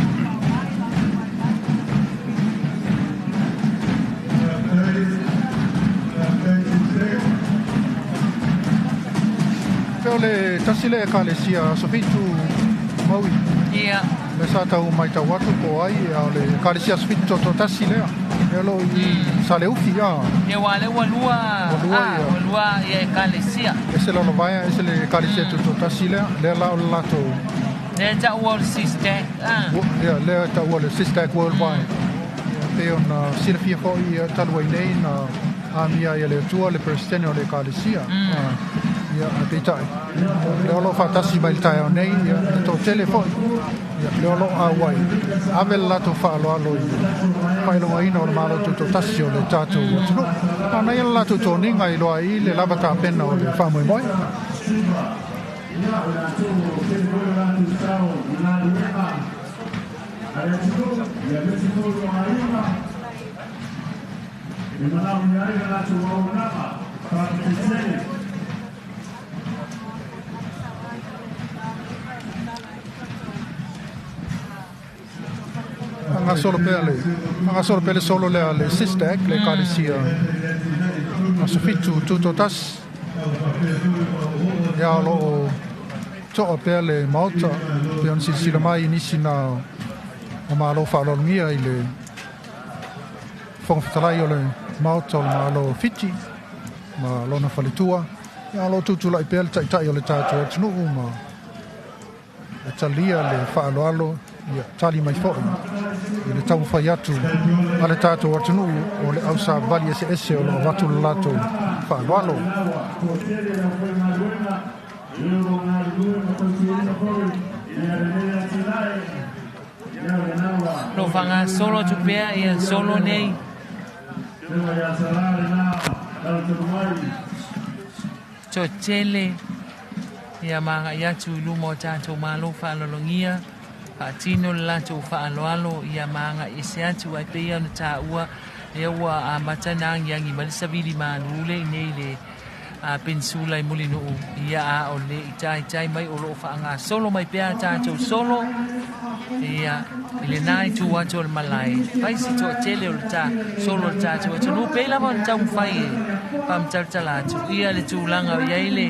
Speaker 6: Pei o le tasi lea Ekalesia Aso Fitu Maui.
Speaker 1: Ia.
Speaker 6: Le sa tau maitau atu po o ai, a o le Ekalesia Aso Fitu toatasi lea. Lea o lo o i Saleufi, a.
Speaker 1: Ia, ua lea ua lua, a, ua lua ia Ekalesia.
Speaker 6: Ese Lalovaea, ese le Ekalesia tutoatasi lea. Lea la o le latou.
Speaker 1: Lea taua o le SISTAC, a.
Speaker 6: Ia, lea taua o le SISTAC Worldwide. Ia, pei ona silafia foi ia talu ai nei na amia ai e le Atua le Peresetene o le Ekalesia. Ia, ae peitai, lea o lo o faatasi mai le taeao nei, ia, le toatele foi, ia, lea o lo o auai, ave le latou faaaloalo i le faailogaina o le Malo Tutoatasi o le tatou atunuu. A na ia le latou toniga i loa ai le lava tapena o le faamoemoe. Fagasolo pea le fagasolo pea le solo lea le SISTAC le Ekalesia Aso Fitu Tutoatasi. Ia, o lo o toa pea le Maota pei ona silasila mai i nisi na o Malo faaaloalogia i le Fofoga Fetalai o le Maota o le Malo o Fiti ma lona faletua. Ia, o lo o tutulai pea le Taitai o le tatou atunuu ma e talia le faaaloalo, ia tali mai foi i le taumafai atu a le tatou atunuu o le ausavali eseese o lo o avatu le latou faaaloalo.
Speaker 1: Lo faagasolo atu pea ia solo nei. Toatele ia ma agai atu i luma o tatou Malo faaaloalogia, faatino le latou faaaloalo ia ma agai ese atu ai pei ona taua lea ua amata na agiagi mai le savili malu le i nei le peninsula i Mulinuu, ia a o le i taitai mai o lo o faagasolo mai pea tatou solo ia i lena itu atu o le malae. Fai si toatele o le ta solo o le tatou atunuu pei lava ona taumafai e faamatalatala atu ia le tulaga o i ai le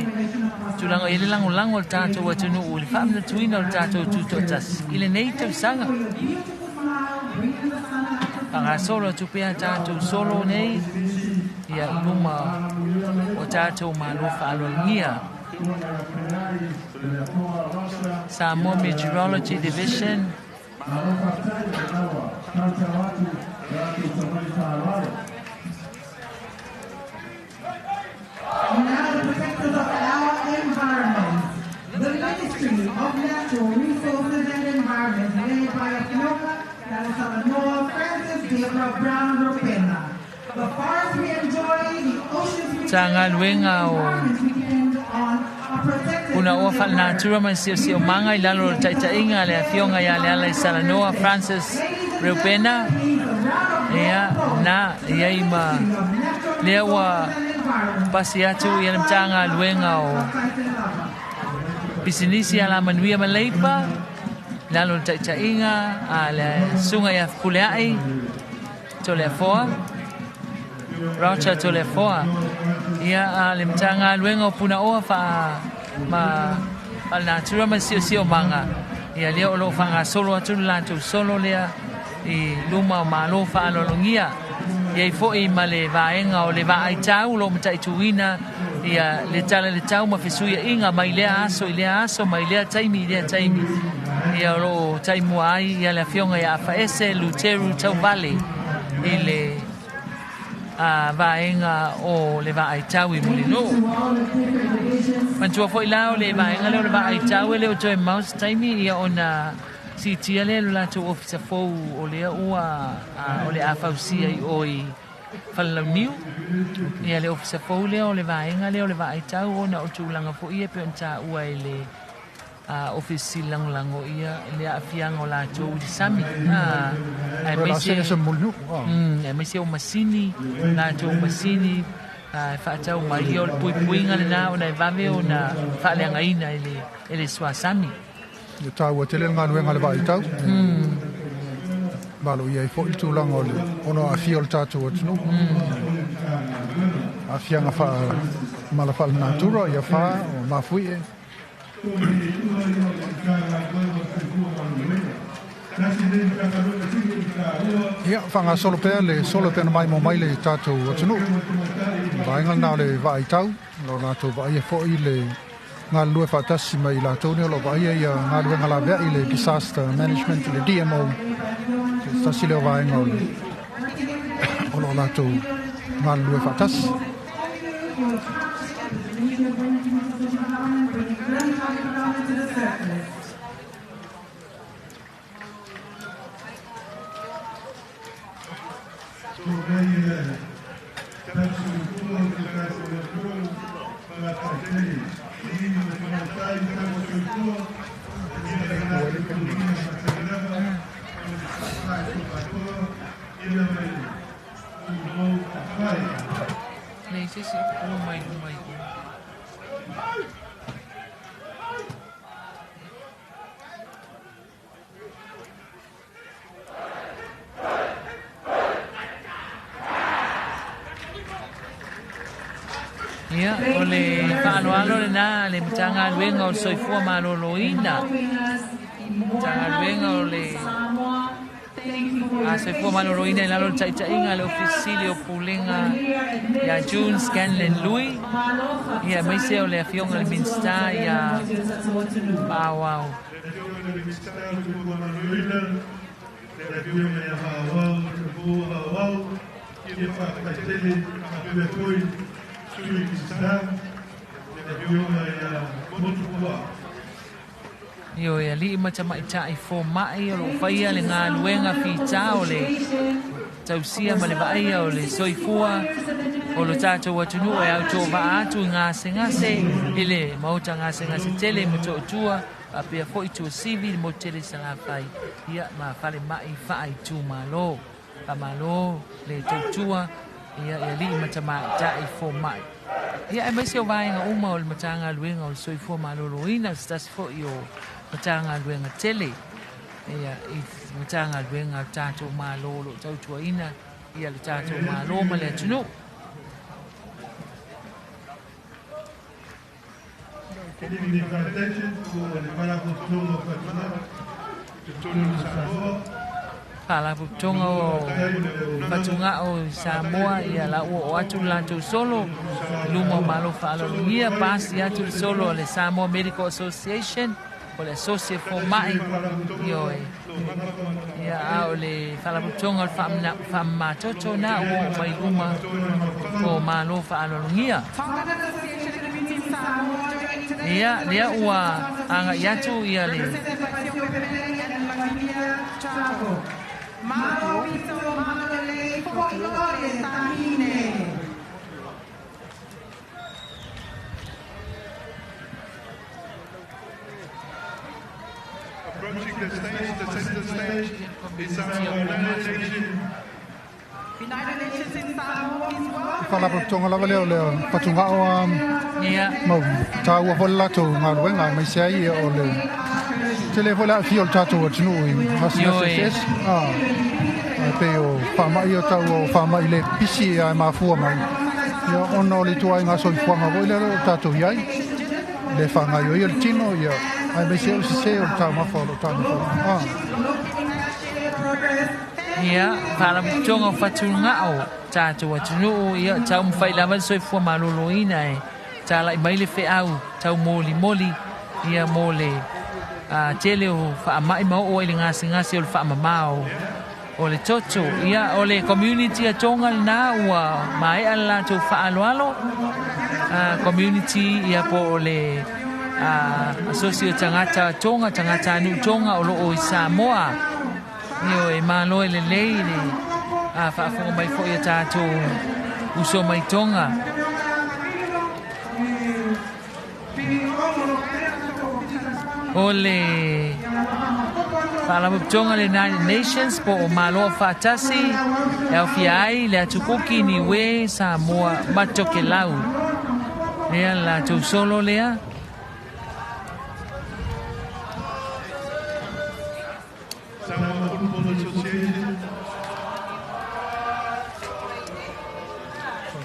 Speaker 1: tulaga o i ai le lagolago o le tatou atunuu i le faamanatuina o le tatou tutoatasi i lenei tausaga. Faagasolo atu pea tatou solo nei ia i luma o tatou Malo faaaloalogia. Samoa Meteorology Division.
Speaker 12: Now the protectors of the hour. Natural Resources and Environment, led by Afioga Lalosalanoa Francis Gabriel Brown Ropena. The forests we enjoy, the oceans we
Speaker 1: Matagaluega o
Speaker 12: environment we depend on are protected
Speaker 1: Punaoa
Speaker 12: through their work.
Speaker 1: Faalenatura ma le Siosiomaga i lalo o le taitaʻiga a le Afioga ia Lealaisalanoa Francis Reupena. Ia na iai ma lea ua pasi atu ia le Matagaluega o Pisinisi Alamanuia ma Leipa i lalo o le taitaʻiga a le Susuga ia Fepuleaʻi Toleafoa Roger Toleafoa. Ia a le Matagaluega o Punaoa Faa ma Faalenatura ma le Siosiomaga ia lea o loo faagasolo atu le latou solo lea i luma o Malo faaaloalogia. Iai foʻi ma le vaega o le vaaitau o loo mataituina ia le tala i le tau ma fesuiaʻiga mai lea aso i lea aso mai lea taimi i lea taimi. Ia o loo taimua ai ia le Afioga ia Afaese Luteru Tauvale i le vaega o le vaaitau i Mulinuu. Manatua foʻi la o le vaega lea o le vaaitau e le o toe mamao se taimi ia ona siitia lea i lo latou ofisa fou o lea ua o le a fausia i o i Falelauniu. Ia le ofisa fou lea o le vaega lea o le vaaitau ona o tulaga foʻi ia e pei ona taua e le Ofisa Sili Lagolago ia le aafiaga o latou i le sami aemaise aemaise o masini latou masini e faatau mai ia o le puipuiga lenā ona e vave ona faaleagaina e le suasami.
Speaker 6: Ia taua tele le galuega a le vaaitau. Malo i ai foʻi le tulaga o le ono aafia o le tatou atunuu. Aafiaga faa mala faalenatura ia fa o mafuie. Ia, faagasolo pea le solo e pei ona maimoa mai le tatou atunuu. Vaega lena o le vaaitau, o lo latou vaaia foʻi le galulue faatasi mai i latou nei o lo o vaaia ia galuega laveai le Disaster Management le DMO. Se tasi lea o vaega o le o lo o latou galulue faatasi.
Speaker 1: Nei se isi o mai luma i o. Ia, o le faaaloalo lenā a le Matagaluega o le Soifua Maloloina. Matagaluega o le Soifua Maloloina i lalo o le taitaiga a le Ofisa Sili o Pulega ia June Scanlon Lui. Ia, aemaise o le Afioga i le Minisita ia Paauau. Ioe, alii ma tamaitai fomaʻi o loo faia le galuega fitā o le tausia ma le vaaia o le soifua o lo tatou atunuu e autovaa atu i gasegase i le maota gasegase tele i Motootua faapea foʻi Tuasivi i le motu tele i Salafai ia ma falemai faaitumalo. Faamalo le tautua ia i alii ma tamaitai fomaʻi. Ia aemaise o vaega uma o le Matagaluega o le Soifua Maloloina, se tasi foʻi o Matagaluega tele ia i Matagaluega a le tatou Malo o loo tautuaina ia le tatou Malo ma le atunuu. Faalapotopotoga o Fatugao i Samoa ia la ua oo atu le latou solo i luma o Malo faaaloalogia pasi atu le solo a le Samoa Medical Association o le Associate Fomaʻi. Ioe, ia a o le Faalapotopotoga o le Faamamatoto na ua oo mai luma o Malo faaaloalogia.
Speaker 12: Tongan Association Community Samoa.
Speaker 1: Ia lea ua aga'i atu ia le
Speaker 7: Approaching the stage, the center stage, is our United Nations.
Speaker 6: Faalapotopotoga lava lea o le fatugao a mau taua foi le latou galuega aemaise ai o le tele foi le aafia o le tatou atunuu i gasegase eseese e pei o faamai o taua o faamai le pipisi ae mafua mai ia ona o le ituaiga soifuaga foi lea o lo o tatou i ai le faagaoioia le tino ia aemaise o le sesē o le taumafa o lo o taumafa.
Speaker 1: Ia, faalapotopotoga o fatugao tatou atunuu, ia taumafai lava le soifua malōlōina e tala'i mai le fe'au taumolimoli ia mo le tele o fa'ama'i ma o'o ai le gasegase o le fa'amamā o le toto. Ia o le community a Tonga lenā ua mae'a le latou fa'aaloalo community ia po o le asosi o tagata Tonga, tagata anu'u Tonga o lo'o i Samoa. Ioe, malo e lelei le faafofoga mai fo'i a tatou uso mai Tonga. O le Faalapotopotoga le United Nations po o Malo Faatasi e aofia ai le Atukuki, Niue, Samoa ma Tokelau. Lea le latou solo lea.
Speaker 7: Samoa Football Association.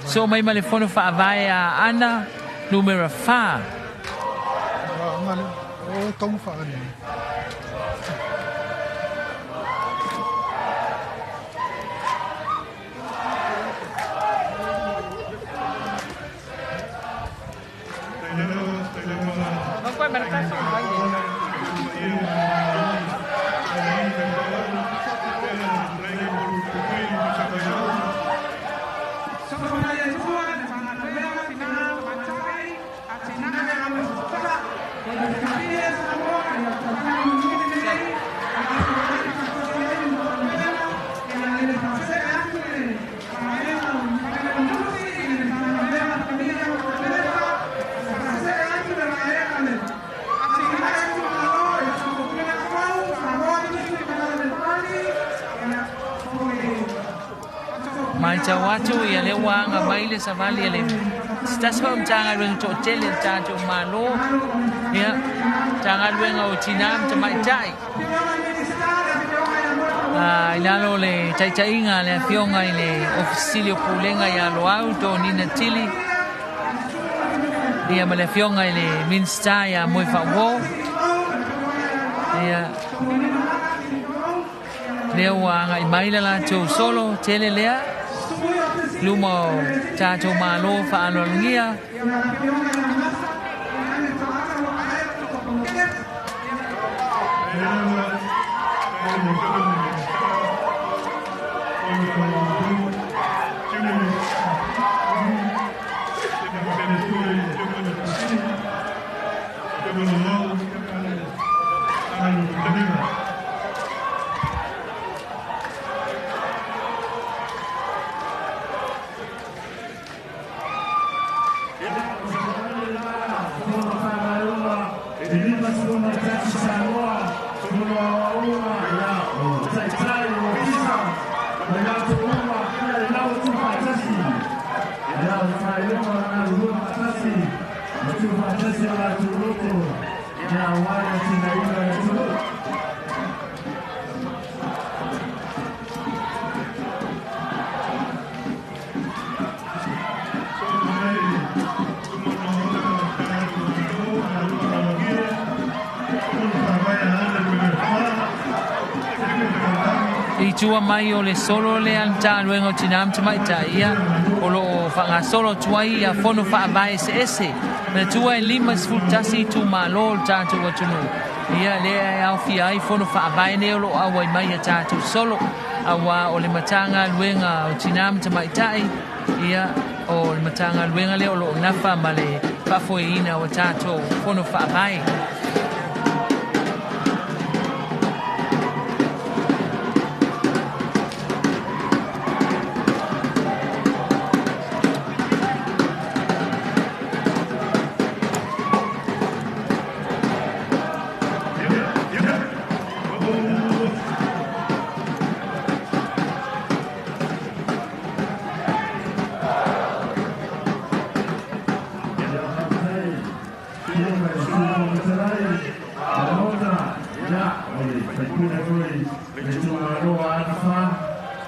Speaker 1: Soo mai ma le Fono Faavae a Aana numera 4. Matau atu ia lea ua aga mai le savali a le se tasi foi o Matagaluega to'atele le tatou Malo, ia Matagaluega o Tinā ma Tamaitai i lalo o le taita'iga a le Afioga i le Ofisili o Pulega ia Loau Tonina Tili ia ma le Afioga i le Minisita ia Moe Fa'auō. Ia lea ua aga'i mai le latou solo tele lea luma o tatou Malo fa'aaloalogia. I tua mai o le solo lea a le Matagaluega o Tinā ma Tamaitai, ia, o lo o faagasolo atu ai ia fono faavae eseese. Manatua e 51 itumalo o le tatou atunuu, ia, lea e aofia ai fono faavae nei o lo o auai mai a tatou solo, auā o le Matagaluega o Tinā ma Tamaitai, Ia, o le Matagaluega lea o lo o nafa ma le faafoeina o tatou fono faavae.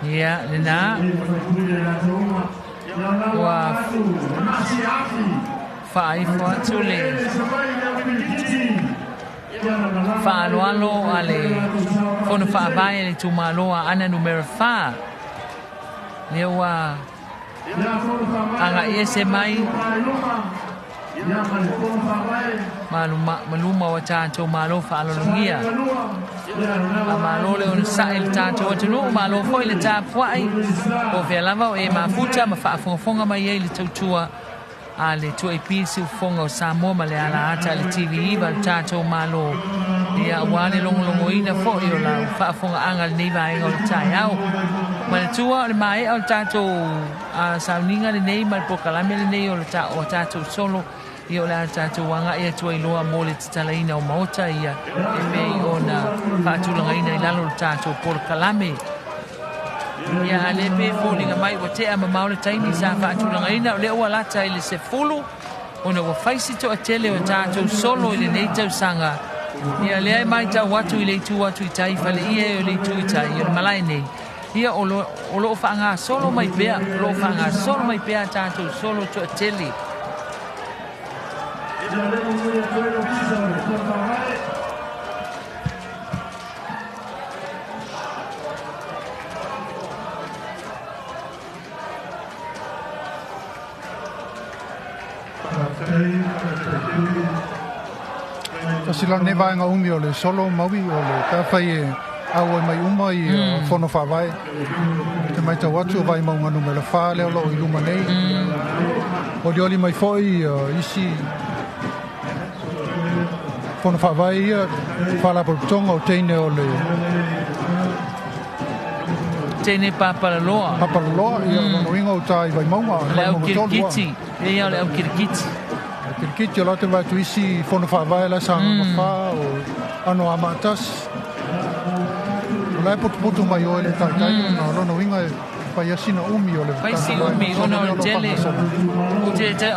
Speaker 1: Ia, lena ua faaifo atu le faaaloalo a le fono faavae le itumalo a Aana Numera 4. Lea ua agai ese mai ma luma o tatou malo faalologia. A malo le onosa'i le tatou atunuu, malo foi le tapua'i o fea lava o e mafuta ma faafogafoga mai ai le tautua a le 2AP Siufofoga o Samoa ma le alaata a le TV9 a le tatou malo. Ia, ua le logologoina foi o lau faafogaaga lenei vaega o le taeao. Manatua o le maea o le tatou sauniga lenei ma le polokalame lenei o le o tatou solo, ia o le a tatou agai atu ai loa mo le tatalaina o maota ia e pei ona faatulagaina i lalo o le tatou polokalame. Ia, a le pe foliga mai ua tea mamao le taimi sa faatulagaina, o lea ua lata i le 10, ona ua fai si toatele o tatou solo i lenei tausaga. Ia, lea e matau atu i le itu atu i tai faleie o le itu i tai o le malae nei. Ia, o loo faagasolo mai pea, o loo faagasolo mai pea tatou solo toatele.
Speaker 6: Tasi la nei vaega umi o le solo maui o le tafai e auai mai uma i fono faavae. Te matau atu o Vaimauga Numera 4 lea o loo i luma nei. Olioli mai foi isi fono faavae ia faalapotopotoga o teine o le
Speaker 1: teine Papalaloa.
Speaker 6: Papalaloa, ia o lona uiga o uta i Vaimauga.
Speaker 1: Le au kirikiti. Ia o le au kirikiti.
Speaker 6: Kirikiti o la te vatu isi fono faavae la sa fa o ano a maatasi. O la e potupotu mai o le taitai na lona uiga e fai asina umi o le
Speaker 1: Faisi umi ona o le tele.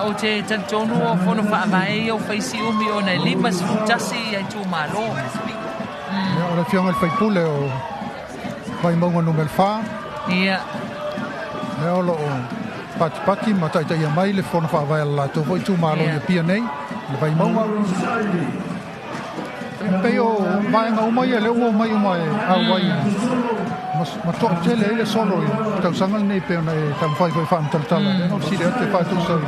Speaker 1: O te talitonu o fono faavae ia o faisi umi ona e 51 ai itumalo.
Speaker 6: Ia, o le afioga i le faipule o Vaimauga Numera 4.
Speaker 1: Ia.
Speaker 6: Lea o loo patipati ma taitaia mai le fono faavae a le latou foi itumalo i Apia nei, le Vaimauga. Pei o vaega uma ia lea ua omai uma e auai ma toatele ai le solo i tausaga lenei pe ona e taumafai foi faamatalatala. Lea na o sili atu e faatusa i le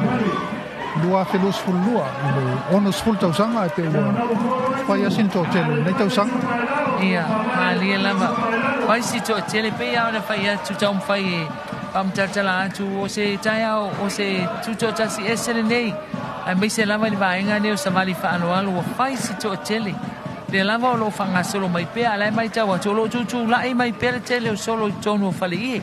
Speaker 6: 2022 i le 60 tausaga e pe ua fai asi ni toatele lenei tausaga.
Speaker 1: Ia, malie lava. Fai si toatele pei a ona fai atu taumafai e faamatalatala atu o se taeao o se tutoatasi ese lenei. Aemaise lava i le vaega nei o savali faaaloalo ua fai si toatele. Lea lava o loo faagasolo mai pea, a la e matau atu o loo tutulai mai pea le tele o solo i totonu o faleie.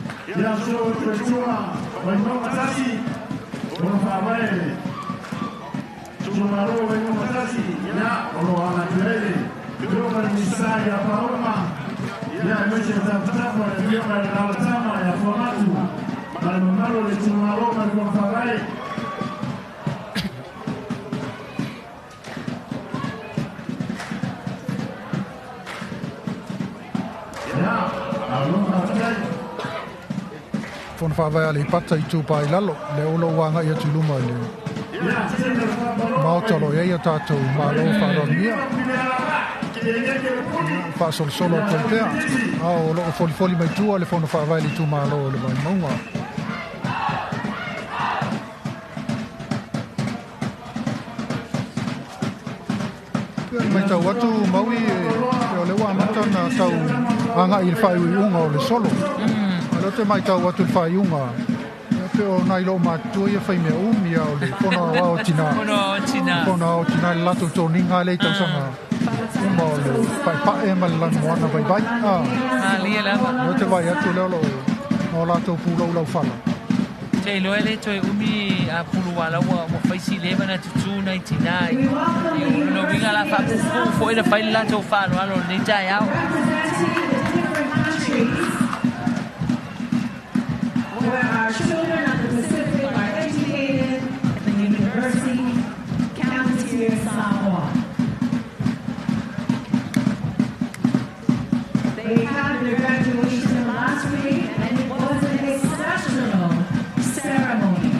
Speaker 6: Fono faavae a le Ipata i Tūpā i lalo, lea o loo agai atu i luma i le maota o loo i ai a tatou malo faaaloalogia. Faasolosolo atu ai pea, a o loo folifoli mai tua le fono faavae le itumalo o le Vaimauga. Pea matau atu maui e o le ua amata na tau agai i le faaiuiuga o le solo. A lea te matau atu i le faaiuga, Pe o nai lo matua ia whai mea umi o le fono ao tina.
Speaker 1: Fono ao tina.
Speaker 6: Fono ao tina le latou toniga le tausaga. Uma o le paepae ma le lanumoana vaivai.
Speaker 1: Malie lava.
Speaker 6: Lea te vai atu lea o loo o latou pulou laufala.
Speaker 1: Te iloa e le toe umi a pulu ala ua faisi leva na tutū nai tinā i lona uiga la faapuupuu foʻi na fai le latou faaaloalo o lenei taeao.
Speaker 10: Where our children of the Pacific are educated at the University campus here in Samoa. They had their graduation last week, and it was an exceptional ceremony.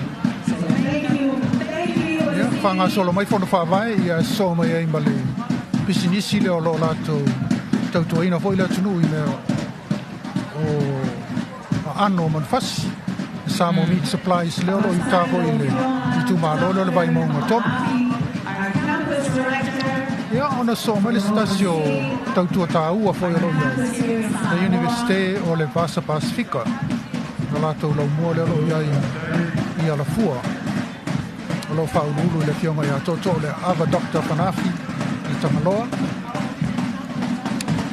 Speaker 10: So thank you, thank you.
Speaker 6: Ia, faagasolo mai fono faavae ia sosoo mai ai ma le pisinisi lea o loo latou tautuaina foʻi le atunuu i mea o aano o manufasi. Samoa Meat Supplies lea o loo i uta foʻi i le itumalo lea o le Vaimauga 3.
Speaker 10: Our campus director,
Speaker 6: Ia, ona sosoo mai le se tasi o tautua tāua foʻi o loo iai le Universite o le Vasa Pasifika. O latou laumua lea o loo iai i Alafua. O loo faauluulu i le afioga ia Tootoo le Ava Dr. Fanafi i Tagaloa.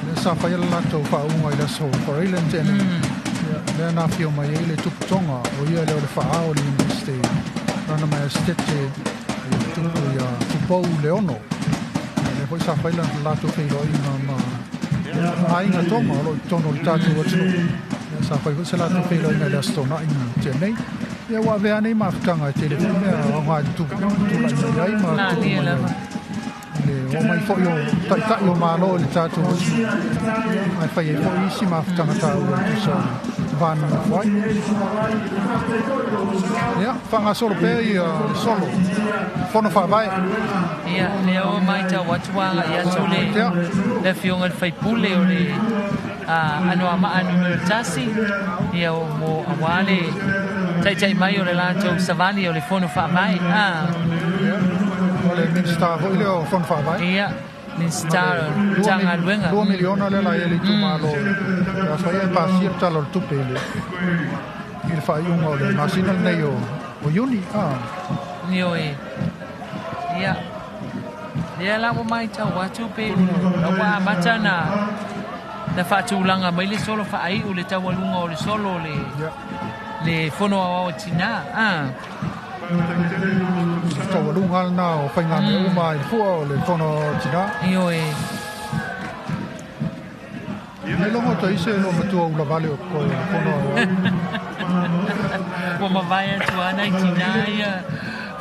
Speaker 6: Lea sa faia le latou faauuga i le aso Faraile na tea nei. Ia, lea na afio mai ai le tuputoga o ia lea o le faaao o le Universite Lana Maestete i le tupu ia Tupou Leono. Ia, lea foi sa fai le latou feiloaiga ma aiga Tonga o loo i totonu o le tatou atunuu. Ia, sa fai foi se latou feiloaiga i le aso Tonaʻi na tea nei. Ia, ua avea nei mafutaga e tele foi mea aoga e tutulai mai ai ma tupu
Speaker 1: Malie
Speaker 6: mai ai.
Speaker 1: lava.
Speaker 6: I le oo mai foʻi o taʻitaʻi o Malo i le tatou atunuu. Ia, ae fai ai foʻi isi mafutaga taua e tusa o le va nonofo ai. Ia, faagasolo pea ia le solo fono faavae.
Speaker 1: Ia, lea ua maitau atu agaʻi atu le
Speaker 6: Ia.
Speaker 1: le afioga i le faipule o le Anoamaa numera 1, ia o mo auā le taʻitaʻi mai o le latou savali o le fono faavae.
Speaker 6: Ia, o le Minista foʻi lea o fono faavae.
Speaker 1: Ia, Minista o Matagaluega.
Speaker 6: 2 miliona lea la i ai le itumalo. Ia fai e pasia le Tala o le Tupe i le i le faaiuga o le masina lenei o Iuni.
Speaker 1: Ioe. Ia. Lea la ua maitau atu pe la ua amata na na faatulaga mai le solo faaiu le taualuga o le solo le le fono aoao tinā.
Speaker 6: Taualuga lena o faigamea uma i le fua o le fono aoao tinā.
Speaker 1: Ioe.
Speaker 6: Le logo to ise lo matua ula vale o koe o le fono aoao.
Speaker 1: Ua mavae atu ana i tinā ia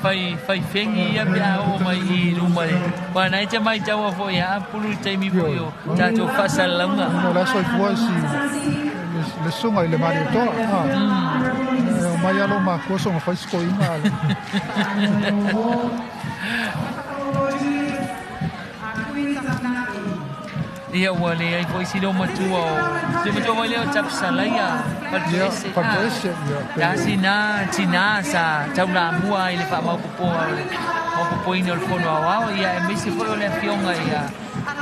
Speaker 1: fai fai fegi ia pe a oo mai i luma le ua nai te maitaua foʻi aapulu i taimi foʻi o tatou faasalalauga.
Speaker 6: O le aso i fua si le susuga i le Malietoa. E o mai alo makua soga fai sikoiga.
Speaker 1: Ia ua leai foʻi si leo matua o se matua foi lea o Tapusalaia
Speaker 6: Ia,
Speaker 1: Faletoese.
Speaker 6: Faletoese, ia, pe
Speaker 1: Tasi na tinā sa taulamua i le faamaopopoa o le maopopoina o le fono aoao ia aemaise foi o le afioga ia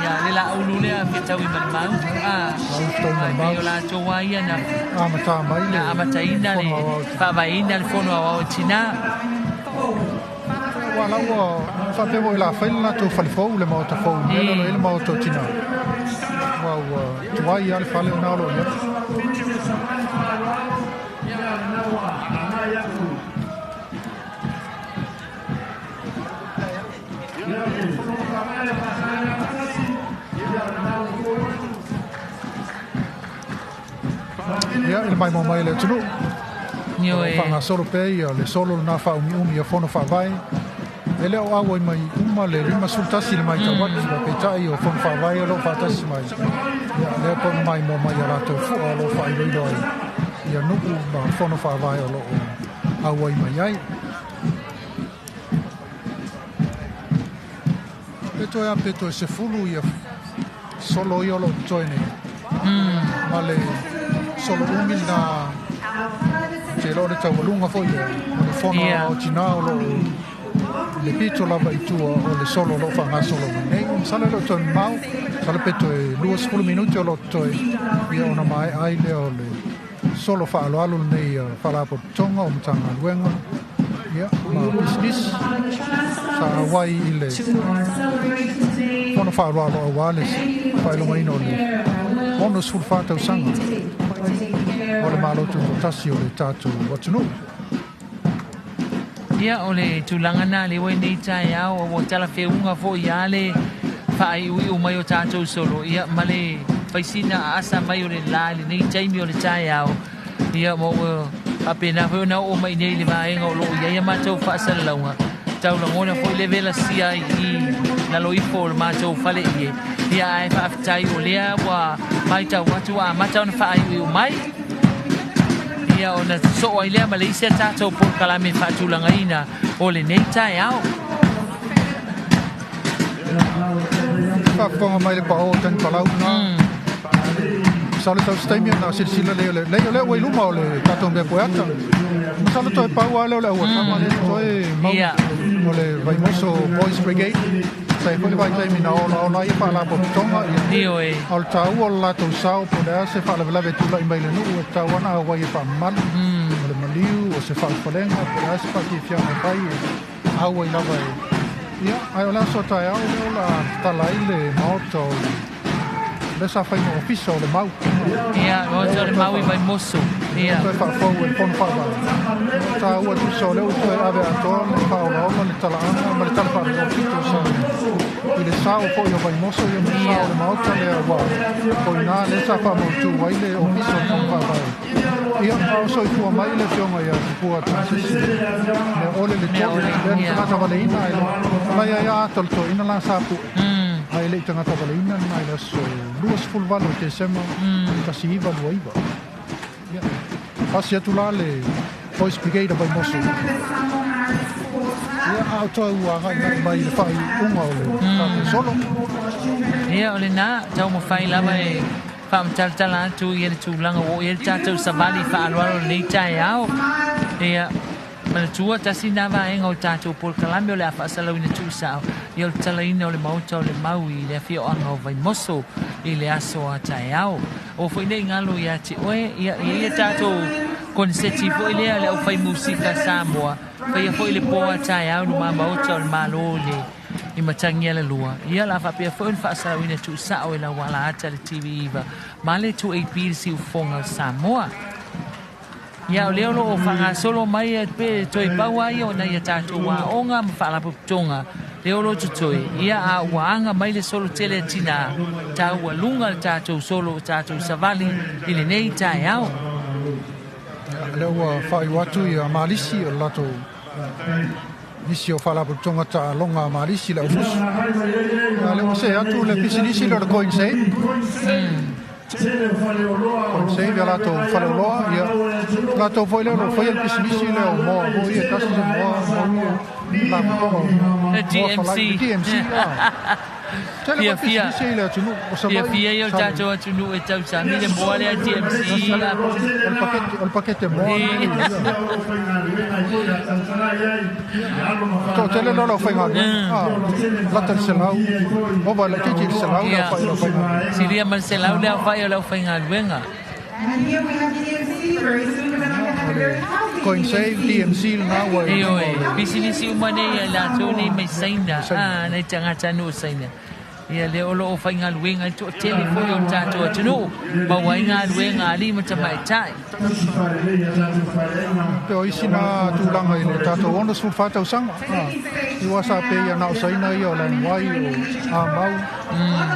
Speaker 1: ia le laulu lea fetaui malimau.
Speaker 6: Fetaui
Speaker 1: Ai
Speaker 6: malimau.
Speaker 1: pei o latou a ia na
Speaker 6: Amatā mai le
Speaker 1: na amataina le
Speaker 6: fono aoao tinā.
Speaker 1: faavaeina le fono aoao tinā.
Speaker 6: Ua la ua faapea foi la fai le latou falefou le maota fou i le mea lea o lo o i ai le maota o tinā. Ua ua tuai lava le fale lena o lo o i ai. Ia, i le maimoa mai le atunuu. O loo
Speaker 1: Ioe.
Speaker 6: faagasolo pea ia le solo lena faaumiumi ia fono faavae. E le o auai mai uma le 51 le maitau atu faapeitai o fono faavae o loo faatasi mai. Ia, lea po o maimoa mai ia latou fua o loo faailoilo ai ia nuu ma fono faavae o loo auai mai ai. Pe toe a pe toe 10 ia solo ia o loo totoe nei. Ma le solo umi lena te iloa o le taualuga foʻi lea o le fono
Speaker 1: Ia.
Speaker 6: o tinā o loo le pito lava i tua o le solo o loo faagasolo mai nei. Masalo e le o toe mamao, masalo pe toe 20 minute o loo totoe ia ona mae'a ai lea o le Solo fa'aaloalo lenei fa'alapotopotoga o Matagaluega ia ma pisinisi sa auai i le fono fa'aaloalo auā le fa'ailogaina o le 64 tausaga o le Malo Tutoatasi o le tatou atunuu.
Speaker 1: Ia, o le tulaga na le ua nei taeao ua talafeuga foi ia le faaiuiu mai o tatou solo ia ma le faisina aasa mai o le la i lenei taimi o le taeao ia ma ua faapena foi ona oo mai nei le vaega o loo i ai a matou faasalalauga taulagona foi le velasia ai i lalo ifo o le matou fale ie ia ae faafetai o lea ua matau atu ua amata ona faaiuiu mai ia ona sosoo ai lea ma le isi a tatou polokalame faatulagaina o lenei taeao.
Speaker 6: Faafofoga mai le pao o Tanipalau na. Masalo tau se taimi ona silasila lea o le lei o lea ua i luma o le tatou mea poeata. Masalo toe pau lava lea o le auatama lea totoe mau o le Vaimoso Boys Brigade. Sa i ai foi le vaitaimi na olaola ai faalapotopotoga ia.
Speaker 1: Ioe.
Speaker 6: A o le taua o le latou sao po o le a se faalavelave e tulai mai i le nuu e tatau lava ona auai e faamamalu. O le maliu, o se faaulufalega po o le a se faafiafiaga e fai e auai lava e. Ia, ae o le aso a taeao lea o le a tatala ai le maota o le lea sa fai ma ofisa o le Mau.
Speaker 1: Ia, maota o le Mau i Vaimoso. Ia.
Speaker 6: Toe faafou e le Fono Faavae. Taua tusa o lea ua toe ave atoa le faaolaola le talaaga ma le tala faapito sa i le sao foi o Vaimoso ia ma le sao o le maota lea ua o i ina lea sa faamautu ai le ofisa o le Fono Faavae. Ia, a o soifua mai le afioga ia Tupua Tamasese Mea Ole le Tolu, lea na tagata valeina ai lai ai a ata o le toeaina la sa pu'e. Ae le i tagata valeina lena i le aso 28 o Tesema 1929. Ia, pasi atu la le Boys Brigade o Vaimoso. Ia, a o tau agai mai i le faaiuga o le tatou solo.
Speaker 1: Ia, o lena, taumafai lava e faamatalatala atu ia le tulaga ua oo i ai le tatou savali faaaloalo i lenei taeao. Ia, manatua, tasi lena vaega o le tatou polokalame o le a faasalauina tuusao ia o le talaina o le maota o le Mau i le afioaga o Vaimoso i le aso a taeao. Aua foi ne i galo ia te oe, ia e i ai a tatou koneseti foi lea le aufai musika Samoa, faia foi le po a taeao i luma maota o le Malo i le i Matagialalua. Ia o le a faapea foi ona faasalauina tuusao e lau alaata le TV9 ma le 2AP le siufofoga o Samoa. Ia o lea o lo o faagasolo mai pe toe pau lava ia o nai a tatou aoga ma faalapotopotoga lea o lo o totoe, ia a ua aga mai le solo tele a tinā, taualuga le tatou solo o tatou savali i lenei taeao.
Speaker 6: Ia, lea ua faaiu atu ia Malisi o le latou nisi o faalapotopotoga taaloga a Malisi le aufusi. Ia, lea ua see atu le pisinisi lea o le Coin Save. Coin Save ia latou faleoloa, ia latou foi lea o lo o faia le pisinisi lea o moa foi e tasi se moa mau ia lapotoa
Speaker 1: Le
Speaker 6: moa falai,
Speaker 1: DMC.
Speaker 6: DMC, ah. Tele foi
Speaker 1: Fiafia.
Speaker 6: pisinisi i le atunuu o Savaii.
Speaker 1: Fiafia ia o le tatou atunuu e tausami le moa lea DMC.
Speaker 6: O le pakete moa lenei, ia. Toatele lea o le aufaigaluega, ah, lata i le 100, ova laitiiti i le 100 le aofai o le aufaigaluega.
Speaker 1: Silia ma le 100 le aofai o le aufaigaluega.
Speaker 12: And here we have DMC. Very soon we're going to have a very healthy
Speaker 6: Coin Save, DMC lena ua i luma o
Speaker 1: Ioe,
Speaker 6: le
Speaker 1: pisinisi uma nei a i latou nei mai Saina, ah, nai tagatanuu o Saina. Ia lea o lo o faigaluega ai le toatele foi o le tatou atunuu, maua ai galuega a alii ma tamaitai.
Speaker 6: Pe o isi na tulaga i le tatou 64 tausaga. Ah, i ua sa pe ia na o Saina ia o Lan Wai, o A Mau,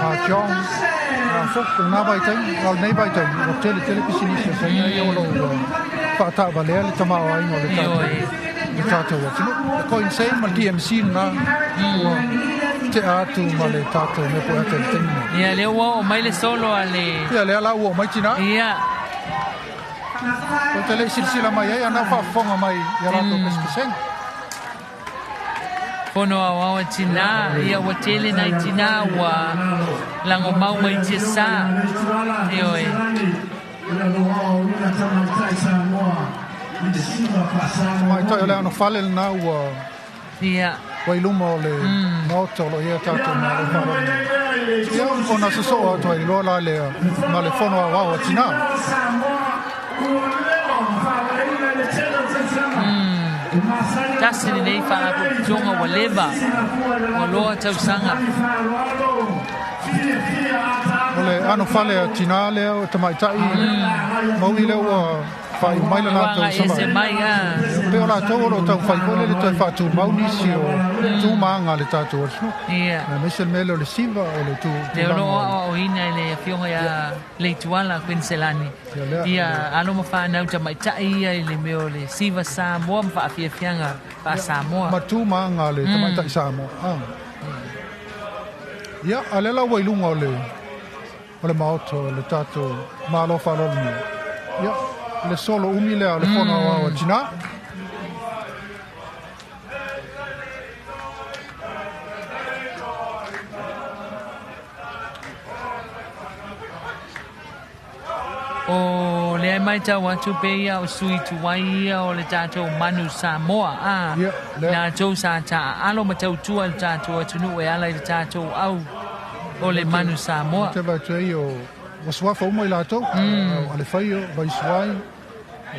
Speaker 6: A Chong, a Fok, o na vaitaimi, a o lenei vaitaimi, ua tele tele pisinisi a Saina ia o lo o ua faataavalea le tamaoaiga o le tatou le tatou atunuu. Le Coin Save ma le DMC lena ua tea atu ma le tatou mea poeata i le taimi nei.
Speaker 1: Ia, lea ua oo mai le solo a le
Speaker 6: Ia, lea la ua oo mai tinā.
Speaker 1: Ia.
Speaker 6: Tou te le i silasila mai ai, a na o faafofoga mai i a latou pesepesega.
Speaker 1: Fono aoao a tinā, ia ua tele nai tinā ua lagomau mai tiasa. Ioe.
Speaker 6: Tamaitai o le anofale lena ua
Speaker 1: Ia.
Speaker 6: ua i luma o le maota o lo o i ai a tatou Malo faaaloalo nei. Ia, ona sosoo atu ai loa la lea ma le fono aoao a tinā.
Speaker 1: Tasi lenei faalapotopotoga ua leva ua loa tausaga.
Speaker 6: O le anofale a tinā lea o tamaitai maui lea ua faaiu mai le latou
Speaker 1: ese mai a.
Speaker 6: Pe o latou o loo taumafai foi lea le toe faatumau nisi o tu ma aga a le tatou atunuu.
Speaker 1: Ia.
Speaker 6: Aemaise le mea lea o le siva o le tu
Speaker 1: Lea o loo aoaoina e le afioga ia Leituala Quinselani. Ia alo ma fanau tamaitai ia i le mea o le siva Samoa ma faafiafiaga faa-Samoa.
Speaker 6: Ma tu ma aga a le tamaitai Samoa. Ia, a lea la ua i luga o le o le maota o le tatou Malo faaaloalogia. Ia, le solo umi lea o le Fono Aoao a Tinā.
Speaker 1: O lea e matau atu pei ia o sui tuai ia o le tatou Manu Samoa a latou sa taaalo ma tautua i le tatou atunuu e ala i le tatou au o le Manu Samoa.
Speaker 6: Ou te vaai atu ai o ua suafa uma i latou, o Alefaio, Vaisuai,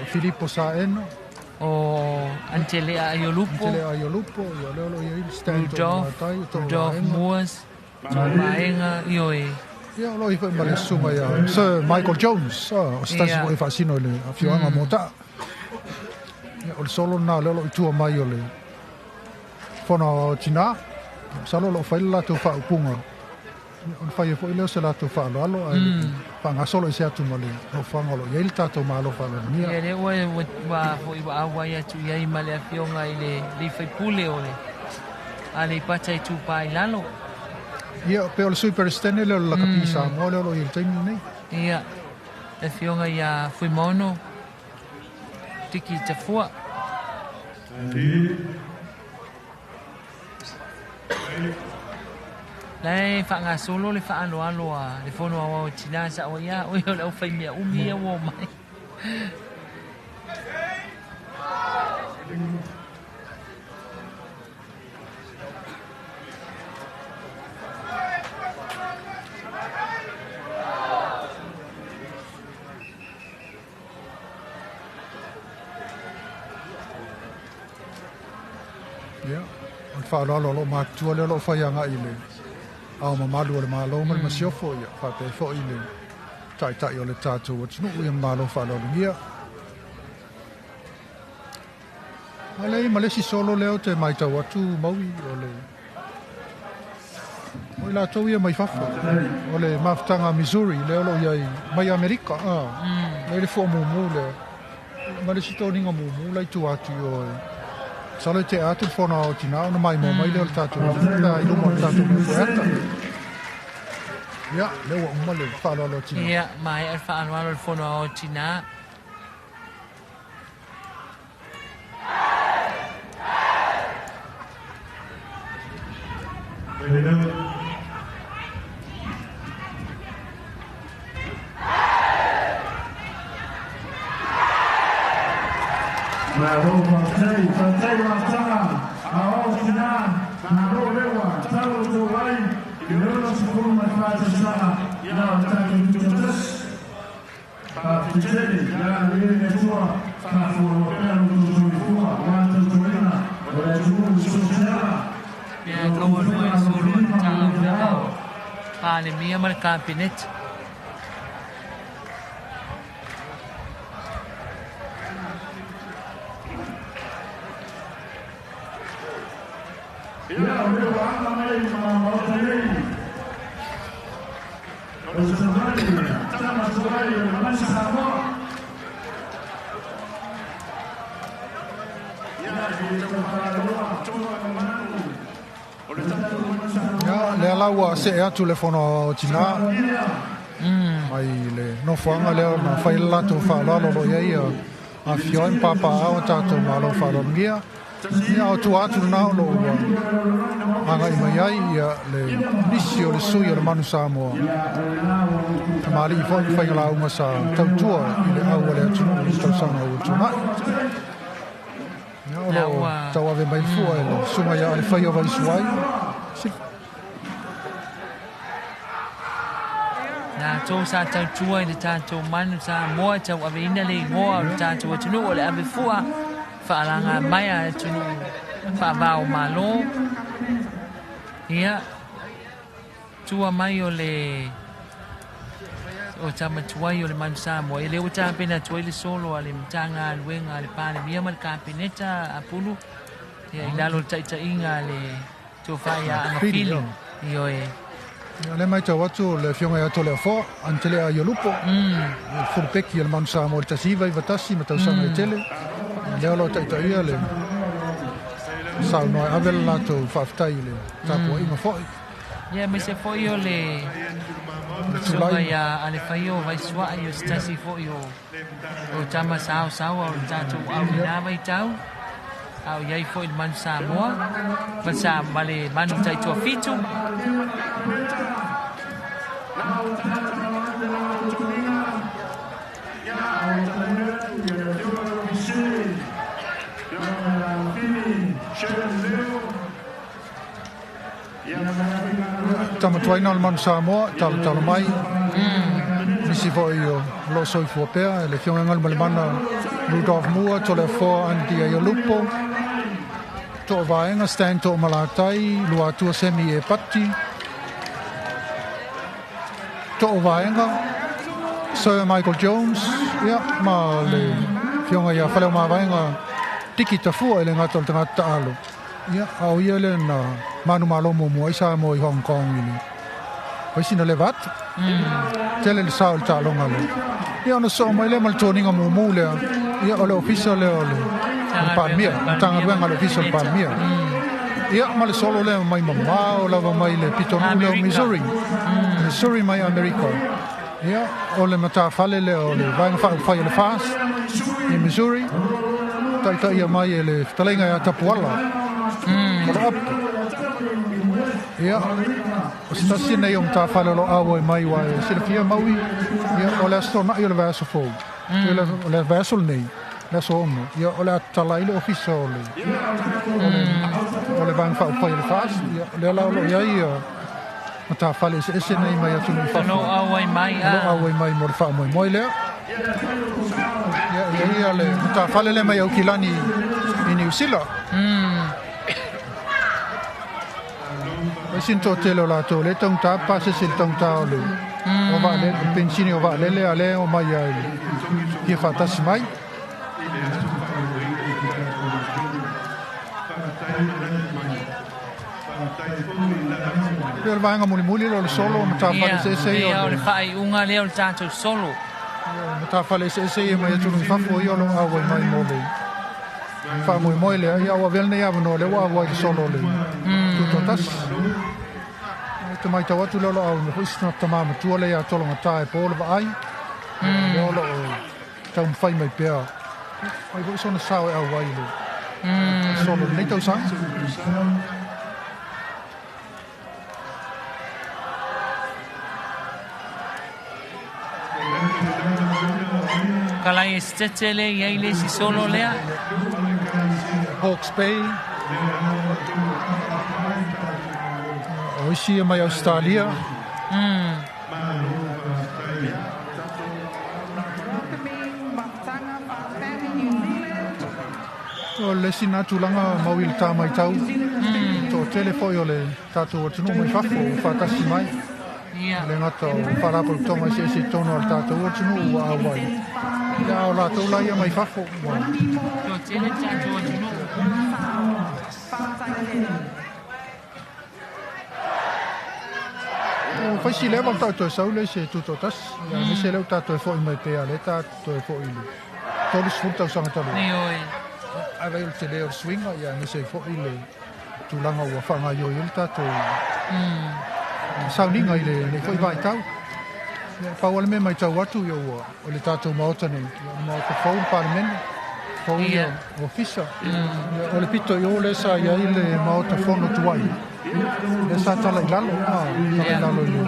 Speaker 6: o Filipo Saena,
Speaker 1: o Antelea Aiolupo,
Speaker 6: Antelea Aiolupo, ia o lea o lo o i ai le Stan
Speaker 1: Rudolph, Rudolph Moores, Vaega, ioe.
Speaker 6: Ia, o lo o i ai foi ma le susuga ia Sir Michael Jones, o se tasi foi e faasino i le afioaga o Moataa. Ia, o le solo lena o lea o lo o i tua mai o le Fono Aoao a Tinā. Masalo o lo o fai le latou faaupuga, ona fai ai foi lea o se latou faaaloalo, ae faagasolo ese atu ma le nofoaga o lo o i ai le tatou Malo faaaloalogia.
Speaker 1: Ia, lea ua foi ua auai atu i ai ma le afioga i le alii faipule o le Aleipata Itupa i Lalo.
Speaker 6: Ia, pei o le Sui Peresetene lea o le Lakapi Samoa lea o lo o i ai i le taimi lenei.
Speaker 1: Ia, le afioga ia Fuimaono Tiki Tafua. La e faagasolo le faaaloalo a le Fono Aoao o Tinā sao ai a oe o le aufaimea umi ia ua omai.
Speaker 6: Ia, o le faaaloalo o loo matutua lea o loo fai agai i le ao mamalu o le Malo ma le Masiofo, ia faapea foi le taitai o le tatou atunuu, ia malo faaaloalogia. A lea ma le isi solo lea ou te matau atu Maui o le o i latou ia mai fafo o le mafutaga Missouri lea o loo i ai mai Amerika a lea le fua mumu lea ma le isi toniga mumu la i tua atu i o e masalo e tea atu le fono aoao tinā ona maimoa mai lea o le tatou atunuu pe a i luma o le tatou mea foeata. Ia, lea ua uma le faaaloalo a tinā.
Speaker 1: Ia, maea le faaaloalo o le fono aoao tinā.
Speaker 7: Malo faafetai, faafetai le mafutaga a o tina, malo lewa, talo o tou ai i le 64 tausaga ia o tatou tutoatasi. Faafetai tele ia alii le Atua, faafualoa pea lo outou soifua aua le tautuaina o le atunuu i so o se ala.
Speaker 1: Ia taualua i le solo a le Matagaluega o Palemia ma le Kapeneta.
Speaker 7: Ia, o lea ua aga mai ma Maota nei, o se savali, tama tuai o le Manu Samoa. Ia, e le tau faaloa, toa mamalu o le tatou Manu Samoa.
Speaker 6: Ia, lea la ua see atu le Fono Aoao a Tinā mai le nofoaga lea na fai le latou faaaloalo o lo o i ai afifio ai ma papaaao o tatou malo faaaloalogia. Ia, o tua atu lena o lo o ua agai mai ai ia le nisi o le sui o le Manu Samoa, tamalii foi ma faigalauga sa tautua i le au a le atunuu i le tausaga ua tuanai. Ia, o lo o tauave mai le fua e le susuga ia Alefaio Vaisuai.
Speaker 1: Latou sa tautua i le tatou manu Samoa e tauaveina le igoa o le tatou atunuu o le avefua faalaga mai a atunuu faavao malo. Ia, tua mai o le o tamatuai o le manu Samoa, e le ua tapena atu ai le solo a le Matagaluega a le Palemia ma le Kapeneta a Pulu, ia i lalo o le taitaiga a le tofa ia Agafili. Ioe.
Speaker 6: Ia, le matau atu o le Afioga ia Toleafoa, Antelea Iolupo, le fulupeki o le Manu Samoa i le 1991 ma tausaga e tele. Lea o lo o taitaia le saunoa e ave le latou faafetai i le tapuaiga foi.
Speaker 1: Ia, aemaise foi o le susuga ia Alefaio Vaisuai, o se tasi foi o tama saosaoa o le tatou au i lena vaitau, a o i ai foi le Manu Samoa ma le Manu Taitoafitu.
Speaker 6: Tamatuaina o le Manu Samoa, talotalo mai. Nisi foi o lo o soifua pea, le Afioga Galumalemana Rudolph Mua, Toleafoa Andy Aiolupo, To'ovaega Stan To'omalatai, Luatua Semi e Pati, To'ovaega Sir Michael Jones, ia, ma le Afioga ia Faleomavaega Tiki Tafua i le gata o le tagata taalo. Ia, a o ia lea na manumalo muamua ai Samoa i Hong Kong i le faisina leva atu. Tele le sao i le taaloga lea. Ia, ona soo mai lea ma le toniga mumu lea. Ia, o le ofisa lea o le Palemia, Matagaluega a le ofisa o le Palemia. Ia, ma le solo lea mai mamao lava mai le pitonuu lea o Missouri. Missouri mai Amerika. Ia, o le matafale lea o le Vaega Faaupufai o le FAST i Missouri. Taitaia mai e le fetalaiga ia Tapuala. Koloapu. Ia, o se tasi nei o matafale o lo o auai mai ua e silafia Maui. Ia, o le aso Toonai o le vaiaso fou. O le vaiaso lenei, le aso 6. Ia, o le a tatala ai le ofisa o le o le Vaega Faaupufai o le FAST. Ia, o lea la o lo o i ai matafale eseese nei mai atunuu i fafo.
Speaker 1: O lo o auai mai.
Speaker 6: O lo o auai mai mo le faamoemoe lea. Ia, ia, ia le matafale lea mai Aukilani i Niu Sila. Ai sin toatele o latou le taugata pasese i le taugata o le o vaalele, o le penisini o vaalele a lea o mai ai le fia faatasi mai. Pei o le vaega mulimuli lea o le solo o matafale eseese ia.
Speaker 1: Ia, o le faaiuga lea o le tatou solo.
Speaker 6: Ia, o matafale eseese ia mai atunuu i fafo ia o lo o auai mai mo le faamoemoe lea. Ia, ua avea lenei avanoa lea ua auai i le solo o le tutoatasi. E te matau atu lea o lo o auai mai foi si tama matua lea ia Tologata e po le vaai. Lea o lo o taumafai mai pea. Mai foi sona sao e auai i le solo lenei tausaga.
Speaker 1: Kalai e setete le i ai le isi solo lea.
Speaker 6: Hawke's Bay. O isi ia mai Australia. O le isi nā tulaga mau i le tā matau. Toatele foi o le tatou atunuu mai fafo ua faatasi mai. Le gata o faalapotopotoga eseese i totonu o le tatou atunuu ua auai. Ia, a o latou la ia mai fafo ua.
Speaker 1: Toatele le tatou atunuu.
Speaker 6: O faisi leva le tatou e sau le isi e tutoatasi. Ia, aemaise lea ua tatou e foi mai pea lea tatou e foi i le 30 tausaga talu ai.
Speaker 1: Ioe.
Speaker 6: Ae vai o le tele o le suiga, ia aemaise ai foi le tulaga ua faagaoioi ai le tatou sauniga i lenei foi vaitau. Ia, pau lava le mea e matau atu, ia ua o le tatou Maota nei, ia o le Maota fou le Palemene, fou ia Ofisa. Ia, o le pito i o lea sa i ai le Maota Fono tuai, lea sa tala i lalo, tala i lalo i le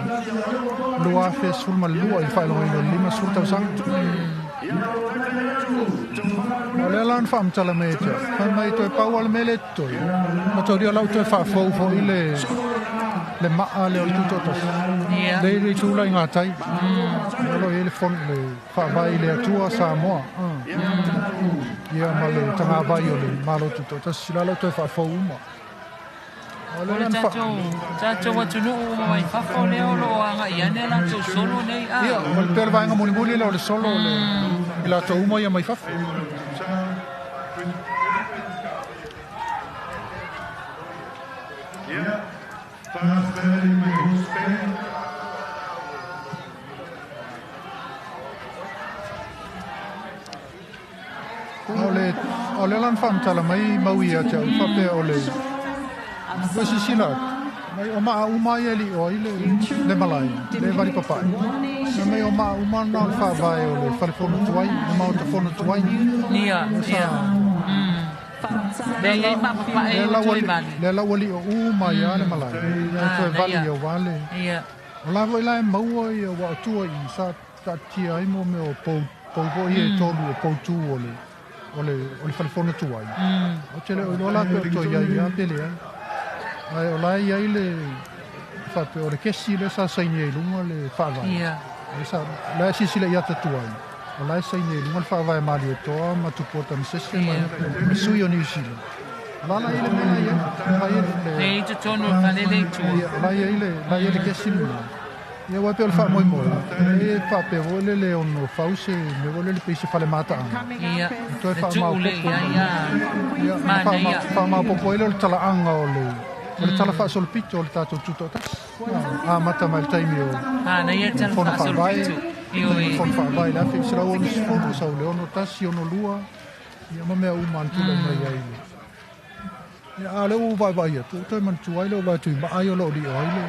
Speaker 6: 2012 i le faailogaina o le 50 tausaga. O lea la na faamatala mai e te au, fai mai toe pau lava le mea lea e totoe, mataulia o la ua toe faafou foi le maa lea o le tutoatasi. Le le tula i ngā tai. Olo i le fon le whaavai le atua Samoa. Ia ma le tagavai o le Malo Tutoatasi la toe faafou uma.
Speaker 1: O le tatou atunuu uma mai fafo lea o loo agai ane latou solo nei a.
Speaker 6: Ia, o le pea o le vaega mulimuli lea o le solo o le i latou uma ia mai fafo. O le lan whamtala mai maui ia te au whapea o le ua sisila atu. Mai o maa uma ia li o i le malai, le vali papai. Na mai o maa uma na o le whaavae o le whalefono tuai, le maota fono tuai.
Speaker 1: Ia, ia. Le iai maapapae o toe vali.
Speaker 6: Le lau ali o uma ia le malai. Ia toe vali ia wale.
Speaker 1: Ia.
Speaker 6: O la voi la e maua ia wa o tua i sa taatia ai mo mea o pou pou ia e tolu o pou tū o le o le whalefono tuai. O te le o iloa la pe o toi ai ia pele ai. Ai o la ia i le whape o le kesi le sa saini ai lunga le whaavae.
Speaker 1: Ia.
Speaker 6: Le sa la sisi le iata tuai. O la saini ai lunga le whaavae mali e toa ma tupua tamisese ma me sui o New Zealand. O la la i le mea ia. La ia le
Speaker 1: Nei te tonu whalele i tua.
Speaker 6: Ia, la ia i le la ia le kesi luna. Ia wai pe o le whaamoemoe. E whaapea voi le le ono fause me voi le le peise whale mātaanga.
Speaker 1: Ia,
Speaker 6: Toe
Speaker 1: le tuu le
Speaker 6: whaamaopopo.
Speaker 1: ia ia.
Speaker 6: Ia,
Speaker 1: Mana ia.
Speaker 6: whaamaopopo ele o le talaaga o le o le tala faasolopito o le tatou tutoatasi. A mata mai le taimi o
Speaker 1: Mana ia tala
Speaker 6: fono faavae.
Speaker 1: faasolopito. Ioe.
Speaker 6: Fono faavae le 1960 sau le 61 62 ia ma mea uma ana tulai mai ai le. Ia a le ua vaivai atu, toe manatua ai le o vai atu i maai o loo lio ai le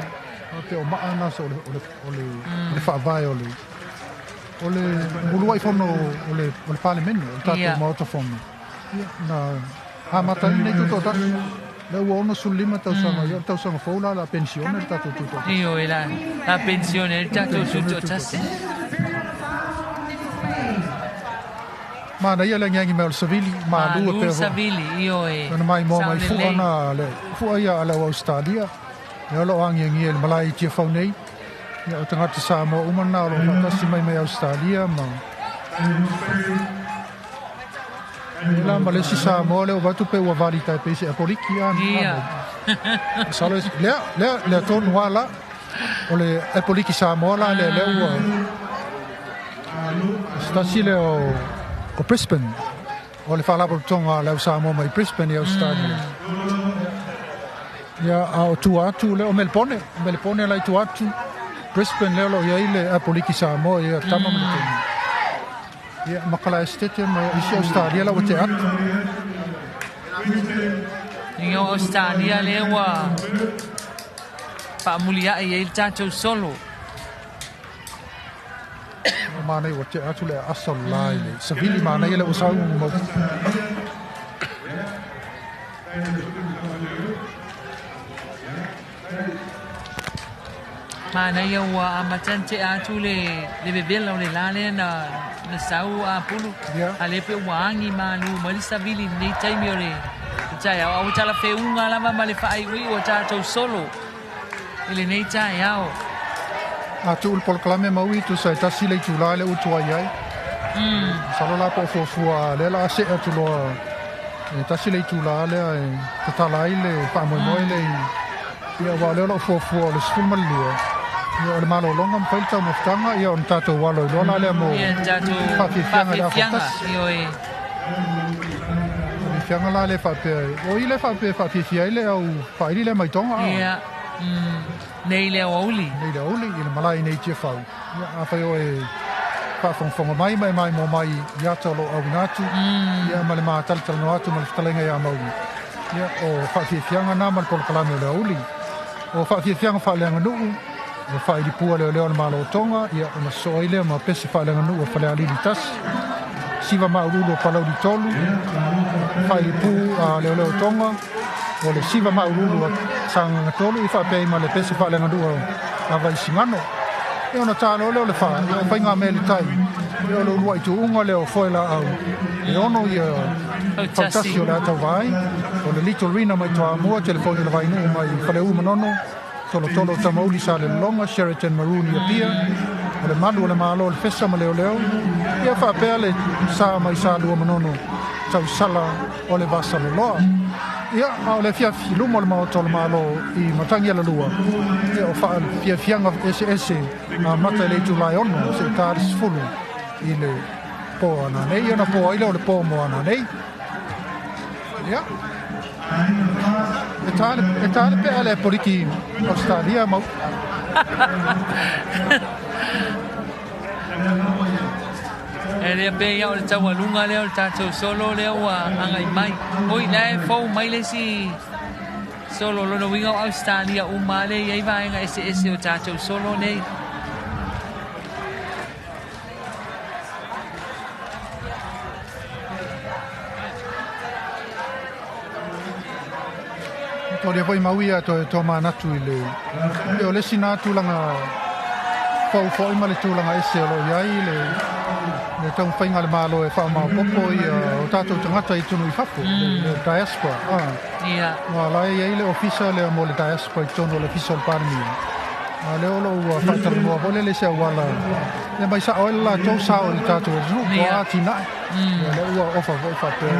Speaker 6: a pe o maa na sa o le o le o le o le faavae o le o le muluai fono o le palemene o le tatou
Speaker 1: Ia.
Speaker 6: maota fono. Ia na amata ai nei tutoatasi. Le ua 65 tausaga ia o le tausaga fou la la pensione le tatou tutoatasi.
Speaker 1: Ioe la la pensione le tatou tutoatasi.
Speaker 6: Mana ia le ngiangi mai o le savili, malua
Speaker 1: Malu
Speaker 6: pea
Speaker 1: savili, ioe.
Speaker 6: Ona mai moa mai
Speaker 1: Saolelei.
Speaker 6: fua na le fua ia a le au Australia. Ia o loo agiagia i le malae i Tiafau nei. Ia o tagata Samoa uma na o loo faatasi mai mai Australia ma ia la ma le isi Samoa le o vatu pe ua vali tai pe se apoliki a
Speaker 1: Ia.
Speaker 6: Salo lea lea lea tonu ala o le apoliki Samoa la le lea ua stasi le o Brisbane. O le faalapotopotoga a le au Samoa mai Brisbane i Australia. Ia a o tua atu le o Melbourne, Melbourne la i tua atu. Brisbane lea o loo iai le apoliki Samoa ia tama ma le taimi. Ia makala estete ma isi Australia la ua te atu.
Speaker 1: Ia o Australia le ua faamuliai ai le tatou solo.
Speaker 6: O mana ua te atu le asa o la i le savili mana ia le ua sau mau.
Speaker 1: Mana ia ua amatante atu le vevela o le la lea na na sau a pulu.
Speaker 6: Ia.
Speaker 1: A le pe ua agi malu mai le savili nei taimi o le taeao. A ua talafeuga lava ma le faaiuiu o tatou solo i lenei taeao.
Speaker 6: A tuu le polokalame maui tusa e tasi le itulā le utu ai ai. Salo la po o fuafua lea la a see atu loa e tasi le itulā lea e tatala ai le faamoemoe le i ia ua o lea o loo fuafua o le 12. Ia o le malologa ma fai le taumafataga ia ona tatou alo i loa la lea mo
Speaker 1: Ia tatou
Speaker 6: faafiafiaga le
Speaker 1: faafiafiaga.
Speaker 6: afatasi.
Speaker 1: Ioe.
Speaker 6: Fiafiaga la le faapea o i le faapea faafiafia ai le au faaili le mai Tonga a.
Speaker 1: Ia. Nei le aoauli.
Speaker 6: Nei le aoauli i le malae nei Tiafau. Ia a fai o e faafogafoga mai ma e maimoa mai i ata o loo auina atu. Ia ma le matalatalanoa atu ma le fetalaiga iā maui. Ia o faafiafiaga na ma le polokalame o le aoauli. O faafiafiaga faaleaganuu o faailipua leoleo o le Malo o Tonga ia ona sosoo ai lea ma pese faaleaganuu o Falealili tasi. Siva maululu o Palauli tolu, faailipu a leoleo o Tonga, o le siva maululu o Sagaga tolu i faapea ai ma le pese faaleaganuu a Vaisigano. Ia ona talo lea o le fā, ia o faiga mea le tai. Ia o le uluai tuuga lea o foe laau. E ono ia fautasi o le atauvaai, o le Little Rina mai Toamua, telefoni o le Vainuu mai Faleu Manono, Tolotolo o Tamauli sa le Lolonga, Sheraton Maroon i Apia, o le malu o le malo o le fesa ma leoleo, ia faapea le sa mai sa lua manono tausala o le Vasaloloa. Ia, a o le afiafi luma o le maota o le Malo i Matagialalua, ia o faafiafiaga eseese amata i le itulā e 6 seia ta le 10 i le po ananei, ona po ai lea o le po mo ananei. Ia, e tā le pea le poliki Australia mau.
Speaker 1: E lea pe ia o le taualuga lea o le tatou solo lea ua agai mai. Oi, la e fou mai le isi solo lona uiga o Australia uma lea e i ai vaega eseese o tatou solo nei.
Speaker 6: Tolia foi mau ia toe tomanatu i le o le isi na tulaga fou foi ma le tulaga ese o lo o i ai le taumafaiga a le Malo e faamaopoopo ia o tatou tagata i totonu i fafo, le diaspora. Ua la e i ai le ofisa lea mo le diaspora i totonu o le ofisa o le Palemia. A lea o lo o ua faatalanoa foi lele se auala e mai sao ai le latou sao i le tatou atunuu po o atinae. Ia lea ua ofa foi faapea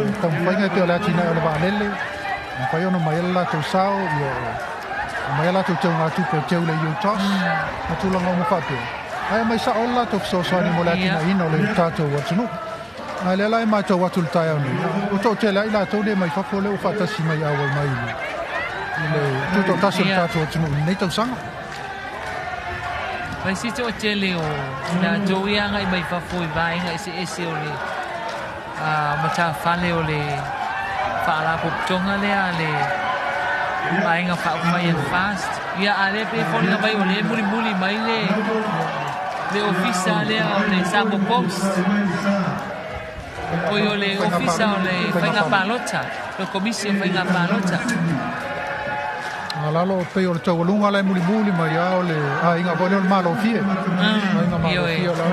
Speaker 6: le taumafaiga e pei o le atinae o le vaalele, mafai ona mai ai le latou sao, ia o mai a latou teugatupe e teu le UTOS, ma tulaga uma faapea. Ae mai sao ai le latou fesoasoani mo le atinaeina o le tatou atunuu. A lea la e matau atu i le taeao nei, ua toatele ai latou nei mai fafo lea ua faatasi mai auai mai i le tutoatasi o le tatou atunuu i lenei tausaga.
Speaker 1: Mai si toatele o latou ia agai mai fafo i vaega eseese o le matafale o le faalapotopotoga lea a le vaega faaupufai a le FAST. Ia, a lea pei e foliga mai o lea e mulimuli mai le ofisa lea o le Samoa Post. Oi, o le ofisa o le Faiga Palota, le Komisi o Faiga Palota.
Speaker 6: A lalo pei o le taualuga la e mulimuli mai a o le aiga foi lea o le Malofie. Aiga Malofie o la.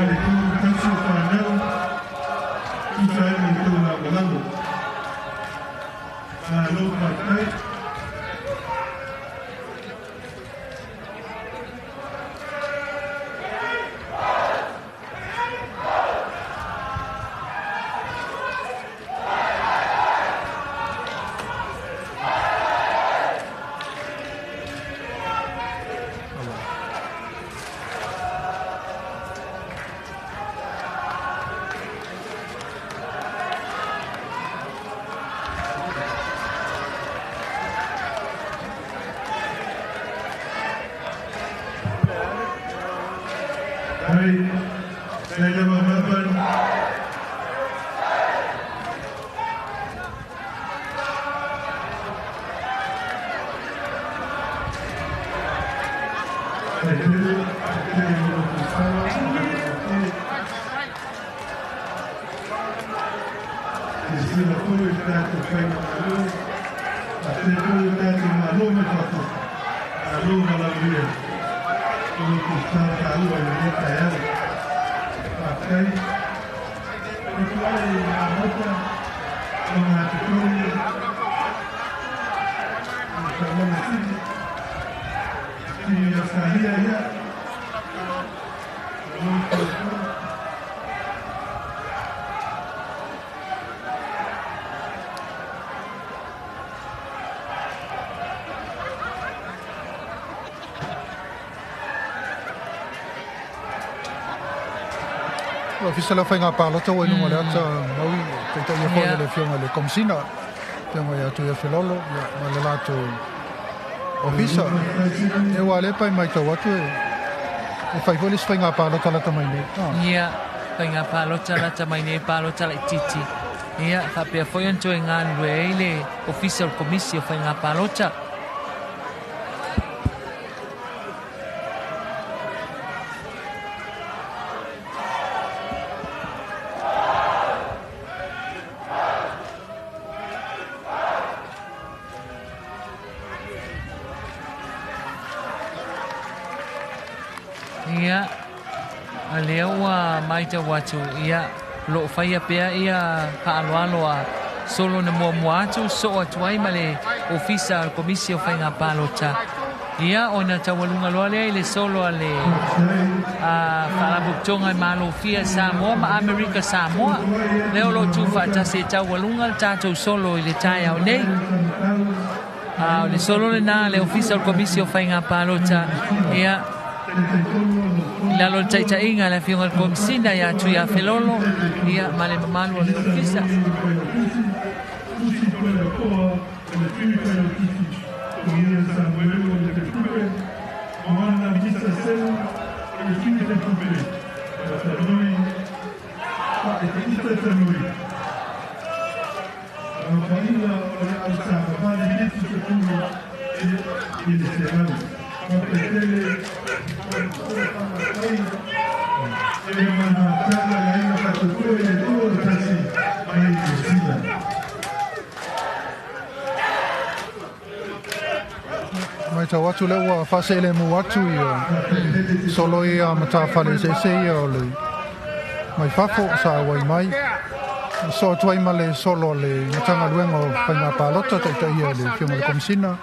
Speaker 6: Ofisa lea o Faiga Palota ua i luga o le ata mau taitaia foi le Afioga i le Komesina, Afioga ia Tuiafelolo, ma le latou ofisa. E ua le pai matau atu e fai foi le isi faiga palota lata mai nei.
Speaker 1: Ia, faiga palota lata mai nei, palota laitiiti. Ia, faapea foi ona toe galulue ai le ofisa o le Komisi o Faiga Palota. Ia, a lea ua matau atu, ia, o lo o faia pea ia faaaloalo a solo na muamua atu, soo atu ai ma le ofisa o le Komisi o Faiga Palota. Ia ona taualuga loa lea i le solo a le Faalapotopotoga e Malofia Samoa ma Amerika Samoa. Lea o loo tuufaatasi e taualuga le tatou solo i le taeao nei. A o le solo lenā le Ofisa o le Komisi o Faiga Palota, ia i lalo o le taitaiga a le Afioga i le Komisina ia Tuiafelolo, ia ma le mamalu o le Ofisa.
Speaker 6: Matau atu lea ua faaseelemu atu ia solo ia matafale eseese ia o le mai fafo sa auai mai. So atu ai ma le solo a le Matagaluega o Faiga Palota taitaia e le Afioga i le Komisina.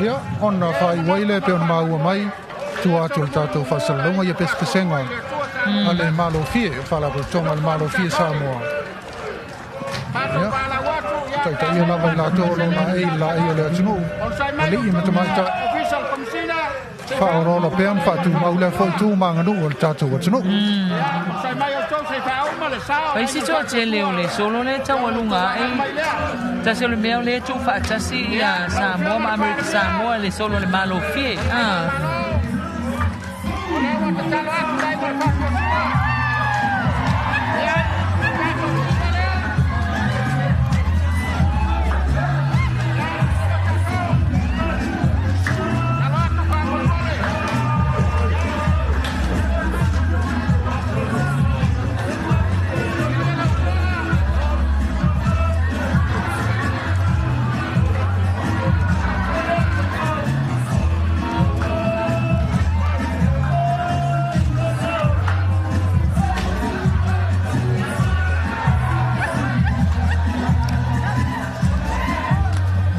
Speaker 6: Ia, ona faaiu ai lea e pei ona maua mai tua atu o le tatou faasalalauga ia pesepesega a le Malofie, o Faalapotopotoga a le Malofie Samoa. Ia, taitaia lava i latou o lo o laei i le laei o le atunuu, alii ma tamaitai, faaoloolo pea ma faatumau lea foi tu ma aganuu o le tatou atunuu.
Speaker 1: Fai si toatele o le solo lea e taualuga ae tasi o le mea o lea e tuufaatasi ia Samoa ma Amerika Samoa le solo o le Malofie.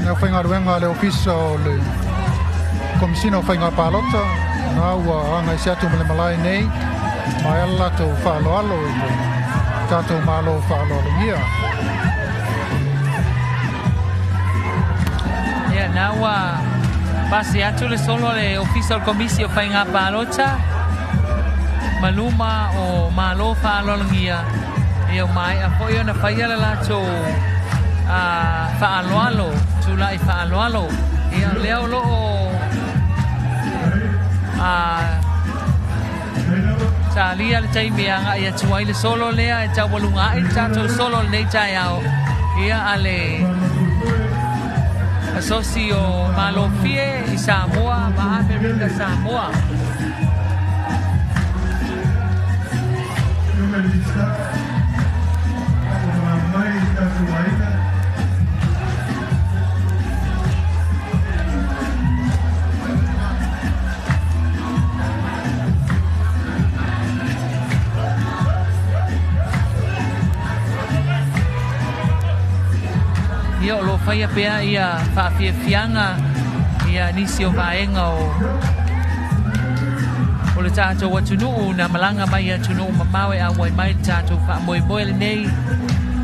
Speaker 6: Le aufaigaluega a le Ofisa o le Komisina o Faiga Palota, na ua agaise atu ma le malae nei, ma e ala latou faaaloalo i le tatou Malo faaaloalogia.
Speaker 1: Ia, na ua pasi atu le solo a le Ofisa o le Komisi o Faiga Palota ma luma o Malo faaaloalogia. Ia, ua maea foi ona faia le latou faaaloalo, tulai faaaloalo. Ia, lea o loo talia le taimi e agai atu ai le solo lea e taualuga ae le tatou solo lenei taeao. Ia, a le asosi o Malofie i Samoa ma Amerika Samoa. Ia, o lo o faia pea ia faafiafiaga ia nisi o vaega o o le tatou atunuu na malaga mai i atunuu mamao e auai mai le tatou faamoemoe lenei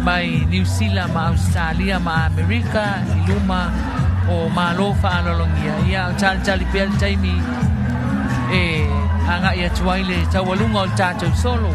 Speaker 1: mai Niu Sila ma Ausetalia ma Amerika i luma o Malo faaaloalogia. Ia, o talitali pea le taimi e agai atu ai le taualuga o le tatou solo.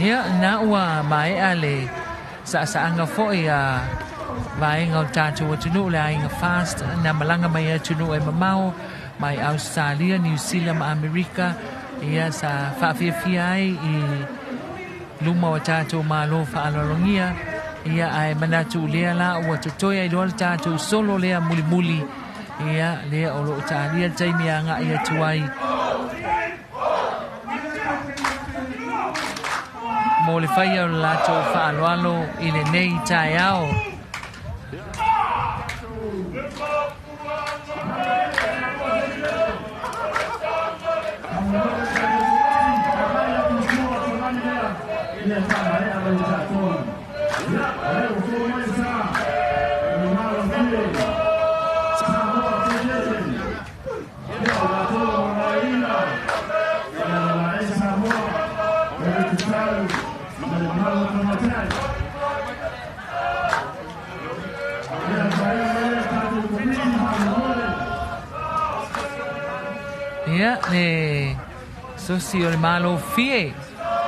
Speaker 1: Ia, na ua maea le saasaaga foi a vaega o le tatou atunuu le aiga Fast na malaga mai atunuu e mamao mai Australia, New Zealand ma Amerika ia sa faafiafia ai i luma o tatou malo faaaloalogia ia ae manatu lea la ua totoe ai loa le tatou solo lea mulimuli ia lea o loo talia le taimi agai atu ai mo le faia o le latou faaaloalo i lenei taeao. Ia, le sosi o le malo fie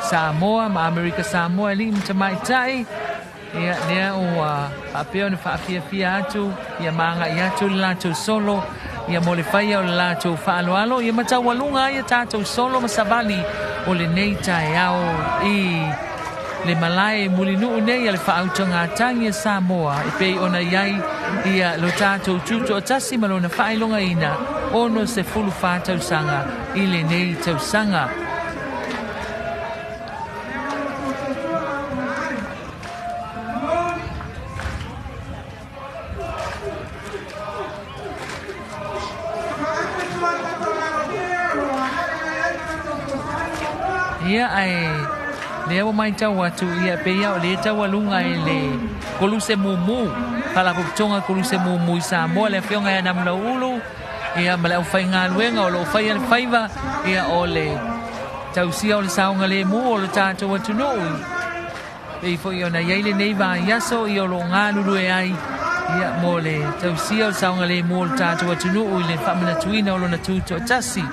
Speaker 1: Samoa ma Amerika Samoa e alii ma tamaitai. Ia, lea ua faapea ona faafiafia atu ia magai atu le latou solo ia mo le faia o le latou faaaloalo ia ma taualuga ai a tatou solo ma savali o lenei taeao i le malae mulinuu nei a le faautugatagi a Samoa e pei ona i ai ia lo tatou tutoatasi ma lona faailogaina 64 tausaga i lenei tausaga. Ia ae lea ua matau atu ia pei o lea taualuga e le Koluse Mumu, Faalapotopotoga Koluse Mumu i Samoa, le afioga ia Namulauulu ia ma le aufaigaluega o loo faia le faiva ia o le tausia o le saogalemu o le tatou atunuu pei foi ona i ai lenei vaiaso ia o loo galulue ai ia mo le tausia o le saogalemu o le tatou atunuu i le faamanatuina o lona tutoatasi.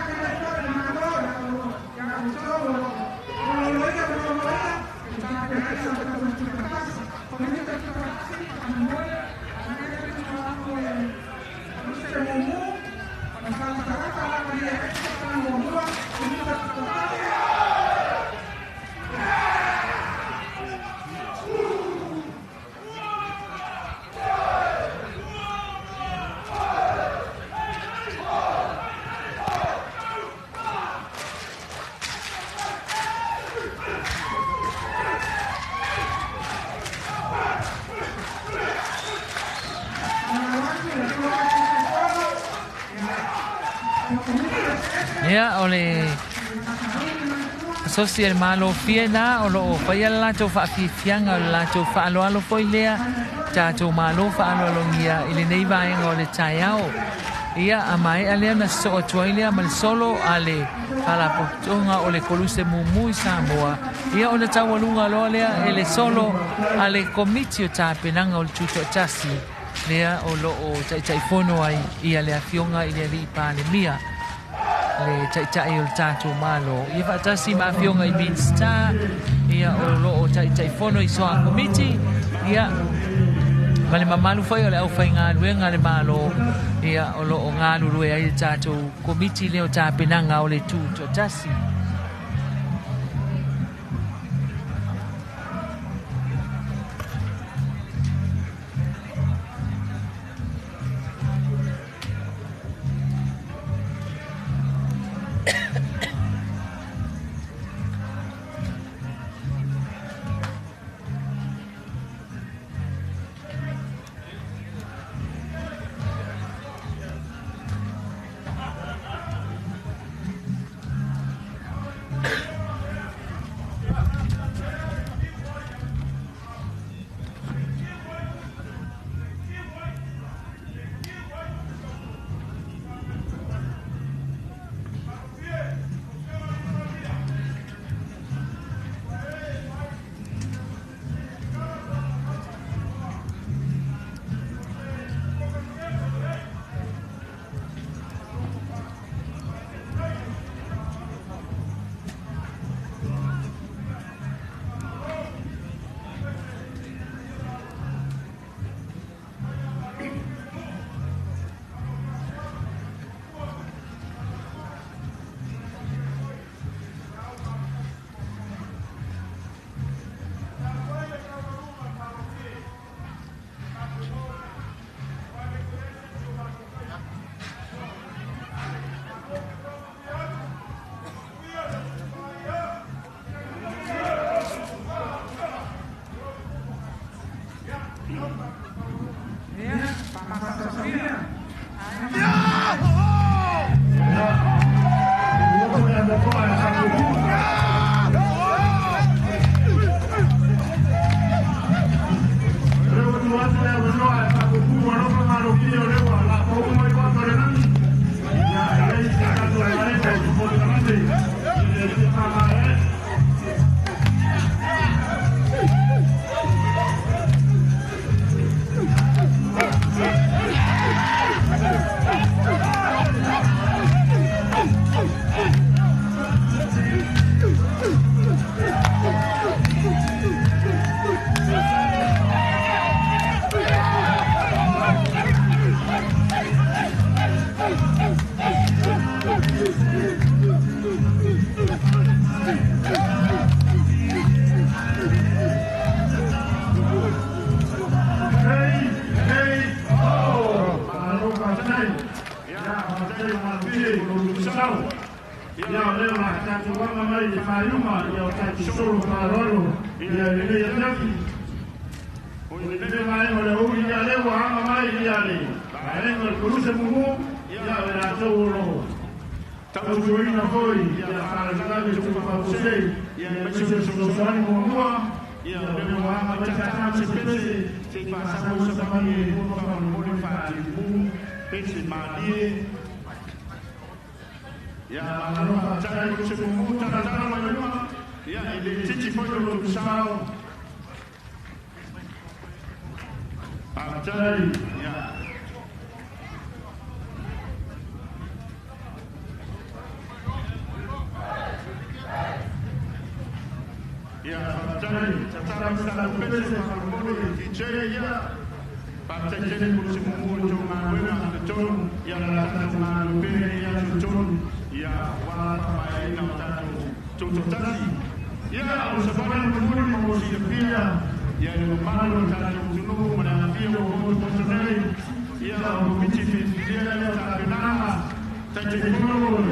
Speaker 1: Ia, o le sosi e le malofie na o loo faia le latou faafiafiaga o le latou faaaloalo foi lea tatou malo faaaloalogia i lenei vaega o le taeao. Ia, a maea lea na sosoo atu ai lea ma le solo a le Faalapotopotoga o le Koluse Mumu i Samoa. Ia, ona taualuga loa lea e le solo a le Komiti o Tapenaga o le Tutoatasi lea o loo taitaifono ai ia le afioga i le Alii Palemia, le taitai o le tatou Malo. Ia faatasi ma afioga i Minista ia o loo taitaifono i soa komiti ia ma le mamalu foi o le aufaigaluega a le Malo ia o loo galulue ai le tatou komiti lea o tapenaga o le Tutoatasi.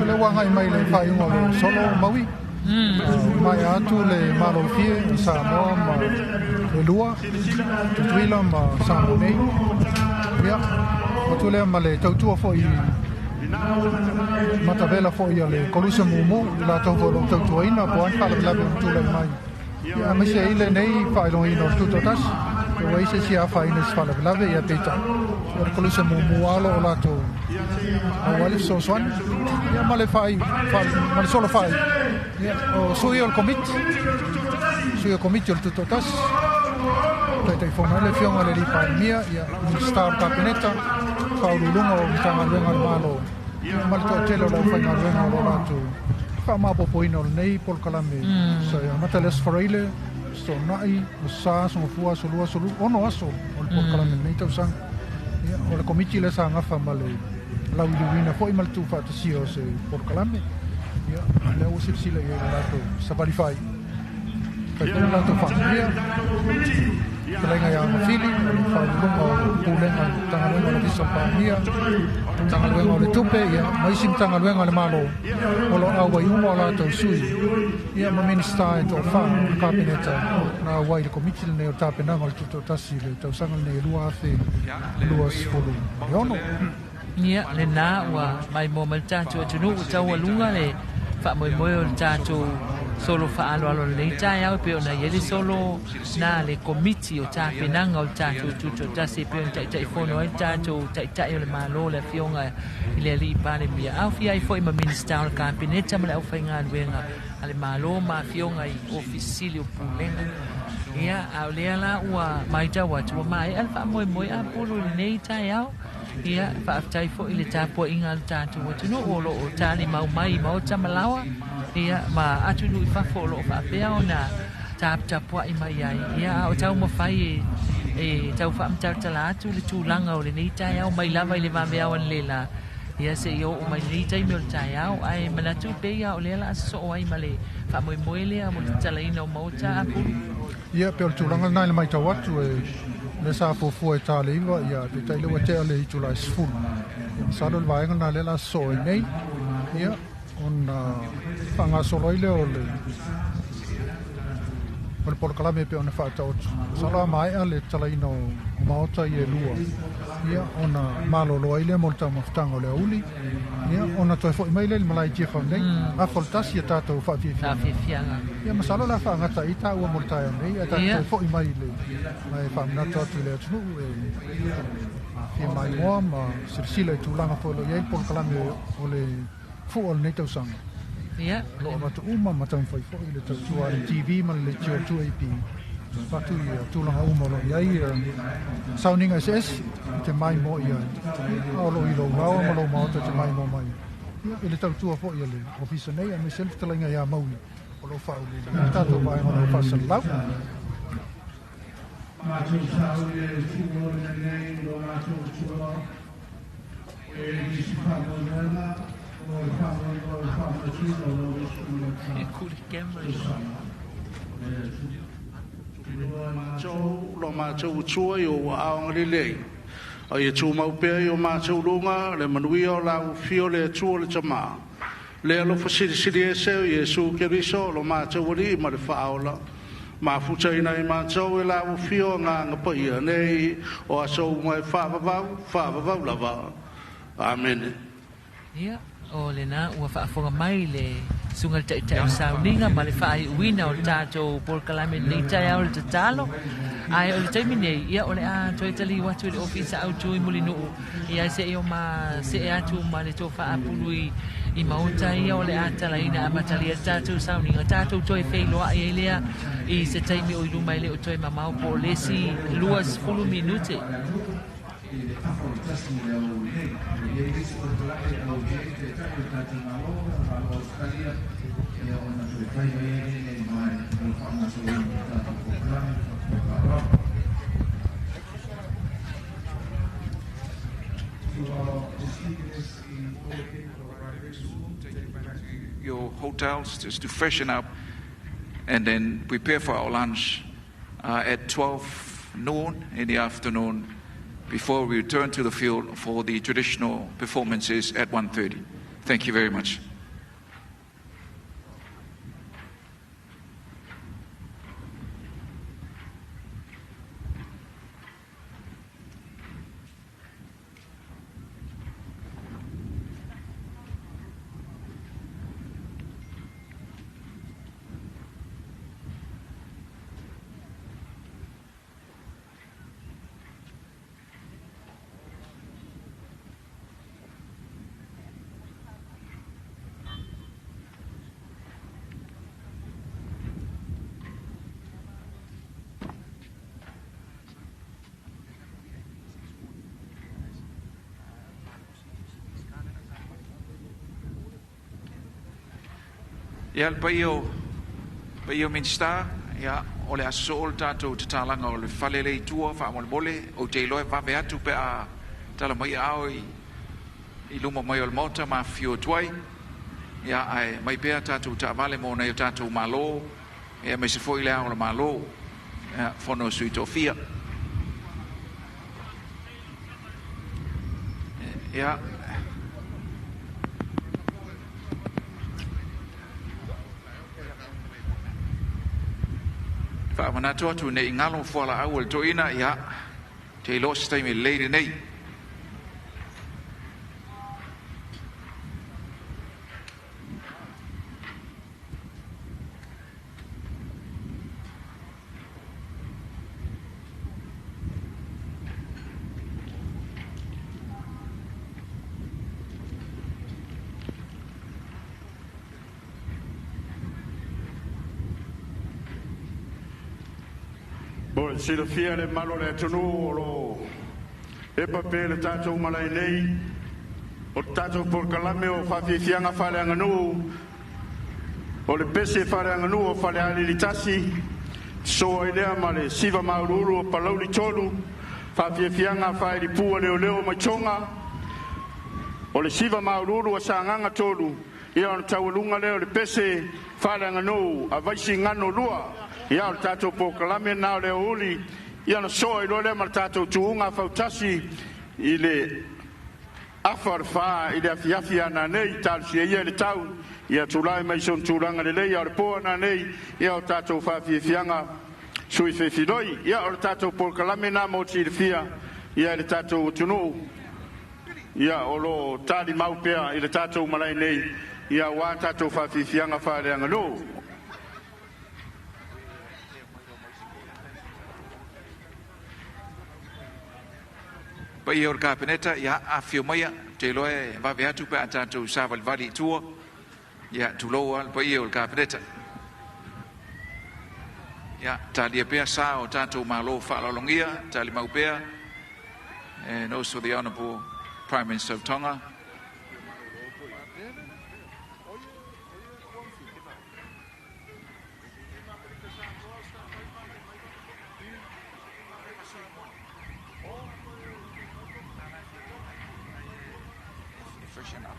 Speaker 6: Le wanga mai le whainga o solo maui. Mai atu le malofie Samoa ma le lua, Tutuila ma Samoa nei. Ia, o tu lea ma le tautua foi matavela foi a le Koluse Mumu, la tau foi lo tautuaina, po an whaalavelave o tūlai mai. Ia, maise ile nei whailongina o tutotasi, e wai se si a whaina se whaalavelave ia peita. O le Koluse Mumu alo o latou au ale fesoasoani, ia ma le whai, ma le solo whai. Ia, o sui o le komiti, sui o komiti o le tutotasi, Taitaifono le Afioga le Palemia, ia Minista o le Kapeneta, faauluuluga o Matagaluega o le Malo, ia ma le toatele o le aufaigaluega o lo latou faamapopoina o lenei polokalame. Sa amata le aso Faraile, Sona'i, o Sa, Sogafua, Aso Lua, Aso Lulu, 6 aso o le polokalame lenei tausaga. Ia, o le komiti lea sa gafa ma le lauiliuina foi ma le tuufaatasia o se polokalame. Ia, lea ua silasila i ai le latou savali fai. Faipuna latou faamanuia, Fetalaiga ia Mafili, o le faauluuluga o le Pulega Matagaluega o le Ofisa o le Palemia, Matagaluega o le Tupe, ia, ma isi Matagaluega o le Malo, o lo auai uma o latou sui, ia, ma Minista e toafa o le Kapeneta, na auai le komiti lenei o tapenaga o le Tutoatasi le tausaga lenei e 2026.
Speaker 1: Ia, lena ua maimoa mai le tatou atunuu taualuga le faamoemoe o le tatou solo faaaloalo lenei taeao e pei ona i ai le solo na le komiti o tapenaga o le tatou Tutoatasi e pei ona taitaifono ai le tatou Taitai o le Malo le Afioga i le Alii Palemia, aofia ai foi ma Minista o le Kapeneta ma le aufaigaluega a le Malo ma afioga i Ofisa Sili o Pulega. Ia, a o lea la ua matau atu ua maea le faamoemoe apulu i lenei taeao. Ia, faafetai foi i le tapuaiga a le tatou atunuu o lo o talimau mai i maota ma laoa, ia, ma atunuu i fafo o lo o faapea ona taputapuai mai ai. Ia, a o taumafai e tau faamatalatala atu le tulaga o lenei taeao mai lava i le vaveao analeila, ia seia oo mai lenei taimi o le taeao, ae manatu pei ia o lea la sosoo ai ma le faamoemoe lea mo le tatalaina o maota apulu.
Speaker 6: Ia, pe o le tulaga lena i le matau atu e le sa fuafua e tā le iva, ia, peitai le ua tea le itula e 10. Ia, masalo le vaega lena lea la sosoo ai nei, ia, ona faagasolo ai lea o le polokalame pe ona faataoto. Masalo a maea le tatalaina o maota ia e lua, ia, ona malolo ai lea mo le taumafataga o le auli, ia, ona toe foi mai lea i le malae Tiafau nei, afa o le tasi ia tatou faafiafiaga. Ia, masalo la faagata ai taua mo le taeao nei, ae tatou toe foi mai le ma e faamanatu atu i le atunuu e fia maimoa ma silasila i tulaga foi o lo o i ai le polokalame o le fua o lenei tausaga.
Speaker 1: Ia.
Speaker 6: O lo o avatu uma ma taumafai foi i le tautua a le TV ma le leitio a le 2AP e avatu ia tulaga uma o lo o i ai sauniga eseese e te maimoa i ai, a o lo o i lou laoa ma lou maota e te maimoa mai ai i le tautua foi a le ofisa nei aemaise ai le fetalaiga ia Mauli o lo o faauluuluina le tatou vaega o lo o faasalalau.
Speaker 7: Matou sauni e tuua lenei lo matou tua e nisi faamoemoega o le faamoemoe o le faamatino o lo
Speaker 8: Matou lo matou utua i ou aao agalelei, a ia tumau pea i o matou luga le manuia o lau afio le Atua le Tama, le alofa silisili ese o Iesu Keriso lo matou Alii ma le Faaola, mafutaina i matou e lau afio Agaga Paia nei o aso uma e faavavau, faavavau lava. Amene.
Speaker 1: Ia, o lena ua faafofoga mai le Susuga i le Taitai o Sauniga ma le faaiuina o le tatou polokalame i lenei taeao i le tatalo. Ae o le taimi nei, ia o le a toe taliu atu i le Ofisa Autu i Mulinuu, ia se i o ma see atu ma le tofa apulu i maota ia o le a talaina amatalia le tatou sauniga, tatou toe feiloai ai lea i se taimi o i luma e le o toe mamao po o le isi 20 minute.
Speaker 2: I le afa o le 1 i le aoauli nei. E i ai nisi polokalame o lo o i ai Taitai o le tatou Malo, Malo o Ausetalia, ia ona toe fai mai ai lenei mai mo le faagasoloina o le tatou polokalame. Faaaloalo.
Speaker 13: To our distinguished in all the people arrive very soon, take you back to
Speaker 2: your hotels just to freshen up and then prepare for our lunch at 12 noon in the afternoon before we return to the field for the traditional performances at 1:30. Thank you very much. Ia, le paia o paia o Minisita, ia, o le aso soo le tatou tatalaga o le fale lea i tua, faamolemole, ou te iloa e vave atu pe a tala mai aao i luma mai o le Maota ma afifio atu ai. Ia, ae mai pea tatou taavale mo nai o tatou Malo, ia, aemaise foi le Ao o le Malo, ia, Fono a Sui Tofia. Ia, faamanatu atu ne i galo fualaau a le toeaina, ia, te iloa se taimi lelei lenei.
Speaker 8: Mo le silafia e le mamalu o le atunuu o lo o epa pea i le tatou malae nei o le tatou polokalame o faafiafiaga faaleaganuu o le pese faaleaganuu o Falealili 1, sosoo ai lea ma le siva mauuluulu o Palauli 3, faafiafiaga faailipu a leoleo mai Toga, o le siva mauuluulu a Sagaga 3, ia ona taualuga lea o le pese faaleaganuu a Vaisigano 2. Ia o le tatou polokalame lena o le aoauli, ia ona soa ai loa lea ma le tatou tuuga fautasi i le afa o le 4 i le afiafi a nanei. Talosia ia i le tau ia tulai mai i se tulaga lelei, a o le po a nanei, ia o tatou faafiafiaga sui feifiloi. Ia o le tatou polokalame lena mo le silafia ia i le tatou atunuu, ia o lo o talimau pea i le tatou malae nei ia aua tatou faafiafiaga faaleaganuu.
Speaker 2: Paia o le Kapeneta, ia, afifio maia, ou te iloa e vave atu pe a tatou savalivali i tua. Ia, tulou lava le paia o le Kapeneta. Ia, talia pea sa o tatou malo faaaloalogia, talimau pea. And also the Honourable Prime Minister of Tonga. Freshen up.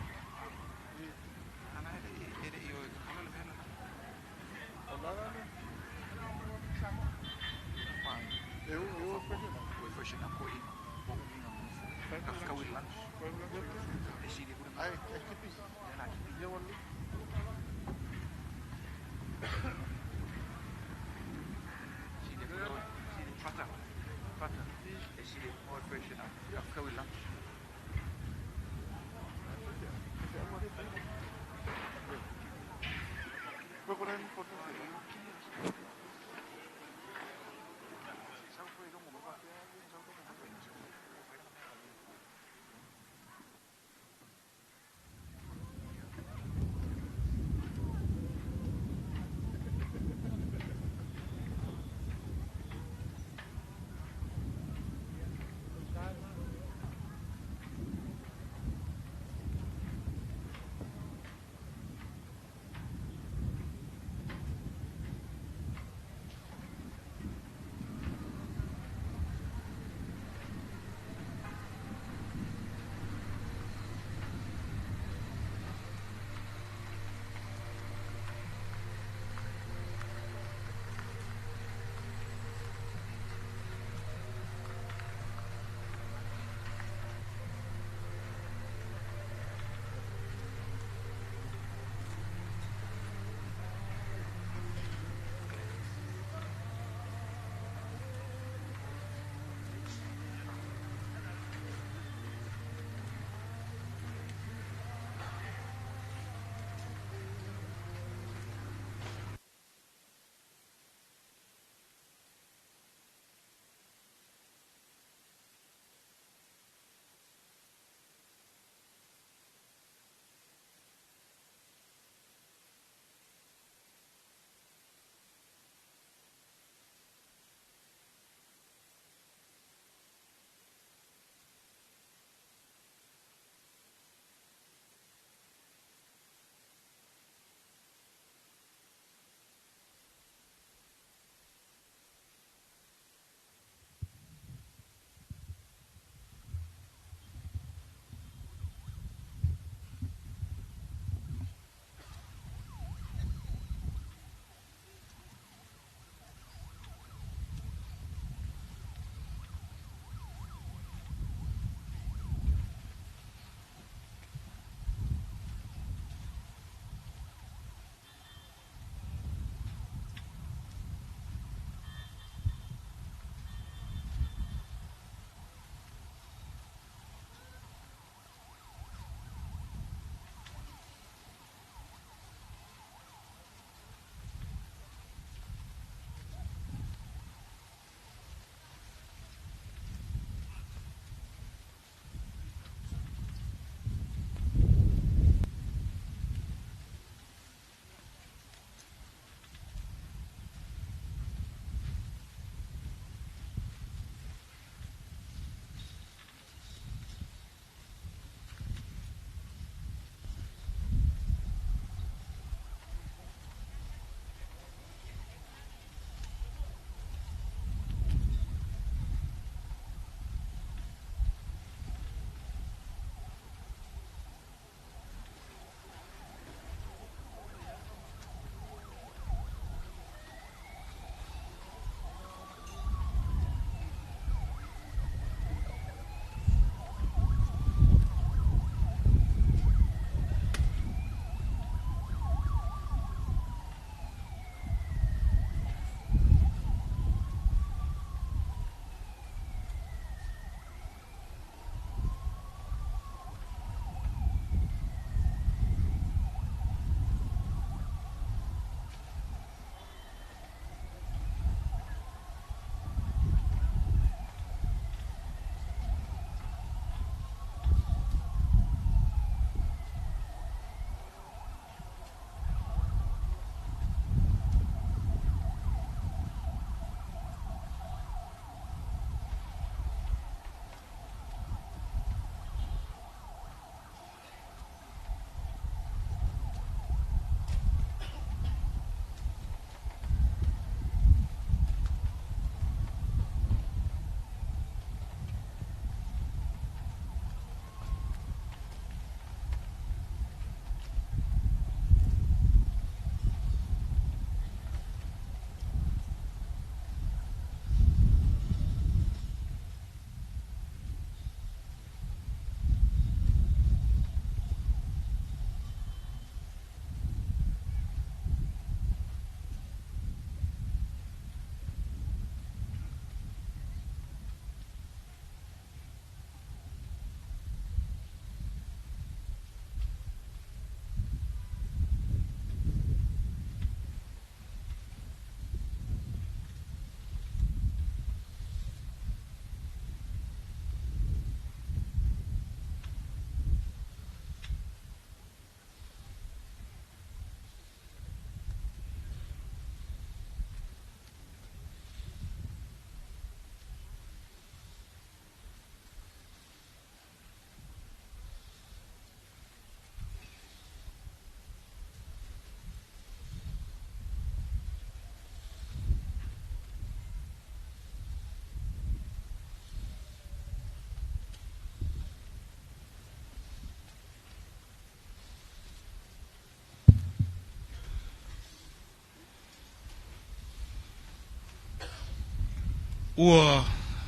Speaker 14: Ua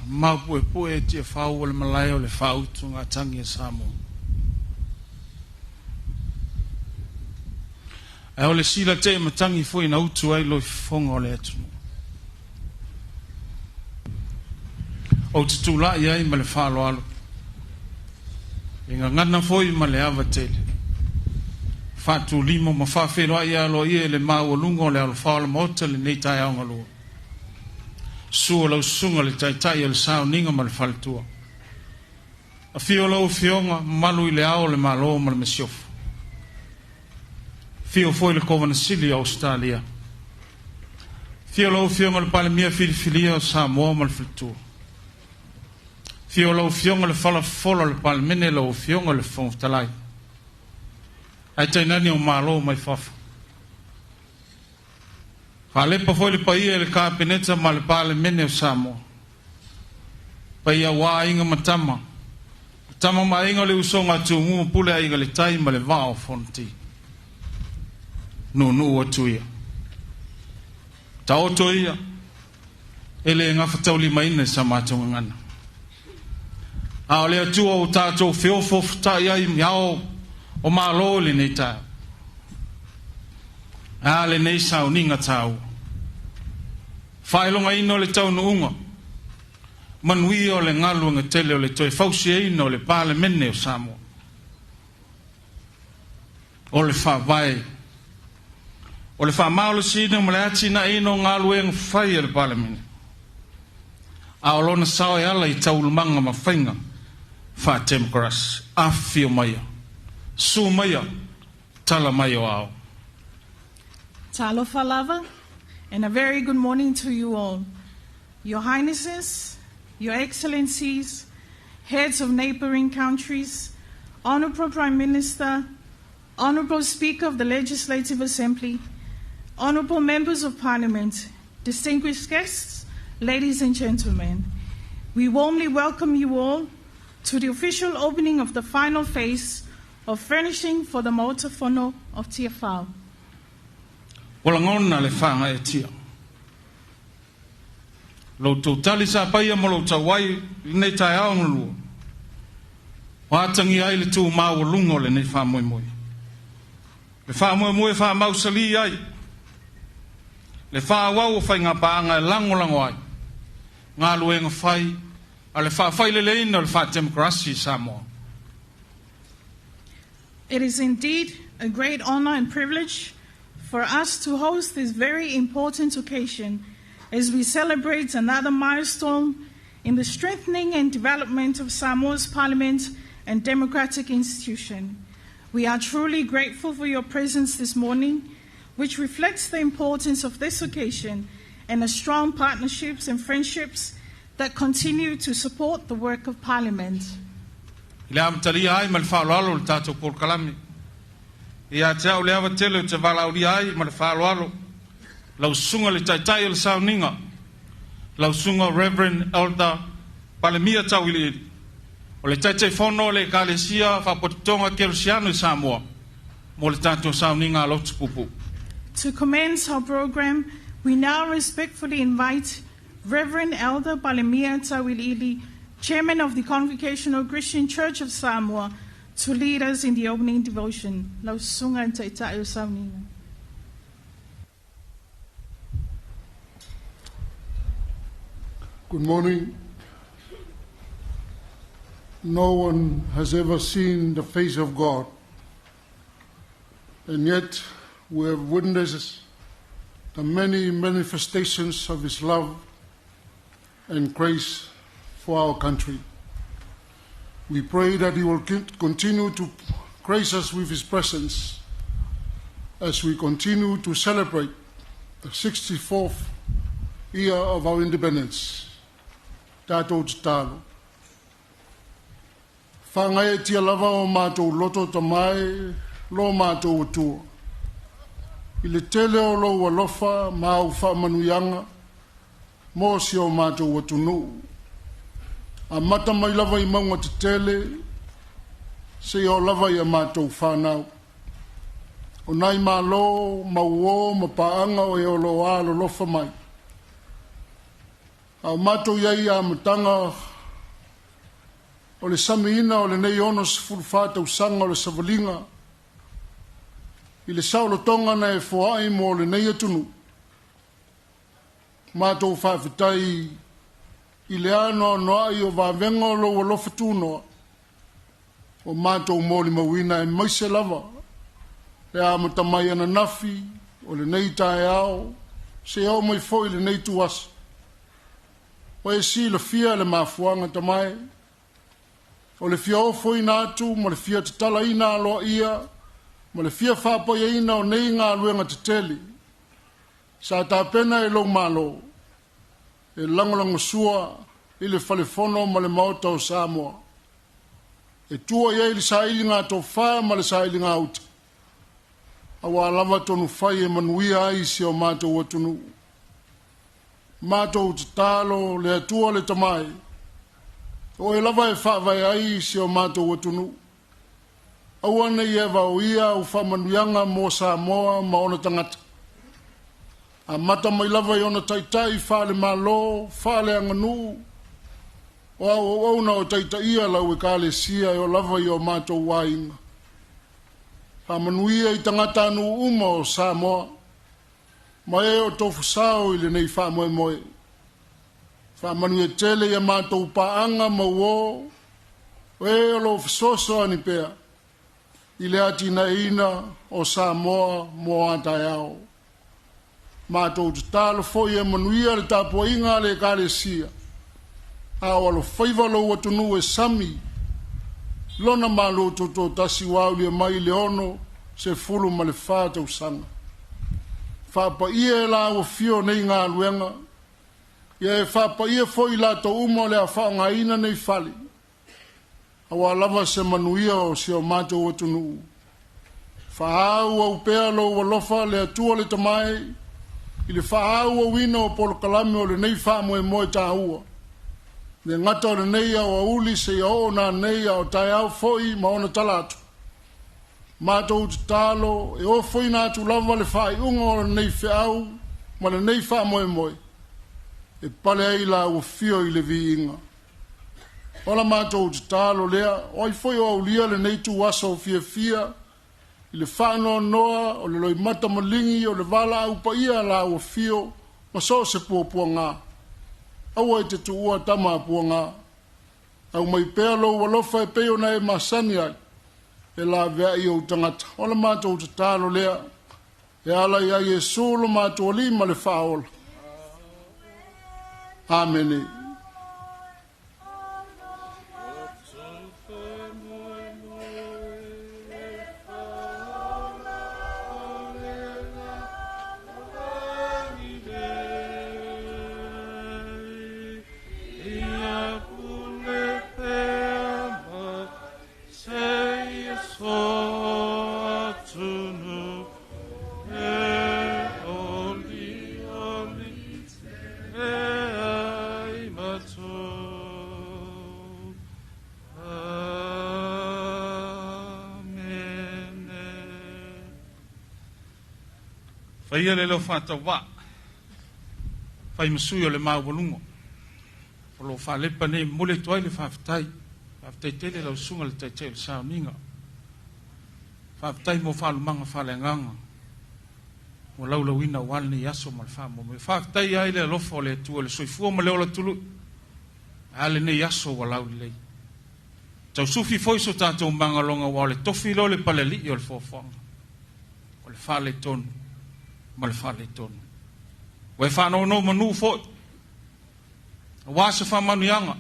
Speaker 14: maupuepue Tiafau o le malae o le faautugatagi a Samoa. Ae o le sila te'e matagi foi na utu ai loifofoga o le atunuu. Ou te tula'i ai ma le faaaloalo, e gagana foi ma le ava tele, faatulima ma faafeiloai aloaia i le maualuga o le alofā o le Maota i lenei taeao galua. Susu lau susuga i le Taitai o le Sauniga ma le Faletua. Afio lau Afioga mamalu i le Ao o le Malo ma le Masiofo. Afio foi le Kovana Sili o Ausetalia. Afio lau Afioga i le Palemia filifilia o Samoa ma le Faletua. Afio lau Afioga i le Falafofola o le Palemene, lau Afioga i le Fofoga Fetalai, ae tainane o Malo mai fafo. Faalepa foi le paia i le Kapeneta ma le Palemene o Samoa. Paia aua Aiga ma Tama, o Tama ma Aiga o le usoga a Tumua ma Pule, Aiga i le Tai ma le Vaa o Fonoti. Nuunuu atu ia. Taoto ia, e le gafataulimaina i sa matou gagana. A o le Atua ua tatou feofoofotai ai i ao o Malo i lenei taeao. A lenei sauniga taua. Faailogaina o le taunuuga manuia o le galuega tele o le toe fausiaina o le Palemene o Samoa. O le faavae o le faamalosiina ma le atinaeina o galuega fai a le Palemene, a o lona sao e ala i taualumaga ma faiga faatemokarasi. Afifio maia, susu maia, tala mai o ao.
Speaker 10: Talofa lava, and a very good morning to you all. Your Highnesses, Your Excellencies, heads of neighboring countries, Honorable Prime Minister, Honorable Speaker of the Legislative Assembly, Honorable Members of Parliament, distinguished guests, ladies and gentlemen, we warmly welcome you all to the official opening of the final phase of furnishing for the Maota Fono of Tiafau.
Speaker 14: Ua lagona le faagaeetia. Lo outou tali sa paia ma lo outou ai i lenei taeao galua, ua atagia ai le tu maualuga o lenei faamoemoe. Le faamoemoe e faamausalī ai le faaauau o faigapaaga e lagolago ai galuega fai a le faafaileleina o le faatemokarasi i Samoa.
Speaker 10: It is indeed a great honor and privilege for us to host this very important occasion as we celebrate another milestone in the strengthening and development of Samoa's parliament and democratic institution. We are truly grateful for your presence this morning, which reflects the importance of this occasion and the strong partnerships and friendships that continue to support the work of Parliament.
Speaker 14: I le amatalia ai ma le faaaloalo le tatou polokalame, ia te au le ava tele ou te valaaulia ai ma le faaaloalo lau susuga i le Taitai o le Sauniga, lau susuga Reverend Elder Palemia Tauiliili, o le Taitaifono o le Ekalesia Faapotopotoga Kerisiano i Samoa, mo le tatou sauniga a lotu puupuu.
Speaker 10: To commence our program, we now respectfully invite Reverend Elder Palemia Tauiliili, Chairman of the Congregational Christian Church of Samoa, to lead us in the opening devotion. Lau susuga i le Taitai o Sauniga.
Speaker 8: Good morning. No one has ever seen the face of God, and yet we have witnessed the many manifestations of His love and grace for our country. We pray that He will continue to grace us with His presence as we continue to celebrate the 64th year of our independence. Tatou tatalo. Faagaeetia lava o matou loto tamae lo matou Atua. I le tele o lou alofa ma au faamanuiaga mo si o matou atunuu. Amata mai lava i mauga tetele seia oo lava i a matou fanau. O nai malo, ma uō ma paaga o e o lo o alolofa mai. A o matou i ai i amataga o le samiina o lenei 64 tausaga o le savaliga i le saolotoga na e foai mo lenei atunuu, matou faafetai i le anoanoai o vavega o lou alofa tunoa ua matou molimauina aemaise lava le amata mai ananafi o lenei taeao seia oo mai foi i lenei ituaso. Ua e silafia le mafuaaga tamae o le fia ofoina atu ma le fia tatalaina aloaia ma le fia faapaiaina o nei galuega tetele sa tapena e lou Malo e lagolagosua i le Falefono ma le Maota o Samoa e tua i ai le sailiga tofa ma le sailiga uta auā lava tonu fai e manuia ai si o matou atunuu. Matou tatalo le Atua le Tamae, o oe lava e faavae ai si o matou atunuu. Aua ne i e vaoia au faamanuiaga mo Samoa ma ona tagata. Amata mai lava i ona taitai faale-Malo, faale-aganuu, o au auauna o taitaia lau ekalesia e oo lava i o matou aiga. Faamanuia i tagatanuu uma o Samoa, ma e o tofusao i lenei faamoemoe. Faamanuia tele i a matou paaga ma uō, o e o lo o fesoasoani pea i le atinaeina o Samoa mo a taeao. Matou tatalo foi ia manuia le tapuaiga a le Ekalesia, a o alofaiva lou atunuu e sami lona Malo Tutoatasi ua aulia mai le 64 tausaga. Faapaia e la ua fio nei galuega, ia e faapaia foi i latou uma o le a faaaogaina nei fale, auā lava se manuia o si o matou atunuu. Faaauau pea lou alofa le Atua le Tamae i le faaauauina o polokalame o lenei faamoemoe taua, le gata o lenei aoauli seia oo nanei a o taeao foi ma ona tala atu. Matou tatalo e ofoina atu lava le faaiuga o lenei feau ma lenei faamoemoe e pale ai la ua fio i le viiga. O la matou tatalo lea, o ai foi o aulia lenei ituaso fiafia i le faanoanoa o le loimata maligi o le valaau paia a la ua fio ma so o se puapuaga. Aua e te tuua tama a puaga. Aumai pea lou alofa e pei ona e masani ai e laveai ou tagata. O la matou tatalo lea e ala ia Iesu lo matou Alii ma le Faaola. Amene.
Speaker 14: Faia le leo faatauvaa, fai ma sui o le maualuga o lo o faalepa nei, momoli atu ai le faafetai. Faafetai tele lau susuga i le Taitai o le Sauniga. Faafetai mo faalumaga faaleagaga ua laulauina aua lenei aso ma le faamoemoe. Faafetai ai le alofa o le Atua i le soifua ma le ola tului, a lenei aso ua laulelei. Tausufi foi so tatou magaloga, aua o le tofi lea o le palealii o le foafoaga, o le faaletonu ma le faaletonu. Ua e faanonomanu foi aua se faamanuiaga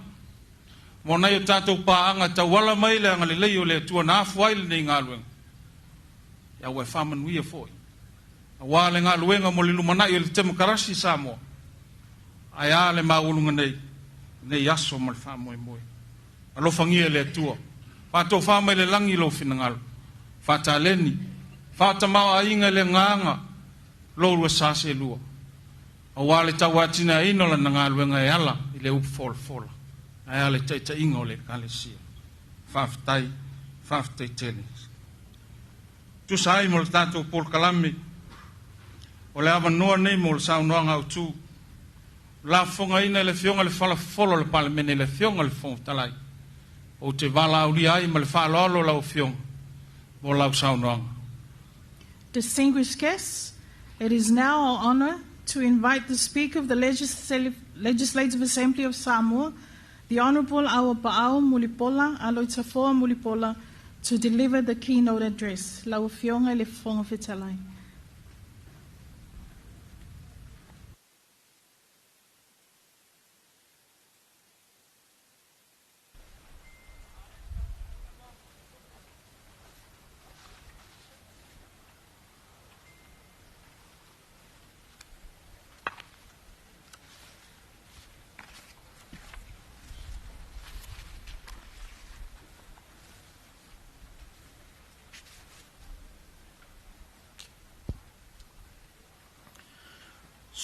Speaker 14: mo nai o tatou paaga tauala mai le agalelei o le Atua na afu ai lenei galuega. Ia ua e faamanuia foi aua le galuega mo le lumanai o le temokarasi i Samoa, ae a le maualuga nei, nei aso ma le faamoemoe. Alofagia e le Atua, faatofa mai le lagi lou finagalo, faataleni, faatamaoaiga i le agaga lou lua sa selua, aua le tauatinaeina o lana galuega e ala i le upu folafola, ae a le taitaiga o le ekalesia. Faafetai, faafetai tele. Tusa ai mo le tatou polokalame, o le avanoa nei mo le saunoaga autu. Lafogaina i le Afioga i le Falafolo o le Palemene i le Afioga i le Fofoga Fetalai. Ou te valaaulia ai ma le faaaloalo lau Afioga mo lau saunoaga.
Speaker 10: Distinguished guests, it is now our honor to invite the Speaker of the Legislative Assembly of Samoa, the Honourable Auapaau Mulipola Aloitafoa Mulipola, to deliver the keynote address. Lau Afioga i le Fofoga Fetalai.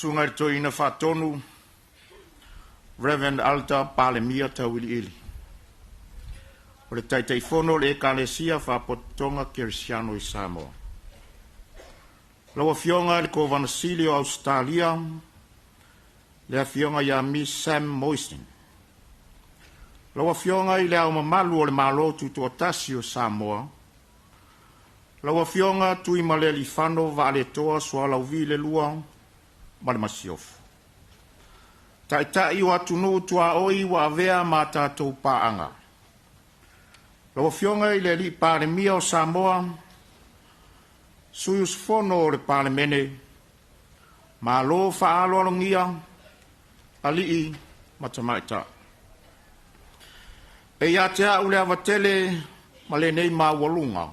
Speaker 15: Susuga i le Toeaina Faatonu Reverend Alta Palemia Tauiliili, o le Taitaifono o le Ekalesia Faapotopotoga Kerisiano i Samoa. Lau Afioga i le Kovana Sili o Ausetalia, le Afioga ia Miss Sam Mostyn. Lau Afioga i Le Ao Mamalu o le Malo Tutoatasi o Samoa, Lau Afioga Tuimalealiifano Vaaletoa Sualauvi II ma le Masiofo. Taitai o atunuu tuaoi ua avea ma tatou paaga. Lau Afioga i le Alii Palemia o Samoa, sui usufono o le Palemene, malo faaaloalogia alii ma tamaitai. E ia te au le ava tele ma lenei maualuga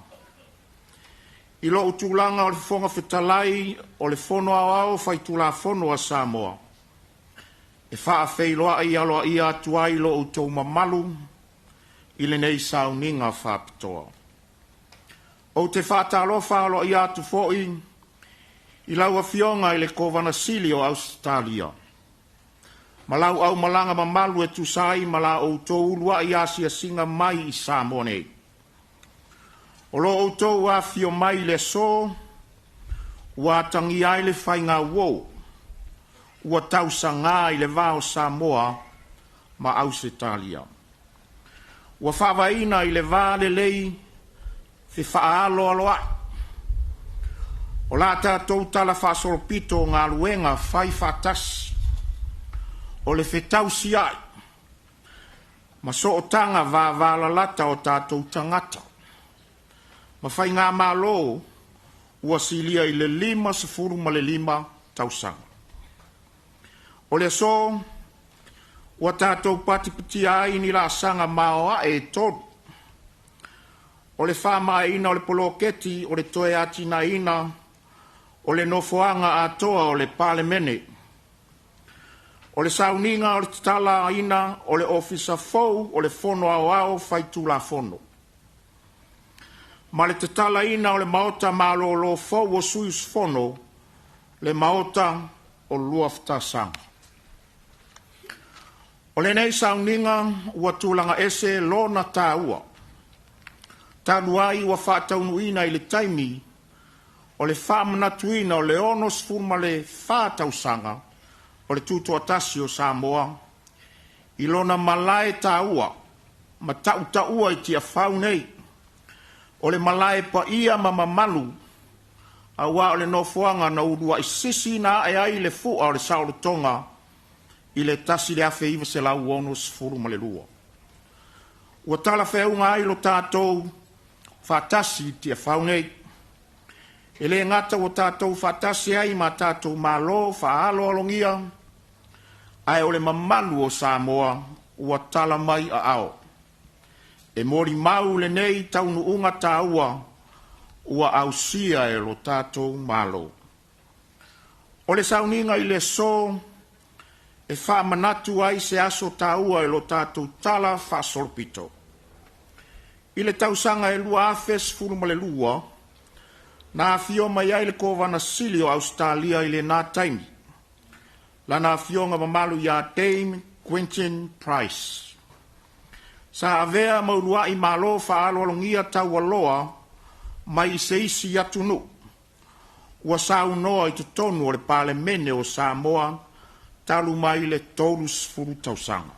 Speaker 15: i lou tulaga o le Fofoga Fetalai o le Fono Aoao Faitulafono a Samoa, e faafeiloai aloaia atu ai i lo outou mamalu i lenei sauniga faapitoa. Ou te faatalofa aloaia atu foi i lau Afioga i le Kovana Sili o Ausetalia ma lau aumalaga mamalu e tusa ai ma la outou uluai asiasiga mai i Samoa nei. O lo outou afifio mai i le aso ua atagia ai le faigauo ua tausaga i le va o Samoa ma Ausetalia. Ua faavaeina i le va lelei fefaaloaloai o la tatou talafaasolopito o galuega fai faatasi, o le fetausiai ma sootaga vavalalata o tatou tagata ma faigamalo ua silia i le 55 tausaga. O le aso ua tatou patipatia ai ni laasaga maoae e tolu, o le faamaeaina o le poloketi o le toe atinaeina o le nofoaga atoa o le Palemene, o le sauniga o le tatalaina o le Ofisa Fou o le Fono Aoao Faitulafono, ma le tatalaina o le Maota Malolo fou o sui usufono, le Maota o Luafatasaga. O lenei sauniga ua tulaga ese lona taua, talu ai ua faataunuuina i le taimi o le faamanatuina o le 64 tausaga o le Tutoatasi o Samoa i lona malae taua ma tautaua i Tiafau nei, o le malae paia ma mamalu, aua o le nofoaga na uluai sisiina ae ai le fua o le saolotoga i le 1962. Ua talafeauga ai lo tatou faatasi i Tiafau nei. E le gata ua tatou faatasi ai ma tatou malo faaaloalogia, ae o le mamalu o Samoa ua tala mai aao e molimau lenei taunuuga taua ua ausia e lo tatou Malo. O le sauniga i le aso e faamanatu ai se aso taua i lo tatou tala faasolopito. I le tausaga e 2012, na afio mai ai le Kovana Sili o Ausetalia i lena taimi, lana afioga mamalu ia Dame Quentin Bryce. Sa avea ma uluai malo faaaloalogia taualoa mai i se isi atunuu ua saunoa i totonu o le Palemene o Samoa talu mai le 30 tausaga.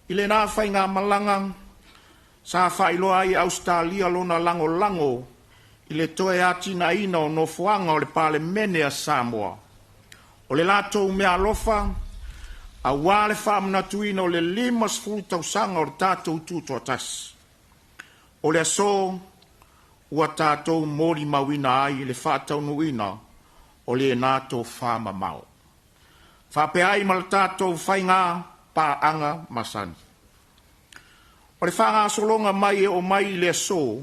Speaker 15: I lena faigamalaga sa faailoa ai e Ausetalia lona lagolago i le toe atinaeina o nofoaga o le Palemene a Samoa. O le latou meaalofa auā le faamanatuina o le 50 tausaga o le tatou Tutoatasi. O le aso ua tatou molimauina ai le faataunuuina o lena tofamamao, faapea ai ma le tatou faiga paaga masani. O le faagasologa mai e oo mai i le aso,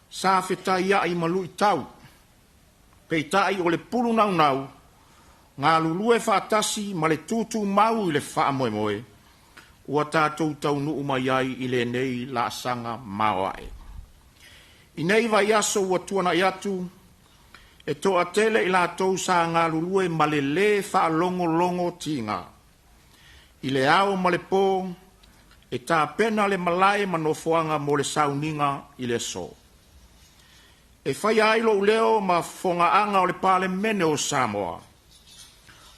Speaker 15: sa fetaiai ma luitau, peitai o le pulu naunau, galulue faatasi ma le tutumau i le faamoemoe, ua tatou taunuu mai ai i lenei laasaga maoae. I nei vaiaso ua tuanai atu, e toatele i latou sa galulue ma le lē faalogologo tiga i le ao ma le po e tapena le malae ma nofoaga mo le sauniga i le aso. E faia ai lou leo ma fofogaaga o le Palemene o Samoa,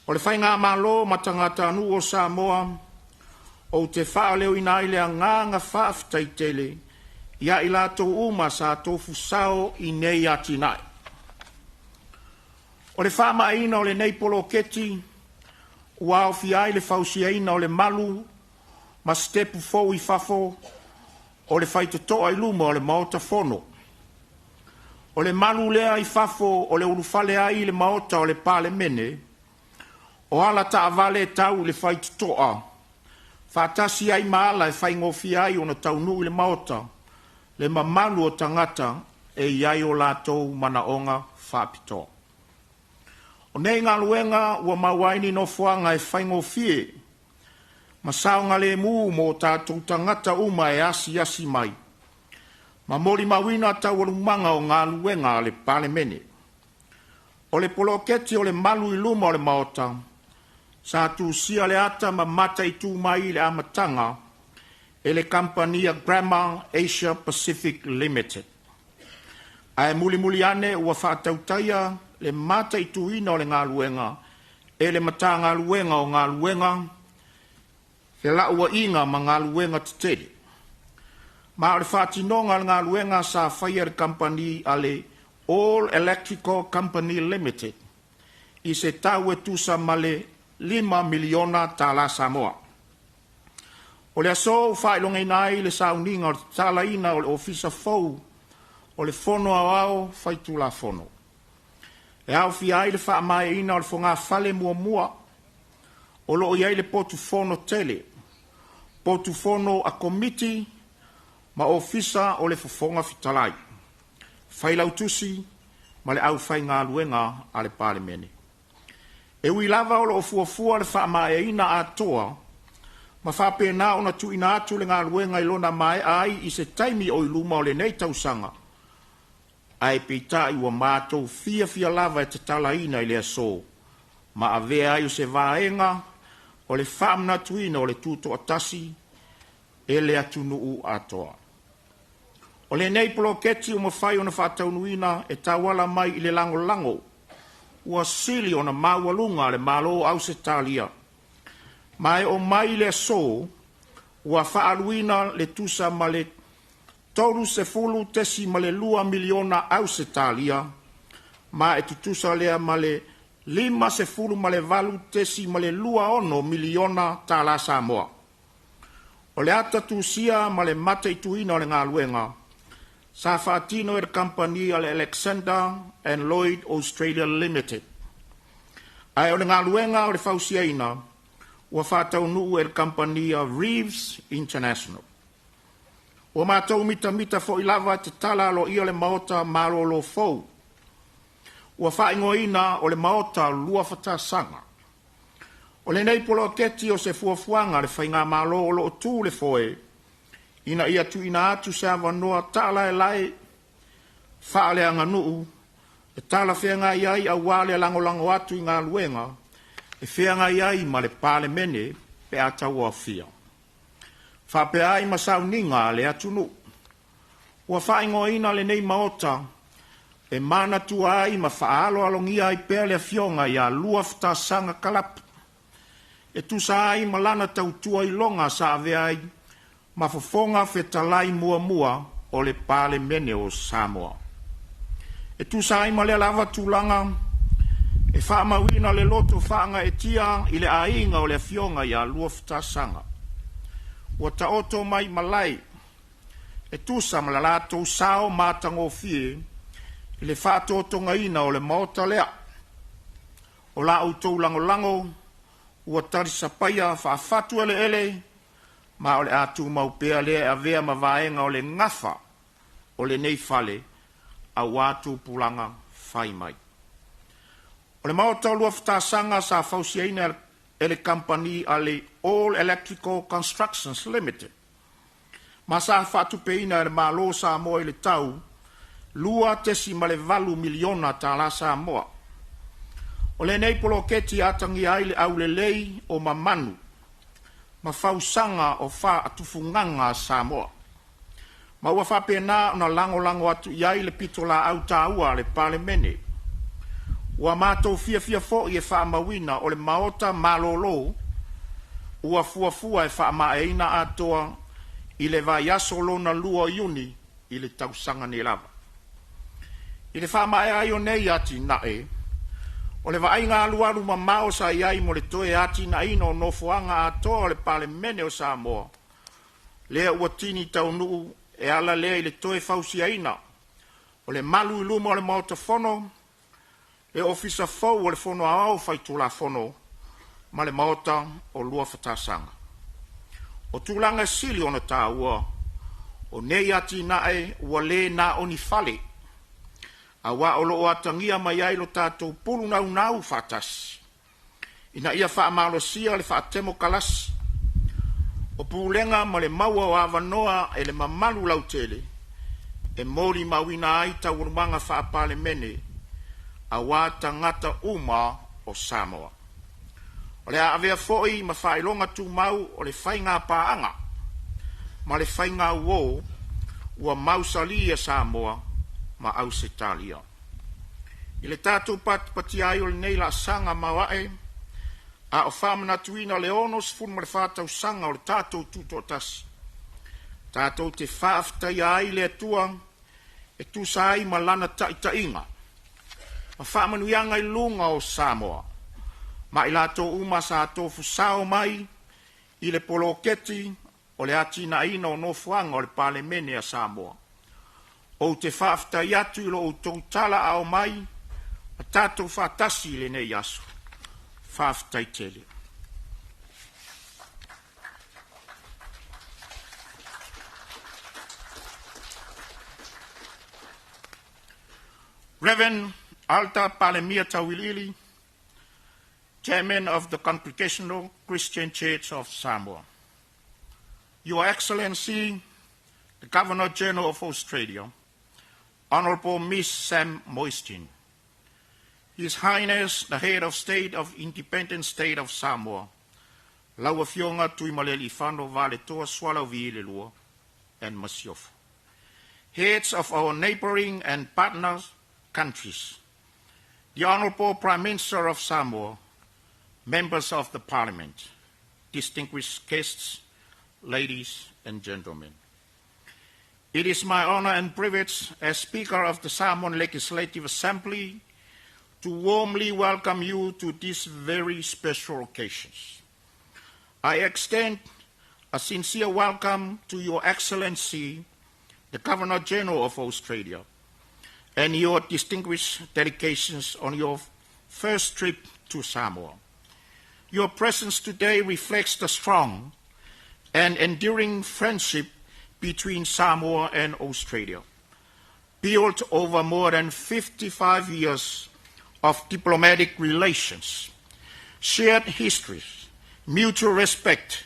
Speaker 15: o le Faigamalo ma tagatanuu o Samoa, ou te faaleoina ai le agaga faafetai tele ia i latou uma sa tofu sao i nei atinae. O le faamaeaina o lenei poloketi ua aofia ai le fausiaina o le malu ma sitepu fou i fafo o le faitotoa i luma o le Maota Fono. O le malu lea i fafo o le ulufale ai i le Maota o le Palemene, o ala taavale tau i le faitotoa, faatasi ai ma ala e faigofie ai ona taunuu i le Maota le mamalu o tagata e i ai o latou manaoga faapitoa. O nei galuega ua maua ai ni nofoaga e faigofie ma saogalemu mo tatou tagata uma e asiasi mai ma molimauina taualumaga o galuega a le Palemene. O le poloketi o le malu i luma o le Maota, sa tusia le ata ma mataitu mai i le amataga e le kamupani a Grammar Asia Pacific Limited. Ae mulimuli ane ua faatautaia le mataituina o le galuega e le Matagaluega o Galuega, Felauaiga ma Galuega Tetele. Ma o le faatinoga o le galuega sa faia e le kamupani a le All Electrical Company Limited i se tau e tusa ma le $5 miliona tala Samoa. O le aso ua faailogaina ai le sauniga o le tatalaina o le Ofisa fou o le Fono Aoao Faitulafono, e aofia ai le faamaeaina o le fogafale muamua o lo o i ai le potu fono tele, potu fono a Komiti ma Ofisa o le Fofoga Fetalai, Failautusi ma le aufaigaluega a le Palemene. E ui lava o lo o fuafua le faamaeaina atoa ma faapena ona tuuina atu le galuega i lona maea ai i se taimi o i luma o lenei tausaga, ae peitai ua matou fiafia lava e tatalaina i le aso ma avea ai o se vaega o le faamanatuina o le Tutoatasi e le atunuu atoa. O lenei poloketi ua mafai ona faataunuuina e tauala mai i le lagolago ua sili ona maualuga a le Malo o Ausetalia, ma e oo mai i le aso ua faaaluina le tusa ma le $30.2 miliona Ausetalia, ma e tutusa lea ma le $58.26 miliona tala Samoa. O le ata tusia ma le mataituina o le galuega sa faatino e le kamupani a le Alexander and Lloyd Australia Limited, ae o le galuega o le fausiaina ua faataunuu e le kamupani a Reeves International. Ua matou mitamita foi lava e tatala aloaia le Maota malolo fou ua faaigoaina o le Maota Luafatasaga. O lenei poloketi o se fuafuaga a le Faigamalo o lo o tu le foe, ina ia tuuina atu se avanoa taalaelae faaleaganuu e talafeagai ai aua le lagolago atu i galuega e feagai ai ma le Palemene pe a tauaofia, faapea ai ma sauniga a le atunuu. Ua faaigoaina lenei Maota e manatua ai ma faaaloalogia ai pea le afioga ia Luafatasaga Kalapua, E tusa ai ma lana tautua iloga sa avea ai ma Fofoga Fetalai muamua o le Palemene o Samoa. E tusa ai ma lea lava tulaga e faamauina le loto faagaeetia i le aiga o le Afioga ia Luafatasaga ua taoto mai malae e tusa ma le latou sao matagofie i le faatotogaina o le Maota lea. O la outou lagolago ua talisapaia faafatu eleele ma o le a tumau pea lea e avea ma vaega o le gafa o lenei fale aua tupulaga fai mai. O le Maota o Luafatasaga sa fausiaina e le Kamupani a le All Electrical Constructions Limited ma sa faatupeina e le Malo o Samoa i le tau $2.8miliona tala Samoa. O lenei poloketi e atagia ai le aulelei o mamanu ma fausaga o faatufugaga a Samoa, ma ua faapena ona lagolago atu i ai le pitolaau taua a le Palemene. Ua matou fiafia foi e faamauina o le Maota malolo ua fuafua e faamaeaina atoa i le vaiaso lona lua o Iuni i le tausaga nei lava. I le faamaea ai o nei atinae, o le vaaiga alualu mamao sa i ai mo le toe atinaeina o nofoaga atoa o le Palemene o Samoa, lea ua tini taunuu e ala lea i le toe fausiaina o le malu i luma o le Maota Fono, le Ofisa fou o le Fono Aoao Faitulafono ma le Maota o Luafatasaga. O tulaga e sili ona taua, o nei atinae ua le na o ni fale, aua o lo o atagia mai ai lo tatou pulu naunau faatasi ina ia faamalosia le faatemokalasi o pulega ma le maua o avanoa e le mamalu lautele e molimauina ai taualumaga faa-Palemene aua tagata uma o Samoa. O le a avea foi ma faailoga tumau o le faiga paaga ma le faiga uō ua mausali e Samoa ma Ausetalia. I le tatou patipatia ai o lenei laasaga maoae, a o faamanatuina le 64 tausaga o le tatou Tutoatasi, tatou te faafetaia ai le Atua e tusa ai ma Lana taitaiga ma faamanuiaga i luga o Samoa ma i latou uma sa tofu sao mai i le poloketi o le atinaeina o nofoaga o le Palemene a Samoa. Ou te faafetai atu i lo outou talaaao mai ma tatou faatasi i lenei aso. Faafetai tele. Reverend Alta Palemia Tauiliili, Chairman of the Congregational Christian Church of Samoa. Your Excellency, the Governor General of Australia, Honorable Miss Sam Mostyn. His Highness, the Head of State of Independent State of Samoa, Lau Afioga Tuimalealiifano Vaaletoa Sualauvi II and Masiofo. Heads of our neighboring and partner countries, the Honorable Prime Minister of Samoa, members of the Parliament, distinguished guests, ladies and gentlemen. It is my honor and privilege as Speaker of the Samoan Legislative Assembly to warmly welcome you to this very special occasion. I extend a sincere welcome to Your Excellency, the Governor General of Australia, and your distinguished delegations on your first trip to Samoa. Your presence today reflects the strong and enduring friendship between Samoa and Australia, built over more than 55 years of diplomatic relations, shared histories, mutual respect,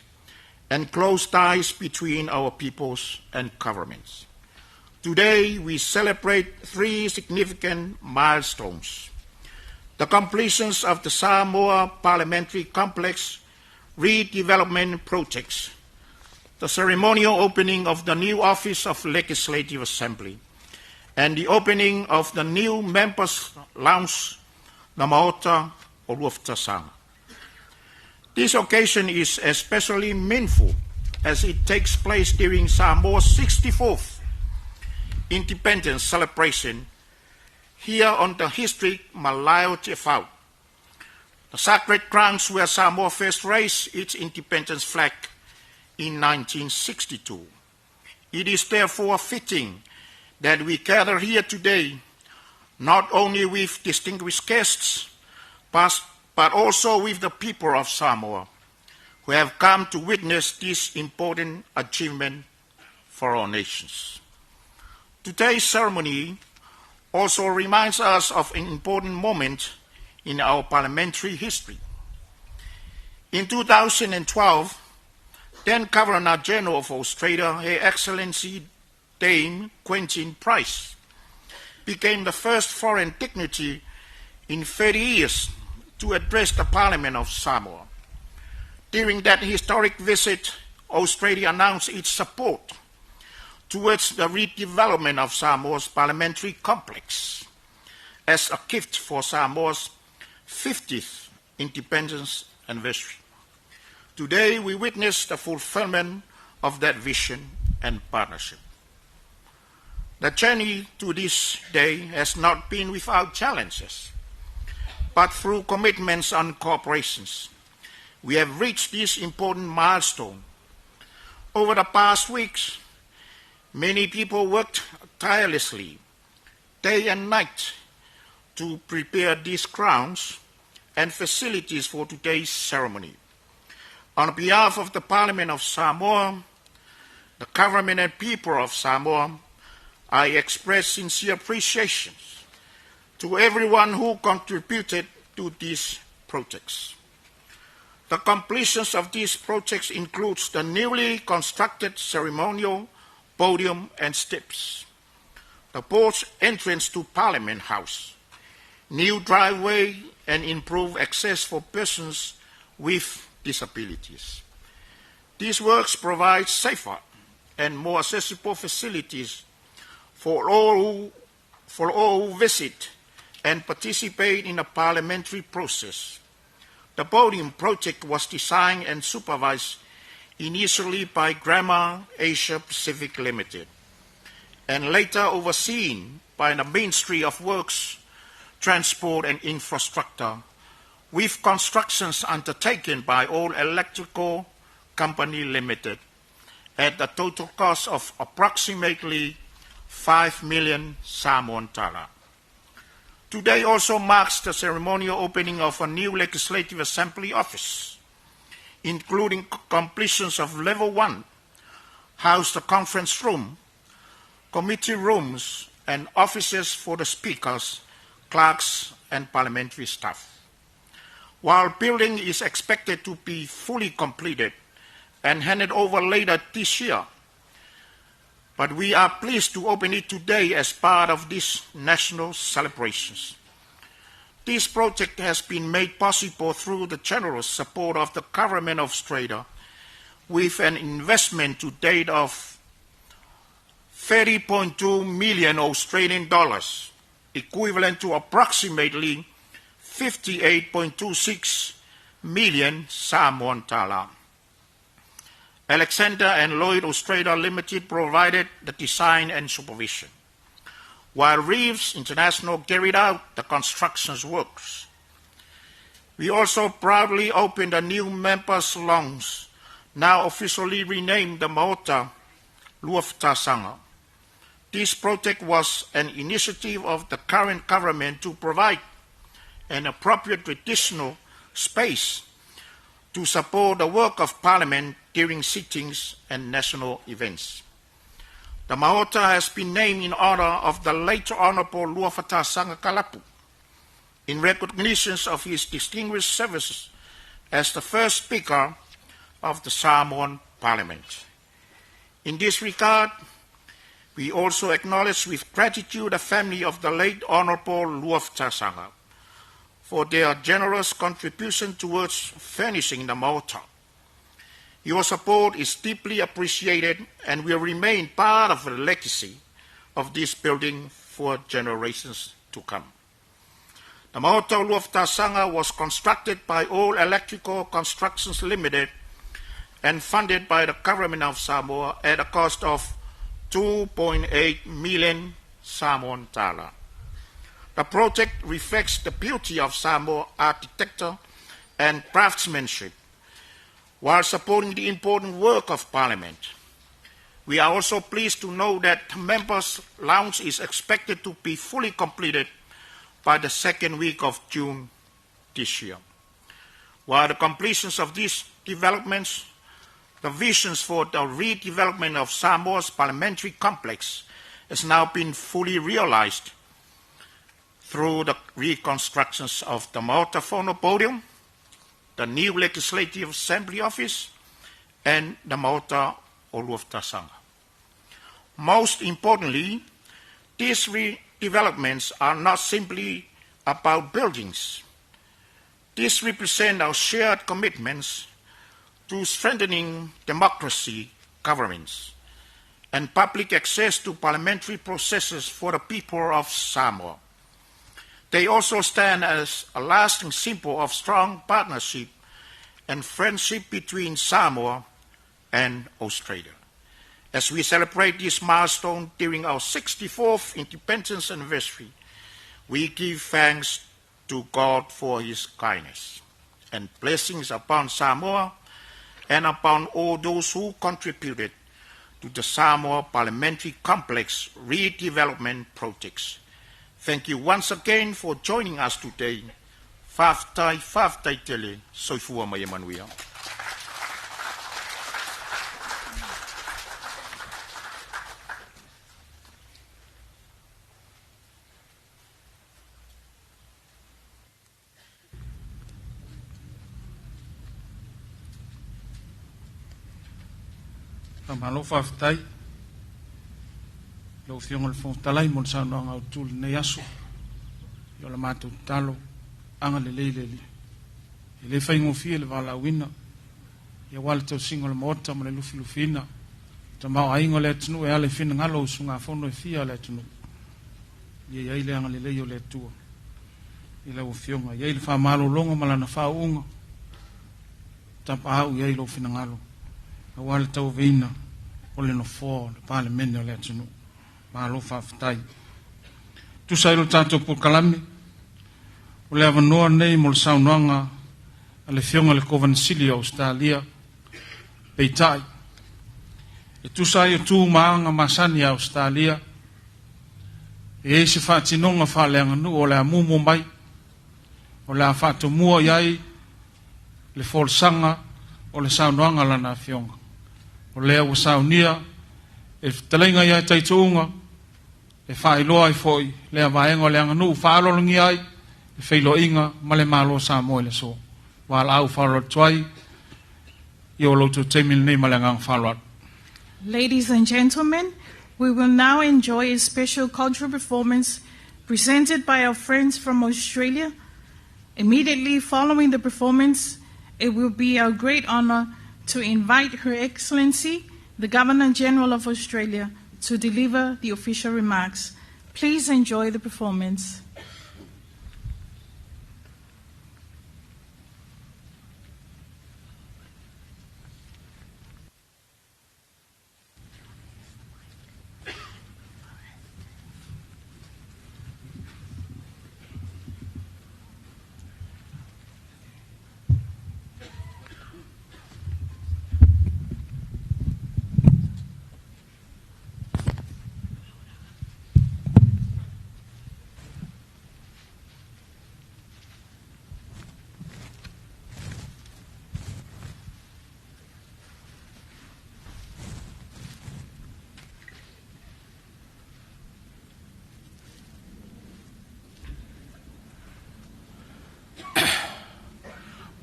Speaker 15: and close ties between our peoples and governments. Today, we celebrate three significant milestones: the completions of the Samoa Parliamentary Complex redevelopment projects, the ceremonial opening of the new Office of Legislative Assembly, and the opening of the new Members Lounge, the Maota o Luafatasaga. This occasion is especially meaningful as it takes place during Samoa's 64th independence celebration here on the historic Malae o Tiafau, the sacred grounds where Samoa first raised its independence flag in 1962. It is therefore fitting that we gather here today not only with distinguished guests, but also with the people of Samoa who have come to witness this important achievement for our nations. Today's ceremony also reminds us of an important moment in our parliamentary history. In 2012, then Governor General of Australia, Her Excellency Dame Quentin Bryce, became the first foreign dignitary in 30 years to address the Parliament of Samoa. During that historic visit, Australia announced its support towards the redevelopment of Samoa's parliamentary complex as a gift for Samoa's 50th independence anniversary. Today, we witness the fulfillment of that vision and partnership. The journey to this day has not been without challenges, but through commitments and cooperations, we have reached this important milestone. Over the past weeks, many people worked tirelessly, day and night, to prepare these grounds and facilities for today's ceremony. On behalf of the Parliament of Samoa, the government and people of Samoa, I express sincere appreciation to everyone who contributed to these projects. The completion of these projects includes the newly constructed ceremonial podium and steps, the porch entrance to Parliament House, new driveway and improved access for persons with disabilities. These works provide safer and more accessible facilities for all who visit and participate in the parliamentary process. The podium project was designed and supervised initially by Grammar Asia Pacific Limited and later overseen by the Ministry of Works, Transport and Infrastructure, with constructions undertaken by All Electrical Company Limited at a total cost of approximately 5 million Samoan tala. Today also marks the ceremonial opening of a new Legislative Assembly office, including completions of Level 1, house the conference room, committee rooms, and offices for the speakers, clerks, and parliamentary staff. While building is expected to be fully completed and handed over later this year, but we are pleased to open it today as part of these national celebrations. This project has been made possible through the generous support of the Government of Australia, with an investment to date of 30.2 million Australian dollars, equivalent to approximately 58.26 million Samoan tala. Alexander and Lloyd Australia Limited provided the design and supervision, while Reeves International carried out the construction works. We also proudly opened a new members' lounge, now officially renamed the Maota Luafatasaga. This project was an initiative of the current government to provide an appropriate traditional space to support the work of Parliament during sittings and national events. The Maota has been named in honor of the late Honorable Luafatasaga Kalapu, in recognition of his distinguished services as the first Speaker of the Samoan Parliament. In this regard, we also acknowledge with gratitude the family of the late Honorable Luafatasaga for their generous contribution towards furnishing the Maota. Your support is deeply appreciated and will remain part of the legacy of this building for generations to come. The Maota o Luafatasaga was constructed by All Electrical Constructions Limited and funded by the Government of Samoa at a cost of 2.8 million Samoan tala. The project reflects the beauty of Samoa architecture and craftsmanship while supporting the important work of Parliament. We are also pleased to know that the Members' Lounge is expected to be fully completed by the second week of June this year. While the completions of these developments, the visions for the redevelopment of Samoa's parliamentary complex has now been fully realized through the reconstructions of the Maota Fono podium, the new Legislative Assembly office, and the Maota o Luafatasaga. Most importantly, these redevelopments are not simply about buildings. These represent our shared commitments to strengthening democracy, governance, and public access to parliamentary processes for the people of Samoa. They also stand as a lasting symbol of strong partnership and friendship between Samoa and Australia. As we celebrate this milestone during our 64th independence anniversary, we give thanks to God for his kindness and blessings upon Samoa and upon all those who contributed to the Samoa Parliamentary Complex redevelopment projects. Thank you once again for joining us today. Faafetai, faafetai tele, soifua ma ia manuia.
Speaker 14: Faamalo faafetai lau Afioga i le Fofoga Fetalai mo le saunoaga autu i lenei aso. Ia o le matou tatalo, agalelei le Alii. E le faigofie le valaauina aua le tausiga o le Maota ma le lufilufiina tamaoaiga o le atunuu e ala i finagalo o usugafono e fia a le atunuu. Ia i ai le agalelei o le Atua i lau Afioga, i ai le faamalologa ma lana faauuga, tapaau i ai lou finagalo aua le tauaveina o le nofoa o le Palemene o le atunuu. Malo faafetai. Tusa ai lo tatou polokalame, o le avanoa nei mo le saunoaga a le Afioga i le Kovana Sili o Ausetalia. Peitai, e tusa ai o tu ma aga masani a Ausetalia, e i ai se faatinoga faaleaganuu o le a muamua mai, o le a faatomua i ai le folasaga o le saunoaga a lana afioga. O lea ua saunia e le fetalaiga ia Taituuga e faailoa ai foi lea vaega o le aganuu faaaloalogia ai le feiloaiga ma le Malo o Samoa i le aso. Valaau faaaloalo atu ai i o loutou taimi lenei ma le agaga faaaloalo.
Speaker 10: Ladies and gentlemen, we will now enjoy a special cultural performance presented by our friends from Australia. Immediately following the performance, it will be our great honor to invite Her Excellency, the Governor General of Australia, to deliver the official remarks. Please enjoy the performance.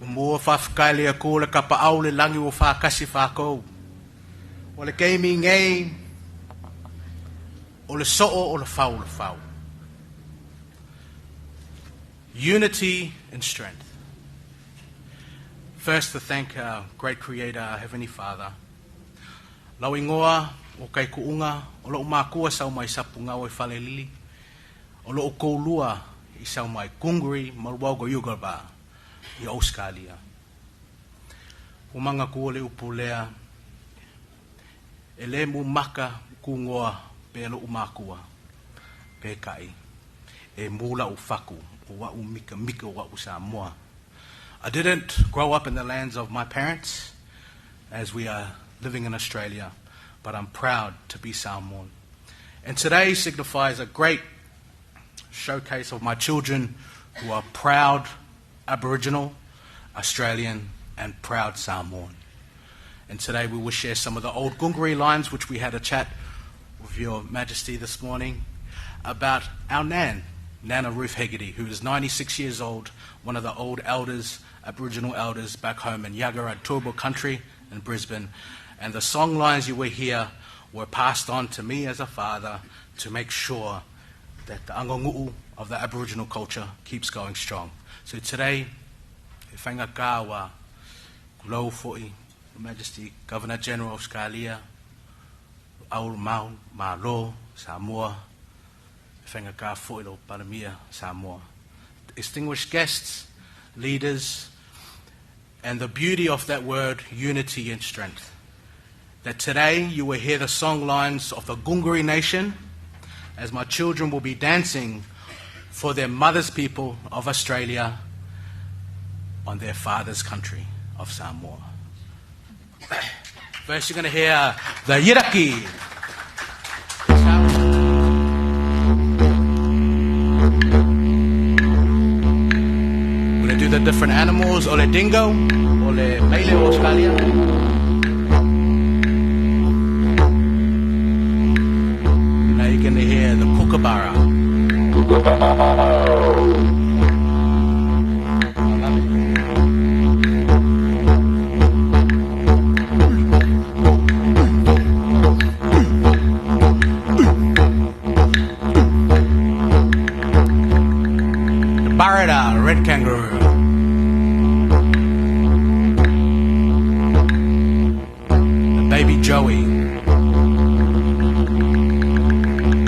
Speaker 16: Mua faafetai le Atua le Tapaau i le Lagi ua faatasi fatou. O le taimi nei o le soo o le fau o le fau. Unity and strength. First, to thank our great Creator, our Heavenly Father. Lau igoa o Taituuga, o lou makua sau mai Sapugao i Falealili, o lou toalua i sau mai Gunggari ma le Walga Yugaba i Auskalia. Ua magatua le upu lea, e lē mumaka kugoa pe lo'u makua, peka'i e mū la'u faku o a'u mikamika o a'u Samoa. I didn't grow up in the lands of my parents, as we are living in Australia, but I'm proud to be Samoan. And today signifies a great showcase of my children who are proud Aboriginal, Australian, and proud Samoan. And today we will share some of the old Gunggari lines, which we had a chat with Your Majesty this morning, about our Nan, Nana Ruth Hegarty, who is 96 years old, one of the old elders, Aboriginal elders back home in Yagara Turrbal country in Brisbane. And the song lines you will hear were passed on to me as a father to make sure that the angangu'u of the Aboriginal culture keeps going strong. So today, e whaingaka wa kulau fo'i, Your Majesty Governor General of Australia, Aul Mau, Malo, Samoa, e whaingaka fo'i lo Palemia, Samoa. Distinguished guests, leaders, and the beauty of that word, unity and strength. That today you will hear the song lines of the Gunggari Nation as my children will be dancing for their mother's people of Australia on their father's country of Samoa. First, you're going to hear the Yidaki. We're going to do the different animals, ole dingo, ole mele Australia. Now you're going to hear the kookaburra. The Barada, red kangaroo. The baby Joey.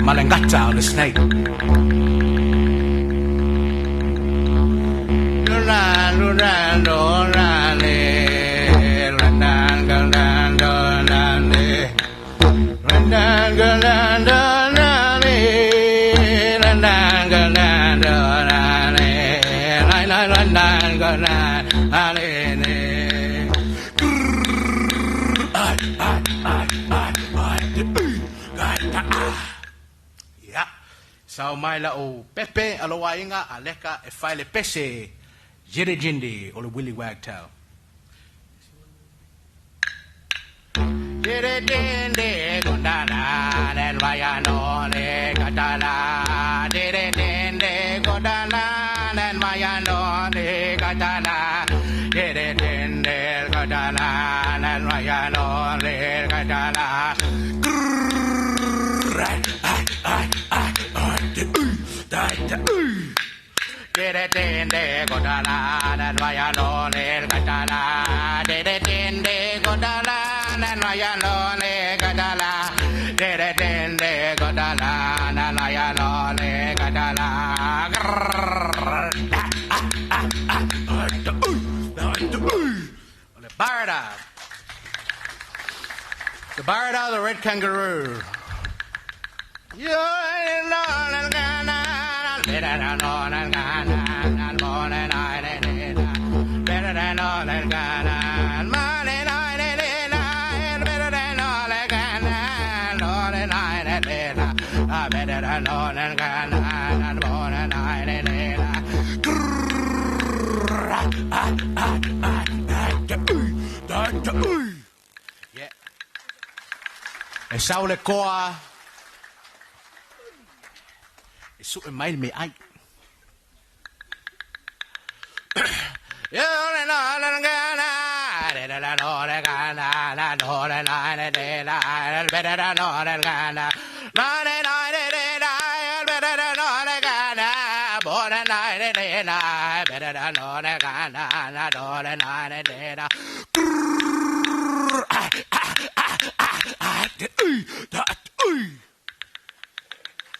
Speaker 16: Malangata, the snake. Yeah. Sau mai la o Pepe aloainga aleka e faile pese jere jindi o le Willy Wagtail. Jere jindi gondala nen vaya no le katala. Jere jindi gondala nen vaya no le katala. Jere jindi gondala nen vaya no le katala. Dere dende godala nan vaya no le katala. Dere dende godala nan vaya no le katala. Dere dende godala nan vaya no le katala. The Barada. The Barada, the red kangaroo. Yeah. E sau le koa. E su'e mai le meaai.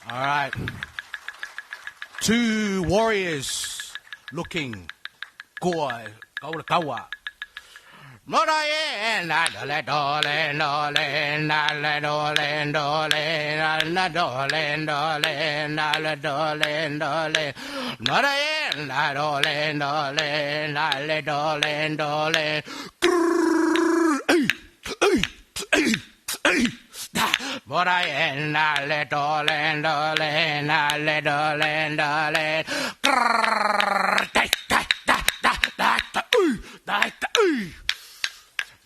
Speaker 16: All right. Two warriors looking koa kaula kaua. Mora ye na do le do le do le na le do le do le na na do le do le na le do le do le Mora ye na do le do le na le do le do le Mora ye na le do le do le na le do le do le da da da da da da da da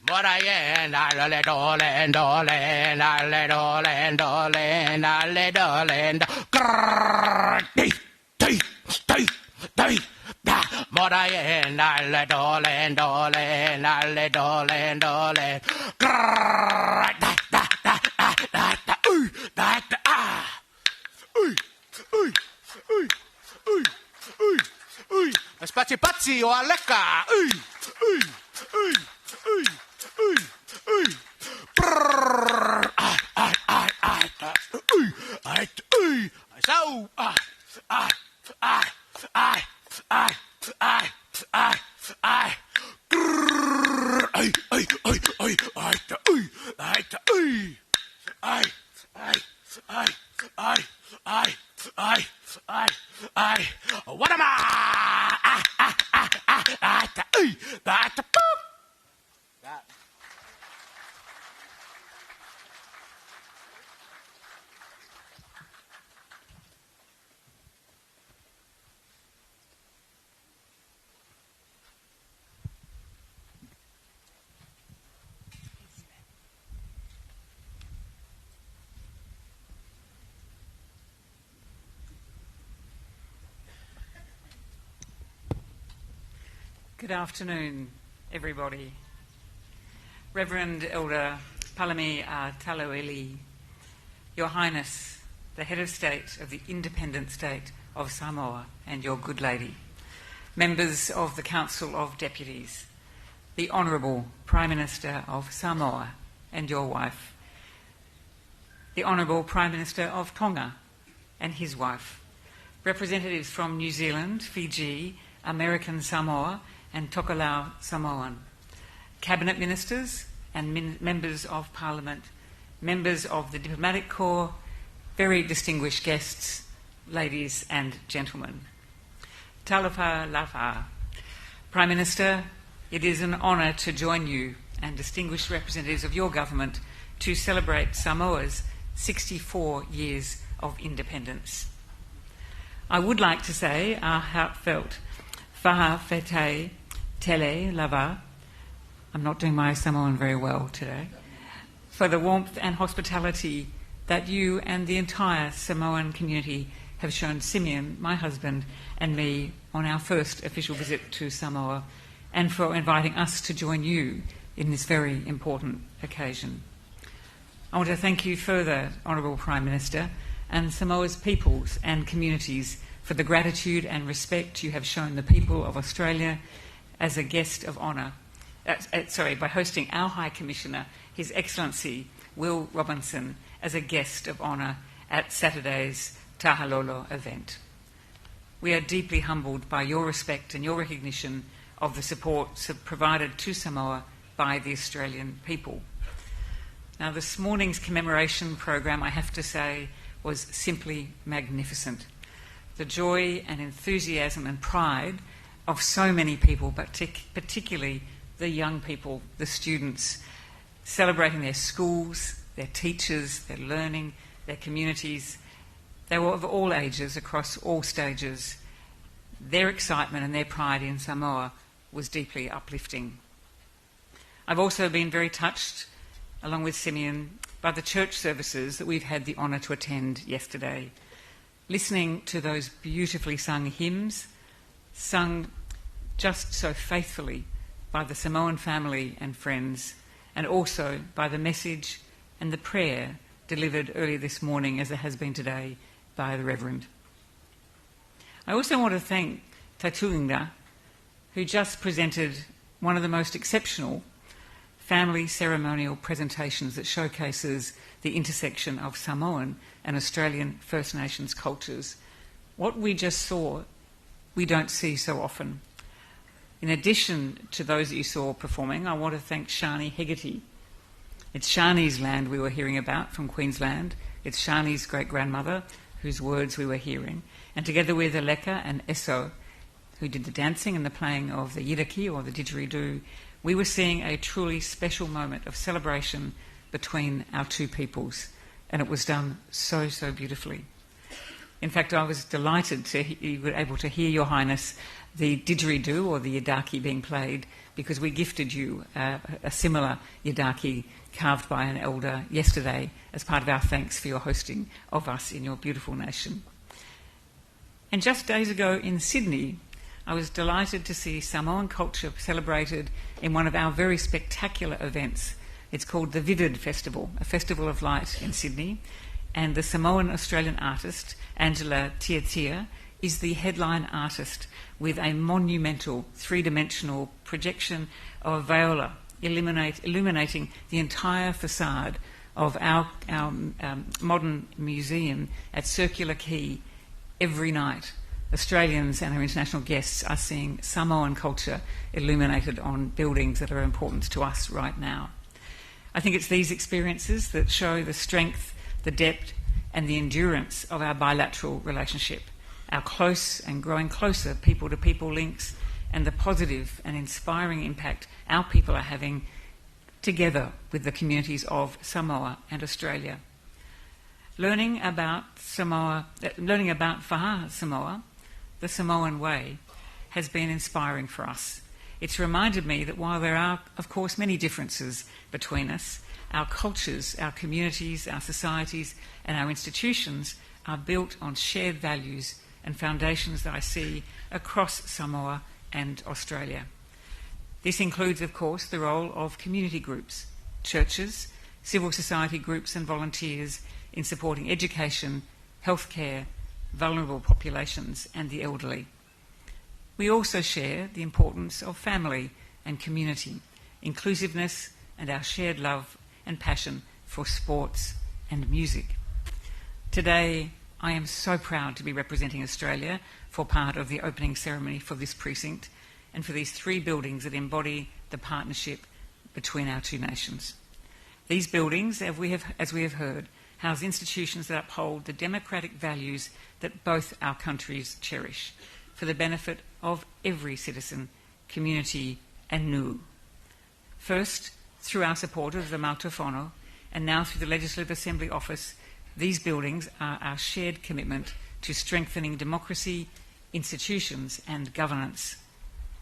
Speaker 16: Mora ye na le do le do le na le do le do le na le do le do grrr di di di da Mora ye na le do le do le na le do le do le grrr da da da da da da da da ah ui ui ui ui ui ui Spatsi patsi o aleka ui ui ui ui ui ui brrr ah ah ah ah da ui ai ui sau ah ah ah ah ah ah ah ah grrr ai ai ai ai ai da ui ai da ui ai ai ai ai ai ai ai ai what am I ah ah ah ah ah da ui da da boop that.
Speaker 17: Good afternoon, everybody. Reverend Elder Palami Taloeli, Your Highness, the Head of State of the Independent State of Samoa and your good lady, members of the Council of Deputies, the Honourable Prime Minister of Samoa and your wife, the Honourable Prime Minister of Tonga and his wife, representatives from New Zealand, Fiji, American Samoa and Tokelau Samoan, Cabinet Ministers and members of Parliament, members of the Diplomatic Corps, very distinguished guests, ladies and gentlemen. Talofa lava. Prime Minister, it is an honour to join you and distinguished representatives of your government to celebrate Samoa's 64 years of independence. I would like to say our heartfelt fa'afetai tele lava. I'm not doing my Samoan very well today. For the warmth and hospitality that you and the entire Samoan community have shown Simeon, my husband, and me on our first official visit to Samoa, and for inviting us to join you in this very important occasion. I want to thank you further, Honourable Prime Minister, and Samoa's peoples and communities for the gratitude and respect you have shown the people of Australia as a guest of honour. By hosting our High Commissioner, His Excellency Will Robinson, as a guest of honour at Saturday's Tahalolo event. We are deeply humbled by your respect and your recognition of the support provided to Samoa by the Australian people. Now, this morning's commemoration program, I have to say, was simply magnificent. The joy and enthusiasm and pride of so many people, but particularly the young people, the students, celebrating their schools, their teachers, their learning, their communities. They were of all ages, across all stages. Their excitement and their pride in Samoa was deeply uplifting. I've also been very touched, along with Simeon, by the church services that we've had the honour to attend yesterday. Listening to those beautifully sung hymns, sung just so faithfully by the Samoan family and friends, and also by the message and the prayer delivered earlier this morning, as it has been today, by the Reverend. I also want to thank Tatuinga, who just presented one of the most exceptional family ceremonial presentations that showcases the intersection of Samoan and Australian First Nations cultures. What we just saw, we don't see so often. In addition to those that you saw performing, I want to thank Shani Hegarty. It's Shani's land we were hearing about from Queensland. It's Shani's great grandmother whose words we were hearing. And together with Aleka and Esso, who did the dancing and the playing of the yidaki or the didgeridoo, we were seeing a truly special moment of celebration between our two peoples. And it was done so, so beautifully. In fact, I was delighted to you were able to hear Your Highness the didgeridoo or the yidaki being played because we gifted you a similar yidaki carved by an elder yesterday as part of our thanks for your hosting of us in your beautiful nation. And just days ago in Sydney, I was delighted to see Samoan culture celebrated in one of our very spectacular events. It's called the Vivid Festival, a festival of light in Sydney. And the Samoan Australian artist, Angela Tiatia, is the headline artist with a monumental three dimensional projection of viola illuminating the entire facade of our, our modern museum at Circular Quay every night. Australians and our international guests are seeing Samoan culture illuminated on buildings that are important to us right now. I think it's these experiences that show the strength, the depth, and the endurance of our bilateral relationship, our close and growing closer people to people links, and the positive and inspiring impact our people are having together with the communities of Samoa and Australia. Learning about Samoa, learning about Faha Samoa, the Samoan way, has been inspiring for us. It's reminded me that while there are, of course, many differences between us, our cultures, our communities, our societies, and our institutions are built on shared values and foundations that I see across Samoa and Australia. This includes, of course, the role of community groups, churches, civil society groups, and volunteers in supporting education, healthcare, vulnerable populations, and the elderly. We also share the importance of family and community, inclusiveness, and our shared love and passion for sports and music. Today, I am so proud to be representing Australia for part of the opening ceremony for this precinct and for these three buildings that embody the partnership between our two nations. These buildings, as we have, as we have heard, house institutions that uphold the democratic values that both our countries cherish for the benefit of every citizen, community, and nu. First, through our support of the Maota Fono, and now through the Legislative Assembly Office, these buildings are our shared commitment to strengthening democracy, institutions, and governance.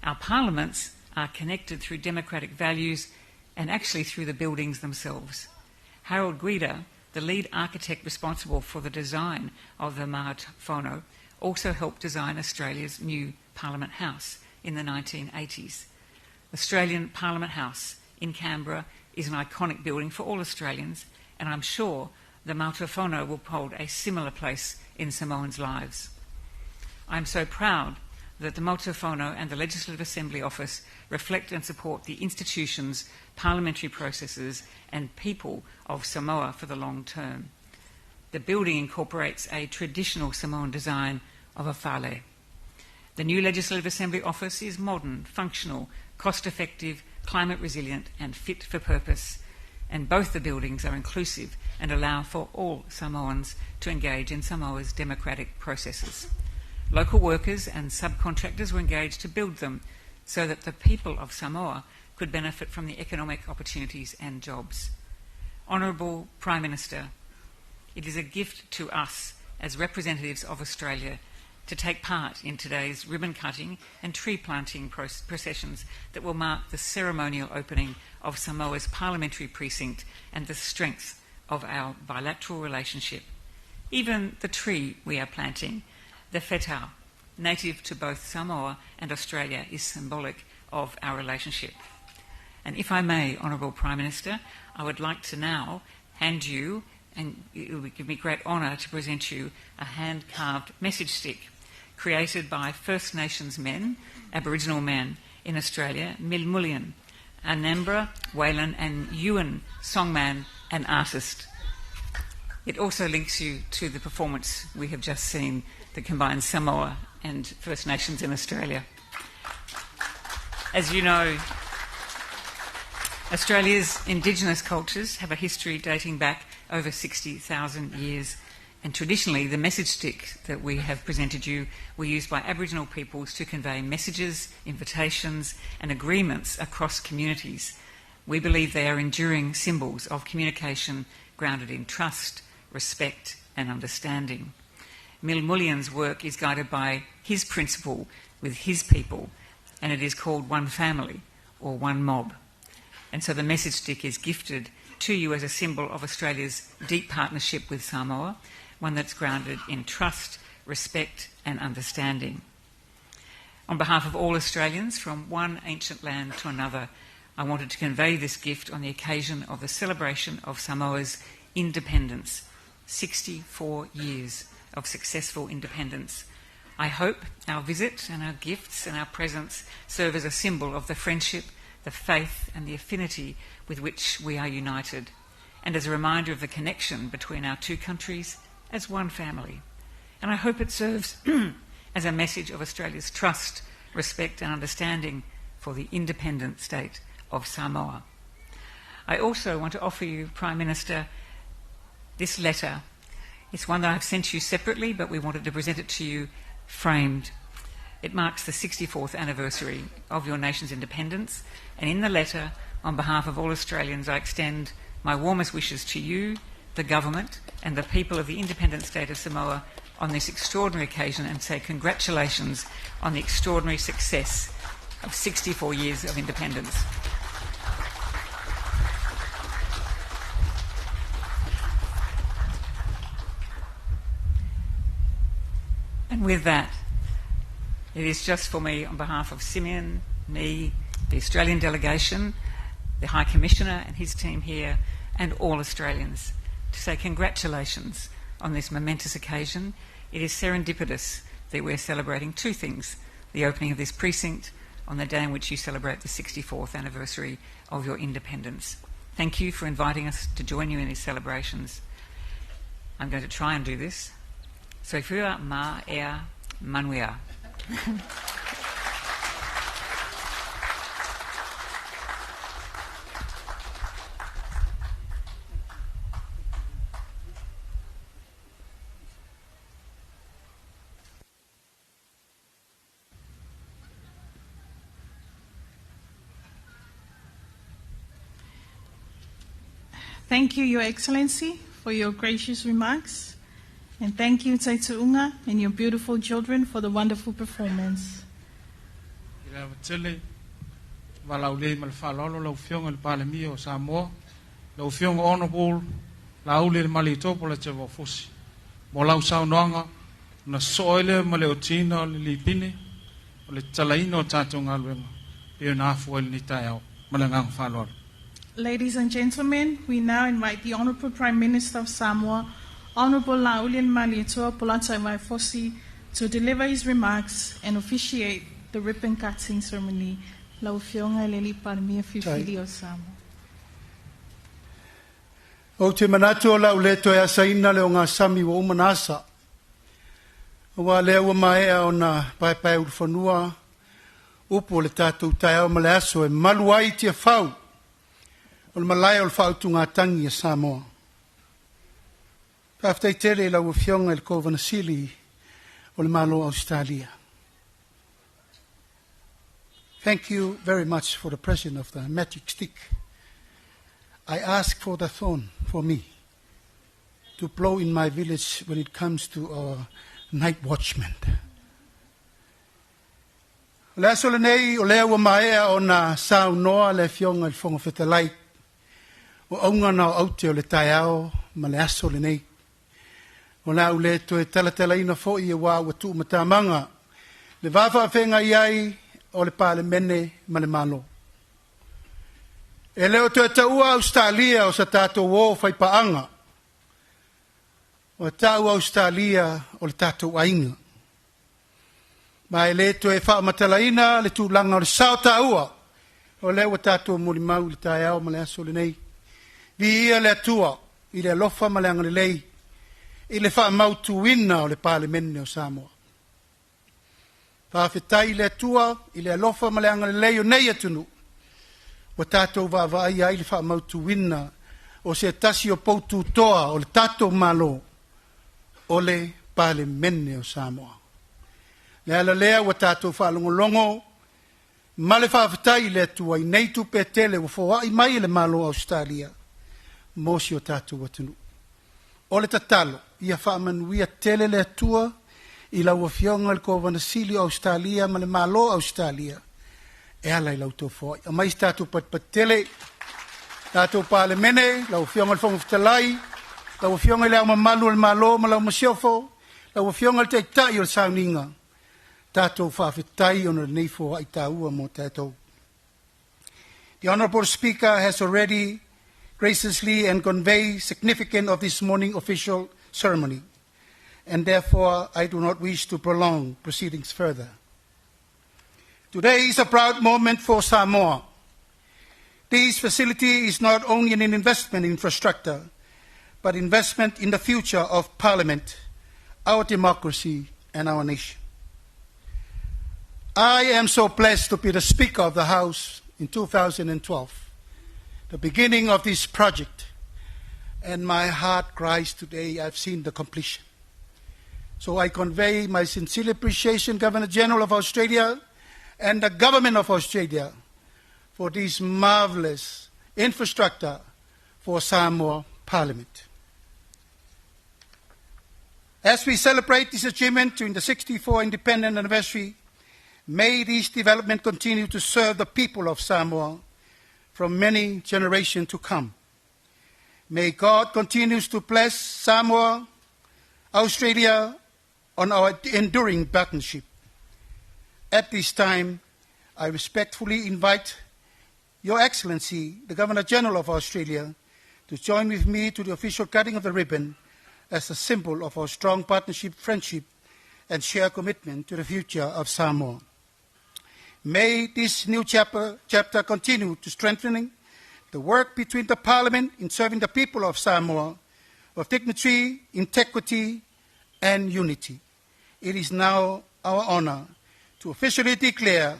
Speaker 17: Our parliaments are connected through democratic values and actually through the buildings themselves. Harold Guida, the lead architect responsible for the design of the Maota Fono, also helped design Australia's new Parliament House in the 1980s. Australian Parliament House in Canberra is an iconic building for all Australians, and I'm sure the Maota Fono will hold a similar place in Samoans' lives. I'm so proud that the Maota Fono and the Legislative Assembly Office reflect and support the institutions, parliamentary processes, and people of Samoa for the long term. The building incorporates a traditional Samoan design of a fale. The new Legislative Assembly office is modern, functional, cost effective, climate resilient, and fit for purpose. And both the buildings are inclusive and allow for all Samoans to engage in Samoa's democratic processes. Local workers and subcontractors were engaged to build them so that the people of Samoa could benefit from the economic opportunities and jobs. Honourable Prime Minister, it is a gift to us as representatives of Australia to take part in today's ribbon cutting and tree planting processions that will mark the ceremonial opening of Samoa's parliamentary precinct and the strength of our bilateral relationship. Even the tree we are planting, the whetau, native to both Samoa and Australia, is symbolic of our relationship. And if I may, Honourable Prime Minister, I would like to now hand you, and it would give me great honour to present you, a hand carved message stick created by First Nations men, Aboriginal men in Australia, Milmullian, Anambra, Wayland, and Ewan songman and artist. It also links you to the performance we have just seen that combines Samoa and First Nations in Australia. As you know, Australia's Indigenous cultures have a history dating back over 60,000 years, and traditionally the message stick that we have presented you were used by Aboriginal peoples to convey messages, invitations and agreements across communities. We believe they are enduring symbols of communication grounded in trust, respect and understanding. Milmullian's work is guided by his principle with his people, and it is called One Family or One Mob. And so the message stick is gifted to you as a symbol of Australia's deep partnership with Samoa, one that's grounded in trust, respect and understanding. On behalf of all Australians from one ancient land to another, I wanted to convey this gift on the occasion of the celebration of Samoa's independence, 64 years of successful independence. I hope our visit and our gifts and our presence serve as a symbol of the friendship, the faith and the affinity with which we are united, and as a reminder of the connection between our two countries as one family. And I hope it serves as a message of Australia's trust, respect and understanding for the independent state of Samoa. I also want to offer you, Prime Minister, this letter. It's one that I've sent you separately, but we wanted to present it to you framed. It marks the 64th anniversary of your nation's independence, and in the letter, on behalf of all Australians, I extend my warmest wishes to you, the government, and the people of the independent state of Samoa on this extraordinary occasion, and say congratulations on the extraordinary success of 64 years of independence. And with that, it is just for me, on behalf of Simeon, me, the Australian delegation, the High Commissioner and his team here, and all Australians, to say congratulations on this momentous occasion. It is serendipitous that we're celebrating two things: the opening of this precinct on the day in which you celebrate the 64th anniversary of your independence. Thank you for inviting us to join you in these celebrations. I'm going to try and do this. Soifua ma ea manuia.
Speaker 18: Thank you, Your Excellency, for your gracious remarks. And thank you, Taitu'uga, and your beautiful children for the wonderful performance.
Speaker 14: I le ava tele, valaau lea ma le faaaloalo lau Afioga i le Palemia o Samoa, lau Afioga Honourable Laaulialemalietoa Polataivao Fosi, mo lau saunoaga na sosoo ai lea ma le otiina o le lipine o le tatalaina o tatou galuega pei ona afua ai lenei taeao ma le agaga faaaloalo.
Speaker 18: Ladies and gentlemen, we now invite the Honourable Prime Minister of Samoa, Honourable Laaulialemalietoa Polataivao Fosi, to deliver his remarks and officiate the ribbon cutting ceremony. Lau Afioga i le Alii Palemia filifili o Samoa.
Speaker 7: Ou te manatu o lau le toe asaina le o ngā sami ua uma na asa. Ua lea ua maea o na paepae ulufanua, upu o le tātou taeao ma le aso e malu ai Tiafau o le malae o le faautugatagi a Samoa. Faafetai tele i lau Afioga i le Kovana Sili o le Malo Ausetalia. Thank you very much for the present of the magic stick. I ask for the thorn for me to blow in my village when it comes to our night watchman. O le aso lenei o lea ua maea ona saunoa le Afioga i le Fofoga Fetalai o auga na o aute o le taeao ma le aso lenei. O le a ou le toe talatalaina foi e ua ua tuumatamaga le va faafeagai ai o le Palemene ma le Malo. E le o toe taua Ausetalia o sa tatou o faipaaga, o tau Ausetalia o le tatou aiga. Ma e le toe faamatalaina le tulaga o le sao taua o lea ua tatou molimau i le taeao ma le aso lenei. Viia le Atua i le alofa ma le agalelei
Speaker 19: I le faamautuina o le Palemene o Samoa. Faafetai i le Atua i le alofa ma le agalelei o nei atunuu, ua tatou vaavaaia ai le faamautuina o se tasi o poututoa o le tatou Malo, o le Palemene o Samoa. Le ala lea ua tatou faalogologo ma le faafetai i le Atua i nei tupe tele ua foai mai e le Malo o Ausetalia mo si o tatou atunuu. O le tatalo, ia faamanuia tele le Atua i lau Afioga i le Kovana Sili o Ausetalia ma le Malo o Ausetalia e ala i la outou foai. Aumai se tatou patipati tele, tatou Palemene, lau Afioga i le Fofoga Fetalai, lau Afioga i le Ao Mamalu o le Malo ma lau Masiofo, lau Afioga i le Taitai o le Sauniga, tatou faafetai ona o lenei foai taua mo tatou. The Honorable Speaker has already graciously and conveyed significance of this morning official ceremony, and therefore I do not wish to prolong proceedings further. Today is a proud moment for Samoa. This facility is not only an investment in infrastructure, but investment in the future of Parliament, our democracy, and our nation. I am so blessed to be the Speaker of the House in 2012, the beginning of this project, and my heart cries today I've seen the completion. So I convey my sincere appreciation, Governor General of Australia and the Government of Australia, for this marvelous infrastructure for Samoa Parliament. As we celebrate this achievement during the 64th independent anniversary, may this development continue to serve the people of Samoa from many generations to come. May God continue to bless Samoa, Australia, on our enduring partnership. At this time, I respectfully invite Your Excellency, the Governor General of Australia, to join with me to the official cutting of the ribbon as a symbol of our strong partnership, friendship, and shared commitment to the future of Samoa. May this new chapter continue to strengthening the work between the Parliament in serving the people of Samoa of dignity, integrity, and unity. It is now our honor to officially declare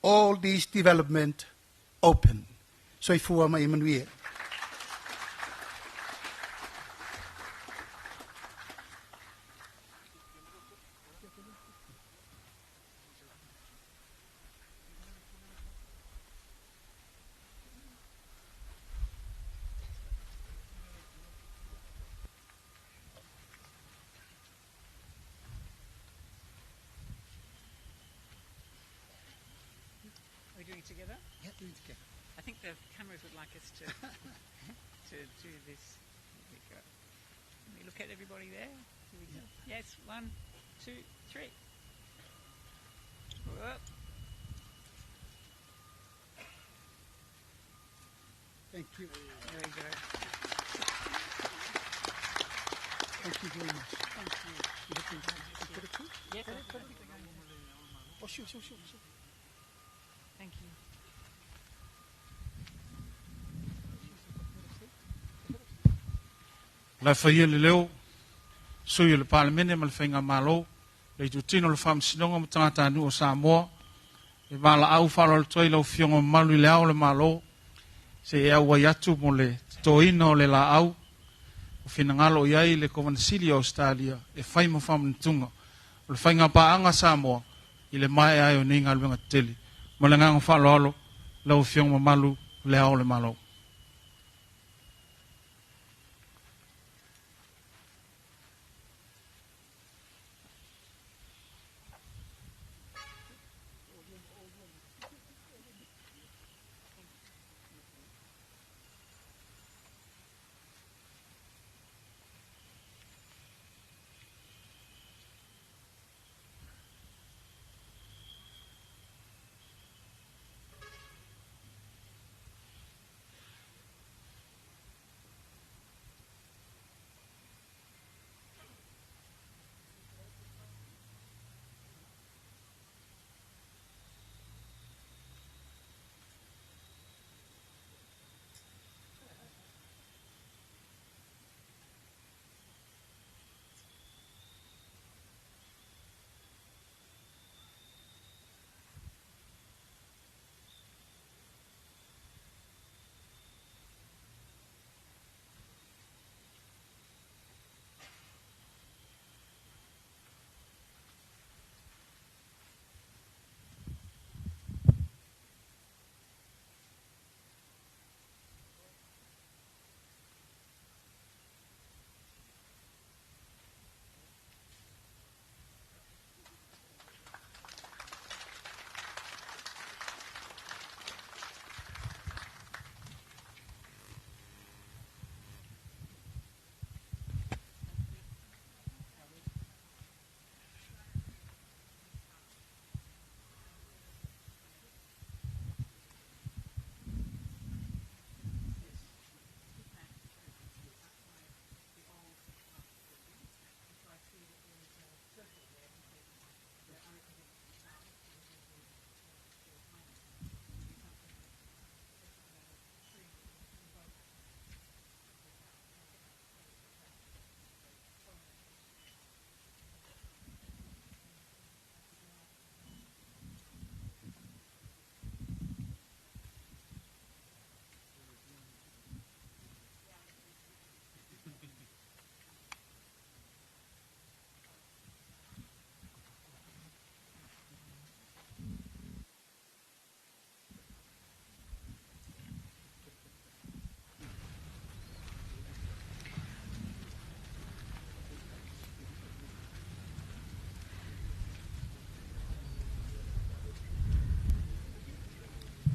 Speaker 19: all these development open. Soifua ma ia manuia.
Speaker 17: Are we doing it together?
Speaker 19: Yeah, doing it together.
Speaker 17: I think the cameras would like us to to do this. Here we go. Can we look at everybody there? Here we go. Yes, 1, 2, 3. Whoop.
Speaker 19: Thank you.
Speaker 17: There we go.
Speaker 19: Thank you very much.
Speaker 17: Thank you.
Speaker 19: You have to put it through?
Speaker 17: Yes.
Speaker 19: Put it, put it. Oh, sure, sure, sure, sure.
Speaker 17: Thank you.
Speaker 14: La faia le leo, sui o le Palemene ma le Faigamalo, le itutino o le Faamasinoga ma tagatanuu o Samoa, e valaau faaaloalo atu ai lau Afioga mamalu i le Ao o le Malo, se i auai atu mo le totoina o le laau o finagalo i ai le Kovana Sili o Ausetalia e fai ma faamanatuga o le faigapaaga a Samoa i le maea ai o nei galuega tetele. Ma le agaga faaaloalo lau Afioga mamalu le Ao o le Malo.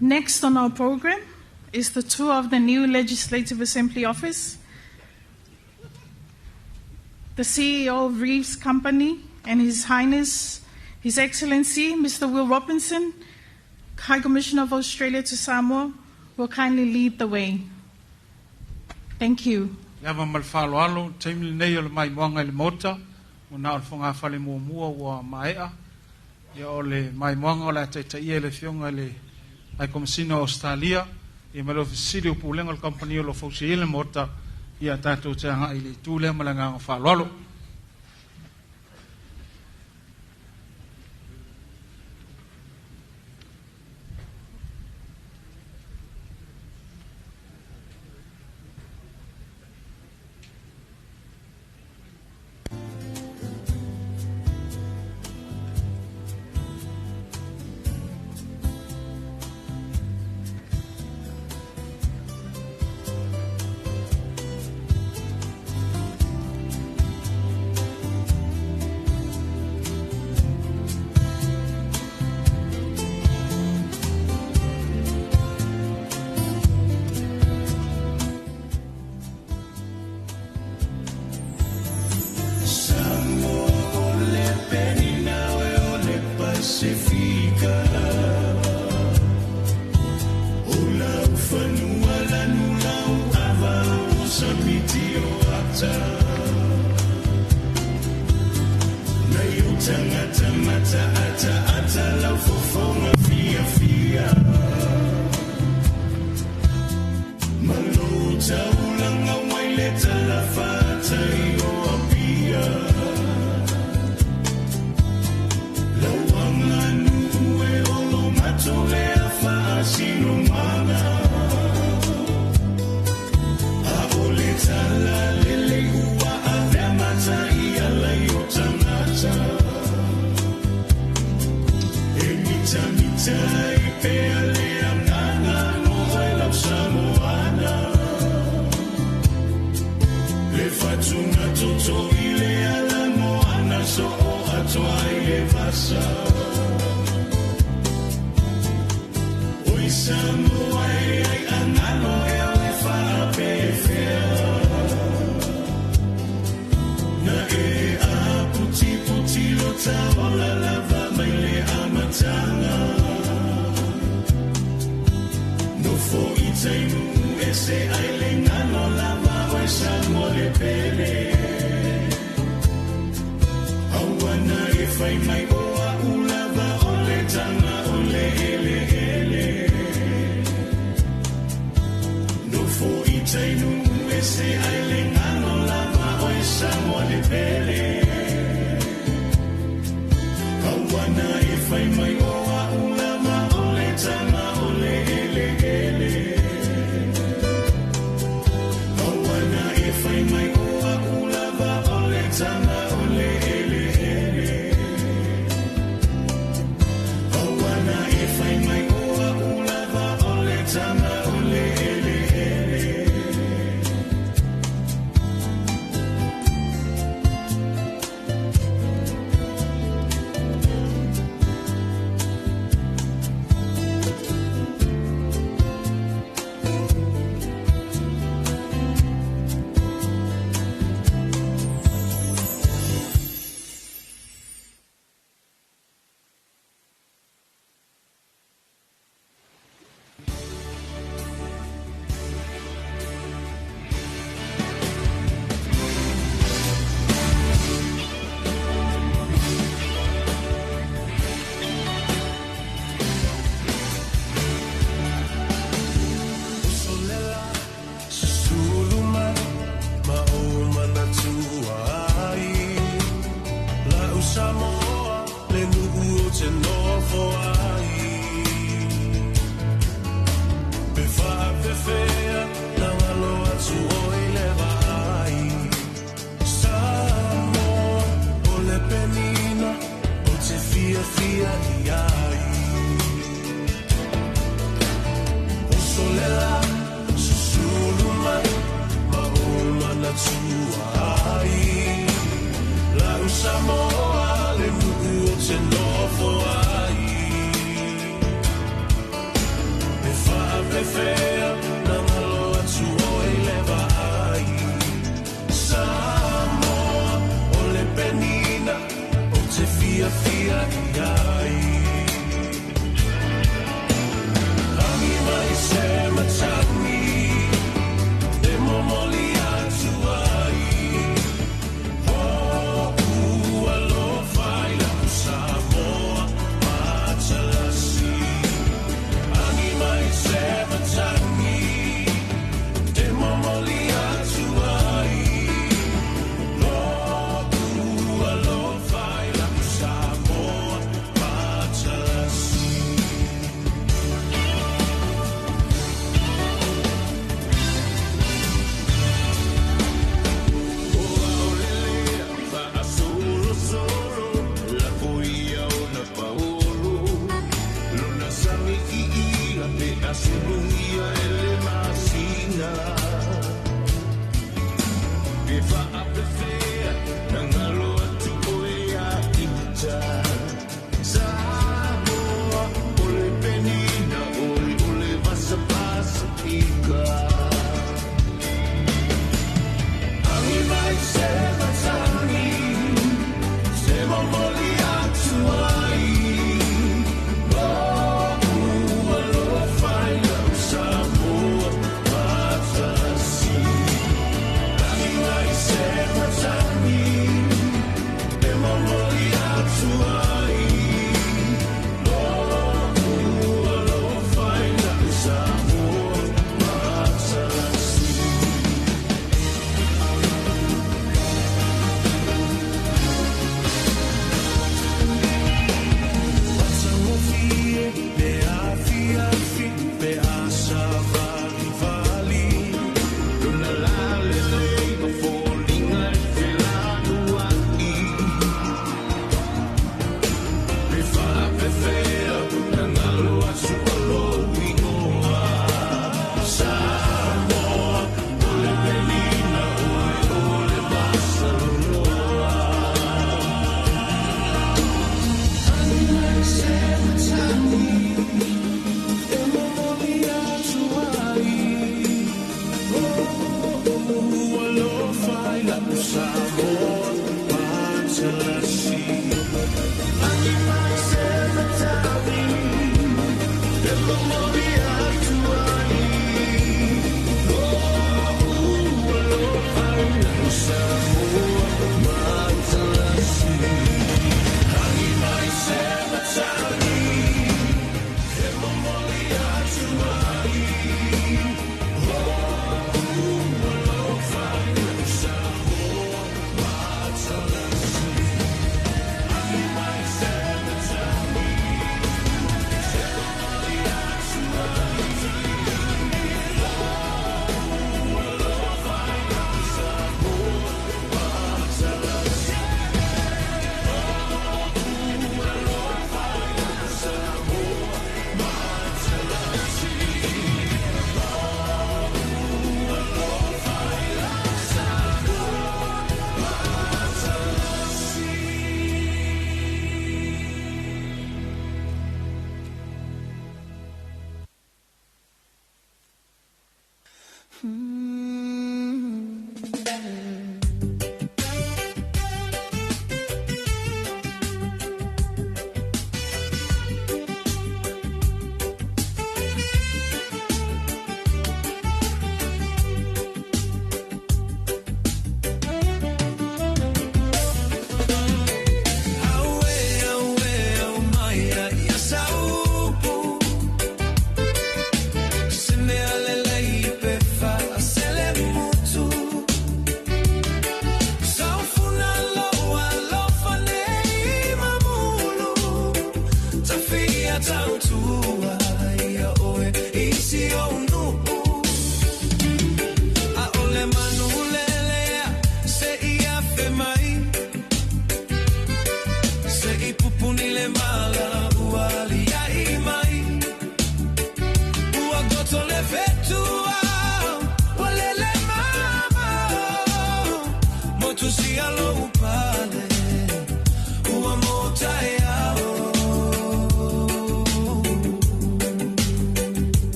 Speaker 18: Next on our program is the tour of the new Legislative Assembly office. The CEO of Reeves Company and His Highness, His Excellency, Mr. Will Robinson, High Commissioner of Australia to Samoa, will kindly lead the way. Thank you.
Speaker 14: Le ava ma le faaaloalo, taimi lenei o le maimoaga i le Maota, ua na o le fogafale muamua ua maea. Ia o le maimoaga o le a taitaia e le Afioga i le High Komesina o Ausetalia, ia ma le Ofisa Sili o Pulega o le Kamupani o lo o fausia ai le Maota, ia tatou te agai i le itu lea ma le agaga faaaloalo.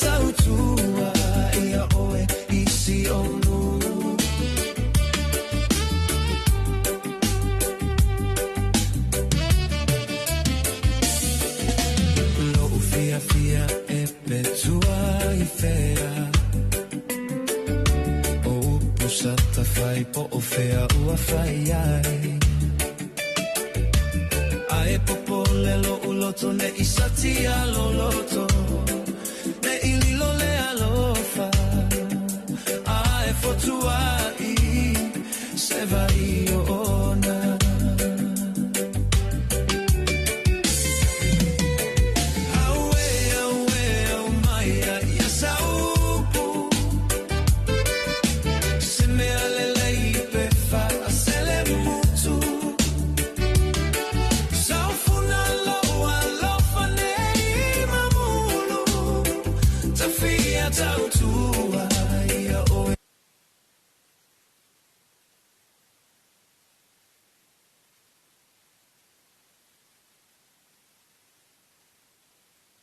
Speaker 5: Tautua
Speaker 20: vai po o fea ua fai ai. Ae popole lo uloto ne i satia loloto, ne i lilo le alofa, ae fotua i se vai o ona. Aue, aue, au mai a ia saupu, se mea lelei pe faasele mutu. Saufuna lo alofa nei mamulu, tafia tautua.